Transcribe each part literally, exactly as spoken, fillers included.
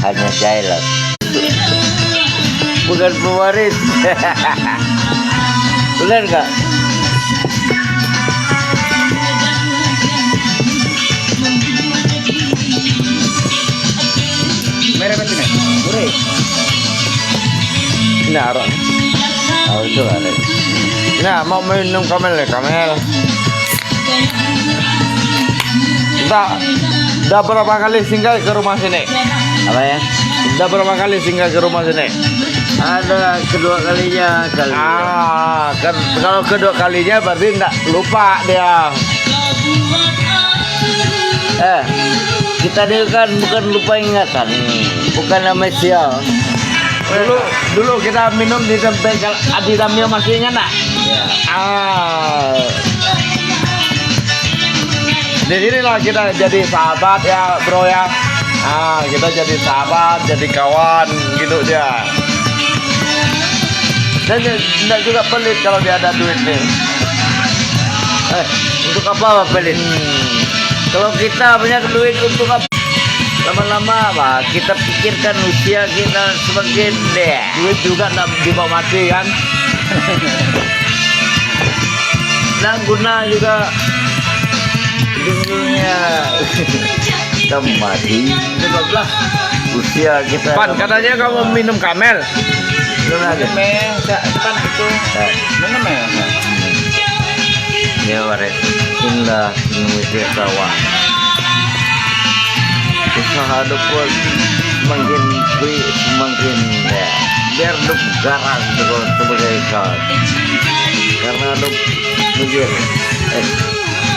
Hanya jahil lah. Bukan pewaris. Benar nggak? Merah apa sini? Gurih. Ini arang. Oh, itu arang. Nah, mau minum Kamel ya, Kamel. Dah, dah berapa kali singgah ke rumah sini? Apa ya? Dah berapa kali singgah ke rumah sini? Ada kedua kalinya kali. Ah, ke-, kalau kedua kalinya berarti ndak lupa dia. Eh, kita ni kan bukan lupa ingatan, bukan amnesia. Dulu, dulu kita minum di tempat kal-, Adi Damio, masih ingat tak? Ya. Ah. Di sinilah kita jadi sahabat ya, bro ya. Ah, kita jadi sahabat, jadi kawan gitu dia. Dan dia ndak juga pelit kalau dia ada duit ni. Eh, untuk apa pelit? Hmm. Kalau kita banyak duit, untuk apa? Lama-lama apa? Kita pikirkan usia kita semakin deh. Duit juga ndak dibawa mati kan? Ndak guna juga ujung-ujungnya. Kita mati. Sebablah usia kita. Pan, katanya kamu minum Kamel. Belum lagi. Minum, eh, sa-, depan itu. Eh. Minum, eh. Ya, waris. Inilah Indonesia kawan. Usaha dapur semakin kui, semakin, ya, biar dap garang tu sebagai kawan. Karena dap mikir, eh,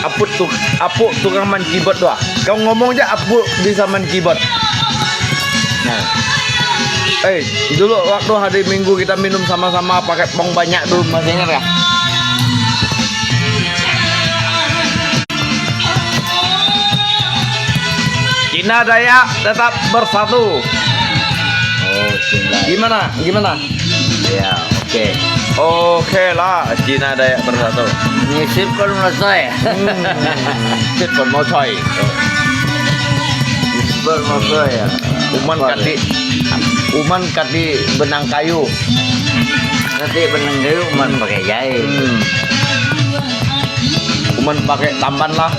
Apuk tu, apuk tukang main keyboard tu ah. Kau ngomong je apuk bisa main keyboard. Nah. Eh, dulu waktu hari Minggu kita minum sama-sama pakai pong banyak tu, masih ingat kah? Cina Dayak tetap bersatu. Oh, Cina. Gimana? Gimana? Ya, oke. Oke lah, Cina Dayak bersatu. Ni sip kon masai. Hmm, sip kon masai. Sip kon masai ya. Uman kati, uman kati benang kayu. Kati benang kayu, uman pakai jai. Hmm. Uman pakai tamban lah.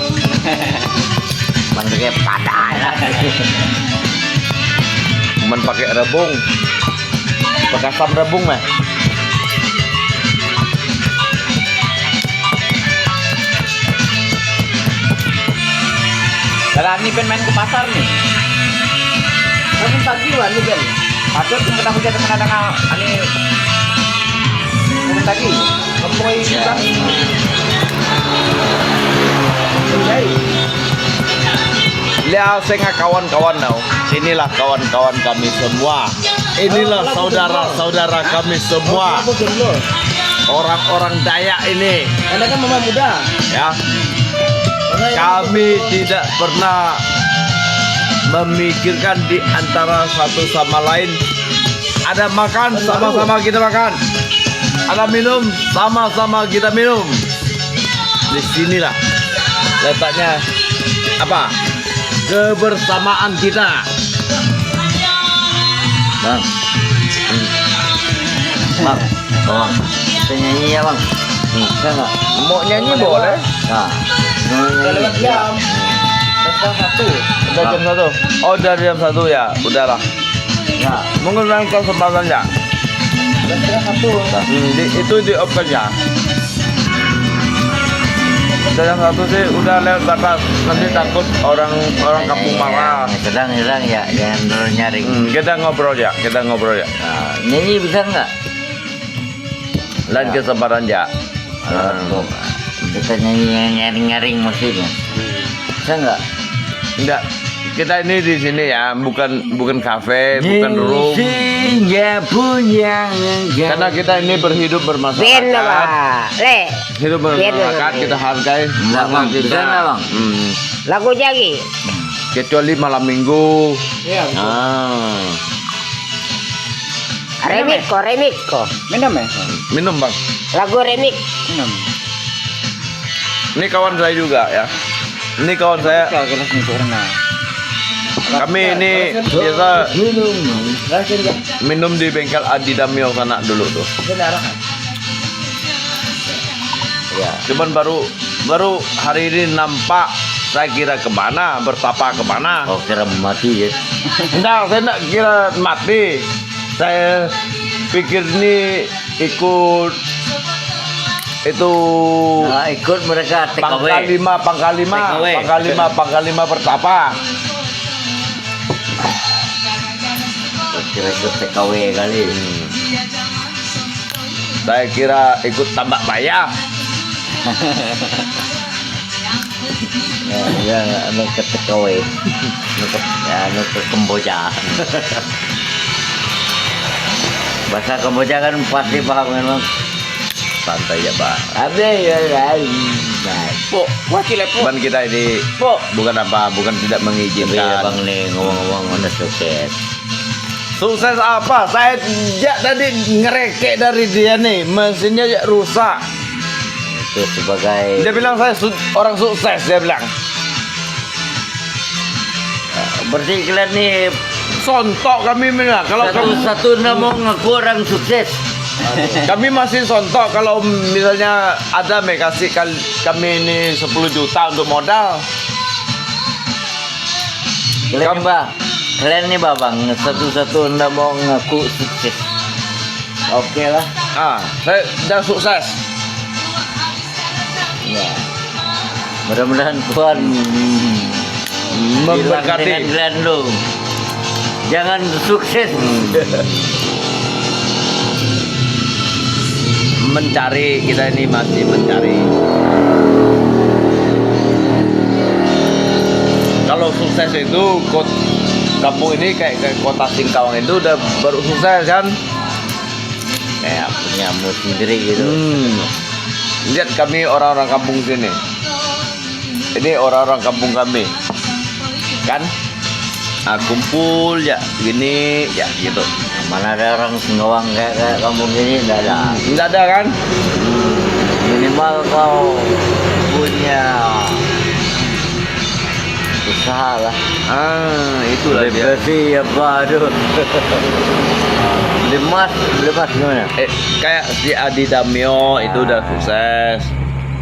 Uman pakai pada lah. Uman pakai rebung. Pakai asam rebung meh. Dalam ni pen main ke pasar ni. Bangun pagi wah ni pen. Patut pun kena hujan tengah-tengah ani. Bangun pagi. Kempoi juga. Jai. Lihat sengah kawan-kawan tau. Inilah kawan-kawan kami semua. Inilah saudara-saudara kami semua. Orang-orang Dayak ini. Anda kan mama muda. Ya. Kami tidak pernah memikirkan di antara satu sama lain. Ada makan, sama-sama kita makan. Ada minum, sama-sama kita minum. Di sinilah letaknya apa? Kebersamaan kita. Bang. Hmm. Bang. Oh. Kita nyanyi ya, Bang. Hmm. Bisa nggak? Mau nyanyi boleh. Nah. Mau nyanyi. Udah lewat jam. Udah setengah satu. Udah jam satu. Oh, udah jam satu ya. Udahlah. Ya. Mungkin lain kesempatan ya. Udah setengah satu. Hmm, di, itu di open ya. Udah jam satu sih udah lewat batas. Nanti takut orang, orang kampung marah. Sedang, sedang ya, jangan terlalu nyaring. Hmm, kita ngobrol ya, kita ngobrol ya. Nah, nyanyi bisa nggak? Lain kesempatan ya. Kalau kita nyanyi yang nyaring-nyaring musiknya. Bisa nggak? Enggak. Kita ini di sini ya, bukan, bukan kafe, bukan room. Karena kita ini berhidup bermasyarakat. Hidup bermasyarakat, kita hargai sama kita. Hmm. Lagu jagi. Kecuali malam minggu. Iya, betul. Ah. Remix ko, remix ko. Minum ya? Minum, Bang. Lagu remix. Minum. Ini kawan saya juga ya. Ini kawan saya. Kalau gelas ni, Bang. Kami ini biasa minum di bengkel Adi Damio sana dulu tuh. Cuman baru baru hari ini nampak, saya kira ke mana, bertapa ke mana. Oh, kira mati ya. Enggak, saya enggak kira mati. Saya pikir ini ikut itu Ah, ikut mereka T K W. Pangkal Lima, Pangkal Lima, T K W. Pangkal Lima, Pangkal Lima bertapa. Kira ikut T K W kali. Hmm. Saya kira ikut tambak bayar. Ya, ya, anu ke T K W. Anu ke, ya, anu ke Kemboja. Bahasa Kemboja kan pasti paham kan, Bang? Santai ya, Bang. Habis ya, ya, ya. Pok, wakil lah, Pok. Cuman kita ini Pok. Bukan apa, bukan tidak mengizinkan. Bang ni ngomong-ngomong ada sukses. Sukses apa? Saya jak tadi ngerekek dari dia ni, mesinnya jak rusak. Itu sebagai Dia bilang saya su- orang sukses, dia bilang. Berarti kalian ni Sontok kami bilang. Kalau kamu satu-satu ndak mau ngaku orang sukses. Kami masih sontok kalau misalnya ada me kasih kal- kami ini sepuluh juta untuk modal. Kalian ni, Bang. Kalian ni, Bang, satu-satu ndak mau ngaku sukses. Oke lah. Ah, saya dah sukses. Ya. Mudah-mudahan Tuhan bilang memberkati. Dengan kalian dulu. Jangan sukses. Mencari, kita ini masih mencari. Kalau sukses itu, kot- kampung ini kayak, kayak kota Singkawang itu udah baru sukses kan? Kayak punya mood sendiri gitu. Hmm. Lihat kami orang-orang kampung sini. Ini orang-orang kampung kami. Kan? Ah, kumpul ya, gini ya, gitu. Mana ada orang Singkawang kayak, kayak kampung ini, ndak ada. Ndak ada kan? Minimal kau punya usaha lah. Ah, itulah dia. Beli besi apa tu. Beli emas, beli emas gimana? Eh, kayak si Adi Damio itu udah sukses.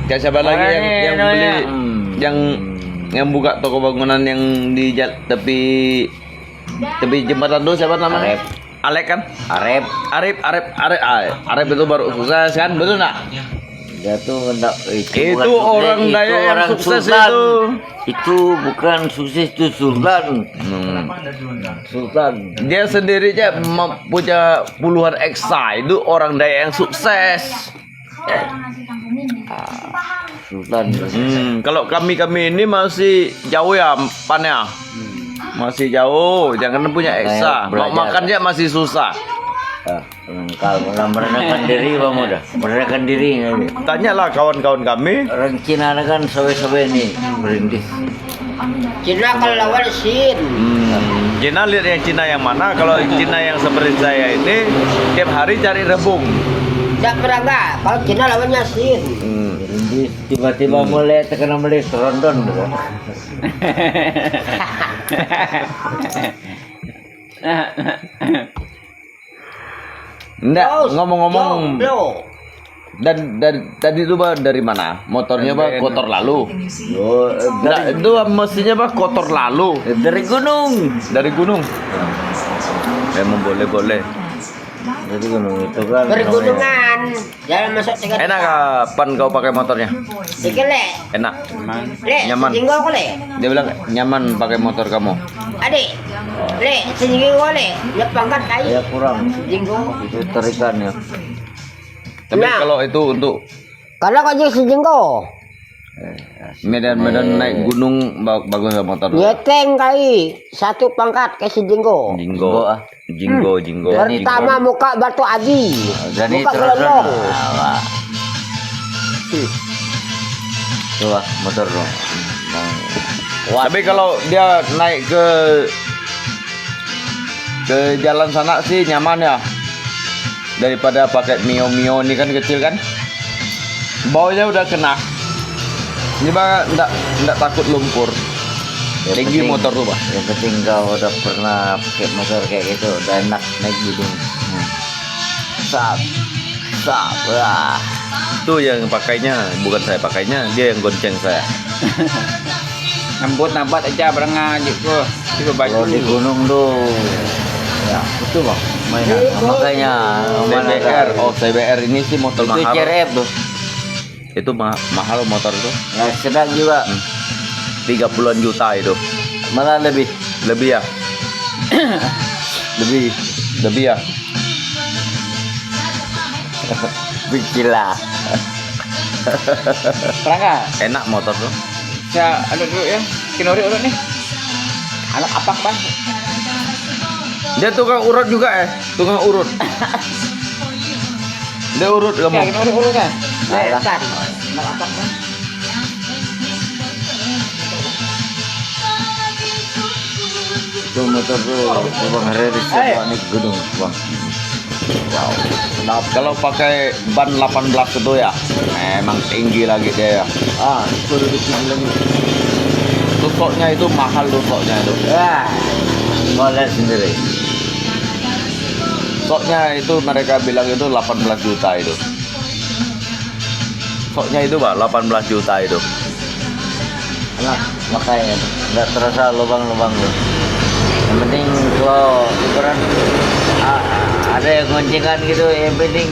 Kayak siapa lagi yang, yang beli, yang, yang buka toko bangunan yang di jal- tepi, tepi jembatan tu, siapa namanya? Arep. Alek kan? Arep. Arif, Arif, Arif, ah, Arif itu baru sukses kan, betul nggak? Dia tu ndak, itu bukan sukses, itu orang Dayak yang orang sukses sultan. Itu. Itu bukan sukses, itu sultan. Hmm. Sultan. Dia sendiri aja mem- punya puluhan eksa, itu orang Dayak yang sukses. Sultan. Hmm, kalau kami-kami ini masih jauh ya, Pan ya? Masih jauh, jangan punya eksa. Mau makan aja masih susah. Ah, kalau merendahkan diri, Bang, udah. Merendahkan diri. Tanyalah kawan-kawan kami. Orang Cina kan sawe-sawe ni, merintis. Cina kalau lawan Sin. Hmm, Cina lihat yang Cina yang mana? Kalau Cina yang seperti saya ini, tiap hari cari rebung. Tidak pernah enggak. Kalau Cina lawannya Sin. Hmm. Merintis, tiba-tiba mulai terkena mulai serondon tu. Ndak, ngomong-ngomong. Dan, dan tadi tu, Bah, dari mana? Motornya, Bah, kotor lalu. Ndak, itu, Bah, mestinya, Bah, kotor lalu. Dari gunung. Dari gunung. Memang boleh-boleh. Dari gunung itu kan. Dari gunungan. Jalan masuk tiga. Enak ah, Pan, kau pakai motornya? Sikit leh. Enak. Leh, nyaman. Sejenggo ko leh. Dia bilang nyaman pakai motor kamu. Adik. Leh, sejenggo ko leh. Dia pangkat kai. Ya kurang. Sejenggo. Itu tarikannya. Tapi kalau itu untuk kalau kau jadi sejenggo. Medan-medan naik gunung ba- bagus lah motor. Nyeteng kai satu pangkat ke sejenggo. Jinggo. Jinggo, ah. Jinggo, jinggo. Pertama muka batu aji. Muka gelondong. Tu ah, motor tu. Tapi kalau dia naik ke ke jalan sana sih nyaman ya. Daripada pakai Mio-Mio ni kan kecil kan. Bawahnya udah kena. Ini bah ndak ndak takut lumpur. Yang Tinggi penting, motor tu, Pak. Yang penting kau udah pernah pakai motor kayak gitu, udah enak naik gunung. Hmm. Sap, sap, wah. Itu yang pakainya, bukan saya pakainya, dia yang gonceng saya. Nambut-nambat aja barang aja ko. Itu baju. Kalau di gunung tu, ya, itu, Bang, mainan. Makanya, mana C B R. Oh, C B R ini sih motor itu mahal. C R F tu. Itu ma-, mahal motor itu. Ya, sedang juga. Hmm. Tiga puluhan juta itu. Malah lebih. Lebih ya? Lebih. Lebih ya? Pikirlah. Perangkat. Enak motor tu. Saya anu dulu ya. Kinori urut ni. Anak apa, Bang? Dia tukang urut juga, eh. Tukang urut. Dia urut kamu. Ya, kinori urut kan. Alah. Tan. Anak apa, Bang? Itu motor tu, Bang, hari ini siapa ni gunung, Bang? Wow. Nah, kalau pakai ban delapan belas itu ya, memang tinggi lagi dia ya. Ah, itu lebih tinggi lagi. Itu soknya itu mahal tuh soknya itu. Ya, kau lihat sendiri. Soknya itu mereka bilang itu delapan belas juta itu. Soknya itu, Pak, delapan belas juta itu. Alah, makanya nggak terasa lubang-lubang tu. Yang penting kalau ukuran, a-, a-, ada yang goncengan gitu, yang penting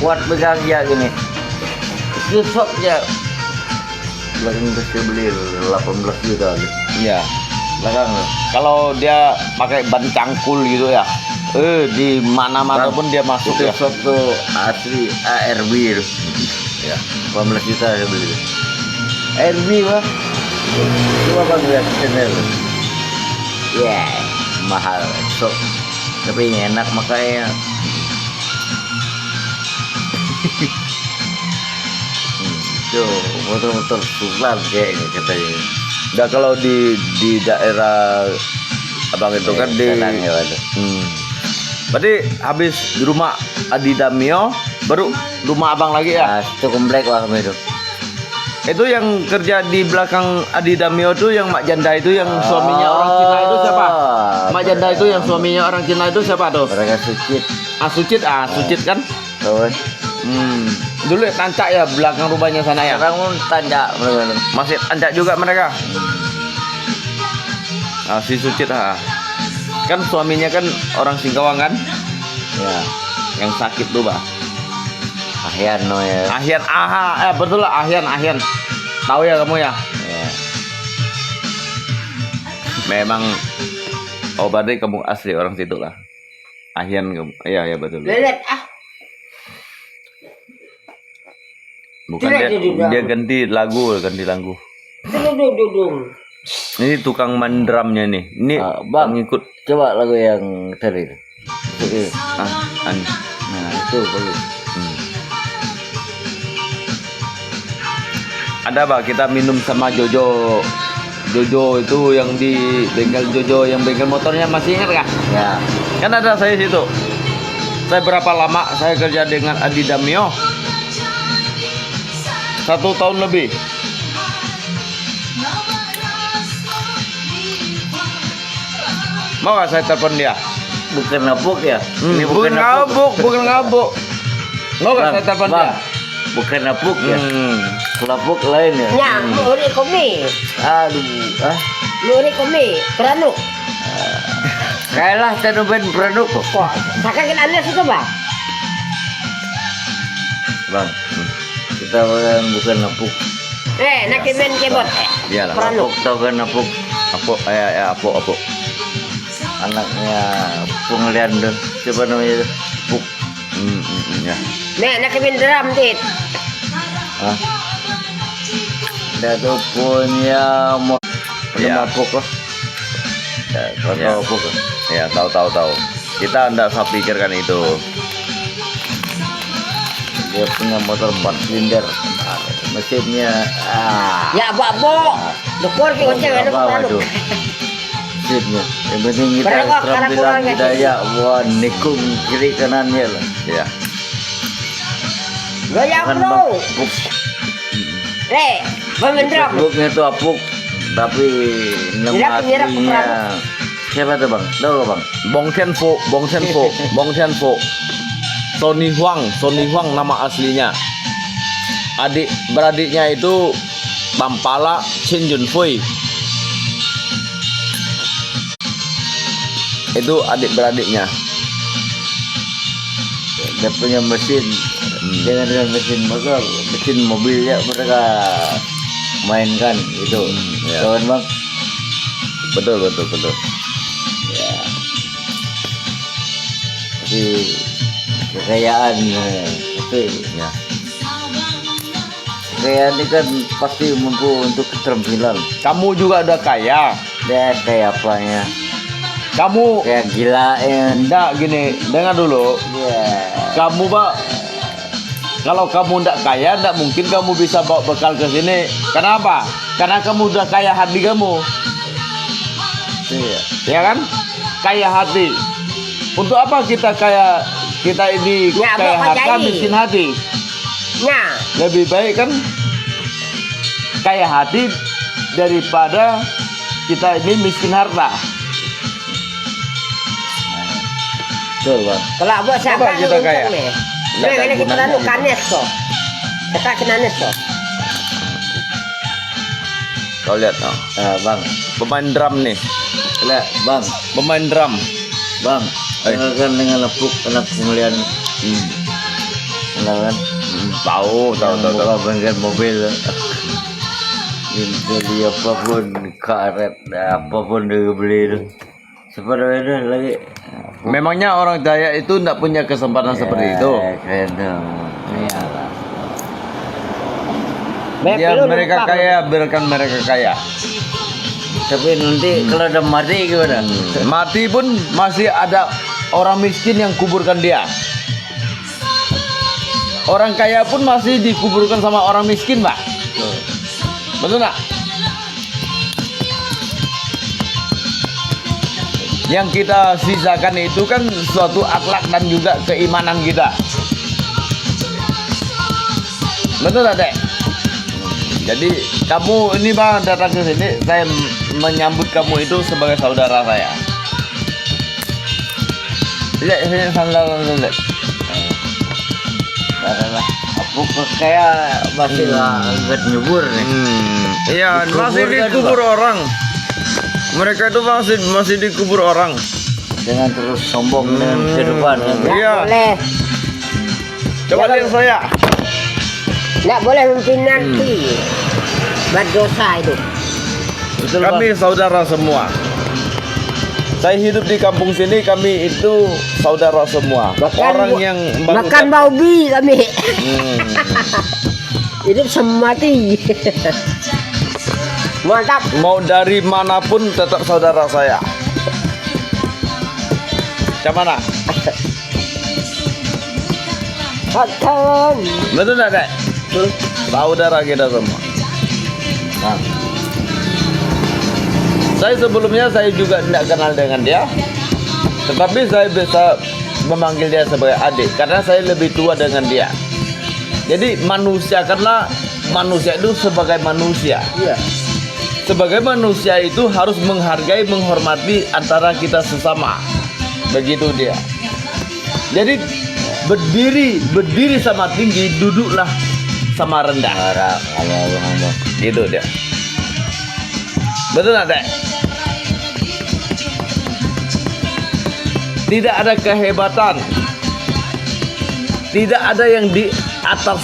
kuat pegang dia gini. Susah aja. Belakang saya beli delapan belas juta tu. Iya. Belakang tu. Kalau dia pakai ban cangkul gitu ya, eh, di mana-mana pun dia masuk ya. Itu sok tu asli A R B tu. Ya. Delapan belas juta saya beli. A R B, Pak. Coba, Bang, lihat channel. Ya, mahal. Sok. Tapi enak makanya. Hmm, itu motor-motor sultan kayaknya katanya. Dah kalau di, di daerah Abang itu kan di, Tanang ya, Pak. Hmm. Berarti habis di rumah Adi Damio, baru rumah Abang lagi ya? Ah, itu komplek lah kami itu. Itu yang kerja di belakang Adi Damio itu, yang Mak Janda itu, yang suaminya orang Cina itu siapa? Ah, Mak Janda itu, yang suaminya orang Cina itu siapa tuh? Mereka Sucit. Ah, Sucit, ah, Sucit kan? Tahu kan? Hmm. Dulu tancak ya belakang rumahnya sana ya? Sekarang pun tancak mereka tu. Masih tancak juga mereka? Ah, si Sucit, ha. Kan suaminya kan orang Singkawang kan? Ya. Yang sakit tuh, Pak. Ahian no ya. Ahian, aha, eh, betul lah, Ahian, Ahian. Tahu ya kamu ya? Ya. Memang, oh, berarti kamu asli orang situ lah. Ahian kamu. Iya, iya, betul, betul. Lelet, ah. Bukan, dia, dia ganti lagu, ganti lagu. Ini tukang main drumnya nih. Ini pengikut. Ah, Bang, coba lagu yang tadi tu. Itu, iya. Ah, an. Nah, itu bagus. Hmm. Ada, Pak, kita minum sama Jojo. Jojo itu yang di bengkel Jojo, yang bengkel motornya, masih ingat kah? Ya. Kan ada saya situ. Saya berapa lama saya kerja dengan Adi Damio? Satu tahun lebih. Mau nggak saya telepon dia? Bukan Apuk ya? Hmm, ini bukan Apuk, bukan Apuk. Mau nggak saya telepon dia? Bang, bukan Apuk ya? Hmm. Kalau Apuk lain ya? Ya, hmm. Muri komi. Aduh, ah. Muri komi, peranuk. Kailah tanu ben peranuk. Kok, saka kita ambil situ, Bang. Bang, hmm. Kita bukan, bukan Apuk. Eh, nak kimen kebot. Iyalah. Peranuk. Apuk tahu kan Apuk? Apuk, eh, eh, Apuk, Apuk. Anaknya Pung Lian tu. Siapa namanya tu? Apuk. Hmm, hmm, hmm, ya. Nek, nak kimen drum, Tit. Hah? Dia tu punya mo-, punya Apuk lah. Ya, kau tahu Apuk lah. Ya, tahu, tahu, tahu. Kita ndak usah pikirkan itu. Dia punya motor empat silinder. Mesinnya, ah. Ya, bak-bak. Dekor ke, oh, ojek, ada apa, berapa tu? Mesinnya. Yang penting kita berapa, terampilan berapa, hidayah. Wah, nikung kiri kanannya lah. Ya. Gaya, bro. Buk. Eh, pemendam. Buknya tu Apuk. Tapi nama Tidak punya aslinya siapa tuh, Bang? Tahu nggak, Bang? Bong Tian Fo, Bong Tian Fo, Bong Tian Fo. Sonny Huang, Sonny Huang nama aslinya. Adik beradiknya itu Tampala Chen Yun Fui. Itu adik beradiknya. Dia punya mesin, hmm, dengan, dengan mesin motor, mesin mobil ya mereka mainkan itu. Hmm, ya. Tahu kan, Bang? Betul, betul, betul. Ya. Tapi kekayaan, eh, tapi ya. Kekayaan ini kan pasti mampu untuk keterampilan. Kamu juga udah kaya. Dia kayak apanya? Kamu Kayak gila ya. Ndak gini, dengar dulu. Ya. Kamu, Pak, kalau kamu ndak kaya, ndak mungkin kamu bisa bawa bekal ke sini. Kenapa? Karena kamu udah kaya hati kamu. Iya. Ya kan? Kaya hati. Untuk apa kita kaya, kita ini Ya, kaya apa harta, jadi? Miskin hati? Nah. Lebih baik kan kaya hati daripada kita ini miskin harta. Betul, Bang. Kalau buat Apa siapa kita ni kaya? Ni, ndak ada gunanya kita. Kanes tu. Kita kenanes tu. Kau lihat, no. Ah, Bang. Pemain drum nih. Lihat, Bang. Pemain drum. Bang, eh, dengarkan dengan lepuk anak kemuliaan. Hmm. Kenal kan? Hmm, tahu, tahu, tahu, tahu. Yang buka bengkel mobil. Beli apapun, karet, apapun dia beli tu. Siapa namanya tu lagi? Memangnya orang kaya itu ndak punya kesempatan seperti itu? Eh, kena. Iyalah. Biar mereka kaya, biarkan mereka kaya. Tapi nanti kalau udah mati gimana? Hmm. Mati pun masih ada orang miskin yang kuburkan dia. Orang kaya pun masih dikuburkan sama orang miskin, Pak. Betul. Betul nggak? Yang kita sisakan itu kan suatu akhlak dan juga keimanan kita. Betul tak, Dek? Jadi, kamu ini, Bang, datang ke sini, saya menyambut kamu itu sebagai saudara saya. Lihat sini sandal dulu, lihat. Karena aku pakai masih lah, hmm, agak nyubur nih. Hmm. Iya, dikubur masih kan, dikubur orang. Mereka itu masih, masih dikubur orang. Jangan terus sombong dengan kehidupan, kan? Hmm, iya. Nggak boleh. Coba lihat saya. Nggak boleh memimpin nanti. Hmm. Berdosa itu. Betul, Bang. Kami saudara semua. Saya hidup di kampung sini, kami itu saudara semua. Orang yang baru datang. Makan bau bi kami. Hmm. Hidup sama mati. Mantap. Mau dari mana pun tetap saudara saya. Macam mana? Betul nggak, Dek? Betul. Saudara kita semua. Nah. Saya sebelumnya, saya juga tidak kenal dengan dia. Tetapi saya bisa memanggil dia sebagai adik, karena saya lebih tua dengan dia. Jadi, manusiakanlah manusia itu sebagai manusia. Iya. Sebagai manusia itu harus menghargai, menghormati antara kita sesama. Begitu dia. Jadi, berdiri, berdiri sama tinggi, duduklah sama rendah. Gitu dia. Betul nggak, Dek? Tidak ada kehebatan. Tidak ada yang di atas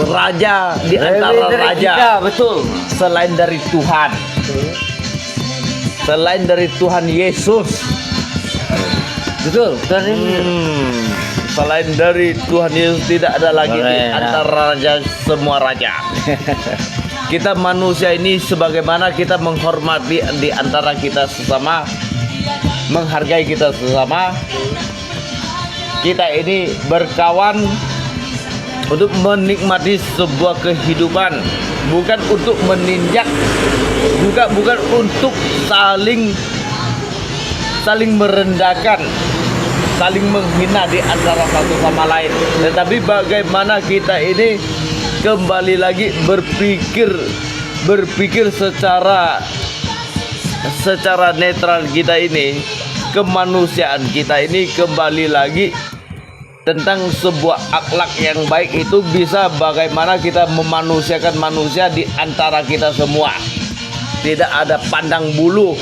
raja, di antara raja. Lebih dari kita, betul. Selain dari Tuhan. Betul. Selain dari Tuhan Yesus. Betul, Tuhan Yesus. Hmm. Selain dari Tuhan Yesus, tidak ada lagi di antara raja, semua raja. Kita manusia ini sebagaimana kita menghormati di antara kita sesama, menghargai kita sesama. Kita ini berkawan untuk menikmati sebuah kehidupan, bukan untuk meninjak, bukan, bukan untuk saling, saling merendahkan, saling menghina di antara satu sama lain. Tetapi bagaimana kita ini kembali lagi berpikir, berpikir secara secara netral kita ini, kemanusiaan kita ini kembali lagi tentang sebuah akhlak yang baik itu bisa bagaimana kita memanusiakan manusia di antara kita semua. Tidak ada pandang bulu,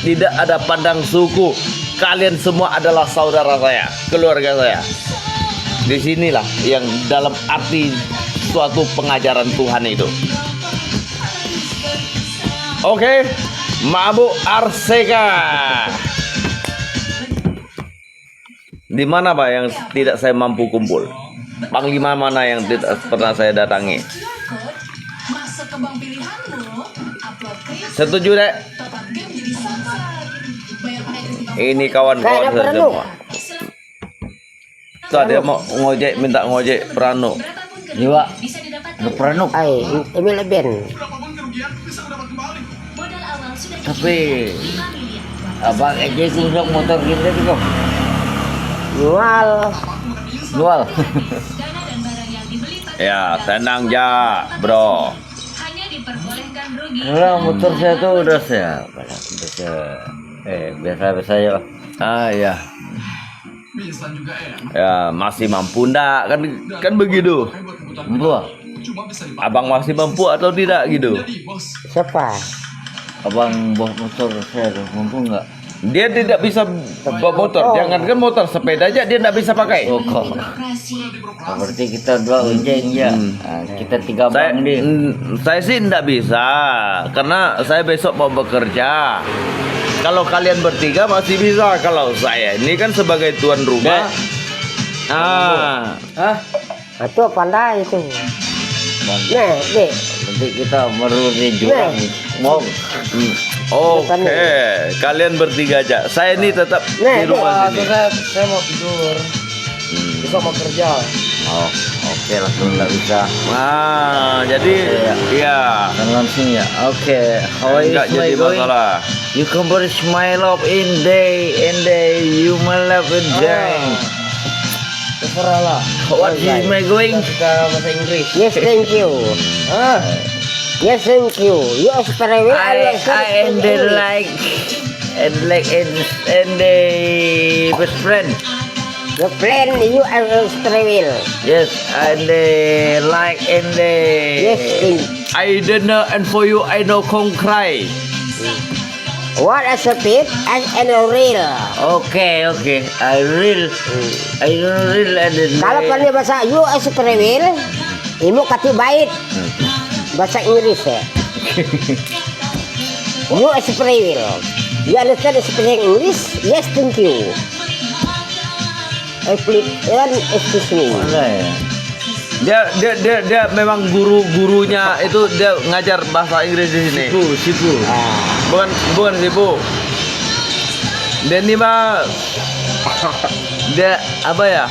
tidak ada pandang suku. Kalian semua adalah saudara saya, keluarga saya. Di sinilah yang dalam arti suatu pengajaran Tuhan itu. Oke, Mabuk Arseka. Di mana, Pak, yang tidak saya mampu kumpul? Panglima mana yang tidak pernah saya datangi? Setuju, Dek? Ini kawan-kawan saya semua. Tadi mau ngojek, minta ngojek Prano. Jiwa. Prano. Ai, Emil Ben. Tapi Abang Ejek usok motor kita tu kok. Jual. Jual. Ya, tenang ja, bro. Kalau motor saya tu udah saya, udah saya, eh, biasa-biasa aja lah. Ah, ya. Ya, masih mampu ndak? Kan, kan begitu. Mampu. Abang masih mampu atau tidak gitu? Siapa? Abang bawa motor saya tu, mampu nggak? Dia tidak bisa bawa motor. Jangankan motor, sepeda aja dia ndak bisa pakai. Oh, kok. Berarti kita dua ojek ya. Hmm. Ah, kita tiga bang ni. Mm, saya sih ndak bisa, karena saya besok mau bekerja. Kalau kalian bertiga masih bisa, kalau saya ini kan sebagai tuan rumah. Ah. Hah? Itu pandai itu. Nah, Dek. Nanti kita baru di jurang. Nah. Mau. Hmm. Oke, kalian bertiga aja. Saya ini tetap di rumah sini. Saya, saya mau tidur. Hmm. Besok mau kerja. Oh, oke, langsung nggak bisa. Ah, jadi, iya. Langsung ya. Oke, how is my going? Nggak jadi masalah. You compare my love in day and day. You my love in day. Terserah lah. What is my going? Kita bahasa Inggris. Yes, thank you. Ah. Yes, thank you. You are very well. I, I am the like and like and, and the best friend. Your friend, you are very well. Yes, and the like and the. Yes, thank you. I don't know, and for you, I know kong cry. What is a pit and, and a real? Okay, okay. I real. I real and then. Kalau pandai bahasa, you is very well. Imu kati bait. Bahasa Inggris ya. You is very well. You understand speaking English? Yes, thank you. Eh, please, eh, excuse me. Pandai. Dia, dia, dia, dia memang guru-gurunya itu dia ngajar bahasa Inggris di sini. Sipu, sipu. Ah. Bukan, bukan sipu. Dia ni mah, dia apa ya?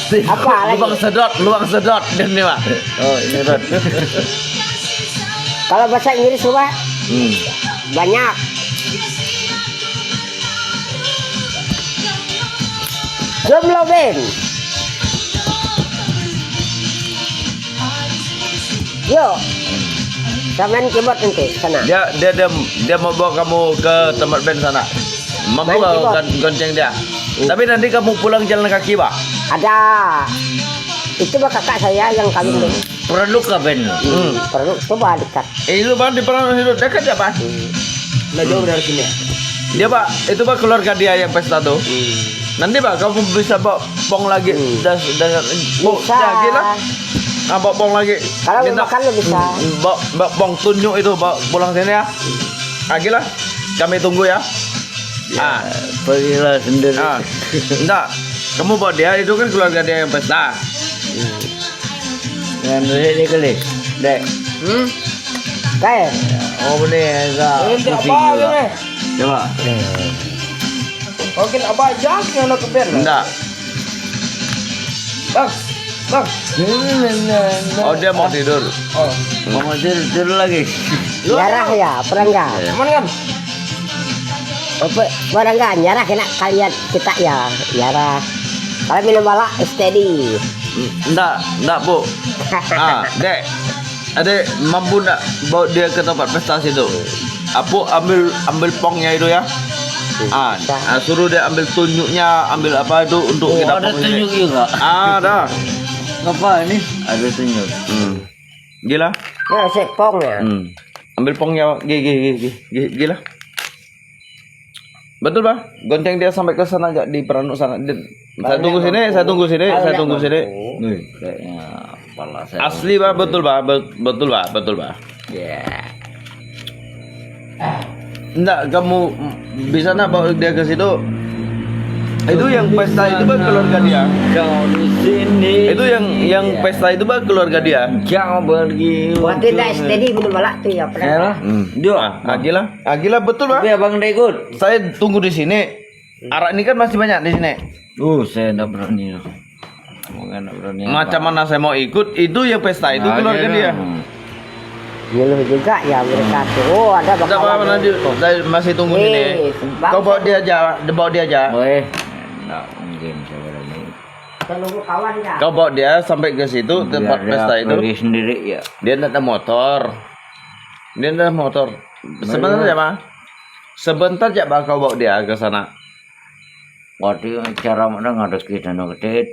Apa lagi? Lubang sedot, lubang sedot dia ni mah. Oh, sedot. Kalau bahasa Inggris coba? Hmm. Banyak. Jumlah band. Yo. Sama main keyboard nanti sana. Dia, dia, dia, dia mau bawa kamu ke tempat band sana. Mampu nggak gon-, gonceng dia? Tapi nanti kamu pulang jalan kaki, Pak? Ada. Itu mah kakak saya yang kawin tu. Perlu ke band? Hmm. Perlu. Coba dekat. Eh, itu, Pak, di Peranakan situ dekat ya, Pak? Nggak jauh dari sini. Dia, Pak, itu, Pak, keluarga dia yang pesta tu. Nanti, Pak, kamu bisa bawa pong lagi. Das, das, bu-, bisa. Ya, gila. Ah, bawa pong lagi. Kalau mau makan lo bisa. Hmm, bawa, bawa pong tunjuk itu, bawa pulang sini ya. Ah, gila. Kami tunggu ya. Ah, pergilah sendiri. Ah, enggak. Kamu bawa dia, itu kan keluarga dia yang pesta. Yang Dek ni kali. Dek. Hmm? Kaya? Oh, ni, enggak. Ini apa juga ni? Coba. Mungkin apa aja yang nak kebel? Enggak. Bang, bang. Oh, dia mau tidur. Oh. Mau tidur, tidur lagi. Nyarah ya, perangga. Aman kan? Apa, perangga nyarah kena kalian kita ya, nyarah. Kalau minum balak, steady. Ndak, ndak, Bu. Ah, Dek. Adik, mampu ndak bawa dia ke tempat pesta situ? Apo ambil, ambil pongnya itu ya? Ah, ah, suruh dia ambil tunjuknya, ambil apa itu untuk kita pong. Oh, ada tunjuk juga. Ah, ada. Apa ini? Ada tunjuk. Hmm. Gila. Nah, saya pong ya. Hmm. Ambil pongnya, gi, gi, gi, gi, gi, gila. Betul, Bah? Gonceng dia sampai ke sana aja, di Peranuk sana. Di, saya tunggu sini, saya tunggu sini, saya tunggu sini. Nih, kayaknya kepala saya. Asli, Bah, betul, Bah, betul, Bah, betul, Bah. Ya. Ndak, kamu bisa ndak bawa dia ke situ? Itu yang pesta itu, Bah, keluarga dia. Kau di sini. Itu yang, yang pesta itu, Bah, keluarga dia. Kau pergi. Waktu dah steady minum balak tu ya, pernah. Ya lah. Hmm. Dia. Ah, Agila. Agila, betul, Bah? Tapi abang tak ikut. Saya tunggu di sini. Arak ini kan masih banyak di sini. Oh, saya ndak berani lah. Bukan ndak berani. Macam mana saya mau ikut? Itu yang pesta itu keluarga dia. Nyeluh juga ya mereka tu. Oh, ada. Tidak apa-apa, nanti saya masih tunggu sini. Kau bawa dia aja, bawa dia aja. Boleh. Ndak mungkin saya berani. Kau bawa dia sampai ke situ, tempat pesta itu. Biar dia pergi sendiri ya. Dia ndak ada motor. Dia ndak ada motor. Sebentar aja, Bah. Sebentar aja, Bah, kau bawa dia ke sana. Waduh, cara mana ngadeki dano kedit?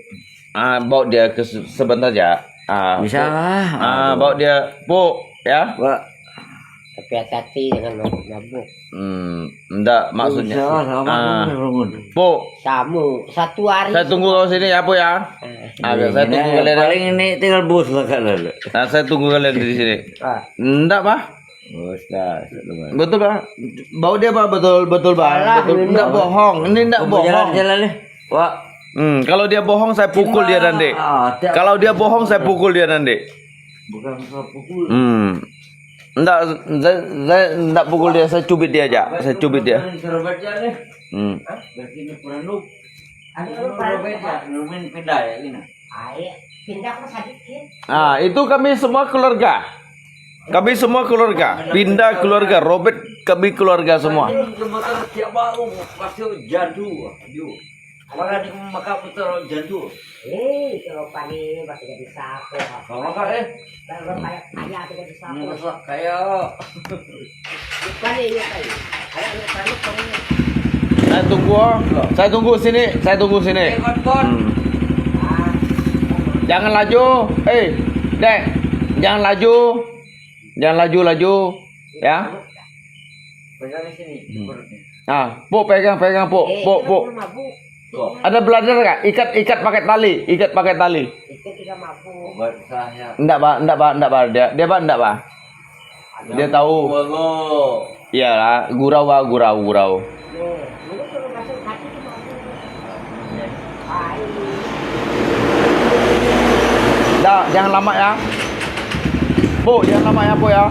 Ah, bawa dia ke se-, sebentar aja. Ah, bisa lah. Ah, bawa dia, Puk, ya. Pak. Tapi hati-hati jangan mabuk-mabuk. Hmm, ndak, maksudnya. Bisa lah, sama. Ah. Puk. Sama, satu hari. Saya tunggu kau sini ya, Puk ya. Ah, saya tunggu kalian. Paling ini tinggal bus lah kalau. Nah, saya tunggu kalian di sini. Ah. Ndak, Bah? Betul, Bah. Bawa dia, Bah. Betul, betul, Bah. Betul. Ndak bohong. Ini ndak bohong. Jalan, jalan nih. Wak. Hmm, kalau dia bohong, saya pukul dia nanti. Kalau dia bohong, saya pukul dia nanti. Bukan kau pukul. Hmm. Ndak, saya, saya ndak pukul dia, saya cubit dia aja. Saya cubit dia. Serobot aja nih. Hmm. Hah? Berarti ini kurang lu. Ada lu kurang lu. Serobot aja, lu main pindah ya, gini. Ayo, pindah kok sedikit. Ah, itu kami semua keluarga. Kami semua keluarga. Pindah keluarga, Robert, kami keluarga semua. Ini motor siapa? Oh, masih jadul. Aduh. Makan ni makan motor jadul. Eh, kalau pani masih jadi siapa? Kau makan, eh? Kalau kaya, kaya jadi siapa? Masak kaya. Pani, pani. Ada, ada pani, pani. Saya tunggu, oh. Saya tunggu sini, saya tunggu sini. Eh, kon, kon. Hmm. Jangan laju. Eh, Dek. Jangan laju. Jangan laju-laju. Ya. Pegang di sini, di perutnya. Ah, Puk, pegang, pegang, Puk, Puk, Puk. Ada bladder nggak? Ikat, ikat pakai tali, ikat pakai tali. Obat saya. Ndak, Bah, ndak, Bah, ndak, Bah. Dia, dia, Bah, ndak, Bah. Dia tahu. Iyalah, gurau, Bah, gurau, gurau. Dah, jangan lama ya. Puk, jangan lama ya, Puk ya.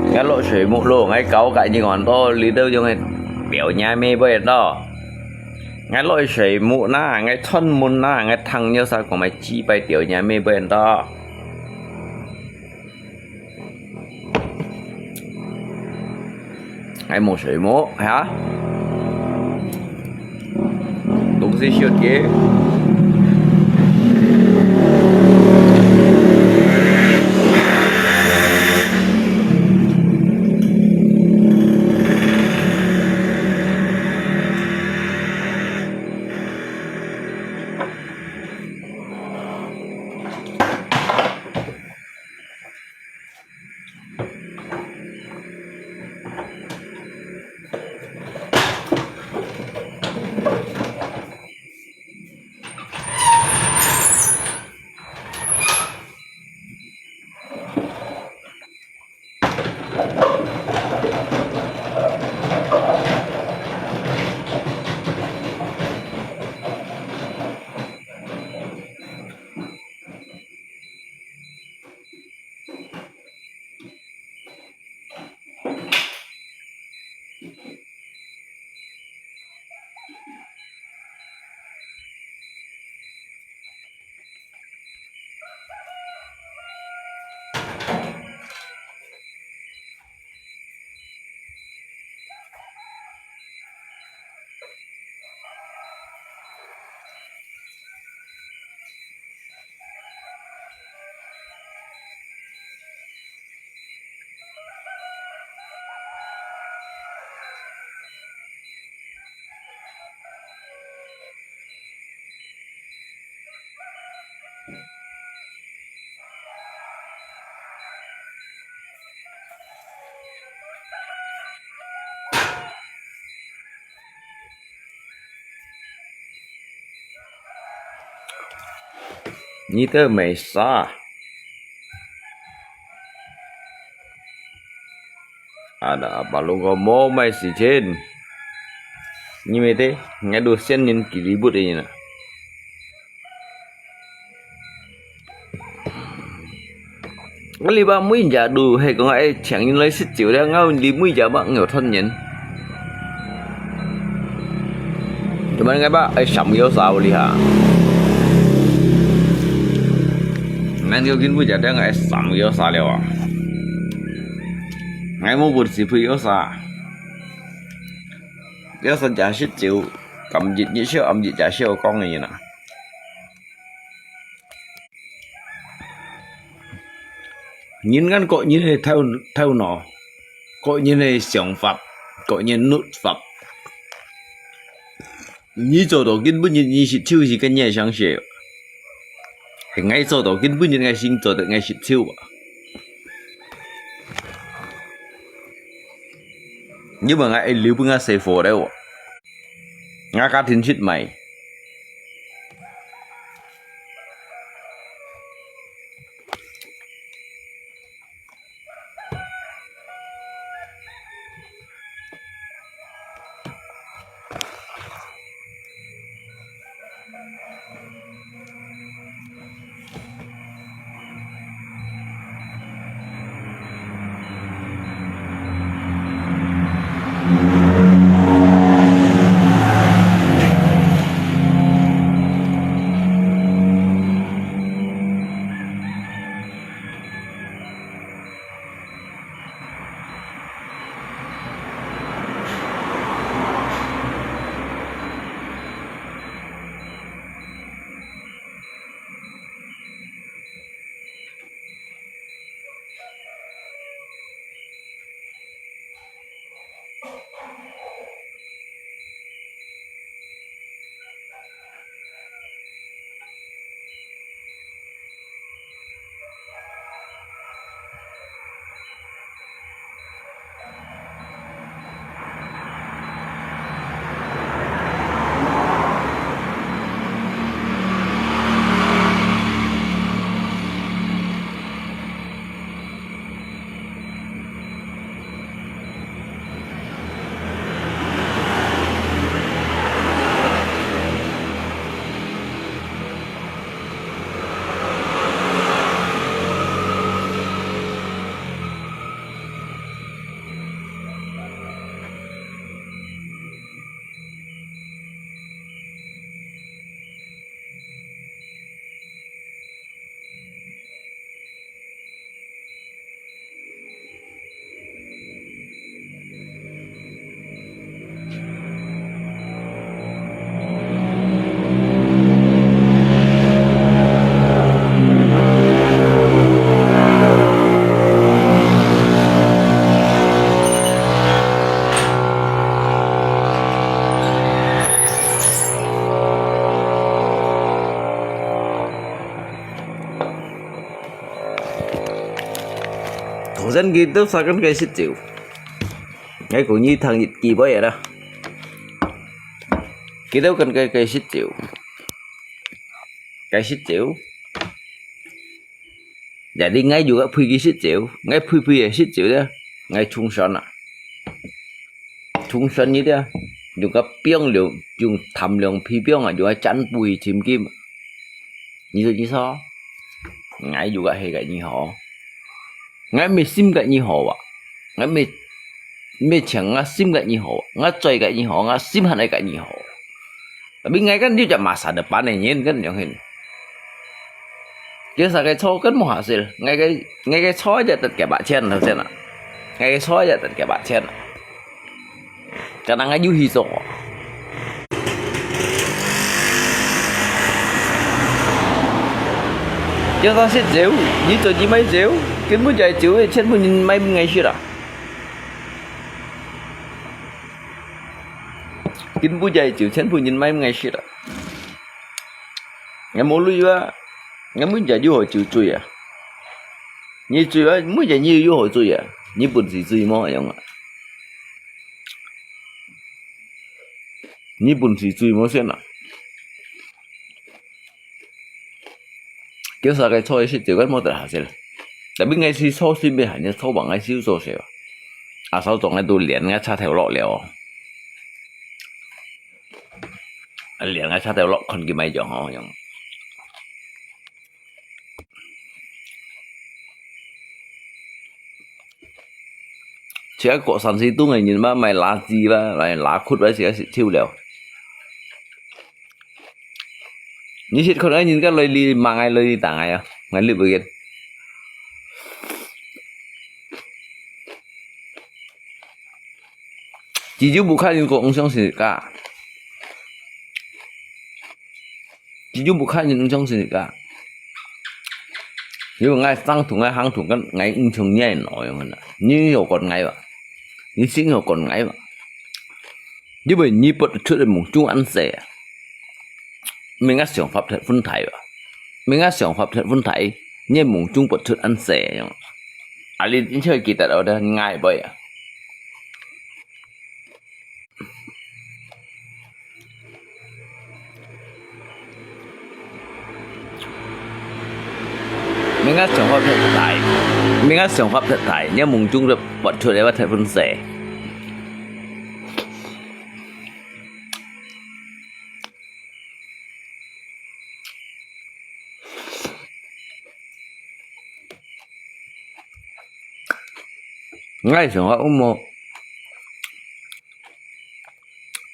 Ngai lok 水木 lo, ngai kau ka nyi ngon to, li tau yong ngai piao nya me boi to. Ngai lok 水木 na, ngai thon mun na, ngai thang nyo sa kong mai chi pai tiao nya me boi to. Ai, 没水木，哈？东西修的。你兜乜係。Ada apa luka mo mai sicin. Ni mete, ngai tu sian nin kiri but ini na. Ngali ba mui ja tu he kong ai chang in lai sit chiu le ngau di mui ja ba ngau thon nyen. Cuman ngai ba ai sam yo sa li ha. Ngan kêu kin mui ja dang ai sam yo sa liao a. Ngai mo bun si phui yo sa. Yo sa ja sit chiu. Kam jit ni siu am jit ja siu kong ni na. Nhìn ngắn có nhìn hay thâu thâu nó, có nhìn hay 想法, có nhìn 律法. 你做到根本你你是就是跟你相学，係𠊎做到根本你𠊎先做到𠊎是手啊。你問𠊎一流分𠊎細貨了，𠊎家庭出賣。頭先佢兜儕跟佢食酒，𠊎講你聽佢幾杯啊啦。佢兜跟佢佢食酒，佢食酒。Jadi𠊎juga陪佢食酒，𠊎陪陪佢食酒咧，𠊎衝酸啊，衝酸你咧，用個冰涼，用淡涼皮冰啊，用個氈被尋佢。你說你說，𠊎juga係个你好，𠊎乜心个你好啊，𠊎乜乜請𠊎心个你好，𠊎嘴个你好，𠊎心還係个你好。Tapi𠊎kan你隻masa depan个人kan樣形。 佢儕个錯跟無下事，𠊎个𠊎个錯一隻得幾百千頭先啊，𠊎个錯一隻得幾百千啊，該人个遊戲做。佢儕食酒，你做你買酒，根本就係酒个錢分人買分𠊎食啊，根本就係酒錢分人買分𠊎食啊。 𠊎無鐳啊，𠊎每日有好酒醉啊？你醉啊，每日你有好醉啊？你本事醉無樣啊？你本事醉無先啊？叫啥个坐一息就个無得下先。Tapi𠊎係坐先別閒，坐橫𠊎少做事啊。阿嫂講个都連𠊎車頭落了哦，連𠊎車頭落，看佢買樣吼樣。自家過三四冬个人嘛，買垃圾吧，買垃圾吧，自家食少了。你食可能人家來你，罵𠊎來你打𠊎啊，𠊎你不見。Jujur bukan人講毋相信自家。Jujur bukan人毋相信自家。因為𠊎生同𠊎行同，跟𠊎毋像你那樣个，你有管𠊎吧？你先有管𠊎吧？因為你不出來夢中安息啊。Mingak想法忒分大啊，mingak想法忒分大，你夢中不出安息樣。啊，你你就記得我的𠊎不呀？ Mingak想法忒大，mingak想法忒大，你夢中都發出來，我忒分細。 𠊎想法有無，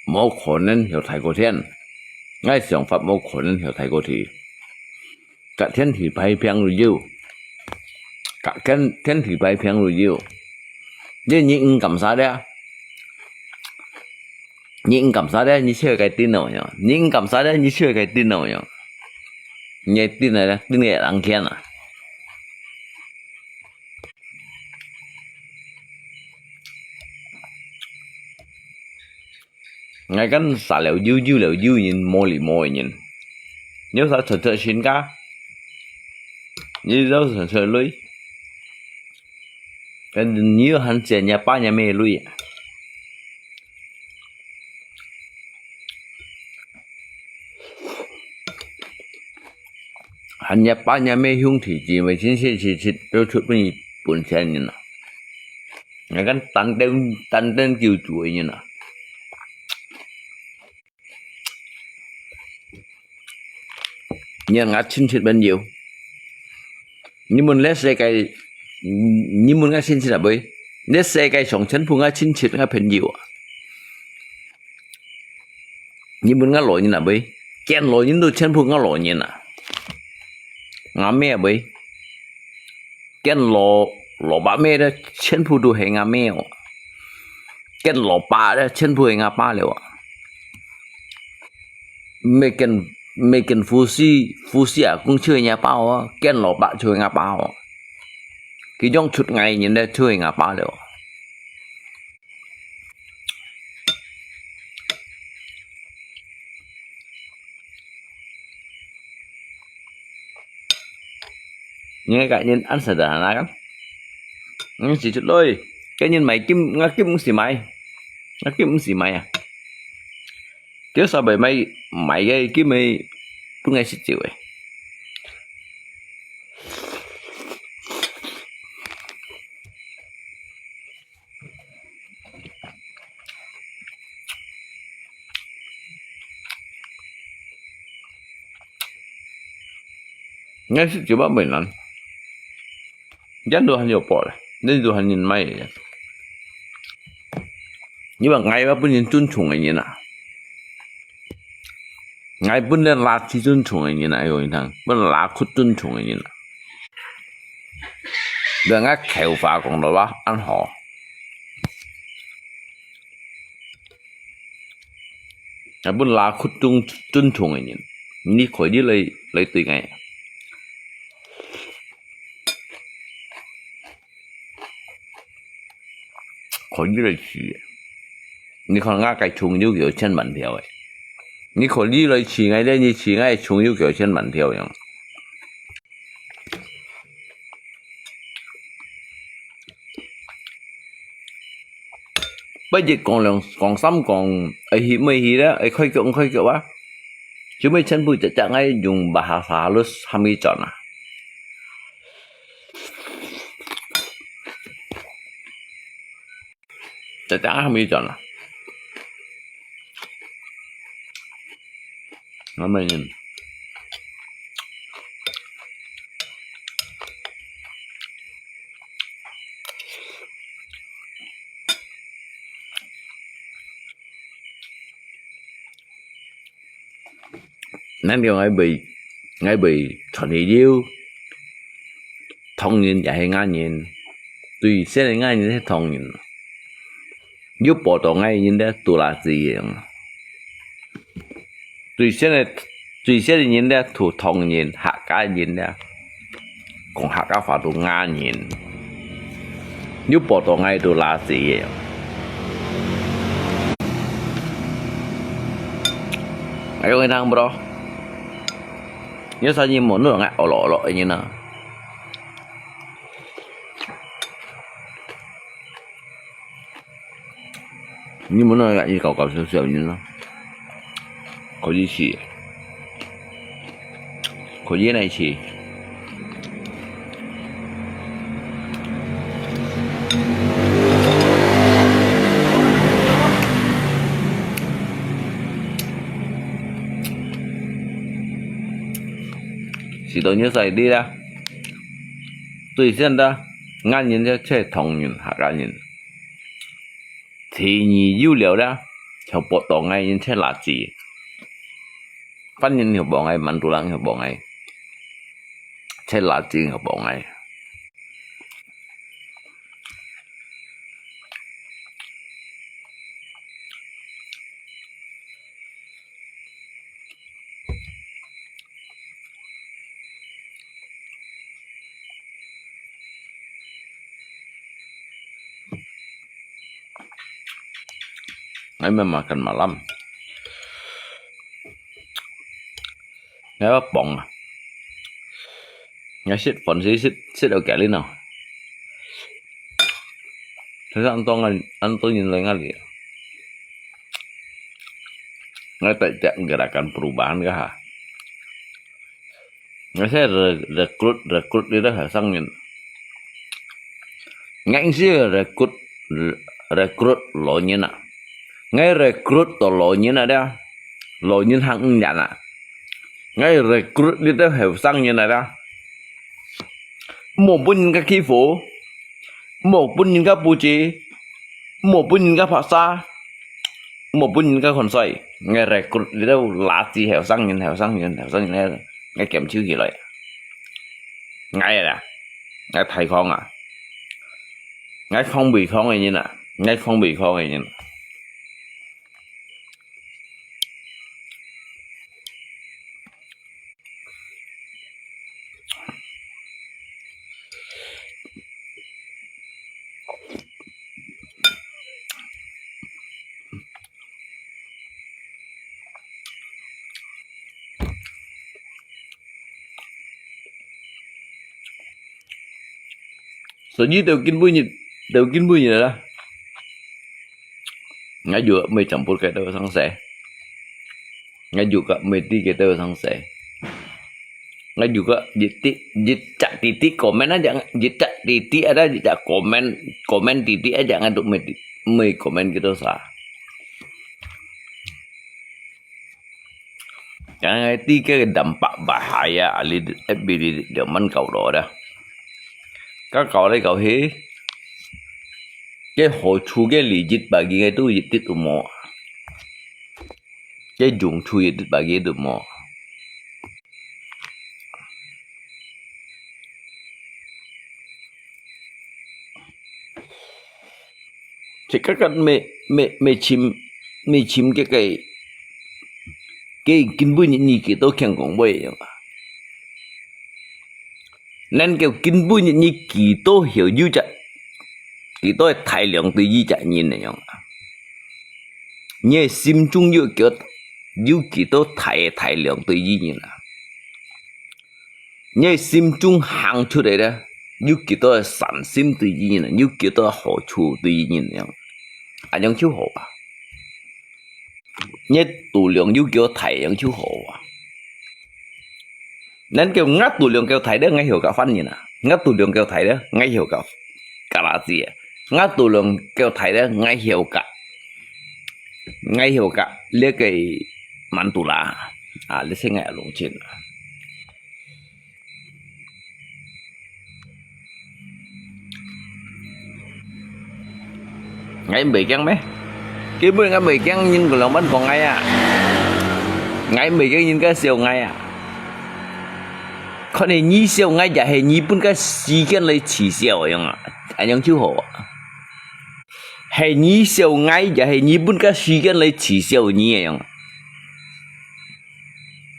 無可能曉大過天。𠊎想法無可能曉大過天。甲天地擺平如有，甲天天地擺平如有。你你毋敢啥的啊？ 你毋敢啥的，你手个電腦樣；你毋敢啥的，你手个電腦樣。你電腦呢，電腦人看啊。𠊎跟啥了有有了有人，無理無个人。你有啥存出身家？你有啥存出鐳？跟你有還借你爸你姆鐳啊？ 還你爸你姆兄弟姊妹親戚親戚都出分你本錢人啊！𠊎跟單單單單救主个人啊！你看𠊎親戚朋友，你問這世界，你問𠊎親戚啊喂？這世界上全部𠊎親戚𠊎朋友啊！ 你問𠊎老人啊喂？見老人都全部𠊎老人啊！𠊎姆啊喂？見老老伯姆咧，全部都係𠊎姆哦！見老伯咧，全部係𠊎爸了啊！毋係見毋係見護士，護士啊，講就係𠊎爸哦！見老伯就係𠊎爸哦！佢樣出𠊎人咧，就係𠊎爸了。 你个人恁實在哪个？你係出來，个人買金，𠊎金毋係買，𠊎金毋係買啊！叫啥物買買个金个，分𠊎食酒个。 𠊎食酒吧袂難，人都還有包咧，人都還有賣个。你話𠊎話分人尊重个人啊，𠊎分人垃圾尊重个人啊，有人聽，分垃圾尊重个人啊。你話𠊎口話講到話，恁好。 啊，分垃圾尊尊重个人，你可以來來對𠊎。可以來試。你看𠊎个重要幾千萬條誒，你可以來試𠊎咧，你試𠊎重要幾千萬條樣。 不一講兩講三講，愛去毋去咧，愛開腳毋開腳啊！做咩全部隻隻愛用bahasa halus喊佢轉啊？在家还没转呢。我们人，难道我会，我会传个有？唐人也是雅人，最先个雅人是唐人。 有報導个人咧，都垃圾个。最先个，最先个人咧，都唐人、客家人咧，講客家話都雅人。有報導个都垃圾个。哎，我跟你讲，bro，有啥人无弄个，哦咯哦咯个人啊。 你们那个也搞搞笑笑，你呢？可以去，可以来去。是到你在地啦，最现在，俺人家才唐人、客家人。 第二有了啦，像報導个人切垃圾，犯人又報个，滿肚人又報个，切垃圾又報个。 Ay, mamakan malam. Ngaiwa pong ah. Ngai sit phone sit sit sit au kali no. Sasa anto ngai anto nyin lai ngali. Ngai tak jak gerakan perubahan kah? Ngai saya re-, rekrut, rekrut ida ha sangin. Ngai isi rekrut, re-, rekrut lo nyin ah. Ngai rekrut to lo nyin ah dia. Lo nyin hang nyan ah. Ngai rekrut ida ha sangin ah dia. Mo pun ka kifu. Mo pun ka puji. Mo pun ka paksa. Mo pun ka konsoi. Ngai rekrut ida lati ha sangin, ha sangin, ha sangin. Ngai kem chiu hi loi. Ngai ah. Ngai thai khong ah. Ngai khong bui khong nyin ah. Ngai khong bui khong nyin ah. Sơ yi têu kin bui nyit, têu kin bui nyit lah. Ngai yu mei chăm put kai têu sang se. Ngai yu ka mei ti kai têu sang se. Ngai yu ka yit ti, yit chak ti ti comment aja, yit chak ti ti ada yit chak comment, comment ti ti aja ngai tu mei ti, mei comment kai têu sa. Cái này tí cái đảm bảo bà hại à, à, lý, ép vì lý do mình cầu đó đó. Các cầu đây cầu hi. Cái hậu chu cái lý dịch bà ghi ngay tu dịch tích tụ mò. Cái dùng chu dịch tích bà ghi tụ mò. Thì các con mê, mê, mê chim, mê chim cái, cái, cái kinh bui nhị, nhị kỳ tô khen cũng bui. Nên kêu kinh bui nhị, nhị kỳ tô hiểu dữ chả, kỳ tô thái lượng từ dữ chả nhìn này nhung. Nhị sim chung dữ kiểu, dữ kỳ tô thái, thái lượng từ dữ nhìn à. Ngai sim chung hàng chu đấy đó. Yu kì tô sản sim tùy dĩ nhiên, yu kì tô hậu chu tùy dĩ nhiên yang. Anh yang chu hậu à. Ngai tù lượng yu kì tô thái yang chu hậu à. Nên kêu ngã tù lượng kêu thái đấy, ngai hiểu cả phân nhìn à. Ngã tù lượng kêu thái đấy, ngai hiểu cả, cả là gì à. ，𠊎都能夠睇得，𠊎曉得，𠊎曉得這個曼都拉啊，這係𠊎个龍井。 𠊎毋會驚咩？根本𠊎毋會驚人个兩般講𠊎啊！𠊎毋會驚人家笑𠊎啊！看係你笑𠊎，也係你分个時間來恥笑樣啊，恁樣就好啊！係你笑𠊎，也係你分个時間來恥笑你樣啊！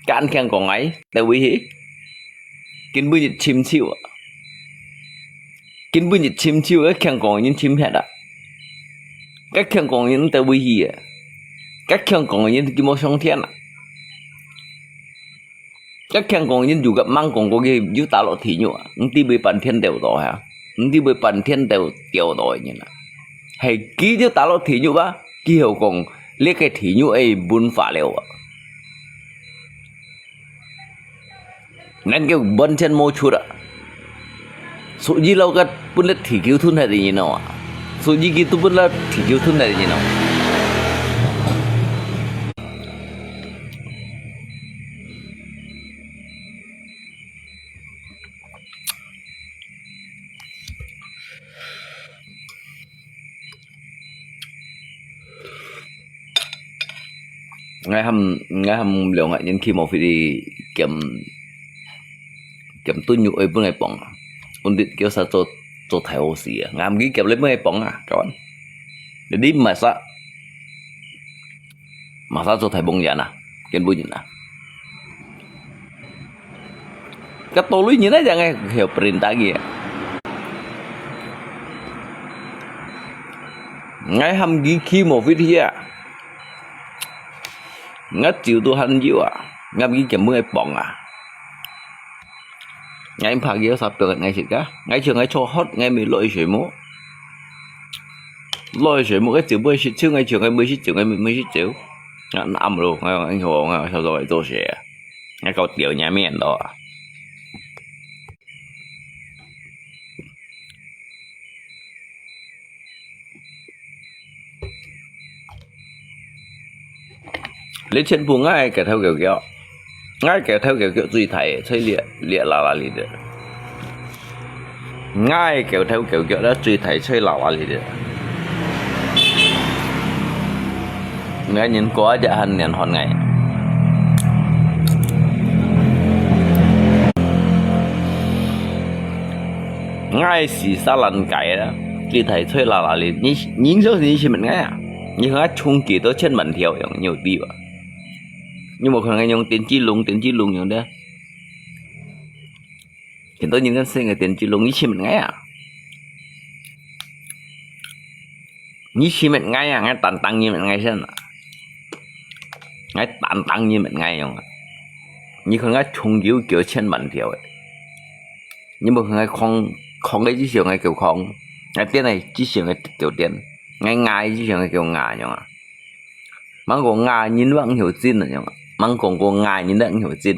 敢聽講𠊎，在位去？根本就尋手啊！根本就尋手，該聽講人尋忒啊！該聽講人在位去啊！該聽講人佢無上天啊！該聽講人有个吂講過佢有打落地獄啊！毋知會半天掉到下，毋知會半天掉掉到个人啊！係佢就打落地獄啊！佢曉講，這個地獄个文化了啊！ 恁个完全無出啊！屬於老个分了地球吞忒个人哦啊！屬於佢都分了地球吞忒个人哦！𠊎喊，𠊎喊兩個人去莫非去兼，兼燉肉愛分佢幫啊！問題叫啥做，做太好事啊！𠊎喊佢兼來分佢幫啊，kawan！你毋係啥，麼儕做大幫人啊，根本人啊！ 該道理人來講个，曉perintah佢啊。𠊎喊佢去莫非去啊！𠊎酒都還有啊，𠊎喊佢根本愛幫啊！𠊎怕佢有啥表現，𠊎識个，𠊎像𠊎坐hot，𠊎毋落去睡目。落去睡目，該酒毋會食酒，𠊎像𠊎毋會食酒，𠊎毋會食酒。啊，那暗咯，𠊎，𠊎，𠊎，𠊎，小時候做事啊。 𠊎搞掉人面咯。你全部𠊎个頭狗狗，𠊎个頭狗狗最大，最烈，烈啦啦哩个。 𠊎狗頭狗腳了，最大嘴啦啦哩个。𠊎人過一隻還年寒个。𠊎死沙爛界啦，最大嘴啦啦哩，你，你說你是問𠊎啊？你看𠊎衝幾多千萬條樣，你有知無？你無看𠊎用電擊龍，電擊龍樣个。 很多人都是那个電擊龍，你去問𠊎啊？你去問𠊎啊？𠊎單單你問𠊎先啊！𠊎單單你問𠊎用啊！你看𠊎衝九九千萬條个，你無看𠊎狂，狂个只想𠊎叫狂，𠊎癲个只想𠊎叫癲，𠊎牙个只想𠊎叫牙用啊！吂講牙人話毋曉真啊用啊！吂講過牙人話毋曉真。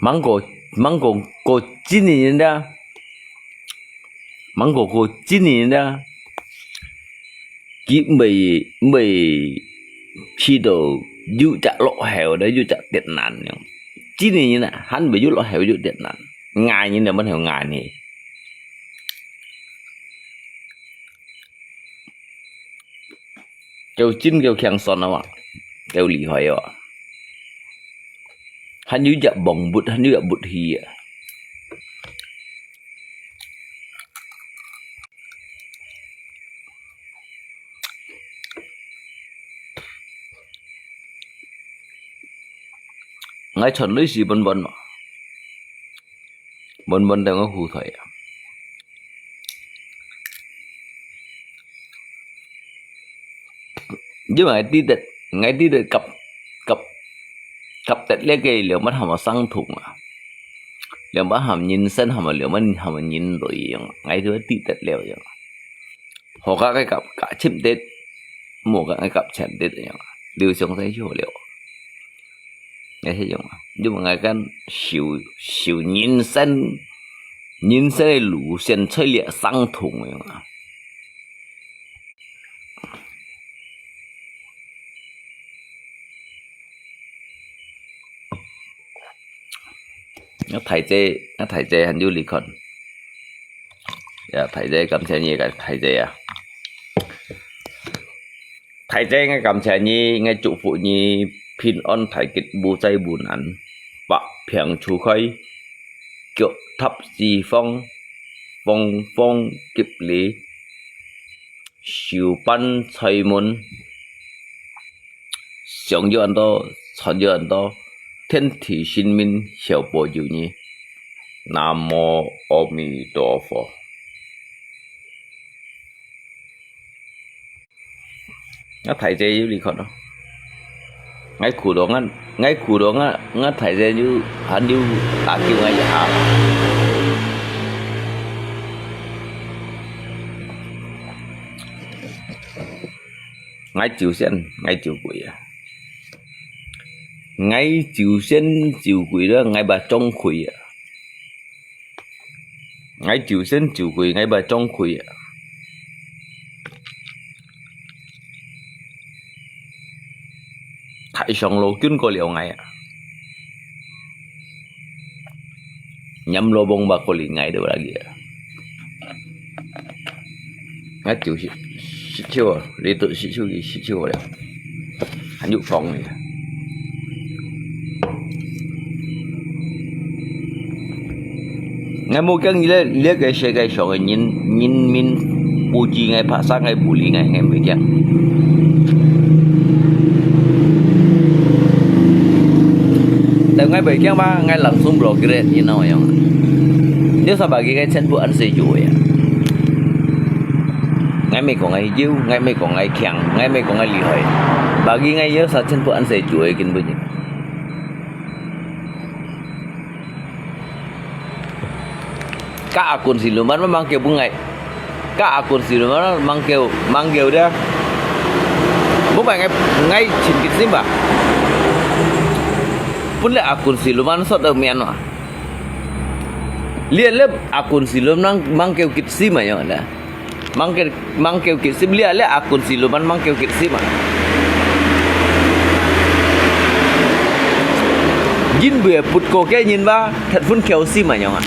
吂講，吂講過真个人啦，吂講過真个人啦，佢毋會，毋會去到有隻落後个，有隻跌難樣。真个人啊，還毋會有落後有跌難。𠊎人就毋曉𠊎呢。 夠真夠強壯啊嘛，夠厲害啊嘛。還有一隻王物，還有一隻武器啊。𠊎傳類似本本嘛。 穩穩在𠊎褲袋啊。因為𠊎知得，𠊎知得合，合，合得這個兩百項个相同啊，兩百項人生項个兩百項个人類樣，𠊎都知得了樣。好个𠊎合，合尋得，無个𠊎合尋得樣，留上世就好了。，𠊎係用啊，因為𠊎講修，修人生，人生个路線，出來相同个嘛。 𠊎大姐，𠊎大姐還有你看。呀，大姐，感謝你，大姐啊。大姐，𠊎感謝你，𠊎祝福你平安大吉，無災無難，百病除開，腳踏四方，鳳凰吉利， 壽半財門，上有恁多，穿有恁多，天地神明曉保佑你。南無阿彌陀佛。啊，大姐有你看咯。 𠊎苦惱𠊎，𠊎苦惱𠊎，𠊎大姐有，還有打救𠊎一下。𠊎就先，𠊎就跪啊。𠊎就先就跪了，𠊎把鐘跪啊。 𠊎就先就跪，𠊎把鐘跪啊。大上老君過了𠊎啊。閻羅王把過了𠊎都lagi啊。 啊，就係，食酒啊，你都食酒，佢食酒了，還有講呢。𠊎無驚你這，這個世界上个人，人民不知𠊎，拍殺𠊎，bully𠊎，𠊎無驚。但𠊎無驚嘛，𠊎langsung block佢，你知道嗎？Dia sa bagi𠊎全部安世主呀。 𠊎無講𠊎有，𠊎無講𠊎強，𠊎無講𠊎厲害。Bagi𠊎有啥全部安世主个根本。Ka akun siluman mang kêu pun ngai. Ka akun siluman mang kêu, mang kêu dia. Bukan ngai, ngai chin kit simba. Pun le akun siluman sot dau mian ma. Lia le akun siluman mang kêu kit sim ma yong da. Mang kêu, mang kêu kit sim lia le akun siluman mang kêu kit sim ma. Jin bue put ko ke nyin ba, that phun kêu sim ma yong a.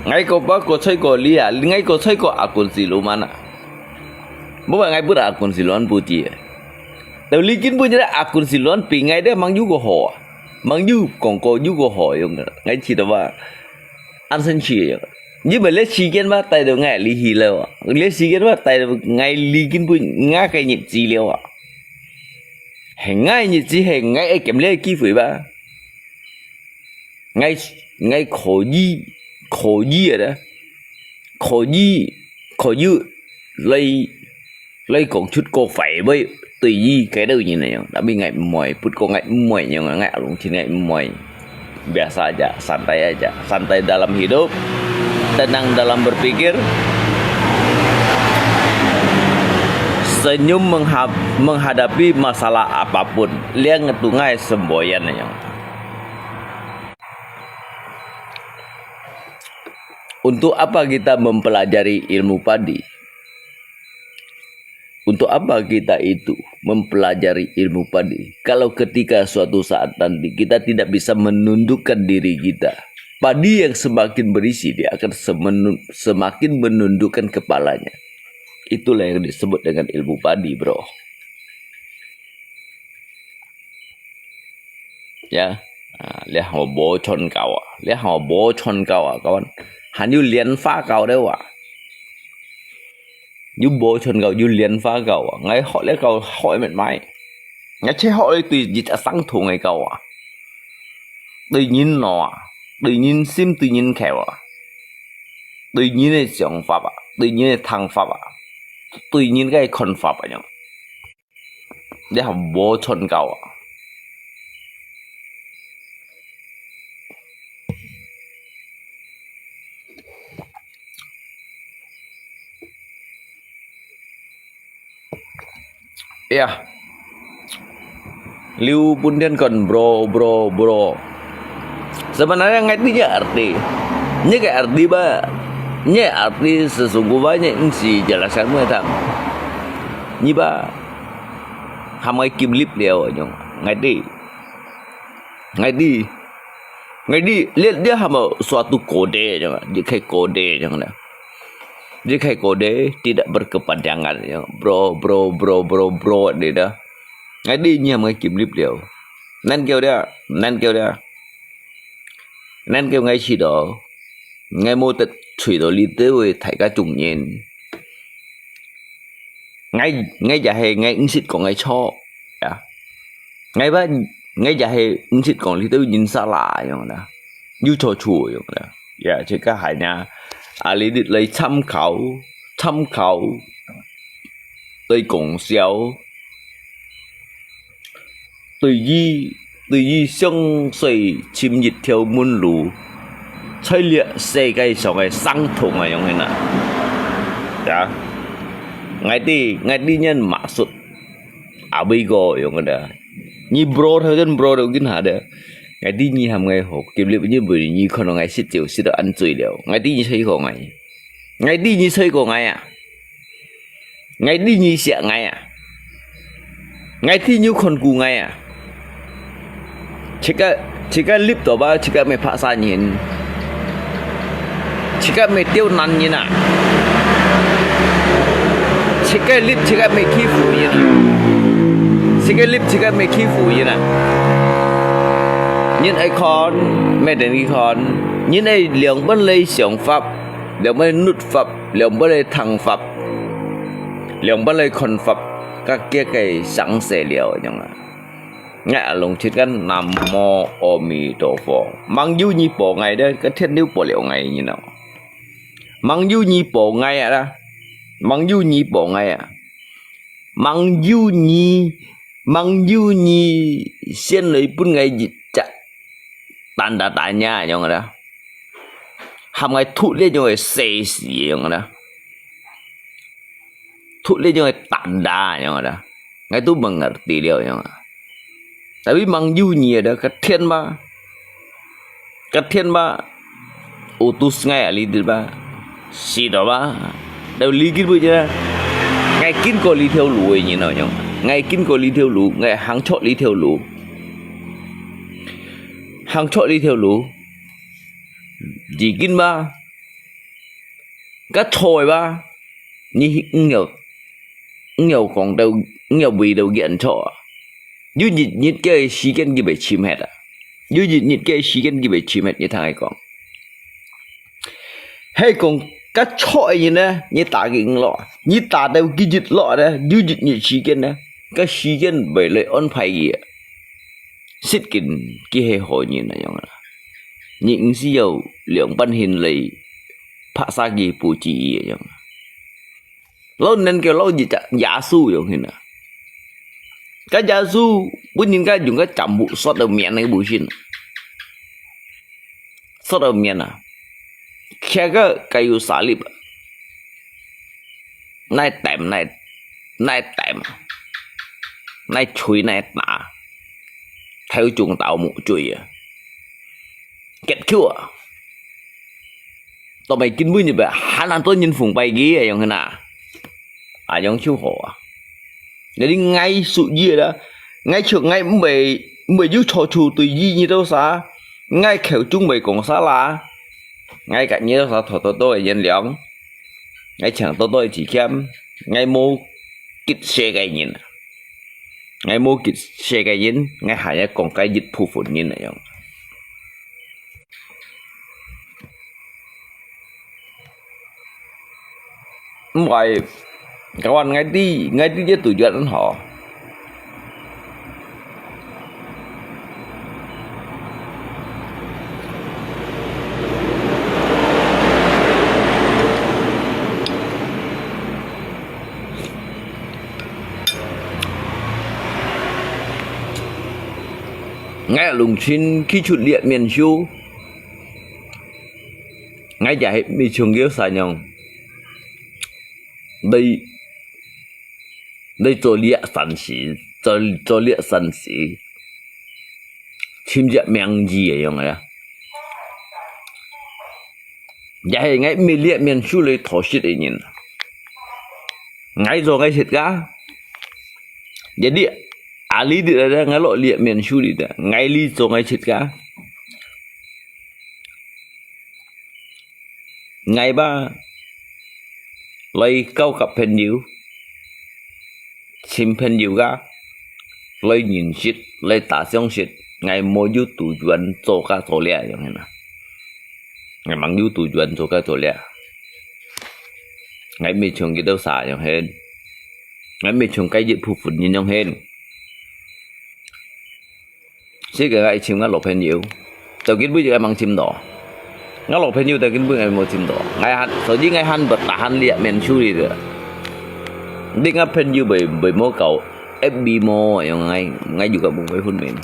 Ngai ko ba ko choi ko lia, ngai ko choi ko akun siluman a. Bo ba ngai put akun siluman puti. Tau likin pun jera akun siluman pi ngai de mang yu ko ho. Mang yu kong ko yu ko ho yong ngai chi to ba. An sen chi yong. Ni ba le chi gen ba tai do ngai li hi le wa. Le chi gen ba tai do ngai likin pun ngai kai ni chi le wa. He ngai ni chi he ngai e kem le ki fui ba. Ngai, ngai ko yi, ko yi da. Ko yi, ko yu, lai, lai kong chut ko fai bai, tui yi kai dau yin na yong. Tapi ngai moi, put ko ngai moi yong, ngai alung chin ngai moi. Biasa aja, santai aja. Santai dalam hidup, tenang dalam berpikir, senyum mengha-, menghadapi masalah apapun. Liang ngetu ngai semboyan na yong. Untuk apa kita mempelajari ilmu padi? Untuk apa kita itu mempelajari ilmu padi? Kalau ketika suatu saat nanti kita tidak bisa menundukkan diri kita, padi yang semakin berisi, dia akan semenu-, semakin menundukkan kepalanya. Itulah yang disebut dengan ilmu padi, bro. Ya, ah, lihat hamba bocon kawa, lihat hamba bocon kawa, kawan. Hanyu lian fa kau dewa. Yu bocon kau, yu lian fa kau, ngai hok le kau hok met mai. Ngai che hok le tui jit asang thung ngai kau a. Tui nyin no a, tui nyin sim, tui nyin kheo a. Tui nyin e siang fa ba, tui nyin e thang fa ba. Tui nyin kai khon fa ba nyong. Dia hamba bocon kau a. Ya. Liu pun dian kon bro, bro, bro. Sebenarnya ngai ti nya arti. Nya ke arti ba? Nya arti sesungguhnya nsi jelaskan mo tang. Nyi ba? Ham ngai kim lip liao nyong. Ngai ti. Ngai ti. Ngai ti. Lihat dia ham suatu kode nyong. Dia kai kode nyong na. Dia kai kode tidak berkepanjangan nyong. Bro, bro, bro, bro, bro, dia dah. Ngai ti nyi ham ngai kim lip liao. Nan kêu dia, nan kêu dia. Nan kêu ngai si do. Ngai mo tet chui do li te wei thai ka chung nyen. Ngai, ngai ja he ngai ngsit kong ngai cho. Ya. Ngai ba, ngai ja he ngsit kong li te nyen sa la nyong na. Yu cho chu nyong na. Ya, che ka hai nya. A li dit lai tham khảo, tham khảo. Lai kong xiao. 對於，對於上水尋一條門路，在這世界上个相同啊，樣形啊。Ya. Ngai ti, ngai ti nyan maksud. Abis ko, yang ada. Ni bro thau jen bro thau kin ada. Ngai ti ni ham ngai ho. Kim lip ni bui ni khon ngai sit chiu sit an chui liao. Ngai ti ni sai ko ngai. Ngai ti ni sai ko ngai à. Ngai ti ni siak ngai à. Ngai ti ni khon ku ngai à. Chika, chika lip to ba, chika me phak sa nyin. Chika me tiêu nan nyin à. Chika lip, chika me khi phủ nyin à. Chika lip, chika me khi phủ nyin à. Nyin ai khon, me den khi khon. Nyin ai liang ban lai siang phap, liang ban lai nút phap, liang ban lai thang phap, liang ban lai khon phap. Ka kia kai sang se liao nyong à. Ngai alung chit kan Nam Mô A Di Đà Phật. Mang yu ni po ngai de, ka thien liu po liao ngai ni no. Mang yu ni po ngai à da. Mang yu ni po ngai à. Mang yu ni, mang yu ni sien lei pun ngai jit chak. Tan da ta nya nyong da. Ham ngai thut le nyong se si nyong da. Thut le nyong tan da nyong da. Ngai tu mengerti liao nyong. Tapi mang yu ni ada ketian ba. Ketian ba. Utus ngai ali dit ba. Si to ba. Dau li kin bu je. Ngai kin ko li theo lu ni no nyong. Ngai kin ko li theo lu, ngai hang chok li theo lu. Hang chok li theo lu. Di kin ba. Ka choi ba. Ni ngiao, ngiao kong dau, ngiao bui dau gian cho. Yu jit jit ke si ken ki be chim het à. Yu jit jit ke si ken ki be chim het ni thang ai kong. Hai kong ka choi ni ne, ni ta ki lo. Ni ta dau ki jit lo ne, yu jit jit si ken ne. Ka si ken be le on phai ki. Sit kin ki he ho ni na yong à. Ni ng si yau liang ban hin le. Phak sa ki pu chi yong. Lo nen ke lo ji cha Yesu yong hin à. Ka Yesu bu nin ka yung ka cham bu sot da mian ne bu sin. Sot da mian à. Kia ka kayu salib. Nai tem, nai, nai tem. Nai chui, nai ta. Theo chung tao mu chui à. Kết thúc à. Tao mày kinh bu ni ba, han an to nyin phung pai ki à, yong hin à. À, yong chiu ho à. Ngai di ngai su yi da. Ngai chiu ngai mbai, mbai yu cho chu tu yi ni dau sa. Ngai kheu chung mbai kong sa la. Ngai ka ni dau sa tho tho tho yen liang. Ngai chang tho tho chi kiam. Ngai mo kit se kai nyin. Ngai mo kit se kai nyin. Ngai ha ya kong kai yit phu phun nyin na yong. Mbai, kawan ngai di, ngai di je tu juat ho. Ngai lung chin khi chut liat mian siu. Ngai ja he mi chung kiu sa nyong. Dei 你做這善事，做，做這善事，尋隻名字个樣个啦。也係𠊎毋係這面書裡討食个人。𠊎做𠊎自家。Jadi，啊，你這，𠊎落這面書裡个，𠊎這做𠊎自家。 𠊎吧，來交合朋友，尋朋友个，來認識，來打相識，𠊎無有杜絕做个做了樣个啦。𠊎吂有杜絕做个做了。𠊎毋係像佢兜儕樣形，𠊎毋係像該一部分人樣形。 所以𠊎愛尋𠊎老朋友，到今晡日𠊎吂尋到。𠊎老朋友到今晡日𠊎無尋到。𠊎還，所以𠊎還不tahan這面書裡个。你𠊎朋友會，會無搞，F B無用，𠊎，𠊎又个無會分明。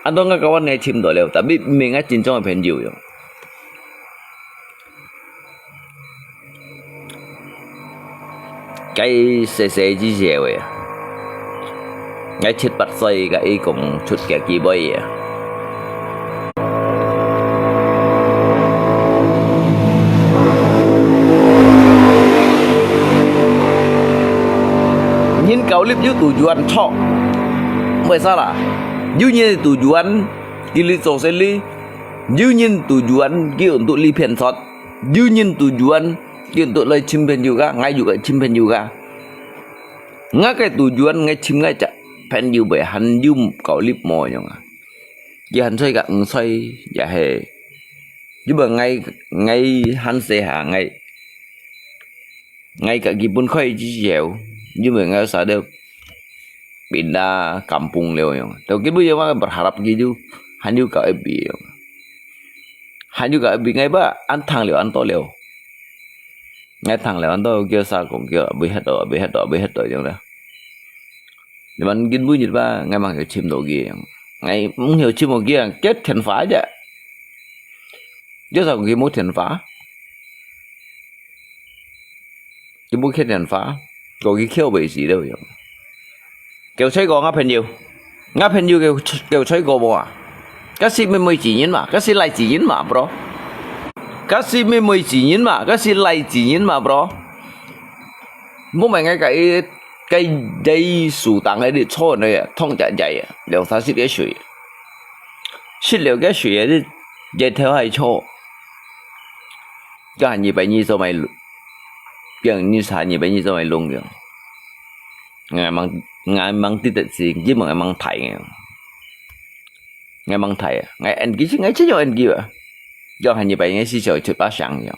恁多𠊎搞完𠊎尋到了，tapi毋係𠊎真正个朋友樣。 該細細之時个，𠊎七八歲，該一共出个機會啊。人交流有杜絕錯，為啥啦？有人杜絕，佢來做生理，有人杜絕，佢用到這片錯。 有人杜絕，佢都來尋朋友个，𠊎又愛尋朋友个。𠊎个杜絕，𠊎尋𠊎隻朋友會還有交流無樣啊？佢還在个五歲，也係，因為𠊎，𠊎還細下，𠊎，𠊎个基本開之後，因為𠊎啥都 pindah kampung了樣。Tapi佢又berharap佢就還有搞一筆樣。還有搞一筆，𠊎吧，恁聽了恁多了。𠊎聽了恁多，佢儕講佢會歇到，會歇到，會歇到樣啦。你問今晡日吧，𠊎吂曉尋到佢樣。𠊎毋曉尋到佢樣，佢電話啫。佢儕講佢無電話。 佢無開電話，過去敲袂死了樣。叫吹過𠊎朋友，𠊎朋友叫，叫吹過無啊？該係妹妹子人嘛，該係倈子人嘛，bro。該係妹妹子人嘛，該係倈子人嘛，bro。無買𠊎个，个在樹頂个坐呢，痛姐姐啊，兩三十个歲。十六个歲啊，你日頭還坐。 佢還二百二十米，佢還二十，二百二十米long樣。𠊎吂，𠊎吂知得事，因為𠊎吂睇个。𠊎吂睇啊，𠊎N G，𠊎真有N G啊。佢還二百二十四小時出把聲樣。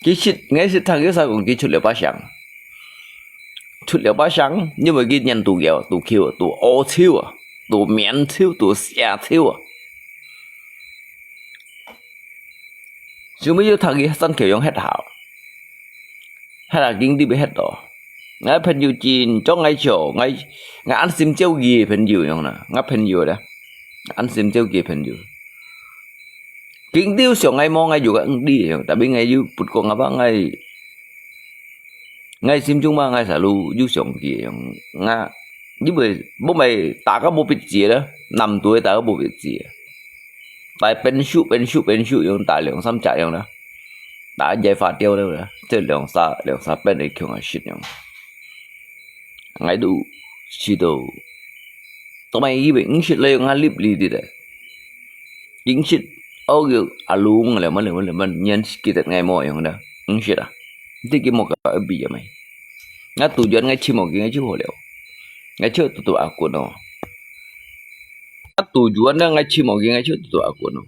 其實，𠊎係聽佢儕講佢出了把聲。出了把聲，因為佢年肚高，肚Q，肚屙臭啊，肚面臭，肚蛇臭啊。 想毋到佢生口樣歇下，歇下緊就會歇到。𠊎朋友真，將𠊎笑，𠊎，𠊎恁心焦佢个朋友樣啦，𠊎朋友咧，恁心焦佢个朋友。緊就想𠊎無，𠊎有个毋知樣，tapi𠊎又不過𠊎怕𠊎 𠊎心中嘛，𠊎儕路有想佢樣，𠊎，因為，無買打个無別子啦，男仔打个無別子。打分手，分手，分手，樣打兩三隻樣啦，打一隻花掉了啦，這兩三，兩三遍个共下食樣。𠊎都試到，都買以為毋食了，𠊎立立的。 Ingsit，哦，有阿龍了，mana，mana，mana，你還記得𠊎無樣的？毋識啊，你記無个比啊咩？𠊎杜絕𠊎尋無佢，𠊎就好了。𠊎就堵堵阿君哦。𠊎杜絕呢，𠊎尋無佢，𠊎就堵堵阿君哦。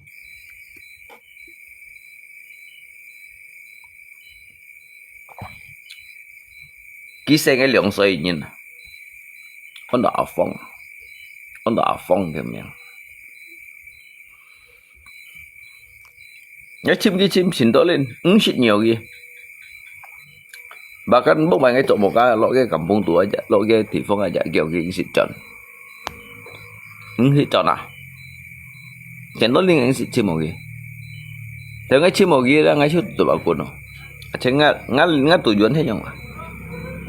佢生个兩歲人啊，安到阿芳，安到阿芳个名。 𠊎尋佢尋，尋到連，毋識鳥佢。Bahkan屋外个做木家，落个kampung肚啊，落个地方啊，叫佢毋識轉。毋識轉啊！尋到連毋識尋無佢。等𠊎尋無佢啦，𠊎就做阿君咯。而且𠊎，𠊎，𠊎杜絕係樣啊。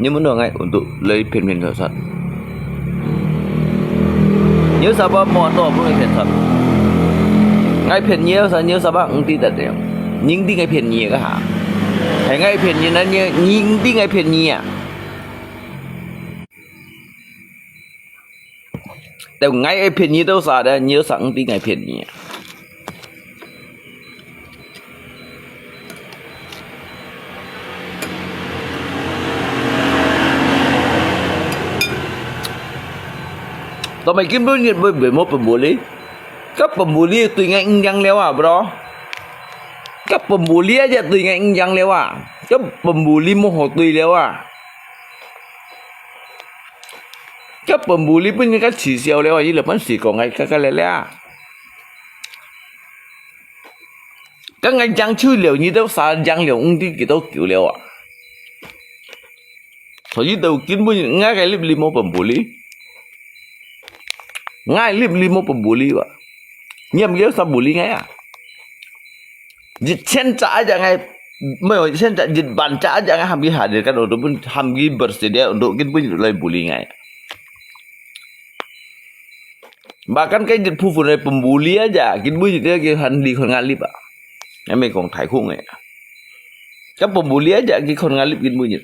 你問到𠊎，𠊎都來騙騙出出。你有啥話無多分你騙出？𠊎騙你有啥？你有啥話毋知得了？你毋知𠊎騙你个哈？係𠊎騙你，那你你毋知𠊎騙你啊？ 都𠊎會騙你都啥的，你又想逼𠊎騙你啊？做麼根本就無，無，無分無理，該分無理對𠊎影響了啊，bro。該分無理啊，就對𠊎影響了啊，該分無理無好對了啊。 該分無理分人家恥笑了啊，佢老闆死講𠊎該个了了啊。該𠊎贏就了，你都啥贏了，毋知幾多久了啊。所以都根本𠊎个立場無分無理，𠊎立場無分無理啊。你毋曉啥無理𠊎啊？一千隻aja𠊎 無，現在一萬隻aja𠊎喊佢hadir，kan untuk pun喊佢bersedia untuk根本就來無理𠊎。Bahkan該一部分來分無理aja，根本就佢還離開𠊎立啊。𠊎毋係講大空个，該分無理aja，佢看𠊎立根本就。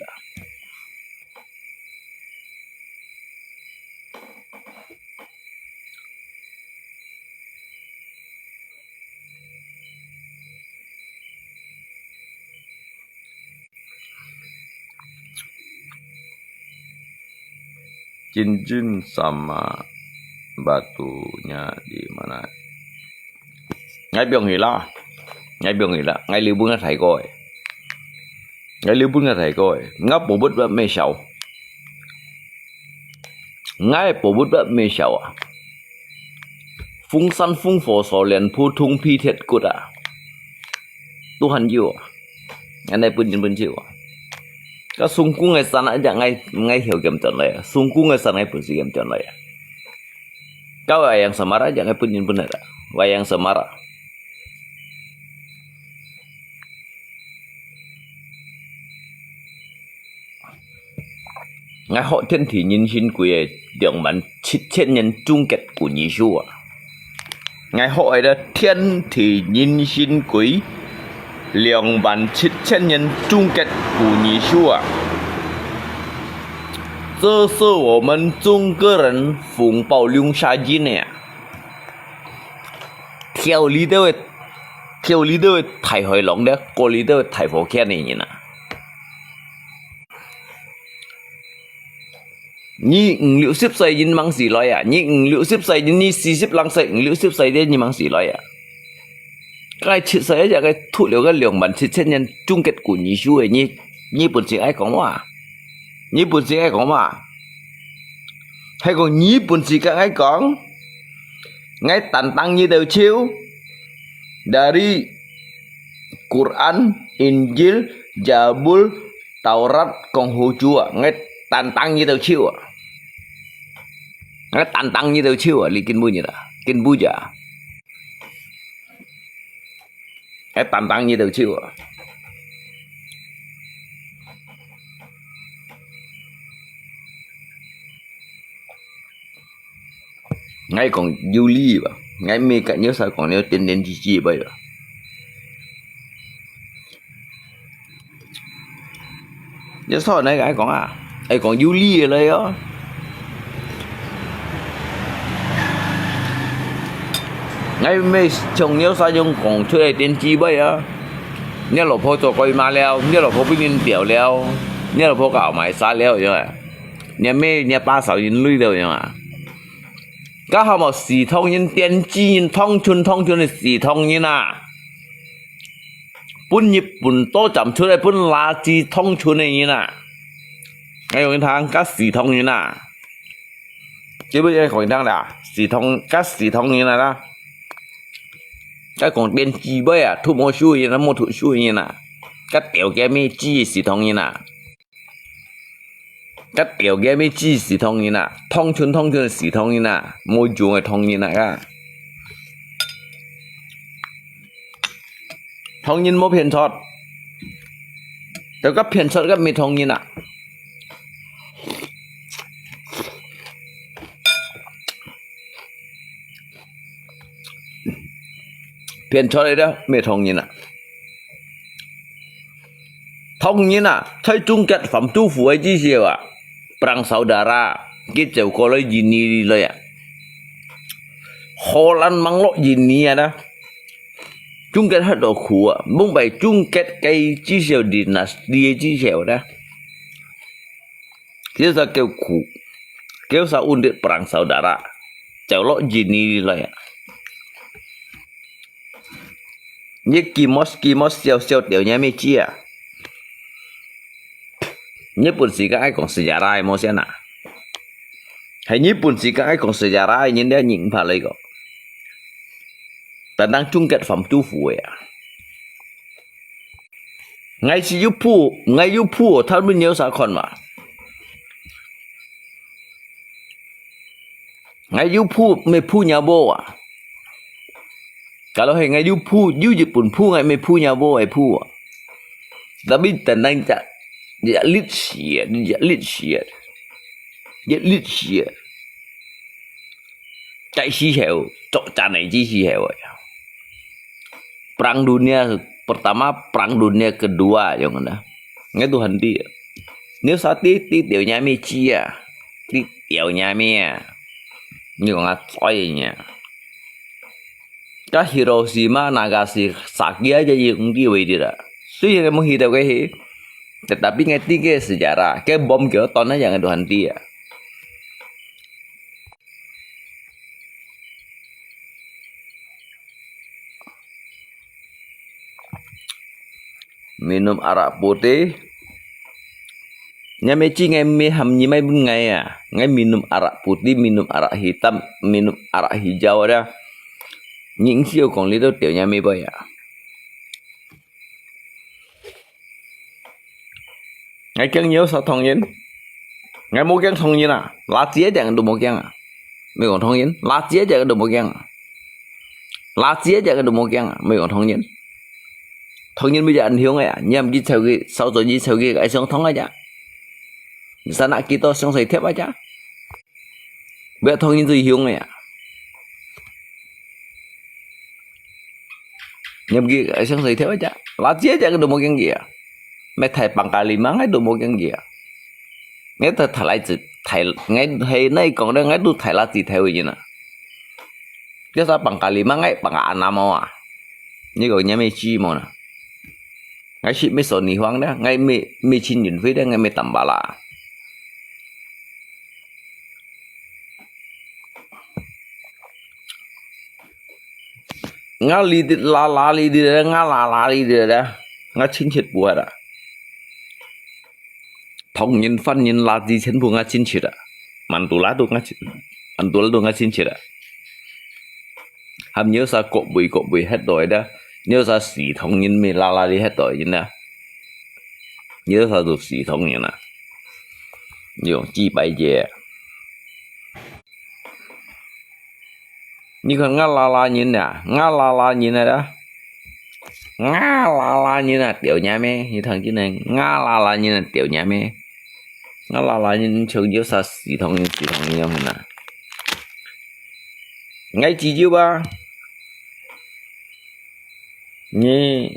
Cincin sama batunya di mana？𠊎放佢啦，𠊎放佢啦，𠊎留分𠊎大哥个，𠊎留分𠊎大哥个，𠊎寶物乜無少。 𠊎寶物乜無少啊。風扇、風火、鎖鏈、普通皮鐵骨啊，都還有啊。恁呢分人分手啊。該送工个衫啊，一隻𠊎，𠊎曉撿轉來啊，送工个衫𠊎本事撿轉來啊。該wayang semar啊，一隻𠊎分人分來啊，wayang semar啊。 𠊎學天地人心鬼个兩萬七千年終結古語書啊！𠊎學个天地人心鬼兩萬七千年終結古語書啊！這是我們中國人紅包留下來个啊！ 跳裡肚个，跳裡肚个大海浪咧，過裡肚个大火圈个人啊！你五六十歲人吂死來啊！你五六十歲人，你四十零歲、五六十歲个人吂死來啊！該七十歲个，該讀了个兩萬七千年終結古語書个，你，你本事愛講麼？你本事愛講麼？ 係講你本事甲𠊎講，𠊎tantang你兜手，dari Quran、Injil、Jabul、Taurat講好久啊，𠊎tantang你兜手啊，𠊎tantang你兜手啊，你根本就啦，根本就啊。 𠊎tantang你兜手啊。𠊎講有理吧，𠊎毋係甲你儕講了點點滴滴吧。 你所以𠊎講啊，愛講有理个來哦。𠊎毋係像你儕樣講出來點滴吧啊。你老婆做鬼嫲了，你老婆分人吊了，你老婆搞賣沙了，樣啊。你姆你爸少人類了，樣啊。該好無？死唐人、電鋸人，唐村唐村个死唐人啊！ 分日本刀斬出來，分垃圾唐村个人啊！𠊎講你聽，該死唐人啊！這擺𠊎講你聽啦，死唐，該死唐人啊啦！該講電鋸吧啊，土毛手个人啊，無讀書个人啊！該吊該咩鋸个死唐人啊！ 該吊該咩鋸死唐人啊，唐村唐村个死唐人啊，無用个唐人啊，該。唐人無騙錯，就該騙錯个咩唐人啊。騙出來个，毋係唐人啊。唐人啊，在中國反政府个時節啊，perang saudara，佢走過來印尼來啊。荷蘭吂落印尼啊啦，中國歇到苦啊，吂擺中國个時節，dinasti个時節啦。 佢就叫苦，佢就搵得perang saudara，走落印尼來啊。你gimos gimos笑笑掉你乜知啊？日本時間愛講sejarah个無先啊？係日本時間愛講sejarah个人了，你毋怕來講？單單中國反政府个啊！ 𠊎係有譜，𠊎有譜，他們有啥看嘛？𠊎有譜，毋係譜若無啊。假如係𠊎有譜，有日本譜，𠊎毋係譜若無个譜啊。Tapi單單隻，隻歷史啊，隻歷史啊，隻歷史啊。 在時候，作戰个時候啊。Perang Dunia Pertama, Perang Dunia Kedua，樣个呢。𠊎都還知啊。你啥知，知掉你乜知啊？知掉你乜啊？你講啊，災呢？該Hiroshima、Nagasaki，啥个啊，就用知位置啦。雖然你無去到該去，tetapi𠊎知个sejarah，該bom幾多噸啊，樣个都還知啊。 Minum arak putih. Nyo mê ci ngai mê ham nyi mai bun ngai a. Ngai minum arak putih, minum arak hitam, minum arak hijau ada. Nyi ngi siu kong li tu tiu nyo mê bơi a. Ngai kiang nhiều sao thong yin. Ngai mô kiang thong yin a. Lá chia chang tu mô kiang a. Mê kong thong yin. Lá chia chang tu mô kiang a. Lá chia chang tu mô kiang a. Mê kong thong yin. Thong yin mê chang hiong a. Nyi ham ki chau ki, sao zo nyi chau ki, ai siong thong a cha. Sa na ki to siong sai thiap a cha. Bê thong yin zui hiong a. Nyi ham ki, ai siong sai thiap a cha. Lá chia chang tu mô kiang ki a. Mê thai pang ka li ma ngai tu mô kiang ki a. Ngai ta thai lai zi, thai, ngai hei nai kong da ngai tu thai lá zi thai wei yin a. Kia sa pang ka li ma ngai pang ka anam a. Nyi kong nyi mê ci mô na. Ngai sit mê so ni huang da, ngai mê, mê chin yun fei da, ngai mê tam ba la. Nga li dit la la li dit da, nga la la li dit da. Nga chin chit bu ha da. Thong yin fan yin la zi chen bu nga chin chit da. Man tu la tu nga chin, man tu la tu nga chin chit da. Ham nhiều sa kok bui kok bui het doi da. Nhiều sa si thong yin mê la la li het doi yin da. Nhiều sa tu si thong yin a. Nhiều chi bai jie. Nyi kong nga la la yin a, nga la la yin a da. Nga la la yin a, tiau nya mê, nyi thang kin nai, nga la la yin a, tiau nya mê. Nga la la yin chong yo sa si thong yin, si thong yin yong na. Ngai chi jiu ba. Nyi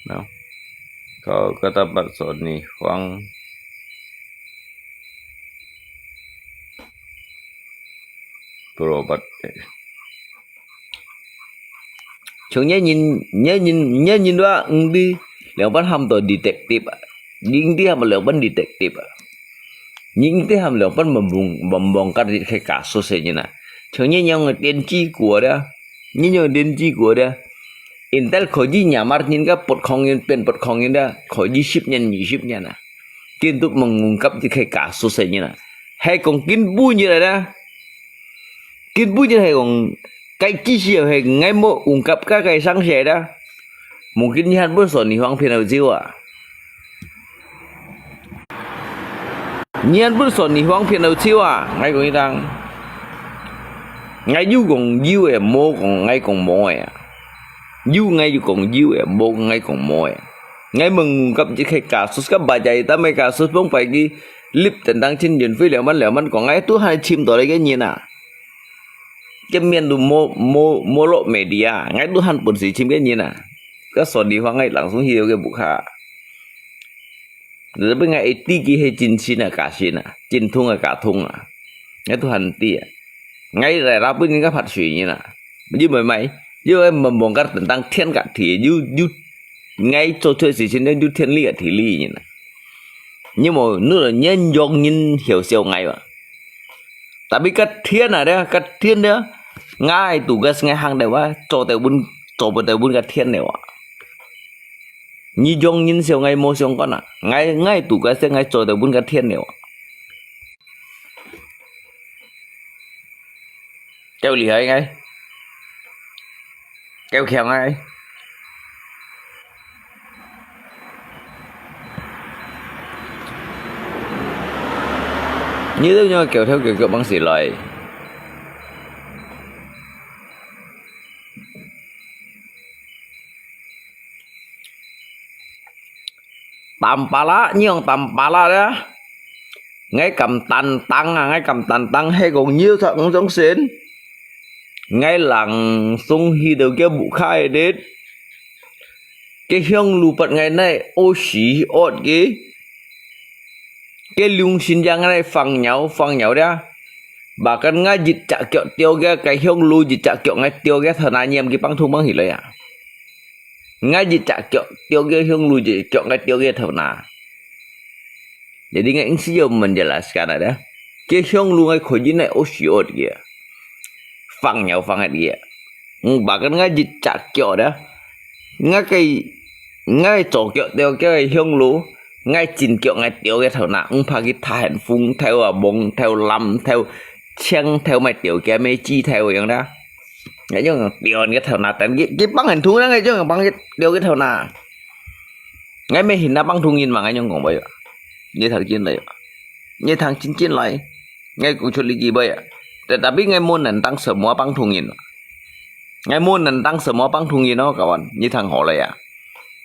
No. Kau kata bat so ni huang. Berobat. Chong nyi yin, nyi yin, nyi yin wa ng di. Liang ban ham to detective a. Yin di ham liang ban detective a. Yin di ham liang ban mambung, mambung kar di khai kasus e nyi na. Chong nyi nyong den chi kua da. Nyi nyong den chi kua da. Intel kho ji nya mar nyin ka pot khong yin pen pot khong yin da. Kho ji sip nyan nyi sip nyan a. Kin tu mangungkap di khai kasus e nyi na. Hai kong kin bu nyi da da. Kin bu nyi hai kong kai chi si hai ngai mo ungkap ka kai sang se da. Mungkin nyi han bun so ni huang phian au jiu a. Nyi han bun so ni huang phian au jiu a. Ngai kong i tang. Ngai yu kong yu e, mo kong ngai kong mo e. Yu ngai yu kong yu e, mo kong ngai kong mo e. ，𠊎問甲一个kasus，甲bajai，但係kasus放排佢立等當陳雲輝兩萬兩萬講，𠊎都還尋到了个人啊。見面都無無無落media，𠊎都還本事尋个人啊。該算你話，𠊎langsung去到个屋下。 Tapi𠊎一知佢係真神啊，假神啊，真通啊，假通啊，𠊎都還知啊。𠊎來啦，分人家拍水人啊，又毋係，又愛問問个等當天甲地，又又，𠊎做出事情，又天理啊地理人啊。你無，你來冤枉人，曉笑𠊎啊。Tapi甲天啊，甲天啊，𠊎都个𠊎行得啊，做得分，做不得分甲天了啊。 你用人笑𠊎無相干啊，𠊎𠊎都个事𠊎做得分个天了。夠厲害个，夠強个。你都用狗頭狗腳幫死來。 Tampalak，你用Tampalak啊？𠊎敢擔當啊，𠊎敢擔當，係講你有啥五種神？𠊎langsung去到佢屋下个，佢香爐發𠊎哪屙屎屙个，佢龍神像𠊎放尿放尿了。Bahkan𠊎一隻腳吊佢，佢香爐一隻腳𠊎吊佢，頭那黏佢幫通幫起來啊！ 𠊎一隻腳吊佢香爐，一隻腳𠊎吊佢頭那。Jadi𠊎硬係要menjelaskan啊，佢香爐𠊎可以拿屙屎屙个，放尿放个，嗯，bahkan𠊎一隻腳的，𠊎个𠊎左腳吊佢个香爐，𠊎正腳𠊎吊佢頭那，毋怕佢tahan風頭啊，風頭、lâm頭、青頭，乜吊佢乜枝頭樣啦。 𠊎仰吊佢頭那，但佢佢幫很痛啦，𠊎仰幫佢吊佢頭那。𠊎乜係那幫痛人嘛，𠊎仰講話啊？你聽真來啊？你聽真真來，𠊎講出你幾倍啊？Tetapi𠊎無能當什麼幫痛人啊，𠊎無能當什麼幫痛人哦，kawan，你聽好了呀？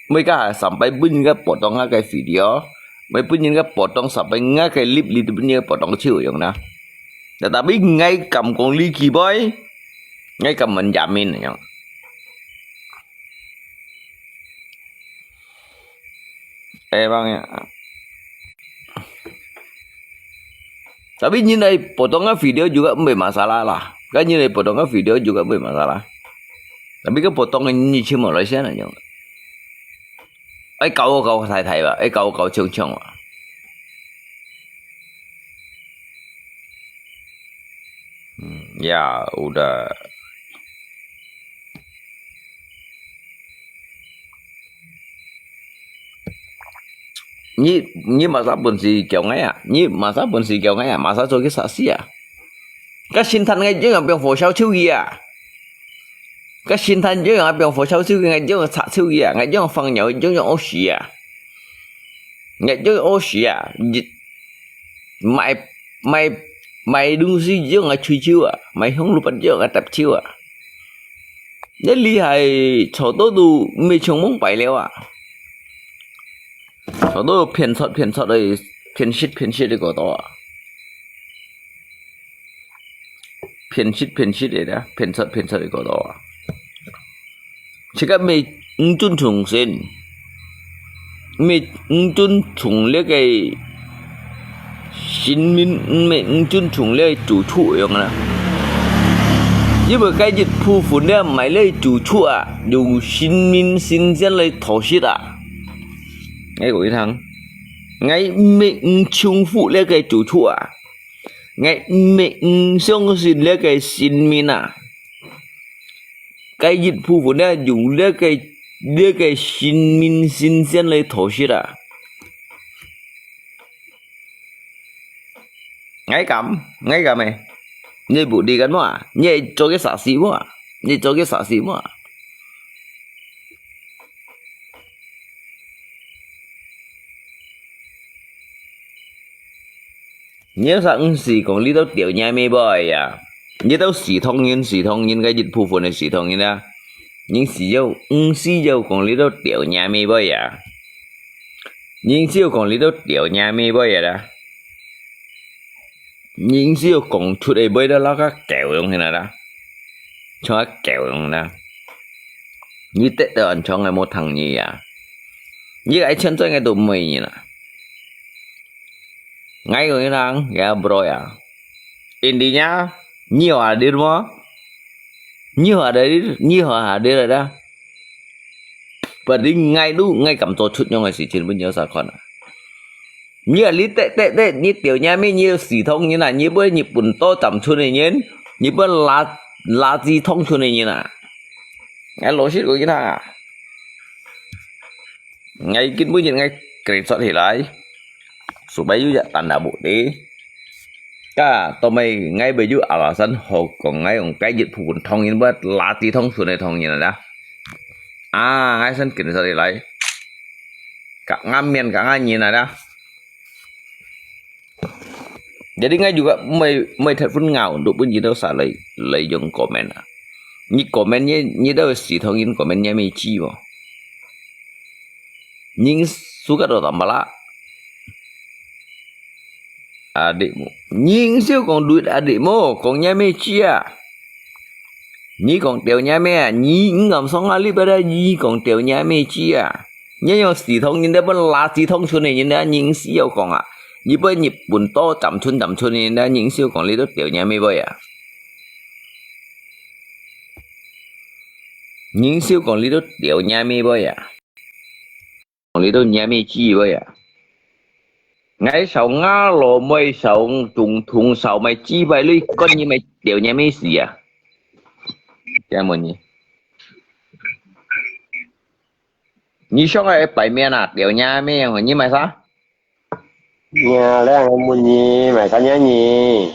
每個sampai分人家potong啊个video，每分人家potong sampai𠊎个lip，你都分人家potong手樣啦。Tetapi𠊎敢講你幾倍？ Ngai kam menjamin nyo. Eh, bang ya. Tapi nyi nai potong ka video juga mbe masalah lah. Kan nyi nai potong ka video juga mbe masalah. Tapi ka potong nyi chim Malaysia na nyo. Ai kau kau thai thai ba, ai kau kau chong chong ba. Hmm, ya, udah. Nyi, nyi masa pun si kiau ngai ya. Nyi masa pun si kiau ngai ya. Masa cho ki sa si ya. Ka sin than ngai jeng yang piang fo xiao chiu ki ya. Ka sin than jeng yang piang fo xiao chiu ki ngai jeng sa chiu ki ya. Ngai jeng fang nyau jeng yang o si ya. Ngai jeng o si ya. Mai, mai, mai dung si jeng ngai chui chiu a. Mai hong lu pat jeng ngai tap chiu a. Ngai li hai cho to tu mei chung mong pai liao a. Cho to phian chot phian chot ai, phian shit phian shit ai ko to a. Phian shit phian shit ai da, phian chot phian chot ai ko to a. Chika mei ng chun chung sin. Mei ng chun chung le kai sin min mei ng chun chung le chu chu yong na. Yi ba kai jit pu fun le mai le chu chu a, yung sin min sin sian le to shit a. Ngai ko i thang. Ngai mei ng chung fu le kai chu chu a. Ngai mei ng xiong sin le kai sin min a. Kai jit pu fu ne yung le kai, le kai sin min sin sian le to shit a. Ngai kam, ngai kam e. Nyi bu di kan mo a. Nyi cho ke sa si mo a. Nyi cho ke sa si mo a. Nyi sa ng si kong li tau tiao nyai mei boy ya. Nyi tau si thong yin, si thong yin, kai jit pu fu ne si thong yin a. Nyi si yau, ng si yau kong li tau tiao nyai mei boy ya. 人笑講你都掉若妹尾啊啦，人笑講出个尾都摎个狗樣形啦，像个狗樣啦。你得到安全个無聽你啊，你个錢賺个都毋會人啊。 Ngai kong inang ya bro ya. Intinya, nyi ho hadir mo? Nyi ho hadir, nyi ho hadir ada. Berarti ngai tu, ngai kam cho chut nyong ai si chin pun nyo sa khon a. Nyi a li te te te, nyi tiu nya mi nyi si thong nyi na, nyi bơ nyi pun to cham chun nyi nyi, nyi bơ la, la chi thong chun nyi na. Ngai lo shit ko inang a. Ngai kin bu nyin ngai kren sot hi lai. Supaya yu ya tanda bu di. Ka to mai ngai bu yu alasan ho kong ngai ong kai jit phu pun thong yin bu la ti thong sun thong yin da. A ngai san kren sot hi lai. Ka ngam mian ka ngai nyin da. Jadi ngai juga mai mai that pun ngau untuk pun jidau sa lai lai jong comment a. Nyi comment nyi nyi dau si thong yin comment nyi mai chi bo. Nyi suka do tambala. Adikmu. Nyi siu kong duit adikmu, kong nyi mai chi a. Nyi kong teo nyi mai a, nyi ngam song a li pada nyi kong teo nyi mai chi a. Nyi yong si thong yin da pun la si thong chun yin da nyi siu kong a. Nyi pun nyi pun to cham chun cham chun yin da nyi siu kong li do teo nyi mai bo ya. Nyi siu kong li do teo nyi mai bo ya. Kong li do nyi mai chi bo ya. Ngai sao nga lo mai sao tung tung sao mai chi bai lui kon nyi mai teo nyi mai si ya. Jang mo nyi. Nyi shong ai pai mian a teo nyi mai yang nyi mai sa? Nya le mo nyi mai sa nya nyi.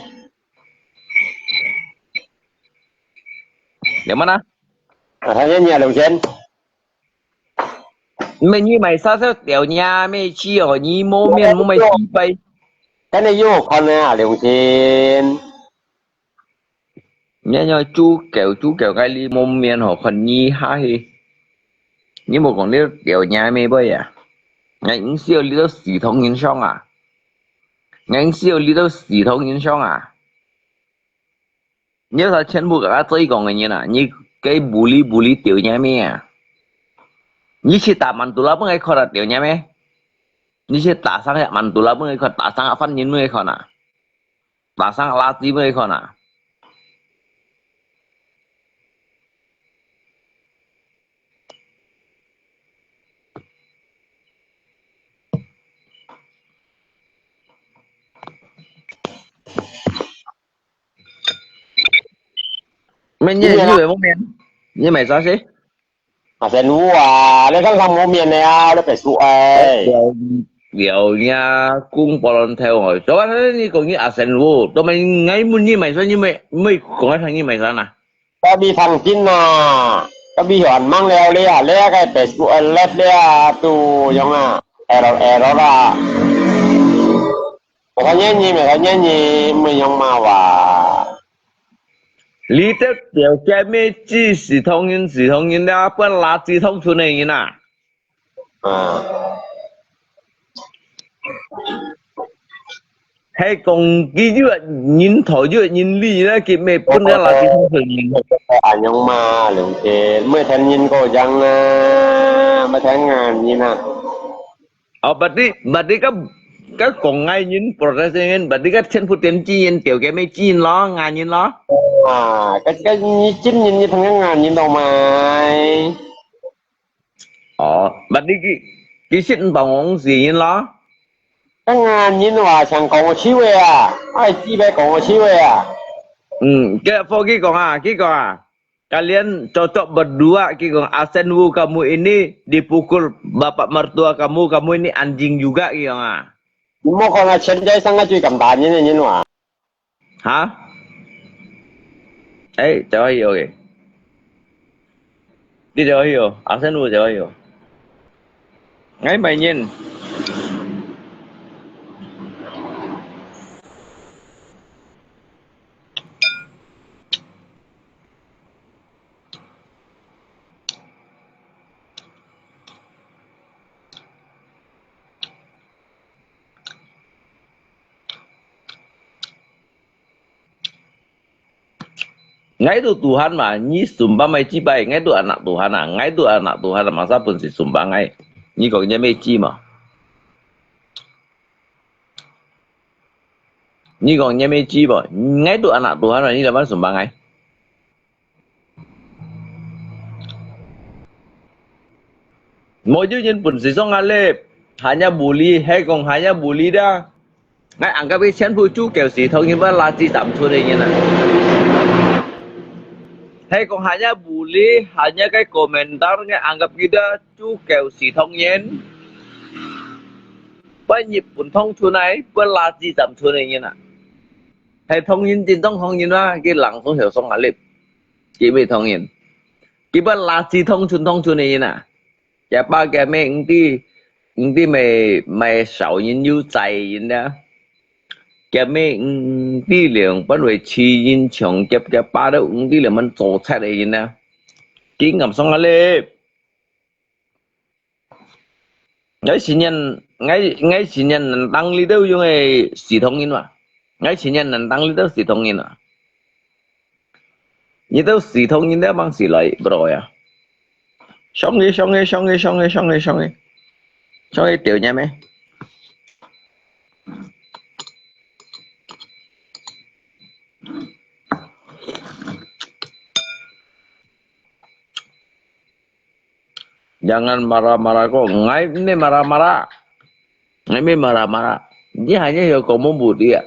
Yang mana? Mai sa nya nyi a Long Chen. Mai nyi mai sa sa teo nyi mai chi ho nyi mo mian mo mai chi pai. Kan ne yo kon a Long Chen. Nyo nyo chu kèo chu kèo ngai li mo mian ho khon nyi ha hi. Nyi mo kong li teo nyi mai bo ya. Ngai ng siu li do si thong yin shong a. Ngai ng siu li do si thong yin shong a. Nyi sa chen bu ka zai kong nyi na, nyi kei bu li bu li teo nyi mai a. Nyi chi ta man tu la bu ngai khon a teo nyi mai. Nyi chi ta sang ya man tu la bu ngai khon, ta sang a fan yin bu ngai khon a. Ta sang a la ti bu ngai khon a. Mai nyi nyi mai mo mian. Nyi mai sa si. A sen wu a, le kan sang mo mian le a, le pai su ai. Liao liao nya kung polon theo ngoi. Coba ni kong nyi a sen wu, to mai ngai mun nyi mai sa nyi mai mai kong ngai sang nyi mai sa na. Ka bi thang chin na, ka bi hòn mang leo le a, le kai pai su ai left le a, tu yong a, error error a. Mai sa nyi nyi, mai sa nyi nyi, mai yong ma wa. Li te teo kia mai chi si thong yin si thong yin da pun la si thong chun yin a. A. Hai kong ki yu yin tho yu yin li na ki mai pun ka la si thong chun yin. A yong ma Long Chen, mai then yin ko jang a, mai then ngan yin a. Ơ, bati bati ka ka kong ngai yin protest yin, bati ka chen phu tien chi yin teo ke mai chi yin lo, ngan yin lo. A, ka ka nyi chin yin nyi thang ngan yin dong mai. Ơ, bati ki ki sit bang ong si yin lo. Ka ngan yin wa chang kong chiu a, ai chi bai kong chiu a. Hmm, ke pho ki kong a, ki kong a. Kalian cocok berdua, ki kong, Asen Wu kamu ini dipukul bapak mertua kamu, kamu ini anjing juga, ki kong a. Mo kong a chen jai sang a chui kam ta nyin nyin wa. Ha? Eh, jawab yo ke. Di jawab yo, Asen Wu jawab yo. Ngai mai nyin. ，𠊎都Tuhan嘛，你sembah麼个祭拜，𠊎都anak Tuhan啊，𠊎都anak Tuhan啊，masa分神sembah𠊎？你講你乜知嘛？你講你乜知無？𠊎都anak Tuhan啊，你做麼个sembah𠊎？ 無有人本事上壓力，hanya bully，係講hanya bully dah。𠊎anggap佢全部主教系統，佢乜垃圾站出來人啊。係講hanya bully，hanya个komentar，𠊎anggap佢dah主教系統人。不日本通出來，不垃圾站出來人啊。係通人，真正通人啊，佢冷靜小上壓力。 佢乜通人，佢乜垃圾通村通村个人啊，佢爸佢乜毋知，毋知乜，乜少人有債人啊，佢乜毋知了，本來欺人搶劫，佢爸都毋知了，乜做賊个人啊，佢暗爽啊咧。 𠊎承認，𠊎，𠊎承認nantang你兜用个系統人嘛。𠊎承認nantang你兜系統人嘛。你兜系統人兜mang起來，bro呀。上去，上去，上去，上去，上去，上去，上去掉人咩？ Jangan marah-marah ko. Ngai ni marah-marah. Ngai ni marah-marah. Ni hanya yo kamu budi ya.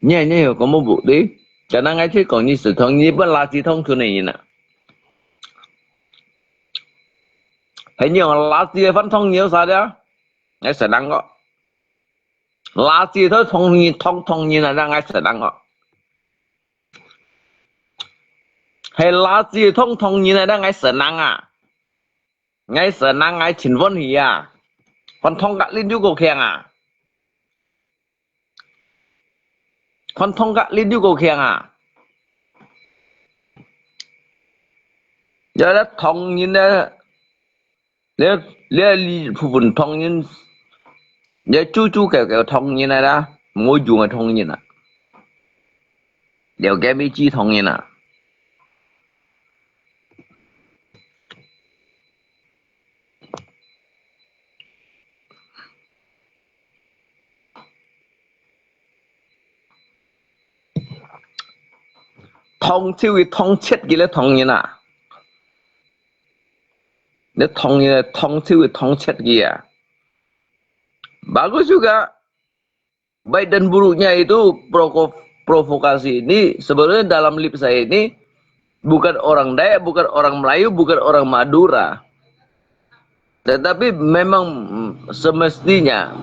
Ni hanya yo kamu budi. Karena ngai cik kong ni setong ni pun lasi tong tu ni na. Hanya lasi fan tong ni sa dia. Ngai senang ko. Lasi tu tong ni tong tong ni na ngai senang ko. Hai lasi tong tong ni na ngai senang a. Ngai senang ngai chin won hi a. Kon tong ka lin yu ko keng a. Kon tong ka lin yu ko keng a. Ya la tong ni na. 這，這裡部分唐人，這主主要要唐人來啦，無用个唐人啊。了解未知唐人啊。 Thong chiu i thong chet gi le thong nyin a. Ne thong nyin le thong chiu i thong chet gi a. Bagus juga. Baik dan buruknya itu proko-, provokasi ini sebenarnya dalam live saya ini bukan orang Dayak, bukan orang Melayu, bukan orang Madura. Tetapi memang semestinya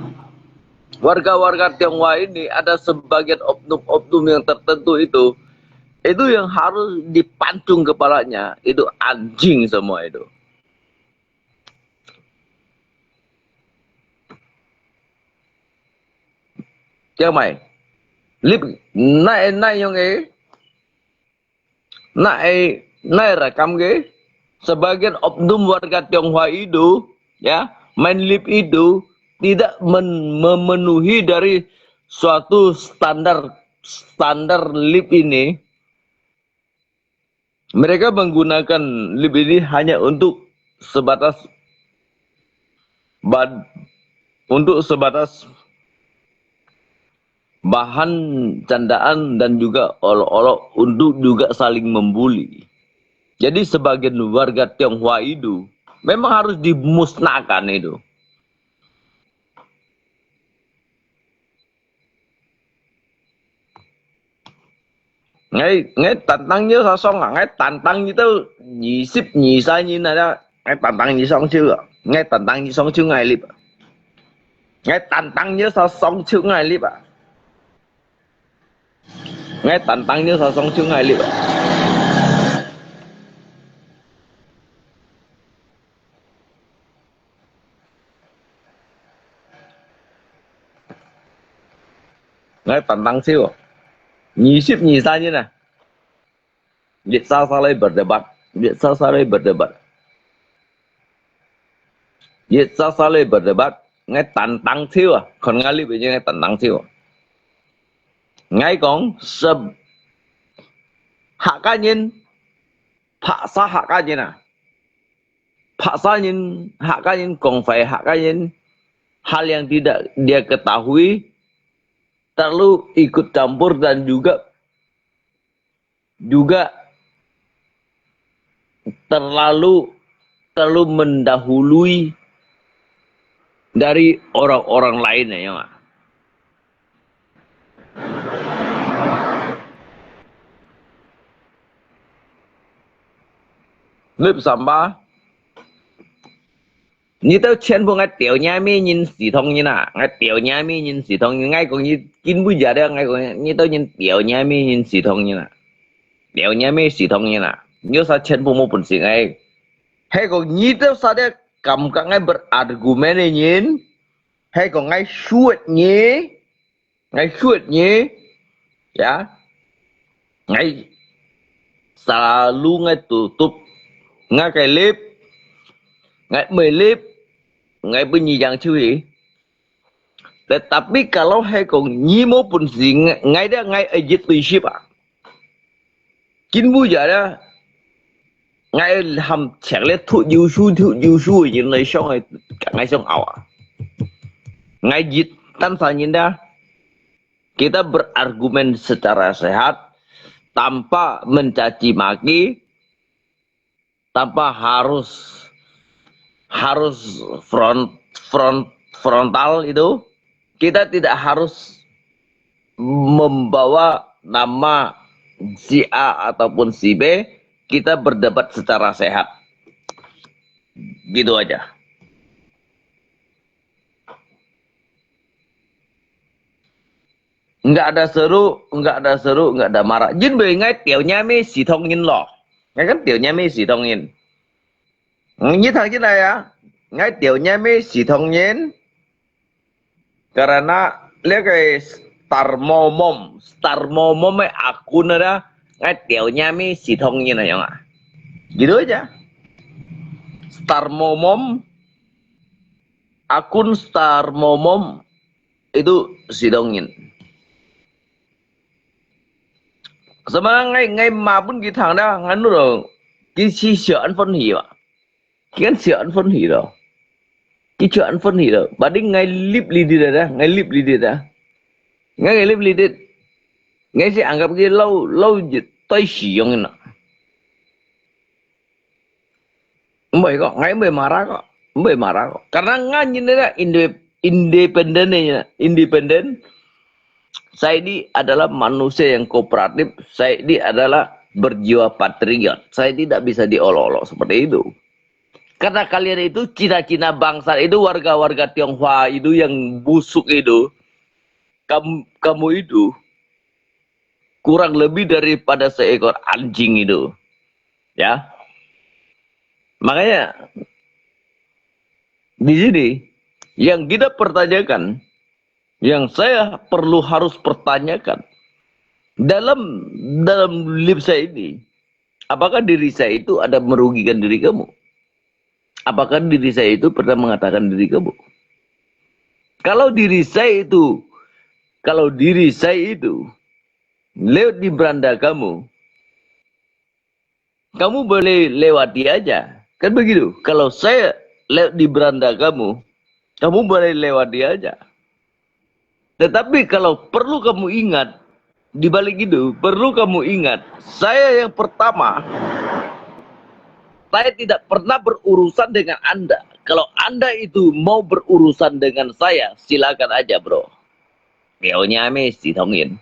warga-warga Tionghoa ini ada sebagian oknum-oknum yang tertentu itu, itu yang harus dipancung kepalanya, itu anjing semua itu. Kiang mai, live nai, nai yong e, Nai, nai rekam ke, sebagian oknum warga Tionghoa itu, ya, main live itu tidak men-, memenuhi dari suatu standar, standar live ini. Mereka menggunakan live ini hanya untuk sebatas bad-, untuk sebatas bahan candaan dan juga olok-olok untuk juga saling membuli. Jadi sebagian warga Tionghoa itu memang harus dimusnahkan itu. Ngai, ngai tantang nyo sa song a, ngai tantang nyo to二十二三年啊，ngai tantang nyo song chiu a, ngai tantang nyo song chiu ngai live a. Ngai tantang nyo sa song chiu ngai live a. Ngai tantang nyo sa song chiu ngai live a. Ngai tantang chiu. Nyi sip nyi sa nyi na. Yit sa sa lai berdebat. Yit sa sa lai berdebat. Yit sa sa lai berdebat. Ngai tantang chiu a. Kon ngai live ngai tantang chiu. Ngai kong seb-, 客家人，paksa客家人啊，paksa人，客家人講話，客家人，hal yang tidak dia ketahui, terlalu ikut campur dan juga juga terlalu terlalu mendahului dari orang-orang lain ya. Lip sampah. 你兜全部𠊎條娘咩人是唐人啊！𠊎條娘咩人是唐人！𠊎講你根本就係，𠊎講你兜人條娘咩人是唐人啊！條娘咩是唐人啊！你兜儕全部無本事！𠊎係講你兜儕个感覺𠊎berargumen个人，係講𠊎shoot你， Ngai suat nyi, ya. Ngai selalu ngai tutup ngai kai lip, ngai mei lip, ngai bunyi yang chui. Tetapi kalau hai kong nyi mo pun si ngai, ngai dia ngai ajit tu sip ah. Kin bu ya dia, ngai ham chèk le thu jiu su, thu jiu su yin le shong ai, ngai shong au ah. Ngai jit tan sa nyin da. Kita berargumen secara sehat, tanpa mencaci maki, tanpa harus, harus front, front, frontal itu. Kita tidak harus membawa nama si A ataupun si B, kita berdebat secara sehat. Gitu aja. Nggak ada seru, nggak ada seru, nggak ada marah. Jin bui ngai tiau nyami si thong nyin lo. Ngai kan tiau nyami si thong nyin. Nyi thang jin ya. Ngai tiau nyami si thong nyin. Karena le kai star momom, star momom mai akun ada ngai tiau nyami si thong nyin ayong ah. Gitu aja. Star momom, akun star momom itu si thong nyin. Sama ngai, ngai ma pun ki thang da, ngan nu lo, ki si sio an phun hi wa. Ki kan sio an phun hi lo. Ki sio an phun hi lo. Ba ding ngai lip li di da, ngai lip li di da. Ngai, ngai lip li di. Ngai si anggap ki lau, lau ji toi si yong na. Mbui ko, ngai mbui marah ko, mbui marah ko. Karena ngan nyin na inde-, independen ni, independen. Saya ini adalah manusia yang kooperatif, saya ini adalah berjiwa patriot. Saya tidak bisa diolok-olok seperti itu. Karena kalian itu Cina-Cina bangsat itu, warga-warga Tionghoa itu yang busuk itu, kamu, kamu itu kurang lebih daripada seekor anjing itu. Ya. Makanya di sini yang kita pertanyakan, yang saya perlu harus pertanyakan dalam, dalam live saya ini, apakah diri saya itu ada merugikan diri kamu? Apakah diri saya itu pernah mengatakan diri kamu? Kalau diri saya itu, kalau diri saya itu lewat di beranda kamu, kamu boleh lewati aja. Kan begitu? Kalau saya lewat di beranda kamu, kamu boleh lewati aja. Tetapi kalau perlu kamu ingat, di balik itu, perlu kamu ingat, saya yang pertama, saya tidak pernah berurusan dengan Anda. Kalau Anda itu mau berurusan dengan saya, silakan aja, bro. Ngiau nyame si thong yin.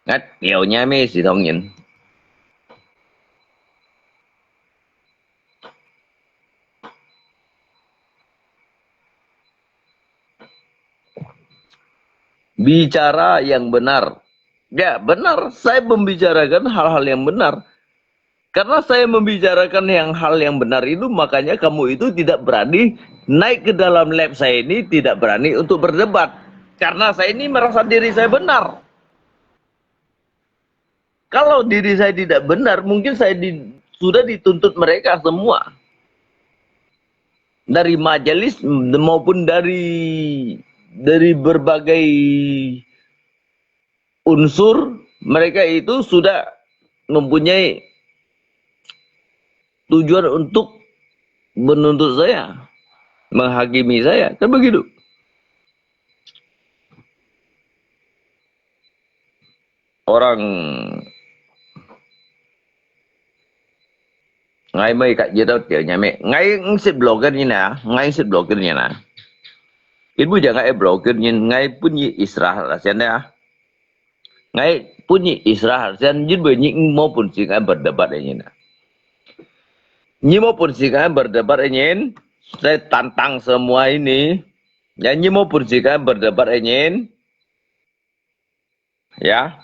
Ngat ngiau nyame si thong yin. Bicara yang benar. Ya, benar, saya membicarakan hal-hal yang benar. Karena saya membicarakan yang hal yang benar itu, makanya kamu itu tidak berani naik ke dalam lab saya ini, tidak berani untuk berdebat. Karena saya ini merasa diri saya benar. Kalau diri saya tidak benar, mungkin saya di-, sudah dituntut mereka semua. Dari majelis maupun dari, dari berbagai unsur, mereka itu sudah mempunyai tujuan untuk menuntut saya, menghakimi saya, kan begitu. Orang Ngai mei ka ye tau tiao nya me. Ngai ngsit blogger nyin na. Ngai ngsit blogger nyin na. Ibu ja ngai blogger nyin, ngai pun yi Israel la sian ya. Ngai pun yi Israel sian, yin bui nyi mo pun si ngai berdebat nyin na. Nyi mo pun si ngai berdebat nyin. Saya tantang semua ini. Ya, nyi mo pun si ngai berdebat nyin. Ya.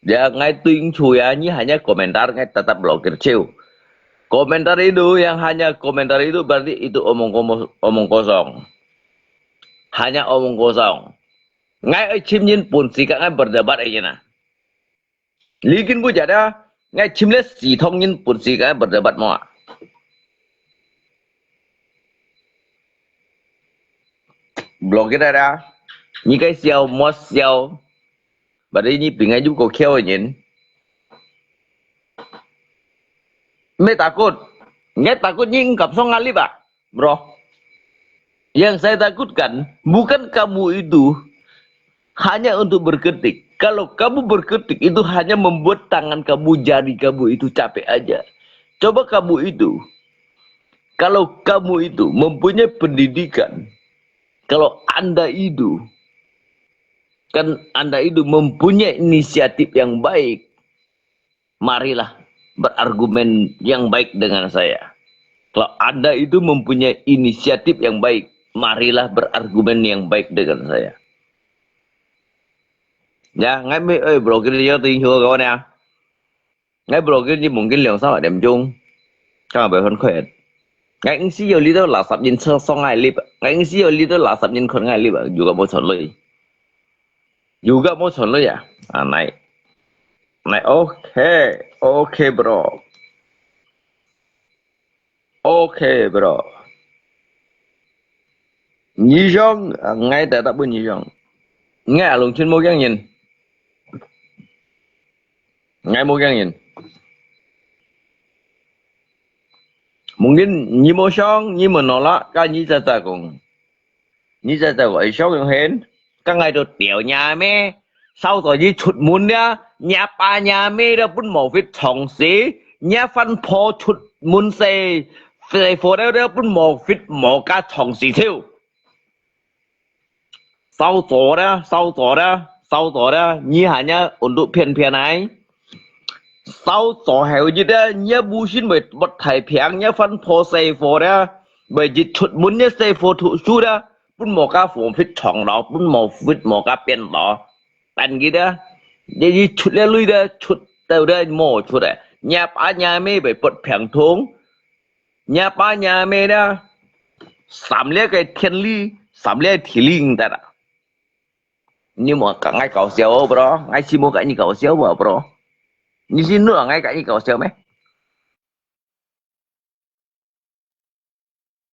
Ya, ngai tuing chu ya, nyi hanya komentar, ngai tetap blokir ciu. Komentar itu, yang hanya komentar itu berarti itu omong komo-, omong kosong. Hanya omong kosong. Ngai ai chim nyin pun si ka ngai berdebat ai nyin na. Li kin bu jat ya, ngai chim le si thong nyin pun si ka berdebat mo. Blokir ada. Nyi kai siau, mo siau. Berarti nyi pingai ju ko kiau nyin. Me takut. Ngai takut nyi ngkap song ngalip ah, bro. Yang saya takutkan bukan kamu itu hanya untuk berketik. Kalau kamu berketik, itu hanya membuat tangan kamu, jari kamu itu capek aja. Coba kamu itu, kalau kamu itu mempunyai pendidikan, kalau Anda itu, kan Anda itu mempunyai inisiatif yang baik, marilah berargumen yang baik dengan saya. Kalau Anda itu mempunyai inisiatif yang baik, marilah berargumen yang baik dengan saya. Ya, ngai me, eh, bro, kita jauh tinggi kawan ya. Ngai bro, kita mungkin 兩三點鐘，剛好會分開。Ngai ngsi yo li to 垃圾人車上 ngai lip. Ngai ngsi yo li to 垃圾人看 ngai lip. Juga mo chon lui. Juga mo chon lui ya. Ah, nai. Nai, okay. Okay, bro. Okay, bro. Nyi song, ah, ngai tetap pun nyi song. Ngai alung chin mo kiang yin. Ngai mo kiang yin. Mungkin nyi mo song, nyi mo nolak, ka nyi cha cha kong. Nyi cha cha kong, ai song yong hen. Ka ngai to tiao nya me. Sao to nyi chut mun ya, nya pa nya me da pun mo fit chong si. Nya fan po chut mun se, se fo da da pun mo fit mo ka chong si thiu. Sao cho da, sao cho da, sao cho da, nyi hanya untuk pian pian ai. Sao cho heo yit da, nyi bu sin wei bot thai piang, nya fan po se fo da, wei yit chut mun nya se fo thu su da, pun mo ka fo fit chong lo, pun mo fit mo ka pian lo. Tan yit da, nyi yit chut le lui da, chut tau da mo chut da. Nya pa nya me wei bot piang thung. Nya pa nya me da, 三粒个天理，三粒个地理，你知啦。你莫跟我搞笑哦，bro。我是莫跟你搞笑哦，bro。你是哪个跟你搞笑咩？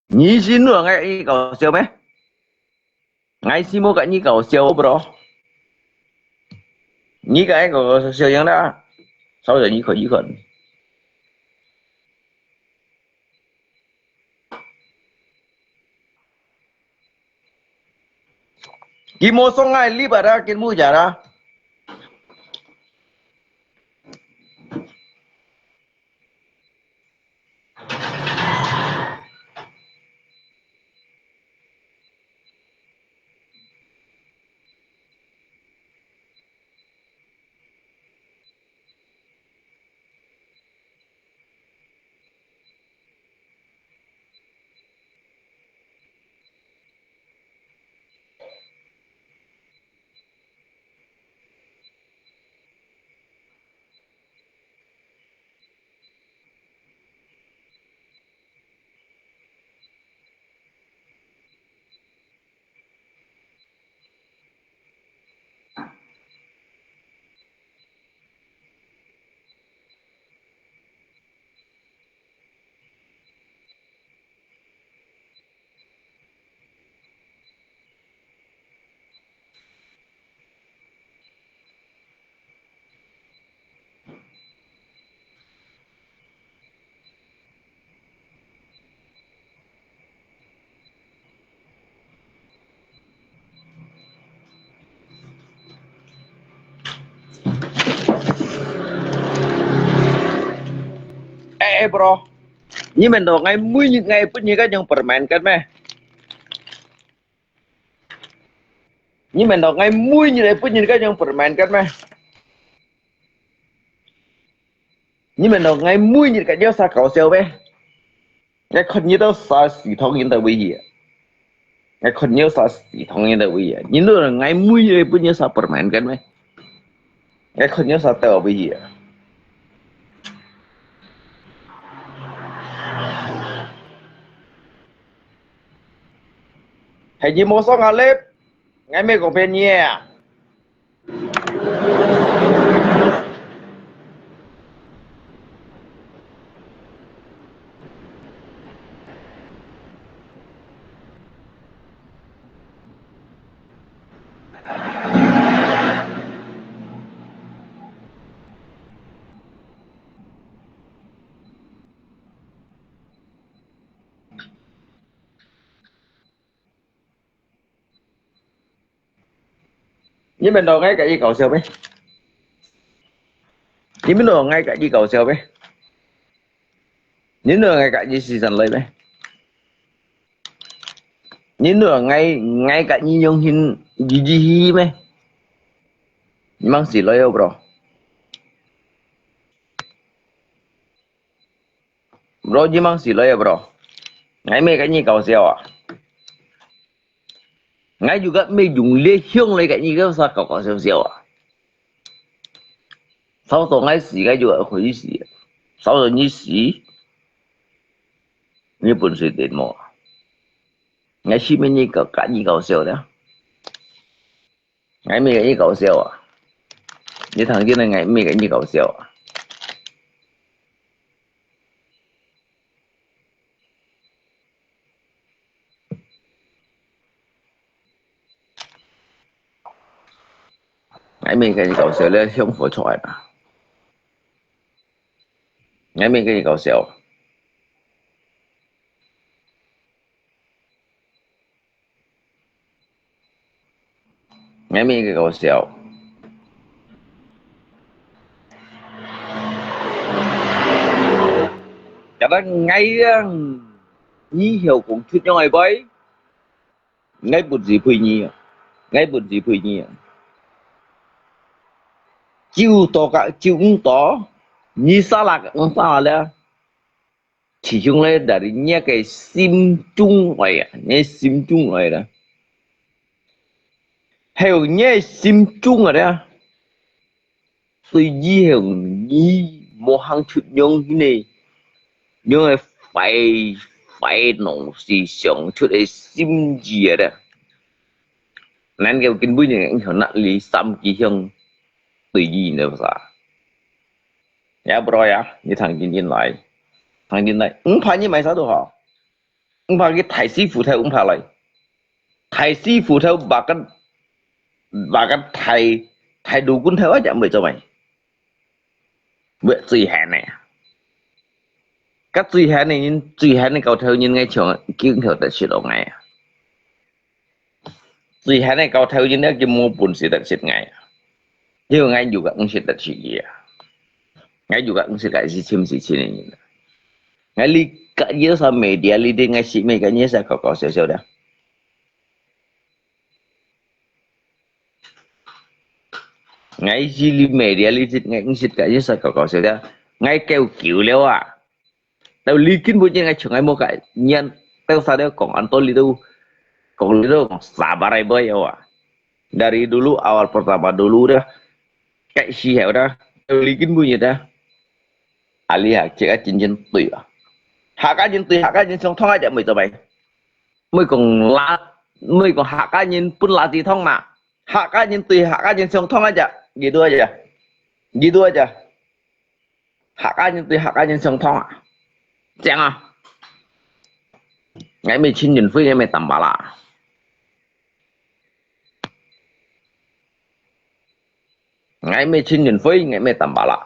你是哪个跟你搞笑咩？ Ngai si mo ka nyi kao siau bro. Nyi ka ai kao siau yang da. Sao ya nyi kao nyi kao. Ki mo song ngai li ba da kin mu ja da. Eh, bro, nyi men to ngai mui nyi ngai pun nyi kan yang permainkan meh? Nyi men to ngai mui nyi pun nyi kan yang permainkan meh? Nyi men to ngai mui nyi kan yang sa kau siau meh? Ngai khon nyi to sa si thong nyi to wi ya. Ngai khon nyi sa si thong nyi to wi ya. Nyi to ngai mui nyi pun nyi sa permainkan meh? Ngai khon nyi sa to wi ya. Hai nyi mo song alep, ngai me ko pen nyi ya. Nyi men to ngai kan yang kau siau meh? Nyi men to ngai kan yang kau siau meh? Nyi to ngai kan yang si san lai meh? Nyi to ngai ngai kan yang yong hin ji ji hi meh? Nyi mang si lai yo, bro. Bro, nyi mang si lai yo, bro. Ngai me kan yang kau siau a. Ngai juga me yung le hiong le kan yang kau sa kau kau siau siau a. Sau to ngai si ngai juga khui si. Sau to nyi si. Nyi pun si tin mo. Ngai si me nyi kau kan yang kau siau da. Ngai me kan yang kau siau a. Nyi thang jin ngai me kan yang kau siau a. Ngai me kan yang kau siau le hiong fo choi na. Ngai me kan yang kau siau. Ngai me kan yang kau siau. Kata ngai yang nyi hiau kong chut yong ai bai. Ngai pun si pui nyi a. Ngai pun si pui nyi a. Chiu to ka chiu ng to. Nyi sa la ka ng sa la. Chỉ chung le dari nyi ke sim chung lai a. Nyi sim chung lai la. Hai nyi sim chung a le. Tui yi hiong nyi mo hang chut yong hin ne, yong e fai, fai nong si siang chut e sim yi a da. Nan kêu kin bui nyi hiong nat li sam ki hiong tui yi ne sa. Ya, bro ya, nyi thang jin jin lai. Thang jin lai. Ng pha nyi mai sa tu hao. Ng pha ki thai si fu thai ng pha lai. Thai si fu thai ba kan, ba kan thai, thai du kun thai wa jam bui cho mai. Bui zui hen ne. Ka zui hen ne, zui hen ne kau thai nyin ngai chiang, kiu thai ta shi lo ngai. Zui hen ne kau thai nyin ne ki mo pun si ta shi ngai. Yo ngai yu ka ng shi ta shi ya. Ngai yu ka ng shi ka si chim si chin ne. Ngai li ka ye sa media li de ngai si me ka nye sa kau kau siau siau da. Ngai si li media li sit ngai sit ka ye sa kau kau siau da. Ngai kêu kiu liao a. Tau li kin bu ngai chung ngai mo ka nyan tau sa de kong an to li tu kong li tu kong sabar ai boy ya wa. Dari dulu awal pertama dulu dah. Kai si heo dah. Tau li kin bu nyi dah. Ali ha, cek a jin jin tui a. Ha ka jin tui, ha ka jin song thong a jak mui to bai. Mui kong la, mui kong ha ka jin pun la ti thong ma. Ha ka jin tui, ha ka jin song thong a jak. Gitu aja. Gitu aja. Ha ka jin tui, ha ka jin song thong a. Cheng a. Ngai mui chin jin fui, ngai mui tam ba la. Ngai mui chin jin fui, ngai mui tam ba la.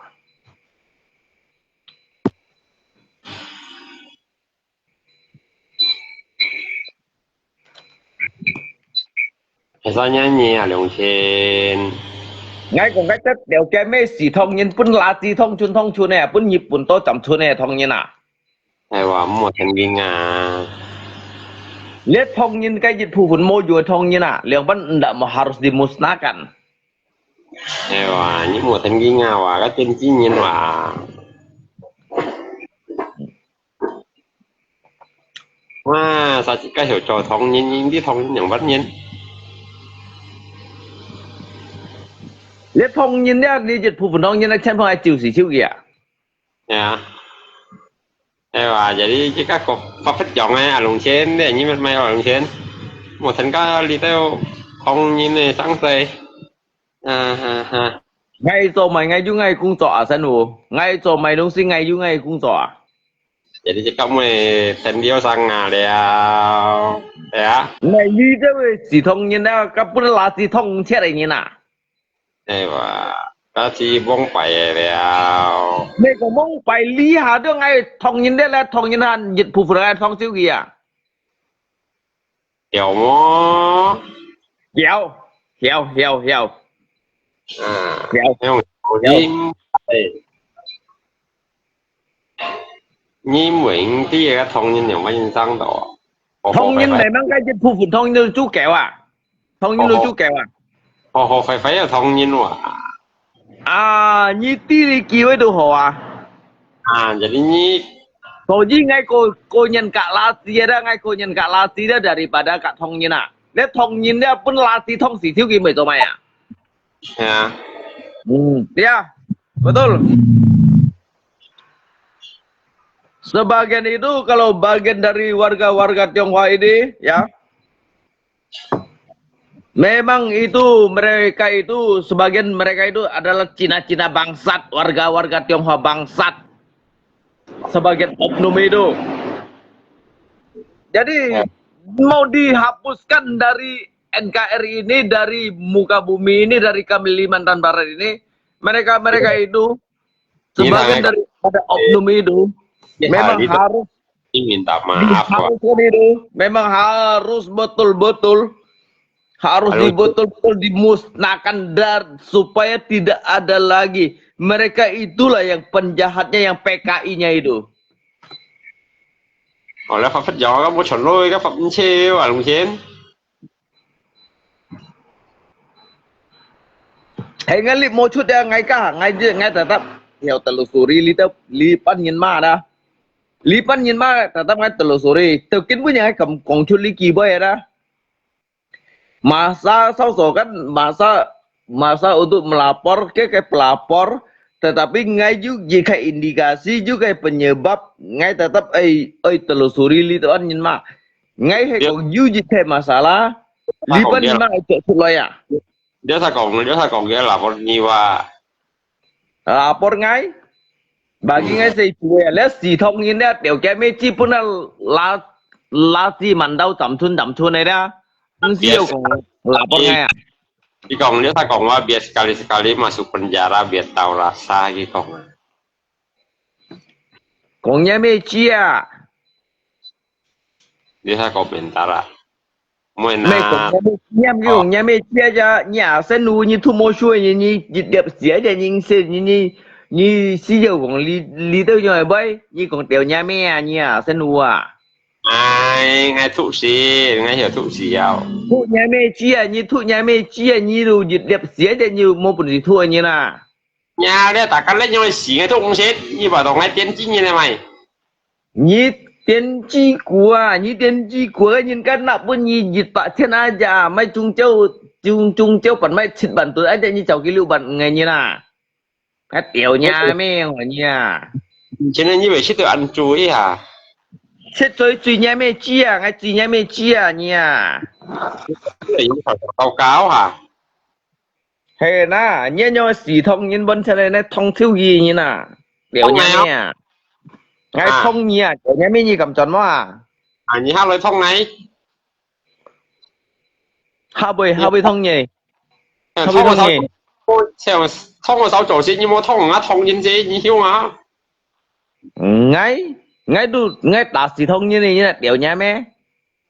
Hay sao nhá nhé à, Lương Thiên? 𠊎講个這條街尾四唐人，分垃圾唐村唐村个，分日本刀斬村个唐人啊。哎哇，莫聽人啊。這唐人个一部分無有个唐人啊，兩班ndak mau harus dimusnahkan。哎哇，你莫聽人啊哇，該天津人哇。 哇，啥子个小做唐人，你唐人兩百年。你唐人了，你一部分唐人了，全部係走私手个啊？係啊。哎哇，jadi kita kok papat jong eh alung chen deh, ni mai alung chen. Mo than ka li teo kong ni ne sang sai. Ha ha ha. Ngai zo mai ngai yu ngai kung zo a san wu. Ngai zo mai dong si ngai yu ngai kung zo a. Jadi cakap mui than liu sang a liao. Ya. Ngai yu de wei si thong nyin da, ka pun la si thong chet ai nyin a. Eh wa, ka si mong pai liao. Ngai ko mong pai li ha de ngai thong nyin de la thong nyin han yit pu fu ngai thong siu ki a. Hiau mo? Hiau, hiau, hiau, hiau. À, hiau. Hiau, hiau. Nim, ê. Nim weng ti ka thong yin yong ka yin sang do. Thong yin memang ka yin pu fu thong yin chu kèo à. Thong yin chu kèo à. Ho ho fai fai ya thong yin wa. À, nyi ti li ki wei du ho à. À, jadi nyi. Ko nyi ngai ko ko nyan ka la si da, ngai ko nyan ka la si da daripada ka thong yin à. Le thong yin da pun la si thong si thiu ki mei zo mai à. Ya. Hmm, ya. Betul. Sebagian itu kalau bagian dari warga-warga Tionghoa ini, ya. Memang itu mereka itu sebagian mereka itu adalah Cina-Cina bangsat, warga-warga Tionghoa bangsat. Sebagian oknum itu. Jadi mau dihapuskan dari N K R I ini, dari muka bumi ini, dari Kalimantan Barat ini, mereka-mereka itu sebagian daripada oknum itu memang harus minta maaf, Pak. Harus kan itu, memang harus betul-betul, harus dibetul-betul dimusnahkan dan supaya tidak ada lagi. Mereka itulah yang penjahatnya, yang P K I-nya itu. Oleh Pak Fat Jawa kan mau chon loi kan Pak Encil, Pak Lung Chin. Hei ngai lip mo chut ya ngai ka ngai je ngai tatap. Hiau telusuri li tep li pan nyin ma da. Li pan nyin ma tatap ngai telusuri. Teu kin bu ngai kam kong chut li ki boy da. Masa sau so kan masa masa untuk melapor ke ke pelapor. Tetapi ngai ju ji kai indikasi ju kai penyebab ngai tatap ai ai telusuri li tep an nyin ma. Ngai hei kong ju ji kai masalah. Li pan nyin ma ai chut chut loi ya. Dia sa kong, dia sa kong ke lapor nyi wa. Lapor ngai. Bagi ngai sa chue le si thong yin le teo ke me chi pun la la si man dau tam chun tam chun ne da. Nsi yo kong lapor ngai a. Di kong dia sa kong wa biar sekali-sekali masuk penjara biar tahu rasa di kong. Kong nya me chi a. Dia sa kong bentara. Mui na. Mui kong nyan me chia ja, nyi a sen wu nyi thu mo shui nyi nyi nyi diap sia ja nyi se nyi nyi nyi si yo kong li li teu nyo bai nyi kong teo nya me a nyi a sen wu a. Ai, ngai thu si, ngai hiu thu si yao. Thu nya me chia nyi thu nya me chia nyi lu nyi diap sia ja nyi mo pun si thu nyi na. Nya le ta kan le nyo si ngai thu kong se, nyi ba dong ngai tian chi nyi le mai. Nyi tian chi kua, nyi tian chi kua, nyi kan na pun nyi yit pa tian aja, mai chung chau, chung chung chau pan mai chit ban tu aja nyi chau ki liu ban ngai nyi na. Ka tiau nya me ngo nyi a. Chen nyi wei chit tu an chu i ha. Chit chui chui nya me chi a, ngai chi nya me chi a nyi a. Tau kau ha. He na, nyi nyo si thong nyin bon chale ne thong thiu yi nyin na. Liao nya me a. Ngai thong nyi a, liao nya me nyi kam chon mo a. A, nyi ha loi thong ngai. Ha bui, ha bui thong nyi. Ha bui thong nyi. Thong sao chau si nyi mo thong a, thong nyin se nyi hiu a. Ngai, ngai du, ngai ta si thong nyin nyi na, liao nya me.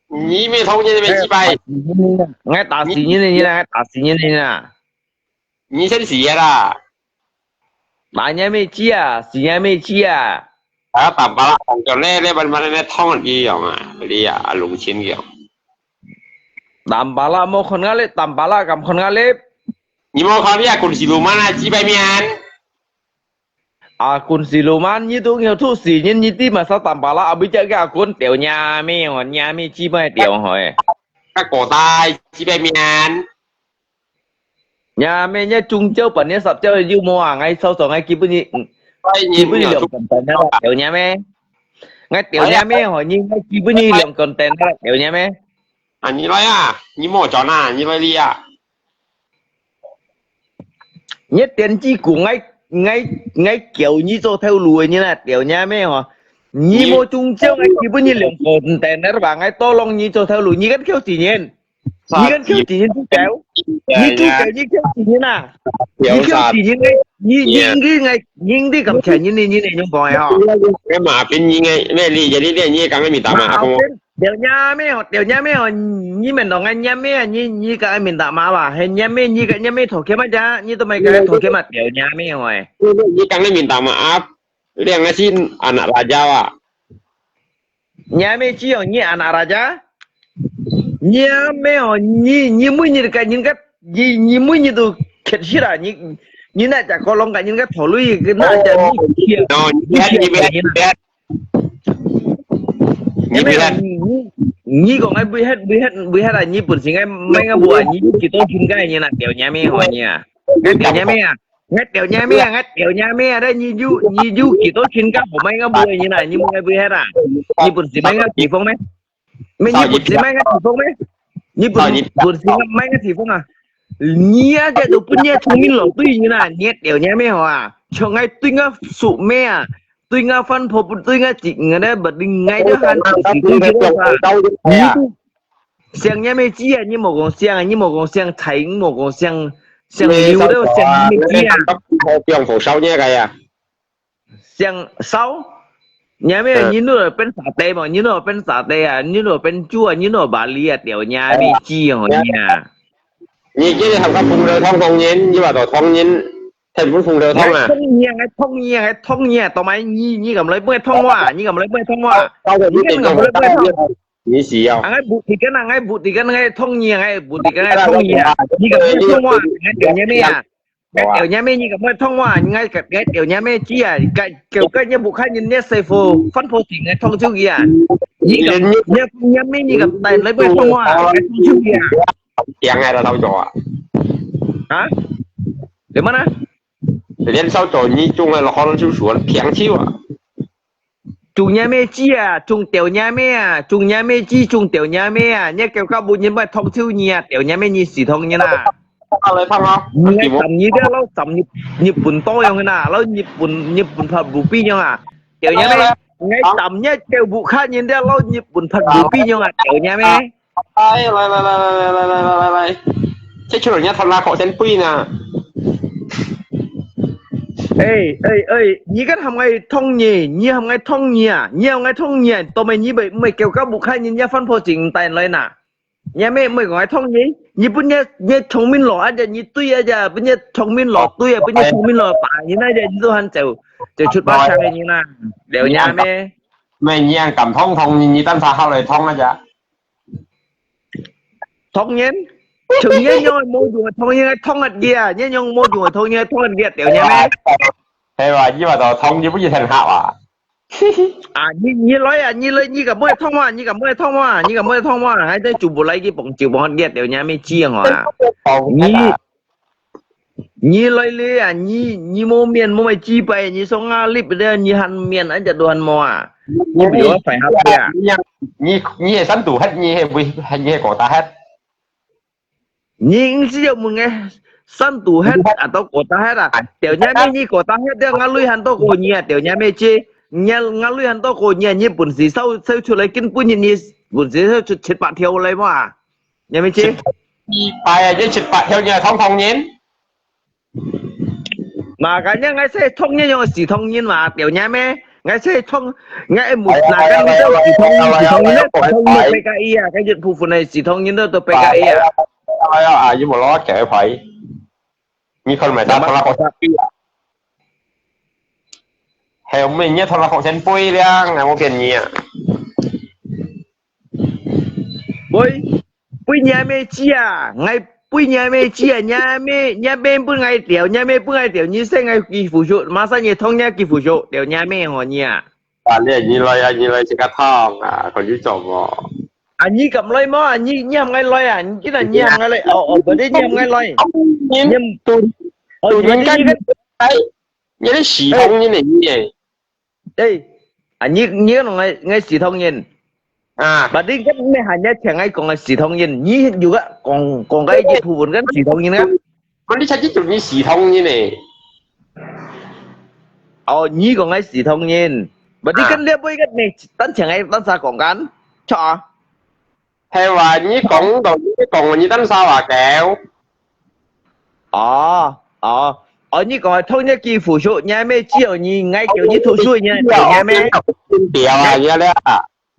Nyi me thong nyin me chi bai. Ngai ta si nyin nyi na, ngai ta si nyin nyi na. 你先死个啦。拿你咩鸡啊，死你咩鸡啊！啊，打巴拉，讲咧，咧，慢慢咧，痛一样啊，你啊，啊，龙青样。打巴拉，莫看个咧，打巴拉，敢看个咧？你莫看你啊，滚死路慢啊，几百面。 啊，kun siluman nyi tu ngiau tu si nyin nyi ti masa tampala abi jak ga kun teo nya me ho, nya me chi mai teo ho e. Ka ko tai chi be mian. Nya me nya chung chau pan nya sap chau yu mo a ngai sau sau ngai ki bu ni. Ki bu ni liang kon ten na teo nya me. Ngai teo nya me ho, nyi ngai ki bu ni liang kon ten na teo nya me. A, nyi lai a, nyi mo chon a, nyi lai li a. Nyi tian chi ku ngai, ngai, ngai kiau nyi cho thau lu nyi na, tiau nya me ho. Nyi mo chung chau ngai ki bu nyi liang kon ten na ba ngai to long nyi cho thau lu, nyi kan kiau chi nyin. Nyi kan kiau chi nyin tu kiau. Nyi tu kiau nyi kiau chi nyin a. Nyi kiau chi nyin ngai, nyi, nyi, nyi ngai, nyi di kam chai nyi ni, nyi ni nyong kong ai ho. Ngai ma pin nyi ngai, me li jadi dia nyi kang mi ta ma. Teo nya me ho, teo nya me ho, nyi men dong ngai nya me, nyi, nyi ka ai min ta ma ba, he nya me, nyi ka nya me thok ke ma ja, nyi to mai ka thok ke ma teo nya me ho e. Nyi kang ai min ta ma ap, liang ngai sin anak raja ba. Nya me chi ho nyi anak raja. Nya me ho, nyi, nyi mui nyi ka nyi ka, nyi, nyi mui nyi tu khet sira, nyi, nyi na ja ko long ka nyi ka thok lui, ke na ja mi kia. No, nyi bet, nyi bet, nyi bet. Nyi bet. Nyi, nyi, nyi kong ai bui het, bui het, bui het a, nyi bun sing ai mai nga bua, nyi ki to chin ka nyi na teo nya me ho nyi a. Ngai teo nya me a. Ngai teo nya me a, ngai teo nya me a, da nyi ju, nyi ju ki to chin ka ho mai nga bua nyi na, nyi mo ngai bui het a. Nyi bun sing mai nga ki phong me. ไม่มีบุตรสิไม่งั้นถือพวกไหมมีบุตรบุตรสิไม่งั้นถือพวกอ่ะเนี่ยจะดูปุ๊บเนี่ยชงมินหลงตุ้ยนี่นะเนี่ยเดี๋ยวนี้ไม่หัวอ่ะชงไงตุ้ยก็สุแม่อ่ะตุ้ยก็ฟันพอตุ้ยก็จิกเงินได้บัดนี้ไงเดี๋ยวหันตุ้ยก็ว่านี่ดูเสียงเนี่ยไม่เจี๊ยนี่หมอกของเสียงนี่หมอกของเสียงไทยหมอกของเสียงเสียง牛的เสียงไม่เจี๊ยเสียงเศร้าเนี่ยไม่ยินด้วยเป็นสาเตบอกยินด้วยเป็นสาเตอ่ะยินด้วยเป็นจั่วยินด้วยบาลีอ่ะเดี๋ยวเนี่ยไม่จี้ของเนี่ยนี่จะทำกับพุงเรือท้องทองเย็นยี่ว่าต่อท้องเย็นเห็นพุงพุงเรือท้องอ่ะท้องเนี่ยไงท้องเนี่ยไงท้องเนี่ยต่อมายี่ยี่กับเลยเมื่อยท้องว่ายี่กับเลยเมื่อยท้องว่ายี่กับเลยเมื่อยท้องนี่สีอ่ะไงบุตรกันไงบุตรกันไงท้องเนี่ยไงบุตรกันไงท้องเนี่ยยี่กับเลยท้องว่าไงเดี๋ยวเนี่ยไม่อ่ะ Ngai tiau nya me nyi ka moi thong wa, ngai ka, ngai tiau nya me chi a, ka, keu ka nya bu kha nyin nya sai pho, fan pho sing ngai thong chiu ki a. Nyi ka, nya, nya me nyi ka tai lai bu thong wa, ngai thong chiu ki a. Tiang ngai la thau jo a. Hả? Di mana? Lian sau jo nyi chung ngai la khon chiu suan, tiang chiu a. Chung nya me chi a, chung tiau nya me a, chung nya me chi, chung tiau nya me a, nya kêu ka bu nyin bai thong chiu nyi a, tiau nya me nyi si thong nyi na. Ngai tam nyi dia lau tam nyi, nyi bun to yong na, lau nyi bun, nyi bun phat bu pi yong a. Tiau nya me, ngai tam nya kêu bu kha nyin dia lau nyi bun phat bu pi yong a, tiau nya me. Lai, lai, lai, lai, lai, lai, lai, lai, lai, lai. Thế chứ rồi nhá, thằng nào có tên Pui nè. Ê, ê, ê, nyi kan ham ngai thong nyi, nyi ham ngai thong nyi à, nyi ham ngai thong nyi à, tao mày nyi bai, mày kêu các bụi khai nyi nhá phân phô chỉnh tài lời nè. Nhá mày, mày có ngai thong nyi, nyi bún nhá, nhá thông minh lỏ á, nhá nyi tui á, nhá bún nhá thông minh lỏ tui á, bún nhá thông minh lỏ pa, nyi nai nhá nyi tu han chèo, chèo chút ba sang nyi na, đéo nhá mày. Mày nyi ăn cảm thông thông nyi, nyi tan xa hao lời thông á chả. Thong nyen. Chừng nyen nyong mô dùng thong nyen thong hạt kia, nyen nyong mô dùng thong nyen thong hạt kia, tiểu nha mẹ. Hay là như mà tao thông như bút gì thành hạo à? À, nhi, nhi lối à, nhi lối, nhi cả môi thông à, nhi cả môi thông à, nhi cả môi thông à, hai đứa chủ bộ lấy cái bóng chịu bóng hạt kia, tiểu nha mẹ chi hả? Nhi, nhi lối lê à, nhi, nhi mô miền mô mày chi bay, nhi sống ngã lip đây, nhi hăn miền anh chặt đồ hăn mò à. Nhi bị đuổi phải hạt kia. Nhi, nhi sẵn tủ hết, nhi hay, nhi hay cổ ta hết. Nyi ing si yau mun ngai san tu het atau kota het a. Tiau nya me nyi kota het dia ngalui han to ko nyi a tiau nya me chi. Nya ngalui han to ko nyi a nyi bun si sau sau chu lai kin bun nyi nyi bun si sau chu chet pa thiau lai ma. Nya me chi. Pai a ye chet pa thiau nya thong thong nyin. Mà cái nhá, ngai sai thong nhá, yong si thong nyin mà, tiau nhá me. Ngai sai thong, ngai ai mut na kan mi tau si thong nyin, si thong nyin, si thong nyin pe ka i a, cái dịch vụ này si thong nyin đó, tôi pe ka i a. Ai a, ai, yong mo lo ke pai. 你看买啥同他好相比啊？还有没有同他好先不一样啊？我骗你啊！喂，喂，你阿妹姐啊，我喂你阿妹姐啊，你阿妹，你阿妹分我掉，你阿妹分我掉，你先我给付出，马上你痛你给付出，掉你阿妹吼你啊！啊，你你来啊，你来这个痛啊，可以做么？啊，你敢来么？啊，你你喊我来啊？你今天你喊我来？哦哦，不对，你喊我来。你你哦，你你个哎，你的系统你呢你？哎，啊，你你讲我我系统人。啊，不对，你你喊人请我讲个系统人，你有个讲讲个一部分跟系统人啊？我你才去做你系统你呢？哦，你讲个系统人，不对，跟你不一个你单请个单啥讲干，错啊？系话你讲到你讲你单啥话讲？哦哦哦，你讲个痛你给付出，你还没只有你，我叫你读书，你还没。掉啊，你了。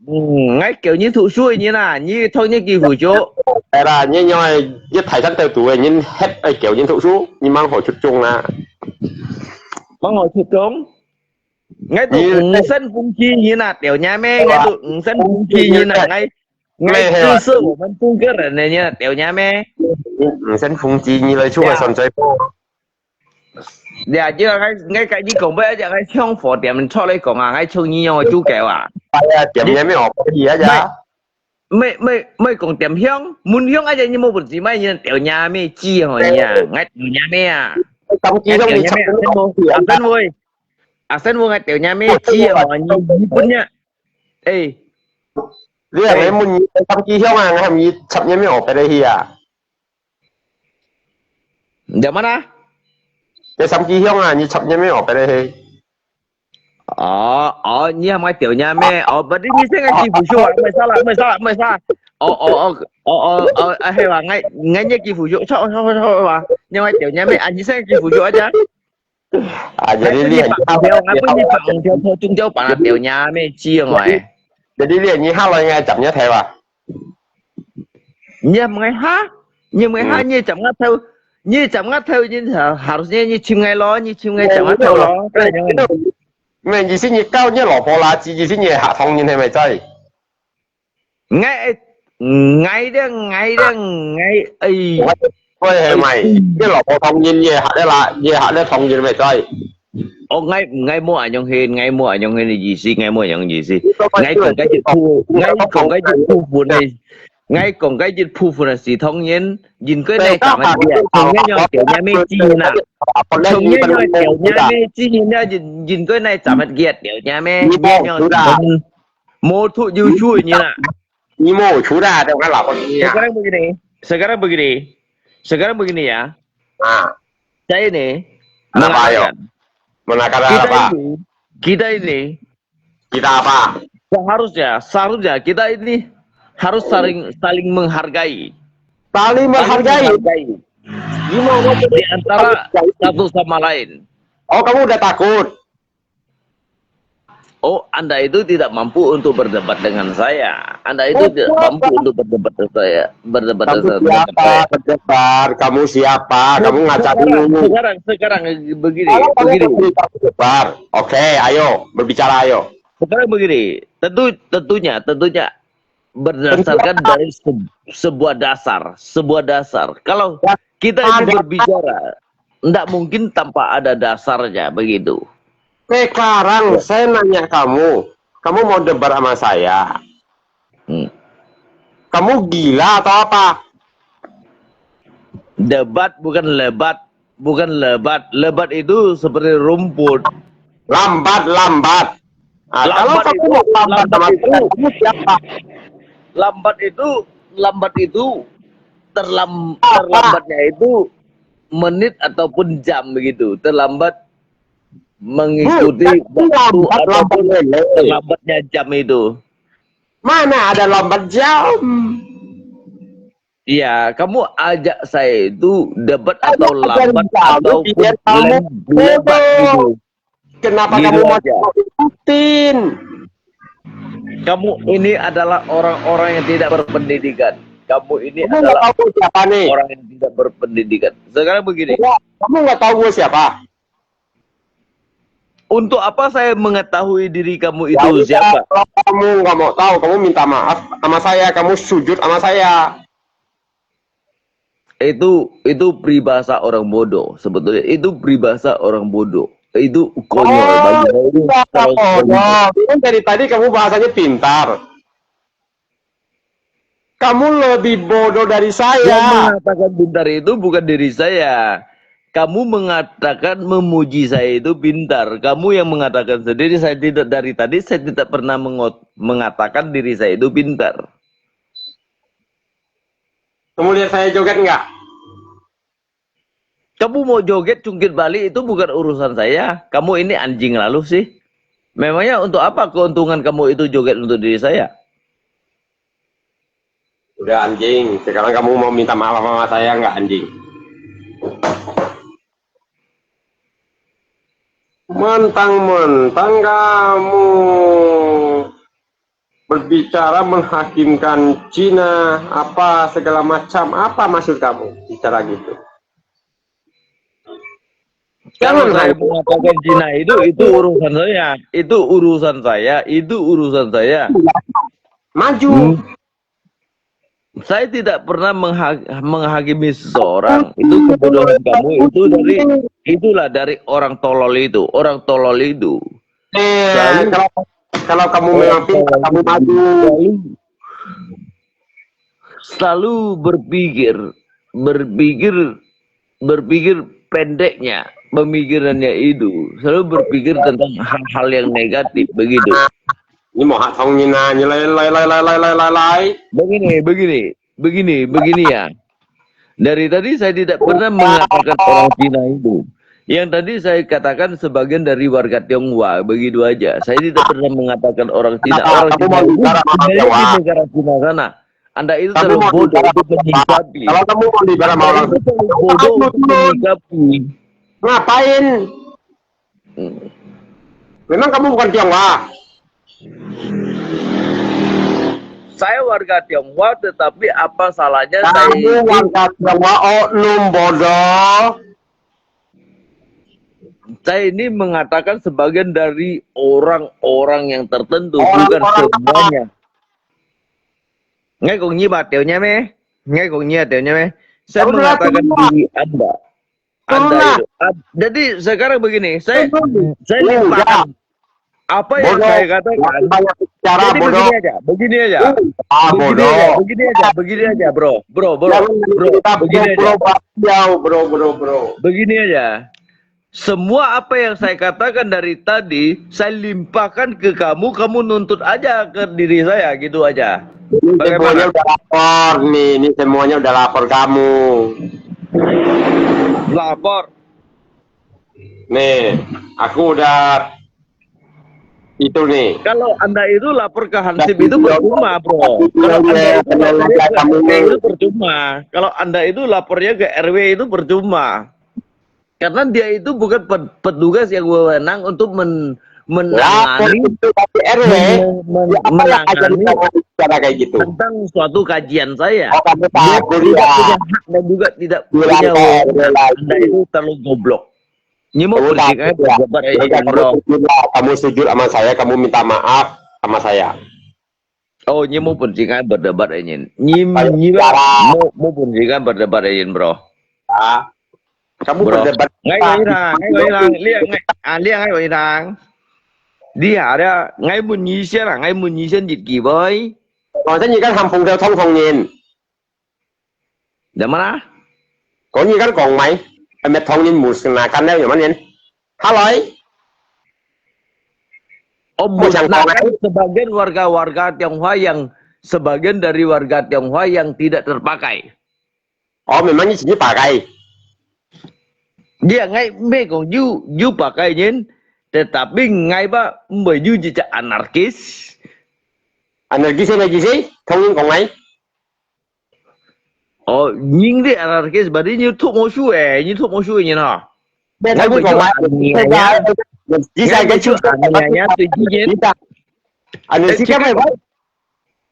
嗯，我叫你读书，你啦，你痛你给付出。系啦，你因为一提出到读个，你还爱叫你读书，你蛮好出众啦。蛮好出众。我都五星红旗人啊，掉你咩？我都五星红旗人啊，我我支持我们中国人的人啊，掉你咩？五星红旗，你来出个算最多。 呀，就係我我你講，不要講，我向火點出來講啊，我從你用个主教啊。哎呀，點也没有可以啊呀。没没没讲点香，门香啊，你冇本事买，你掉你咩鸡吼你啊，我掉你咩啊？咁其中你阿生会，阿生会，阿生会，我掉你咩鸡吼，你你本呀，哎，你係問你三支香啊，我喊你十年没有白去啊？怎么啦？你三支香啊，你十年没有白去？ 哦哦，你喊我掉你咩？哦，不，你现在基础秀啊，没啥了，没啥了，没啥。哦哦哦哦哦哦，啊，系吧，我我你基础秀，错错错错吧，你喊我掉你咩？啊，你现在基础秀啊，讲。啊，jadi你你绑条，我不你绑条，从中间绑掉你咩？鸡哦，哎。 Jadi dia nyiha lo ngai jam nya thai ba. Nyiha mengai ha, nyiha mengai ha, nyiha jam ngat thau, nyiha jam ngat thau, nyiha harusnya nyiha chim ngai lo, nyiha chim ngai jam ngat thau lo. Kau yang ni. Ngai nyiha si nyiha kau nyiha lo pola ji nyiha si nyiha hak thong nyiha hai mai chai. Ngai, ngai dia, ngai dia, ngai, ai. Kau hai mai, nyiha lo po thong nyiha nyiha hak dia la, nyiha hak dia thong nyiha mai chai. Oh, ngai ngai mua anyong hin, ngai mua anyong hin ni ji si, ngai mua anyong ji si. Ngai kong kai jit pu, ngai kong kai jit pu pu ni. Ngai kong kai jit pu pu na si thong yin, yin koi nai tam a dia, thong yin yong tiao nya me ji na. Thong yin yong tiao nya me ji yin na, yin koi nai tam a dia tiao nya me. Mo tu yu shu ni na. Ni mo chu da, da ngai la ko ni ya. Sekarang begini, sekarang begini, sekarang begini ya. Ah. Saya ni, Kenapa, ayo? mengatakan, Mana kata kita apa? Ini, kita ini Kita apa? Seharusnya, seharusnya kita ini harus saling saling menghargai. Saling Saling menghargai. Menghargai. Di antara satu sama lain. Oh, kamu udah takut. Oh, Anda itu tidak mampu untuk berdebat dengan saya. Anda itu tidak mampu untuk berdebat dengan saya. Berdebat Kamu dengan siapa? saya. Berdebat. Kamu siapa? Kamu ngaca Sekarang, dulu. Sekarang, sekarang begini, Kalau kamu begini. berdebat, berdebat. Oke, ayo berbicara ayo. Sekarang begini, tentu tentunya tentunya berdasarkan dari se- sebuah dasar, sebuah dasar. Kalau kita ini Ada. Berbicara, tidak mungkin tanpa ada dasarnya begitu. Sekarang saya nanya kamu, kamu mau debat sama saya? Hmm. Kamu gila atau apa? Debat bukan lebat, bukan lebat. Lebat itu seperti rumput. Lambat, lambat. Ah, kalau Lambat kamu itu, mau lambat lambat sama itu. saya, kamu siapa? Lambat itu, lambat itu terlam, terlambatnya itu menit ataupun jam begitu. Terlambat mengikuti Bukan waktu lambat, ataupun lambat lele. Terlambatnya jam itu. Mana ada lambat jam? Ya, kamu ajak saya itu debat Ada atau ajar lambat jam, ataupun biar kamu lem- lebat bodoh. gitu. Kenapa Gitu kamu aja. masih mau ikutin? Kamu ini adalah orang-orang yang tidak berpendidikan. Kamu ini Kamu nggak adalah tahu siapa nih? Orang yang tidak berpendidikan. Sekarang begini. Kamu nggak tahu gue siapa? Untuk apa saya mengetahui diri kamu itu siapa? Kalau kamu nggak mau tahu, kamu minta maaf sama saya, kamu sujud sama saya. Itu itu peribahasa orang bodoh sebetulnya. Itu peribahasa orang bodoh. Itu konyol. Oh, bagi saya itu terlalu bodoh. Ini dari tadi kamu bahasanya pintar. Kamu lebih bodoh dari saya. Yang mengatakan pintar itu bukan diri saya. Kamu mengatakan memuji saya itu pintar. Kamu yang mengatakan sendiri, saya tidak, dari tadi saya tidak pernah mengot- mengatakan diri saya itu pintar. Kamu lihat saya joget nggak? Kamu mau joget cungkit balik itu bukan urusan saya. Kamu ini anjing lalu sih. Memangnya untuk apa keuntungan kamu itu joget untuk diri saya? Udah anjing, sekarang kamu mau minta maaf sama saya nggak, anjing? Mentang-mentang kamu berbicara menghakimkan Cina, apa segala macam, apa maksud kamu bicara gitu? Kalau saya mengatakan Cina itu, itu urusan saya, itu urusan saya, itu urusan saya. Maju. Hmm. Saya tidak pernah mengha- menghakimi seseorang. Itu kebodohan kamu. Itu dari itulah dari orang tolol itu, orang tolol itu. Eh, selalu, kalau kalau kamu memang pintar, kamu maju. Selalu, selalu berpikir, berpikir, berpikir pendeknya pemikirannya itu. Selalu berpikir tentang hal-hal yang negatif begitu. 你無客通人啊，你來來來來來來來來。 Begini, begini, begini, begini ya. Dari tadi saya tidak pernah mengatakan orang Cina itu. Yang tadi saya katakan sebagian dari warga Tionghoa, begitu aja. Saya tidak pernah mengatakan orang Cina. Orang Cina itu tinggalnya di negara Cina sana. Anda itu terlalu bodoh untuk menyikapi. Kalau kamu mau bicara sama orang Cina, itu terlalu bodoh untuk menyikapi. Ngapain? Hmm. Memang kamu bukan Tionghoa. Saya warga Tionghoa, tetapi apa salahnya saya ini, kamu warga Tionghoa, oknum bodoh. Saya ini mengatakan sebagian dari orang-orang yang tertentu, bukan semuanya. Ngai kong nyi ba tiao nya me? Ngai kong nyi tiao nya me? Saya mengatakan diri Anda. Anda itu. Ah, jadi sekarang begini, saya saya limpahkan apa yang saya katakan. Jadi begini aja, begini aja. Begini aja, begini aja, begini aja, bro. Bro, bro, bro, begini aja. Bro, bro, bro, bro. Begini aja. Semua apa yang saya katakan dari tadi, saya limpahkan ke kamu, kamu nuntut aja ke diri saya, gitu aja. Ini semuanya udah lapor nih, ini semuanya udah lapor kamu. Lapor. Nih, aku udah itu nih. Kalau Anda itu lapor ke Hansip itu percuma, bro. Kalau Anda itu lapor ke R W itu percuma. Kalau Anda itu lapornya ke R W itu percuma. Karena dia itu bukan pe- petugas yang wewenang untuk men- menangani, men- men- menangani tentang suatu kajian saya. Dia tidak punya hak dan juga tidak punya wewenang. Anda itu terlalu goblok. Nyi mo penting ai berdebat ai nyin, bro. Kamu sujud sama saya, kamu minta maaf sama saya. Oh, nyi mo penting ai berdebat ai nyin. Nyi nyi mo mo penting ai berdebat ai nyin, bro. Ah, kamu berdebat. Ngai kong nyi thang, ngai kong nyi thang, liang ngai, ah, liang ngai kong nyi thang. Dia ada ngai mun nyi sian ah, ngai mun nyi sian dit ki boy. 反正你跟含紅豆通通人。 Dama na? Kau ni kan kong mai, emet thong nin musnakan le, yaman nin. Haloi. Oh, musnakan sebagian warga-warga Tionghoa yang, sebagian dari warga Tionghoa yang tidak terpakai. Oh, memang ni sini pakai. Dia ngai me kong yu yu pakai nin, tetapi ngai ba mbe yu jica anarkis. Anarkis apa sih? Thong nin kong mai. 哦，人哋anarkis，berarti你讀無書誒，你讀無書誒人啊。你係講話，你係講話對人。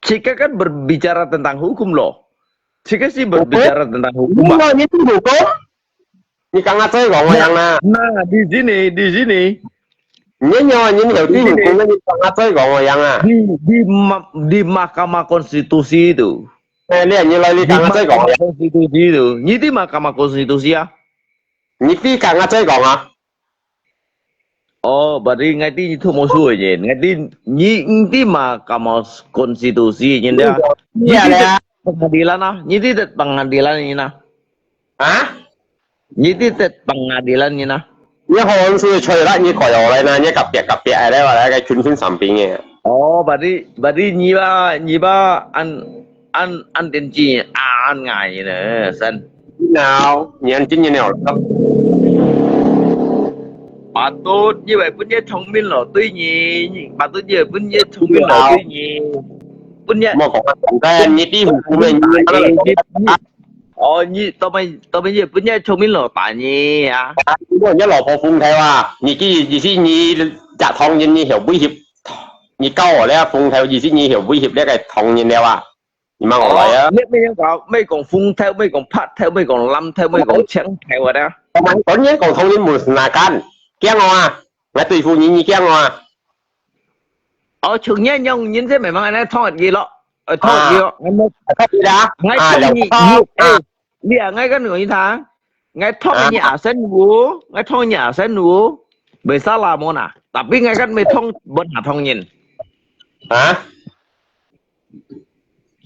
Cika kan berbicara tentang hukum loh. 这个是 berbicara tentang hukum 吧？ 你讲啊，再讲我样啦。 Nah, di sini, di sini. 你有你有听过那你讲啊，再讲我样啊。 Di, di, ma- di Mahkamah Konstitusi itu. 哎，你你来你 Di 讲啊，再讲我 Mahkamah 样。 Konstitusi itu. Nyi di Mahkamah Konstitusi ah. 你你讲啊，再讲啊。 Oh, berarti ngai di itu musuh aja. Ngai di, nyi, nyi di Mahkamah Konstitusi aja dia. Nyi Iya di lah. Pengadilan ah. Nyi di pengadilan ini nah. 啊？ Nyi di pengadilan ini nah. 你好像是吹啦，你过来呢，你隔壁隔壁的话，那个群群上宾的。 Oh, berarti, berarti nyi ba, nyi ba an, an, an 电视 an ngai ne, san. 你好，你很今年了。 Patut nyi ba pun nyi thông minh lo, tui nyi, patut nyi pun nyi thông minh lo, tui nyi. Pun nyi 莫讲啊，讲个，你地府不面，你那个 哦，你到尾到尾你本来聪明咯，打你啊。 你老婆风头啊，你去你去你假通人，你晓威胁，你告我了风头，你去你晓威胁那个通人了啊，你骂我来啊。你没有搞，没讲风头，没讲拍头，没讲烂头，没讲枪头啊的。 我们当然讲通人不是那干，讲我啊，来对付你，你讲我啊。 哦，像你样人这没办法，来通一个咯，呃，通一个咯，俺们啊，可以的啊，啊，俺通你，了你，哎，你啊，俺跟你讲，俺通你阿生无，俺通你阿生无，没啥啦么呐，tapi俺跟没通，不拿通人。 啊，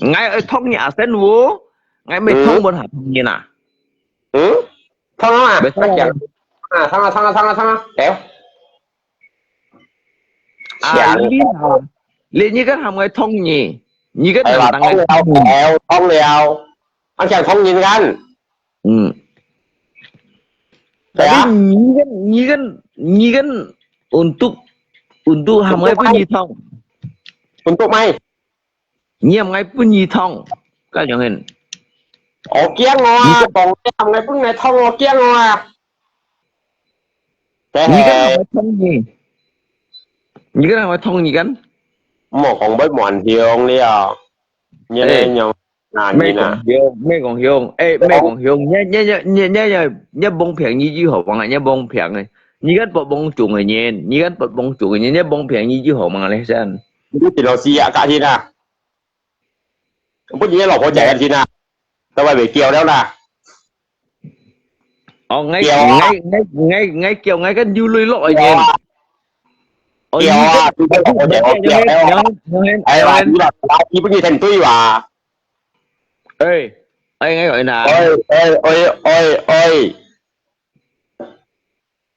俺爱通你阿生无，俺没通，不拿通人啊。 嗯，通啊，没通啊。啊，通啊，通啊，通啊，通啊，哎，啊，你啊，你你个还没通你，你个难当个哎，通了，哎，通了，俺想通人干，嗯。对啊。 Tapi 你个你个你个 untuk untuk 还没不你通， untuk mai， 你还没不你通，该种人， 我驚我啊，講你還沒分你通，我驚我啊。你个还没通你，你个还没通你个， 莫講不蠻響了，你呢樣啊，没你呢？讲香，没讲香，哎，没讲香，你你你你你你蒙骗你就好忙啊，你蒙骗个，你个不蒙中个人，你个不蒙中个人，你蒙骗你就好忙嘞，先。 你電腦師啊，隔天啊，不如你老婆仔隔天啊，到外面叫了啦。 哦，我叫啊我我我我叫我个流泪落个人。哦，叫啊，你老婆仔我叫了啊。哎呀，你老你不你很對吧？哎，哎，我讲呐，哎哎哎哎哎，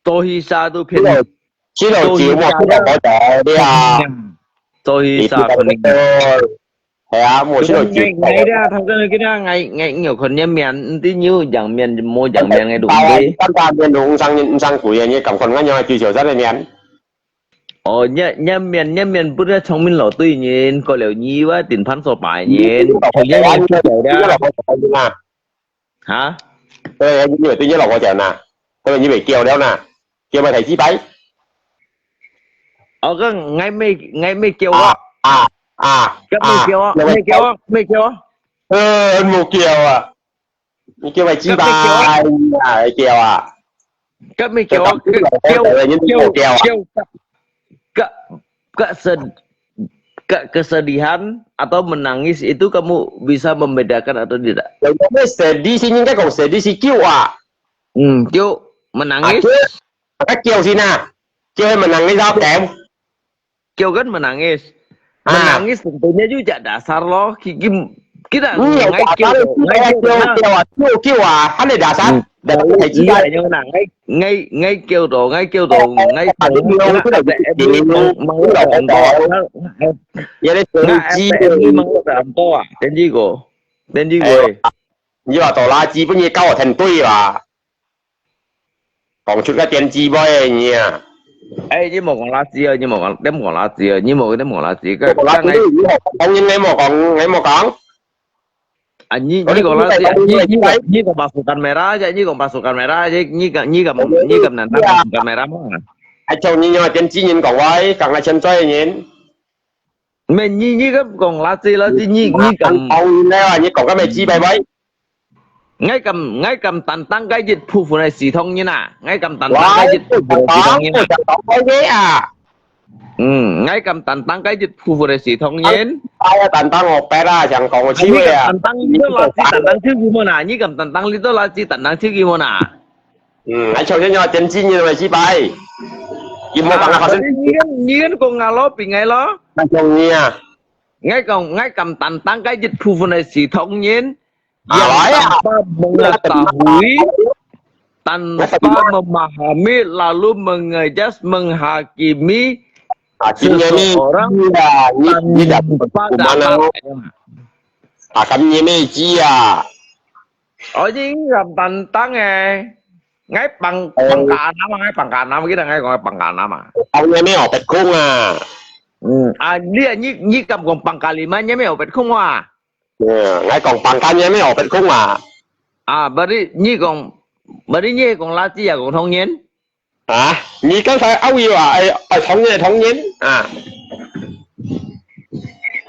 多一下都骗这种这种节目不能搞的呀。多一下可能。 係啊，無識到接我我啦，頭先佢啦，我我有看你面，毋知有樣面無樣面个東西。三大面都毋生毋生鬼啊！你感覺𠊎樣最少三个面。哦，你你面你面不是聰明老對人，過了你話頂盤所擺人，佢樣樣出來啦。啊，哈？對，你對你老婆講呐，對，你未叫了呐，叫咪提雞排。哦，个𠊎未𠊎未叫啊，啊啊啊！个未叫啊，未叫啊，未叫啊。 呃，無叫啊！你叫佢雞排啊，叫啊！个未叫啊，叫叫叫个个个sedih, ke kesedihan atau menangis itu kamu bisa membedakan atau tidak? 你sedih先應該講sedih係叫啊！嗯，叫 menangis。 啊，叫先啊！叫佢menangis啊，點？ 叫佢menangis。Menangis tentunya juga dasar咯，佢佢佢啊，嗯，𠊎叫，𠊎叫叫叫啊，叫叫啊，喊你dasar，dasar係雞排。樣啦，𠊎𠊎𠊎叫到，𠊎叫到，𠊎講，𠊎F M你問我咁多，有啲手機，你問我咁多啊，等呢個，等呢個。 你話到垃圾，不如搞我thành堆吧？講出个電子杯个你啊！哎，你莫講垃圾啊，你莫講，你莫講垃圾啊，你莫你莫垃圾，个講垃圾，你莫講，你莫講，你莫講。啊，你你講垃圾啊，你你講你講pasukan merah aja，你講pasukan merah aja，你講你講你講難難pasukan merah嘛？哎，像你樣電子人講話，講个潛在个人。毋係，你，你敢講垃圾，垃圾，你，你敢，當然啦，你講个咩雞排喂？𠊎敢，𠊎敢擔當該一部分个視同仁啊，𠊎敢擔當該一部分个視同仁啊。哇，我想講个啊。嗯，𠊎敢擔當該一部分个視同仁。哎呀，擔當我白啦，想講我機會啊。你敢擔當，你垃圾擔當手機無啦？你敢擔當，你垃圾擔當手機無啦？ 嗯，還像像要點雞你咪雞排，有無辦法發生？啊，你，你講𠊎咯，變𠊎咯。那像你啊，𠊎講，𠊎敢擔當該一部分个視同仁，啊，來啊。Yang tanpa mengetahui, tanpa memahami, lalu mengejas, menghakimi 啊，今年你seseorang 啊，你，你 tanpa dasar. 啊，今年你知啊。哦，你敢擔當誒。𠊎放，放假nama，𠊎放假nama，記得𠊎講放假nama。哦，你咩學別空啊？嗯，啊，你啊，你，你敢講放假lima，你咩學別空啊？嗯，𠊎講放假，你咩學別空啊？啊，berarti你講，berarti你講垃圾啊，講同仁？ 啊，你剛才拗要啊，哎，哎，同仁，同仁啊。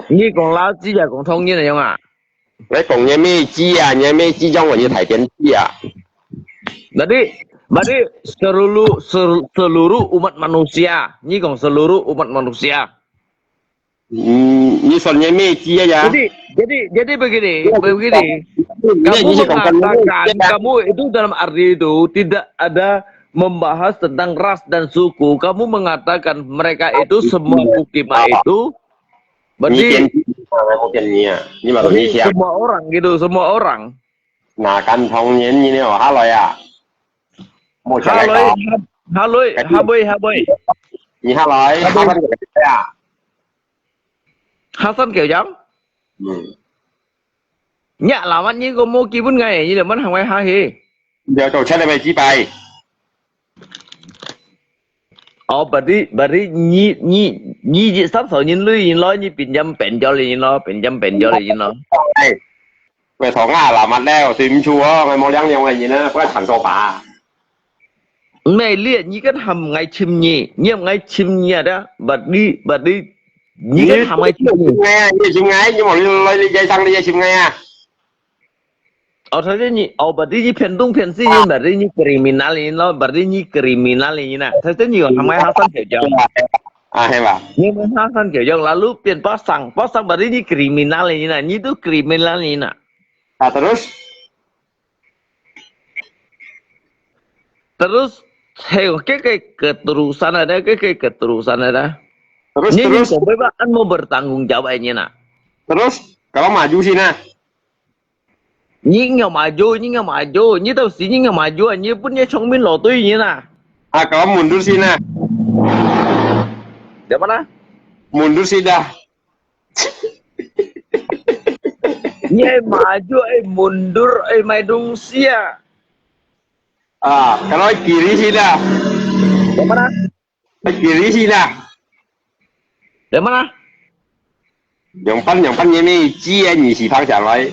你講垃圾啊，講同仁个樣啊？你講你咩雞啊，你咩雞樣，我就太點雞啊。Berarti, berarti seluruh, sel-, seluruh umat manusia. 你講 seluruh umat manusia. 嗯，你算你咩鸡啊呀？Jadi, jadi, jadi begini, begini. Kamu mengatakan, kamu itu dalam arti itu tidak ada membahas tentang ras dan suku. Kamu mengatakan mereka itu semua Bukima itu, berarti, 你点鸡啊，你啊，你嘛 berarti 同你讲。 Semua orang gitu, semua orang. 那敢同仁，你呢？下來啊？莫讲来讲。下來，下，下來，下尾，下尾。你下來，下尾。下來啊？ Hasan Keo Jang? Hmm. Nya lawan ni ko mo kibun ngai, ni lawan hang wai ha he. Dia tu cakap apa jibai? Oh, berarti, berarti ni, ni, ni ji san so ni lui ni lo, ni pinjam penjol ni lo, pinjam penjol ni lo. Eh, wei thong ah, lamat leo, sim chu oh, ngai mo liang liang ni na, bukan chan so ba. 毋係，你，你敢喊𠊎尋你，你喊𠊎尋你啊？Berarti，berarti，你敢喊𠊎尋你？你尋𠊎啊，你尋𠊎，你無來，你在上，你在尋𠊎啊？哦，頭先你，哦，berarti你騙東騙西，berarti你kriminal你咯，berarti你kriminal你啦。頭先你有喊𠊎Hasan Keo Jang。啊，係吧？你喊𠊎Hasan Keo Jang，lalu變Pasang，Pasang berarti你kriminal你啦，你都kriminal你啦。啊，terus？ Terus, hei, ke, ke, keterusan ada, ke, ke, keterusan ada. Terus, terus. Ni, ni, kau bebas, an mau bertanggung jawab ni na. Terus, kalau maju sini na. Ni ngau maju, ni ngau maju, ni tahu si ni ngau maju, ni pun ni cong min lo tu ni na. Ah, kalau mundur sini na. Di mana? Mundur sini dah. Ni ai maju, ai mundur, ai mai dungsia. Ah, kalau kiri sini dah. Di mana? Kiri sini dah. Di mana? Yang pan, yang pan ni ni ji ai ni si phang siang lai.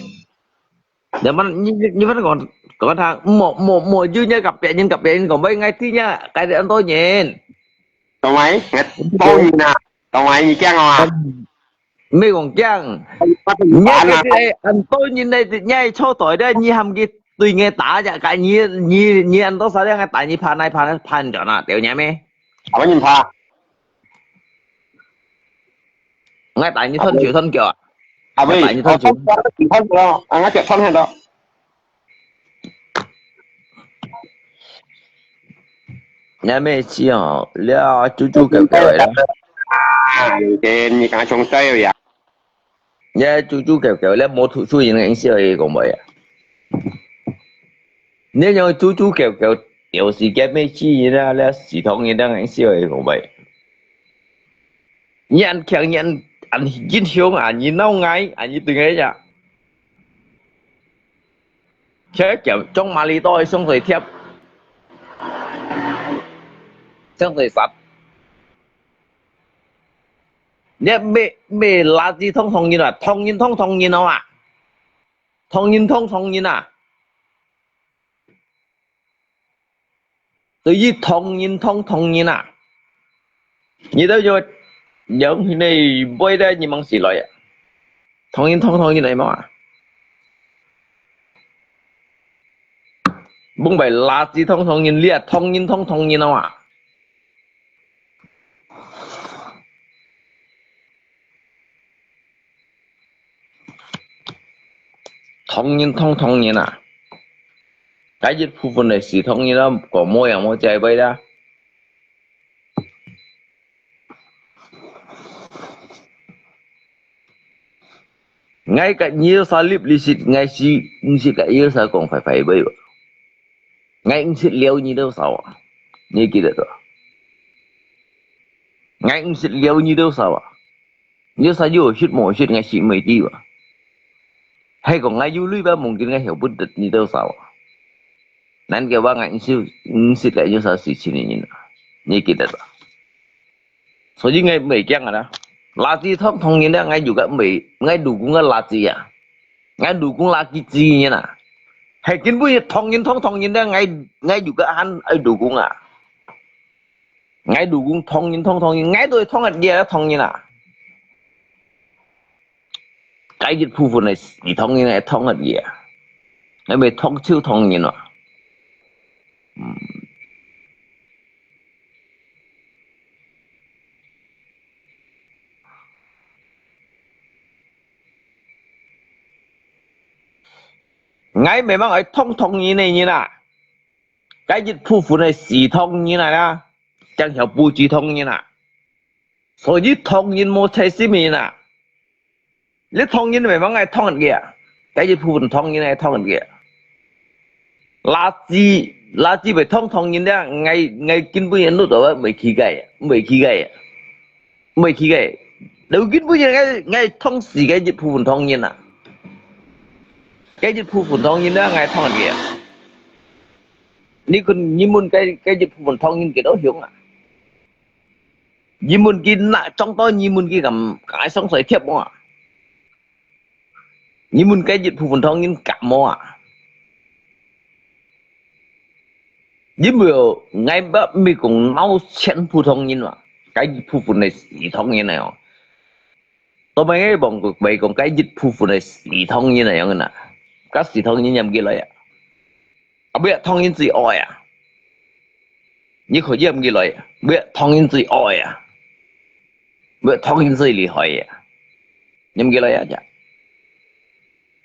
Di mana ni ni mana kon kon thang mo mo mo ju ni kap ni kap ni kon bai ngai ti ni kai di an to ni. Tong mai ngai to ni na. Tong mai ni kiang ah. 毋係講驚。你係恁多年來，你係坐台个，你喊佢對𠊎打隻，該你你你恁多時間𠊎打你拍哪拍拍你轉啊，對你咩？Apa你拍？𠊎打你斷手斷腳啊！Apa？𠊎打你斷手。哦，斷手咯，啊，𠊎腳斷忒咯。 你咩事哦？你啊，豬豬狗狗个啦。啊，有天你敢上台呀？你豬豬狗狗，你無讀書人个意思而已，講話啊。你用豬豬狗狗，有時間咩事人啊？你係同人个意思而已，講話。你恁強，你恁恁英雄啊！你鬧𠊎，啊，你對𠊎呀？ 且叫將馬里多相對貼，相對殺。你乜乜垃圾通通人啊，通人通通人哦啊，通人通通人啊。 對於同人同同人啊，你都要兩兄弟背得你忙死來啊！唐人唐唐人來嘛？蒙白垃圾唐唐人，你啊唐人唐唐人啊嘛？唐人唐唐人啊！該一部分个是唐人啊，个模樣我再背啦。 𠊎个二十粒利息，𠊎是毋識个二十講快快會無？𠊎毋識了你多少啊？你記得無？𠊎毋識了你多少啊？你啥有血無血，𠊎是毋會知啊。係講𠊎有鐳吧，mungkin𠊎曉分得你多少啊？ 恁个話，𠊎毋識，毋識个有啥事情个人啊，你記得吧？所以𠊎毋會驚啊啦。垃圾桶桶人咧，𠊎有个毋會，𠊎老公个垃圾啊，𠊎老公垃圾之人啊，係根本桶人桶桶人咧，𠊎，𠊎有个還愛老公啊。 𠊎老公桶人桶桶人，𠊎都會桶个，你也桶人啊。該一部分个是桶人个桶个，你啊，還沒桶就桶人啊。嗯。 𠊎memang愛桶桶人个人啊，該一部分个是桶人啊，正曉布置桶人啊。所以桶人無在心人啊。你桶人memang愛桶个啊，該一部分桶人愛桶个啊。垃圾，垃圾會桶桶人咧，𠊎，𠊎根本也攏都毋會去个，毋會去个。 毋會去个。老根本人𠊎，𠊎桶死个一部分桶人啊。該一部分桶人啊，𠊎桶个。你看，你問該，該一部分桶人幾多雄啊？你問佢那，撞到你問佢敢，敢愛上水貼無啊？ 你問該一部分桶人敢無啊？因為𠊎毋係講鬧全部桶人嘛，該一部分个是桶人个哦。到尾𠊎講，𠊎講該一部分个是桶人个樣啊，該是桶人拈幾來啊？ 啊，毋係桶人最愛啊。你可以拈幾來，毋係桶人最愛啊。毋係桶人最厲害啊。拈幾來啊，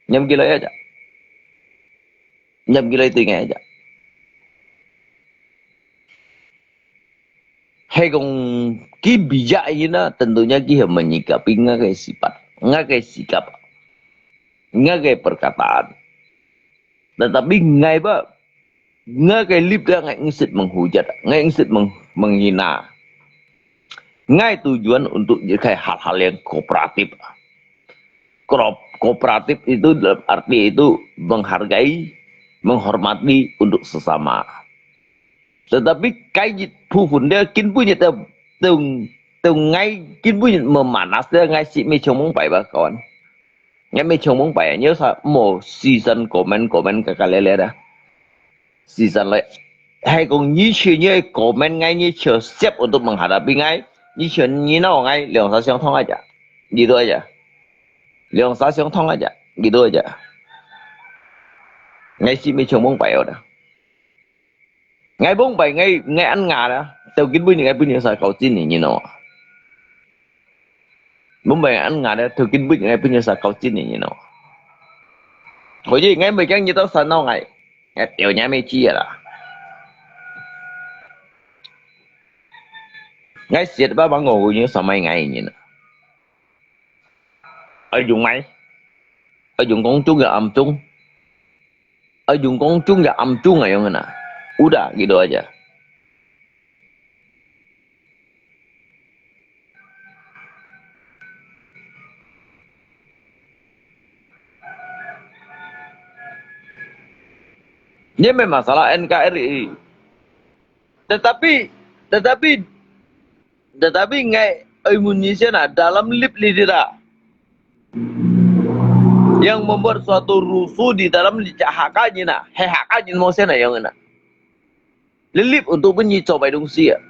拈幾來啊，拈幾來對𠊎啊。 係講，佢比較應啊，tentunya佢係menyikapi𠊎个sifat，𠊎个sikap，𠊎个perkataan。Tetapi𠊎apa，𠊎个立場，𠊎毋識menghujat，𠊎毋識meng-，menghina。𠊎tujuan untuk jadi hal-hal yang kooperatif. Ko-, kooperatif itu dalam arti itu menghargai, menghormati untuk sesama. Tetapi該一部分咧，根本就，就，𠊎根本就memanas咧，𠊎係無想明白吧，kawan。𠊎無想明白啊，你有啥無時常comment，comment kakak咧咧啊？ 時常來，係講你像你个comment𠊎，你像siap untuk menghadapi𠊎，你像你鬧𠊎，兩儕相同个，你都个，兩儕相同个，你都个。𠊎係無想明白个。𠊎明白，𠊎，𠊎恁樣啦，到今晡日𠊎分你儕搞真个，你知無？ Mumbai an ngada tu kin buit ngai punya sakau chin ni, you know. Hoji ngai mai kang nyitau sanau ngai. Ngai teo nyai mai chi la. Ngai siat ba bang ngô ñu samai ngai nyi na. Ai yung ngai. Ai yung kong chung ya am chung. Ai yung kong chung ya am chung ngai yung na. Udah gitu aja. Ini memang masalah N K R I. Tetapi, tetapi, tetapi ngai Indonesia na dalam lip lidira yang membuat suatu rusuh di dalam licak hakanya na, hai hakanya mo sana yang na. Lelip untuk bunyi cobai dungsi ya.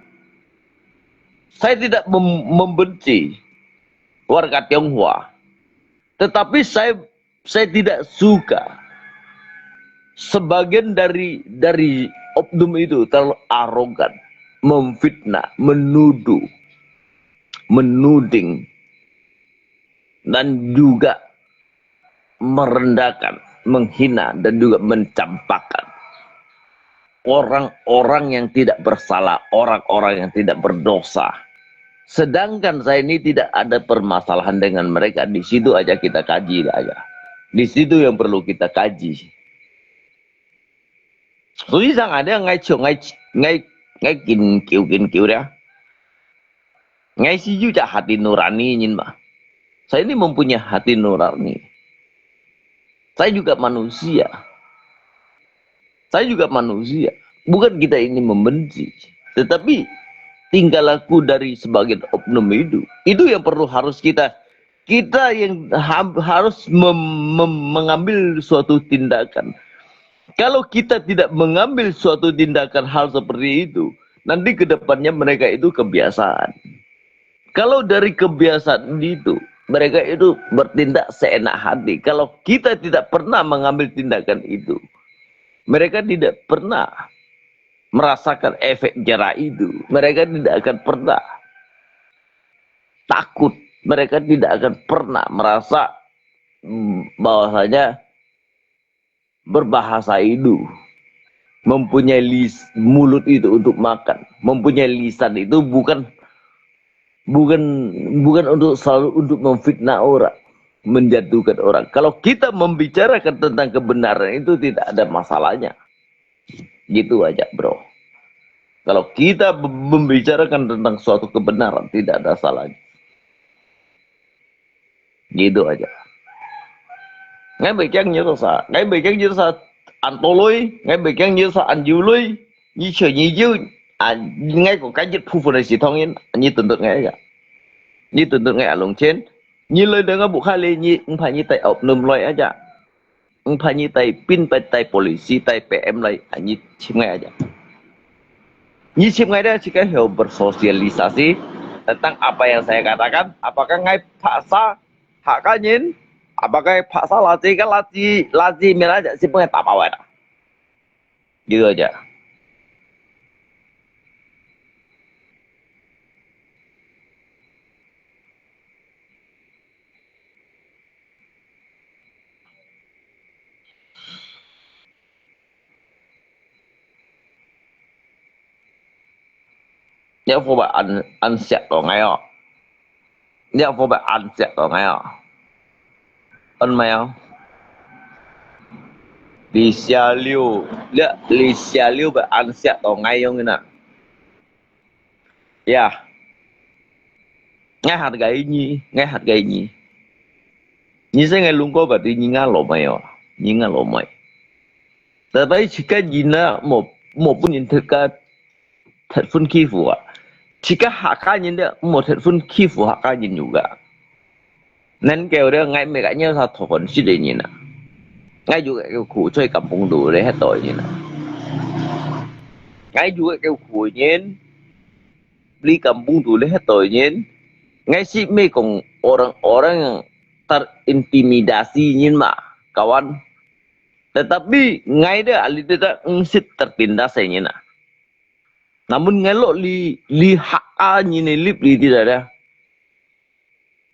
Saya tidak mem-, membenci warga Tionghoa, tetapi saya, saya tidak suka sebagian dari, dari oknum itu terlalu arogan, memfitnah, menuduh, menuding, dan juga merendahkan, menghina, dan juga mencampakkan orang-orang yang tidak bersalah, orang-orang yang tidak berdosa. Sedangkan saya ini tidak ada permasalahan dengan mereka. Di situ aja kita kaji aja. Di situ yang perlu kita kaji. 所以上啊，你爱笑，爱，爱，爱研究研究了。Ngai si juga hati nurani nyin mah. Saya ini mempunyai hati nurani. Saya juga manusia. Saya juga manusia. Bukan kita ini membenci, tetapi tingkah laku dari sebagian oknum itu, itu yang perlu harus kita, kita yang ha-, harus mem-, mem-, mengambil suatu tindakan. Kalau kita tidak mengambil suatu tindakan hal seperti itu, nanti ke depannya mereka itu kebiasaan. Kalau dari kebiasaan itu, mereka itu bertindak seenak hati. Kalau kita tidak pernah mengambil tindakan itu, mereka tidak pernah merasakan efek jera itu. Mereka tidak akan pernah takut. Mereka tidak akan pernah merasa, mm, bahwasanya berbahasa itu, mempunyai lis-, mulut itu untuk makan, mempunyai lisan itu bukan, bukan, bukan untuk selalu untuk memfitnah orang, menjatuhkan orang. Kalau kita membicarakan tentang kebenaran itu tidak ada masalahnya. Gitu aja, bro. Kalau kita be-, membicarakan tentang suatu kebenaran, tidak ada salahnya. Gitu aja. Ngai mei kiang nyi to sa, ngai mei kiang nyi to sa an to lui, ngai mei kiang nyi to sa an jiu lui, nyi cheu nyi jiu, a, ngai ko kai jit phu phu nai si thong yin, nyi tun tut ngai aja. Nyi tun tut ngai a long chen, nyi lui de ngai bu khai le, nyi ng pha nyi tai op num lui aja. Ng pha nyi tai pin pai tai polisi, tai P M lai, a, nyi chim ngai aja. Nyi chim ngai de, chika heo bersosialisasi tentang apa yang saya katakan, apakah ngai paksa Hakka nyin, apakah paksa laci ka laci, laci mila aja si pengen tapa wai da. Gitu aja. Nyak pho ba an, an siak to ngai o. Nyak pho ba an siak to ngai o. An mai o. Li sia liu, li sia liu ba an siak to ngai yong na. Ya. Ngai hat gai nyi, ngai hat gai nyi. Nyi se ngai lung ko ba ti nyi nga lo mai o, nyi nga lo mai. Tapi chika nyi na mo, mo pun nyi theka thek phun khi fu a. Chika Hakka nyi de mo thek phun khi fu Hakka nyi juga. Nen kêu de ngai me ka nyi sa tho phun si de nyi na. Ngai juga kêu khu choi kampung du de het to nyi na. Ngai juga kêu khu nyi. Beli kampung du le het to nyin. Ngai si me kong orang-orang yang terintimidasi nyin ma, kawan. Tetapi ngai de ali de ta ngsit tertindas nyin na. Namun ngai lo li, li Hakka nyin lip li tidak ada.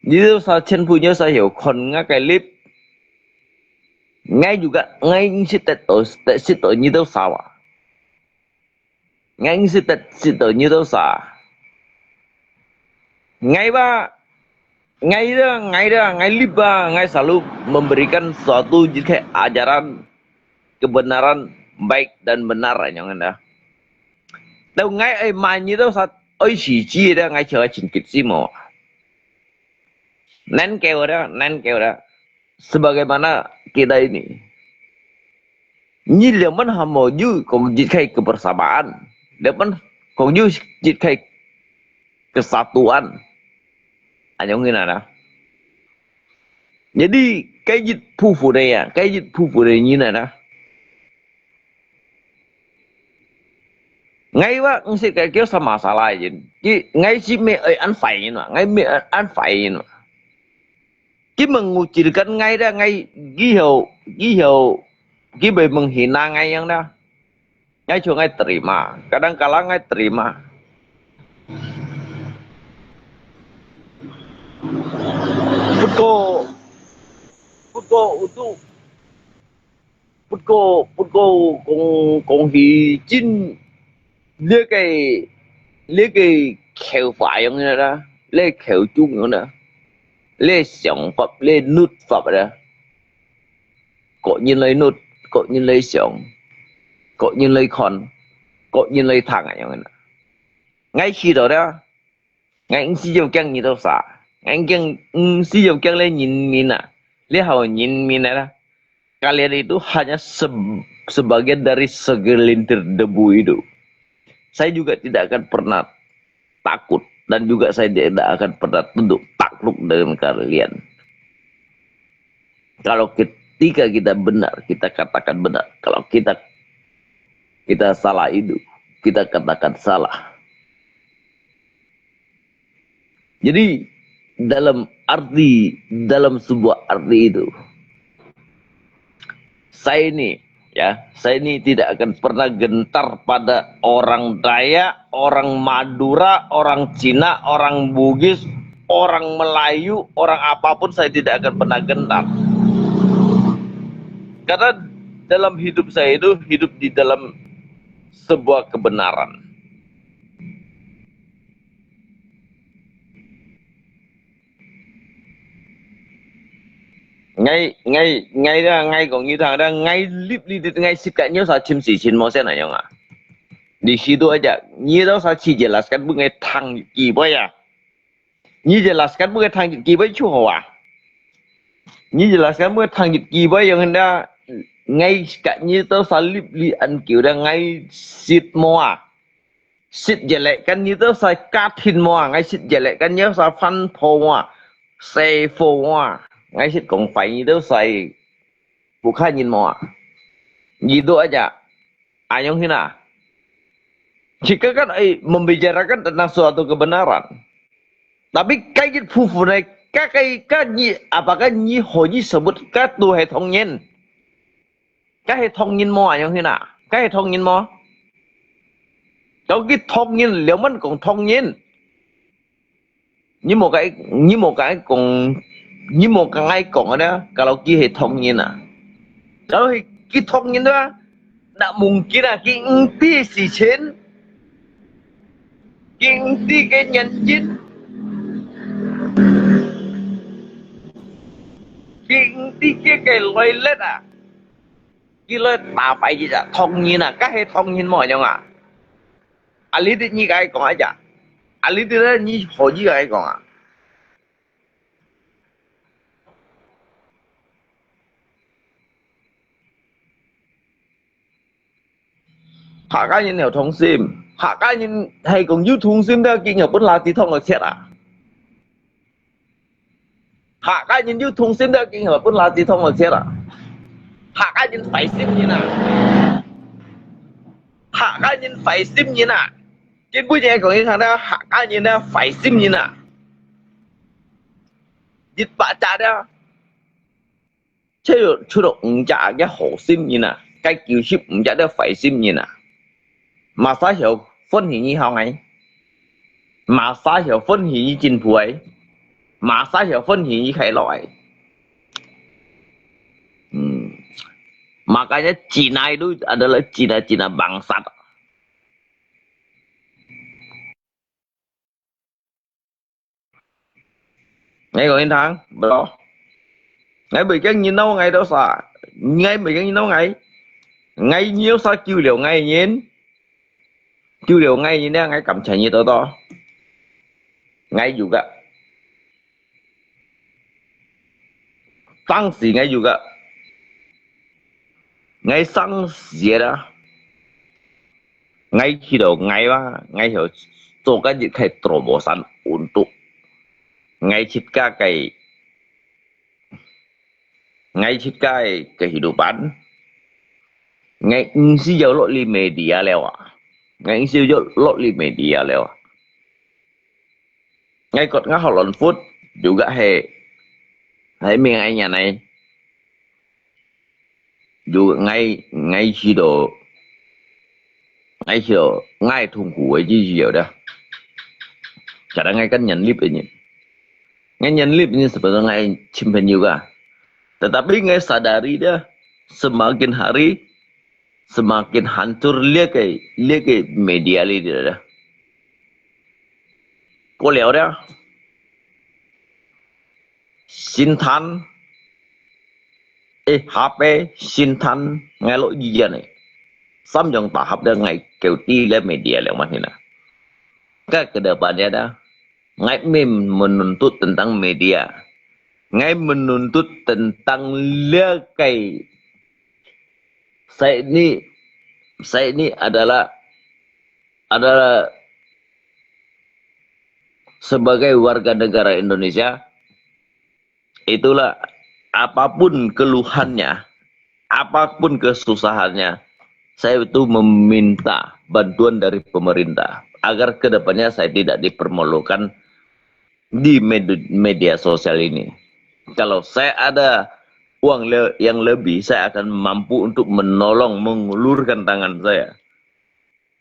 Nyi tau sa chen pu nyo sa heo kon nga kai lip. Ngai juga ngai ngsit tet to, tet sit to nyi tau sa wa. Ngai ngsit tet sit to nyi tau sa. Ngai ba, ngai da, ngai da, ngai liba, ngai selalu memberikan suatu jika ajaran kebenaran baik dan benar nyong anda. Tau ngai ai ma nyi tau sa, oi si ji da ngai chua chin kit si mo. Nan kêu da, nan kêu da. Sebagaimana kita ini. Nyi liang man hamo yu kong jit khai kebersamaan. Liang man kong yu jit khai kesatuan. Anyong ina na. Jadi, kai jit phu phu de ya, kai jit phu phu de nyi na na. ，𠊎話毋識个叫什麼salah人，佢，𠊎係毋係愛恁壞人嘛，𠊎毋係恁，恁壞人嘛。佢mengucilkan𠊎啦，𠊎以後，以後，佢會menghina𠊎樣啦。 Ngay-，就𠊎terima, kadang-kadang𠊎terima. Bút kô, bút kô untuk, bút kô, bút kô講，講起真，這個，這個口法樣个啦，這口中樣啦，這想法，這律法啦。 各人來律，各人來想，各人來看，各人來聽，恁樣个。𠊎去到了，𠊎毋使要驚你兜儕，𠊎驚，毋使要驚這人民啊，這好人民啊啦。Kalian itu hanya se-，sebagian dari segelintir debu itu. Saya juga tidak akan pernah takut dan juga saya tidak akan pernah tunduk takluk dengan kalian. Kalau ketika kita benar, kita katakan benar. Kalau kita, kita salah itu, kita katakan salah. Jadi, dalam arti, dalam sebuah arti itu, saya ini, ya, saya ini tidak akan pernah gentar pada orang Dayak, orang Madura, orang Cina, orang Bugis, orang Melayu, orang apapun, saya tidak akan pernah gentar. Karena dalam hidup saya itu hidup di dalam sebuah kebenaran. Ngai, ngai, ngai dah, ngai kong ngi thang dah, ngai lip li dit, ngai sit kat nyo sa chim si chin mo sen ayong ah. Di situ aja, nyi tau sa chi jelaskan bu ngai thang ki boy ya. Nyi jelaskan bu ngai thang ki boy chu hoa. Nyi jelaskan bu ngai thang ki boy yang dah, ngai kat nyi tau sa lip li an kiu dah, ngai sit mo ah. Sit jelek kan nyi tau sa katin mo ah, ngai sit jelek kan nyi tau sa fan po mo ah, sei fo mo ah, ngai sit kong fai nyi tau sa bu kha nyin mo ah. Nyi do aja, ayong hina. Jika kan ai membicarakan tentang suatu kebenaran, tapi kai jit phu phu nai, ka kai ka nyi, apakah nyi ho nyi sebut ka tu hai thong nyin? Ka hai thong nyin mo ayong hina? Ka hai thong nyin mo? Kau ki thong nyin, liao man kong thong nyin. Nyi mo ka, nyi mo ka kong, nyi mo ka ngai kong ada, kalau ki hai thong nyin ah. Kalau hai ki thong nyin dah, nak mungkin ah, ki ng ti si chen, ki ng ti ke nyan jin, ki ng ti ke ke loi let ah. Ki loi ta fai ji ja thong nyin ah, ka hai thong nyin mo ayong ah. A li dit nyi ka ai kong aja. A li dit nyi ho nyi ka ai kong ah. Hakka nyin heo thong sim. Hakka nyin hai kong yu thong sim dah ki nyo pun la ti thong lo chet ah. Hakka nyin yu thong sim dah ki nyo pun la ti thong lo chet ah. Hakka nyin fai sim nyin ah. Hakka nyin fai sim nyin ah. Kin bu nyi kong nyi thang dah, Hakka nyin dah fai sim nyin ah. Dit pa cha dah. Cheu chu lo ng cha ke ho sim nyin ah, kai kiu sip ng cha de fai sim nyin ah. Ma sa hiao fun hi nyi hao ngai. Ma sa hiao fun hi nyi jin phu ai. Ma sa hiao fun hi nyi khai lo ai. Hmm. Makanya Cina itu adalah Cina-Cina bangsat. Ngai kong nyin thang, bro. Ngai bai kiang nyin nau ngai tau sa. Ngai bai kiang nyin nau ngai. Ngai nyiu sa kiu liao ngai nyin. Kiu liao ngai nyin nia ngai kam chan nyi tau tau. Ngai yu ka. Tang si ngai yu ka. Ngai sang sia dah. Ngai khi lo ngai wa, ngai heo so ka jit khai terobosan untuk ngai chit ka kai, ngai chit ka ai kehidupan. Ngai ng si yau lo li media liao ah. ，𠊎應該就落入media了。𠊎覺得𠊎好卵闊，juga係，係命愛人呢。 就𠊎，𠊎知道，𠊎知道，𠊎痛苦个意思有的。Kadang𠊎kan nyandip ini. Ngan nyandip ini sebetulnya ngan cimpen juga. Tetapi ngan sadari dia semakin hari semakin hancur lihat ke, lihat ke media li dia dah. Kau lihat dah. Sintan, eh, H P, Sintan, ngai lo iyan eh. Samyang tahap dah ngai keu ti le media le mah hina. Ka ke depan dia dah. Ngai mim menuntut tentang media. Ngai menuntut tentang le kai. Saya ini, saya ini adalah, adalah sebagai warga negara Indonesia, itulah apapun keluhannya, apapun kesusahannya, saya itu meminta bantuan dari pemerintah agar ke depannya saya tidak dipermalukan di med-, media sosial ini. Kalau saya ada uang le-, yang lebih, saya akan mampu untuk menolong, mengulurkan tangan saya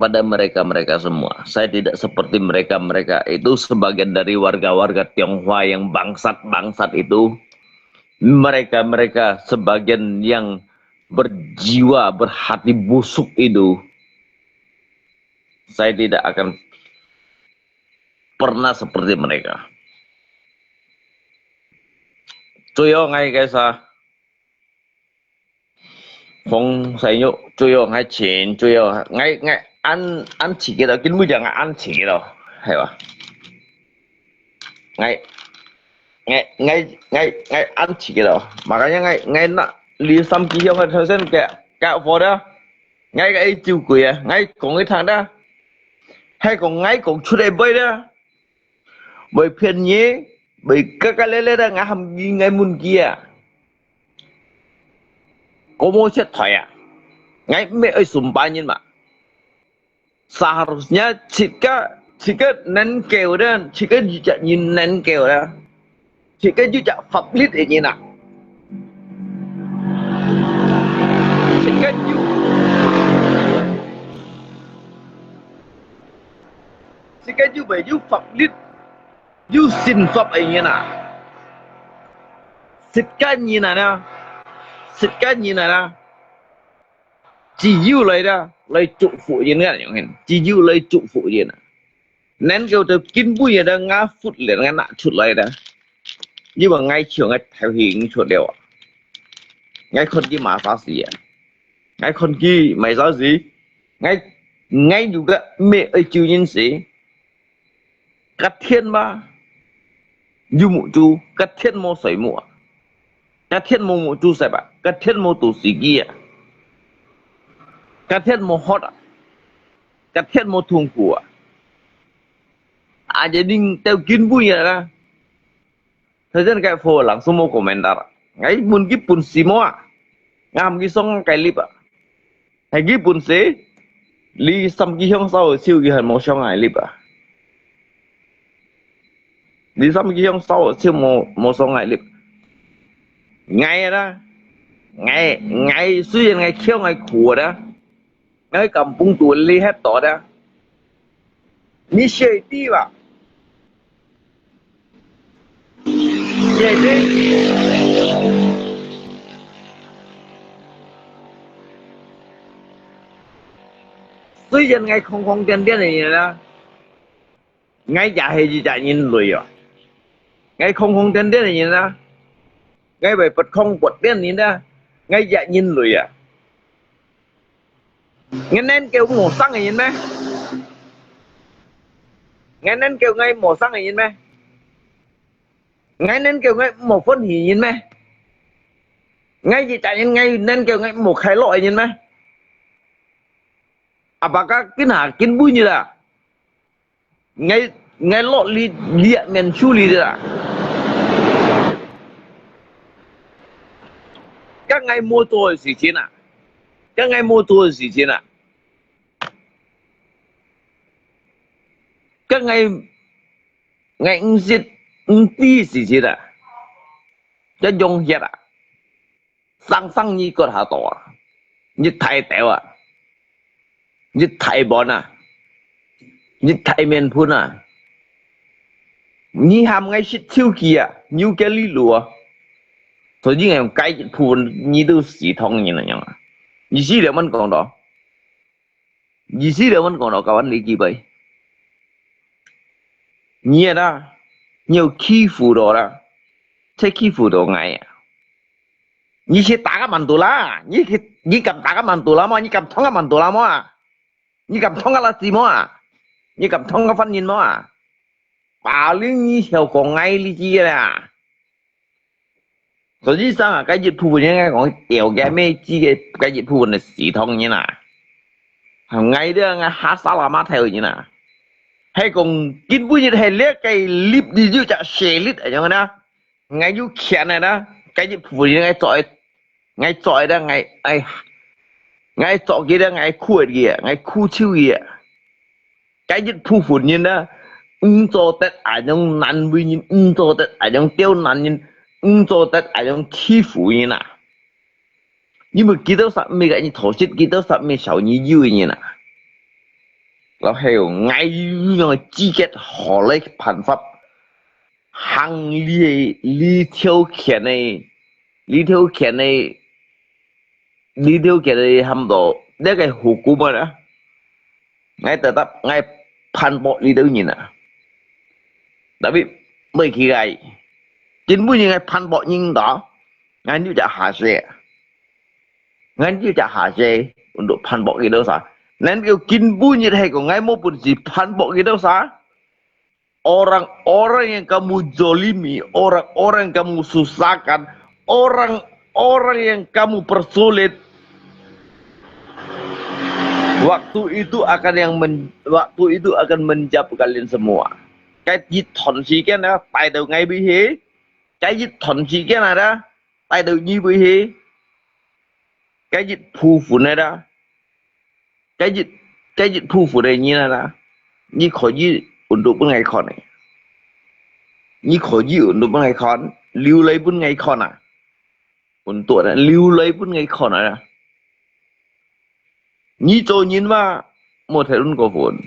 pada mereka-mereka semua. Saya tidak seperti mereka-mereka itu, sebagian dari warga-warga Tionghoa yang bangsat-bangsat itu, mereka-mereka sebagian yang berjiwa, berhati busuk itu, saya tidak akan pernah seperti mereka. Cuyo ngai kaisa, Hong Sai Nyo, cuyo ngai chin, cuyo ngai, ngai an, an chikit lo, kin mu jang ngai an chikit lo, hai ba? Ngai, ngai, ngai, ngai, ngai an chikit lo. Makanya ngai, ngai nak li sam ki hiong ngai thau sen kaya, kaya for dah. Ngai kaya chiu kui ah, ngai kong i thang dah. Hai kong ngai kong chut ai bai dah. Bai phian nyi, bai kaka le le dah ngai ham ki ngai mun ki ah. Ko mo chet thoi ah. Ngai me ai sum pa nyin ma. Seharusnya chika, chika nan keu dah, chika jijak nyin nan keu dah. Chika jijak fablit e nyin ah. Chika ju. Chika ju bai ju fablit. Ju sin fab e nyin ah. Chika nyin ah na. Chika nyin ah na. Chỉ dụ lại đó, lại chúc phúc yên ngàn yang hen. Chỉ dụ lại chúc phúc yên à. Nên kêu tao kinh bụi yên đó ngã phút liền ngã nạ chút lại đó. Nhưng mà ngay chiều ngay theo hình chuột đều à. Ngay con kia mà sao gì à. Ngay con kia mày sao gì. Ngay, ngay dù cái mẹ ơi chịu yên gì. Kát thiên ma, yu mu chu, kát thiên mo soi mu a. Kát thiên mo mu chu sai ba, kát thiên mo tu si ki a. Kát thiên mo hot a. Kát thiên mo thung ku a. A je ning teo kin bu ya la. Thời gian cái phô lăng số một komentar. Ngai mun ki pun si mo a. Ngam ki song cái lip a. Hai ki pun si. Li sam ki hiong sao siu ki han mo song ai lip a. Li sam ki hiong sao siu mo, mo song ai lip. Ngai da. Ngai, ngai, suy ngai khiêu ngai khua da. Ngai kampung tu li het to da. Ni shei ti ba. Shei ti. Suy ngai khong khong tian tian ni da. Ngai ya he ji ja yin lui yo. Ngai khong khong tian tian ni da. Ngai bai pat khong pat tian ni da. Ngai ya yin lui ya. Ngai nen kêu mò sang ngai yin me. Ngai nen kêu ngai mò sang ngai yin me. Ngai nen kêu ngai mò phun hi yin me. Ngai ji ja yin ngai nen kêu ngai mò khai lo yin me. Apa ka kin ha kin bu ni da. Ngai, ngai lo li, li men chu li da. Ka ngai mo to si chin a. Ka ngai mo to si chin a. 該𠊎，𠊎毋識，毋知事實啊，該用血啊，生生你割下刀啊，你大刀啊，你大碗啊，你大面盆啊，你喊𠊎食手機啊，你有該理路啊？所以𠊎用該一部分，你都死通人了樣啊，你死了，恁講到。 你死了，恁講到，該恁離奇怪。你啊啦，你有欺負到啦，才欺負到𠊎啊！你去打該曼都拉，你去，你敢打該曼都拉無？你敢捅該曼都拉無啊？你敢捅該垃圾無啊？你敢捅該犯人無啊？ 巴零你曉講𠊎離奇个啦。實際上啊，該一部分人，𠊎講，了解咩知个，該一部分个死通人啊。𠊎這𠊎哈薩拉馬頭人啊，係講今晡日係這个立，你就叫設立恁樣呢。 𠊎有權个啦，該一部分人𠊎做个，𠊎做个啦，𠊎，𠊎，𠊎做佢啦，𠊎苦个，𠊎苦手个。該一部分人啦，毋做得恁樣難為人，毋做得恁樣刁難人，毋做得恁樣欺負人啊！你們幾多儕毋係个，你討食幾多儕毋係少你有个人啊！然後𠊎有樣个資格好來辦法， 行這，這條權个，這條權个，這條權个喊到這个hukum啊！𠊎tetap𠊎反駁這兜人啊！Tapi毋係佢个，今晡日𠊎反駁人到，𠊎有隻下世，𠊎有隻下世，untuk反駁佢兜儕。Nên今晡日係講𠊎無本事反駁佢兜儕。 Orang-orang yang kamu zalimi, orang-orang yang kamu susahkan, orang-orang yang kamu persulit, waktu itu akan yang men-, waktu itu akan menjawab kalian semua. 該一段時間啊，帶到𠊎會去，該一段時間啊，帶到你會去，該一部分啊， 該一，該一部分个人啊啦，你可以untuk分𠊎看个，你可以untuk分𠊎看，留來分𠊎看啊，untuk啊，留來分𠊎看啊。你做人嘛，莫太論過分。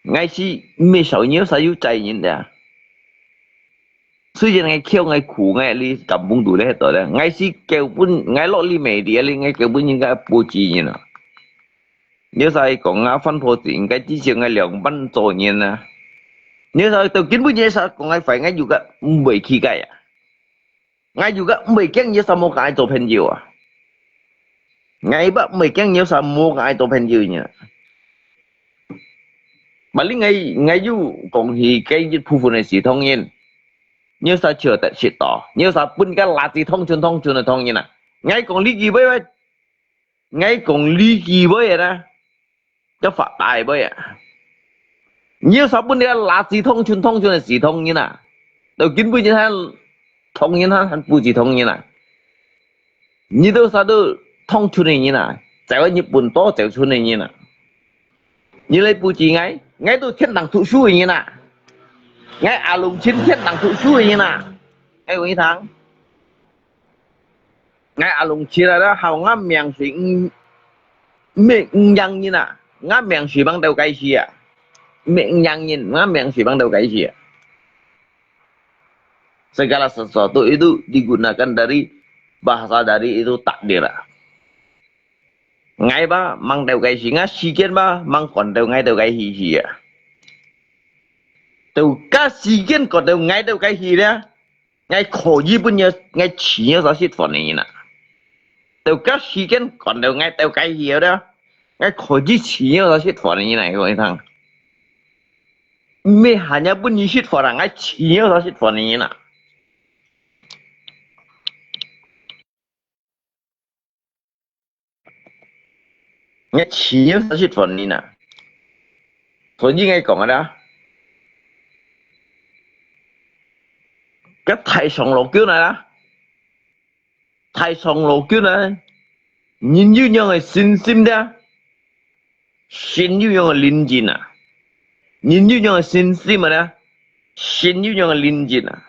𠊎係毋係少人，儕有責任个。 雖然𠊎噭，𠊎苦，𠊎哩kampung肚咧，歇到咧，𠊎係救分，𠊎落哩media哩，𠊎救分人家報紙人啊。你儕講啊，反報紙，應該至少𠊎兩萬做人啊。你儕到今晡日儕講𠊎壞，𠊎有个毋會去个啊。𠊎有个毋會驚，你儕無甲𠊎做朋友啊。 𠊎捌毋會驚，你儕無甲𠊎做朋友呢。Paling𠊎，𠊎有講起該一部分个事，當然，你儕笑得食到，你儕分个垃圾通訊通訊个當然啊。𠊎講離奇話，𠊎講離奇話啊。 个發大尾啊！你有啥分你个垃圾通訊通讯个事通人啊？到今晡日還通人還還不止通人啊！你都啥都通讯个人啊，在外日本多走春个人啊！你來不止𠊎，𠊎都天堂讀書个人啊！𠊎阿龍親天堂讀書个人啊！𠊎有一堂。 𠊎阿龍親啊，好，𠊎名水毋，毋係毋贏人啊，𠊎名水吂到該時啊，毋係毋贏人，𠊎名水吂到該時啊。Segala sesuatu itu digunakan dari bahasa dari itu takdir啊。𠊎吧，吂到該時，𠊎時間吧，吂趕到𠊎到該時去啊。到該時間趕到𠊎到該時咧， 𠊎可以分你，𠊎飼你做食飯个人啊！到該時間趕到𠊎到該時了，𠊎可以飼你做食飯个人啊！𠊎講你聽，毋係還要分你食飯啊，𠊎飼你做食飯个人啊！ 𠊎飼你做食飯呢。所以𠊎講个啦，該大上老君啊啦，大上老君啊，人有樣个信心的，神有樣个靈人啊。人有樣个信心啊，神有樣个靈性啊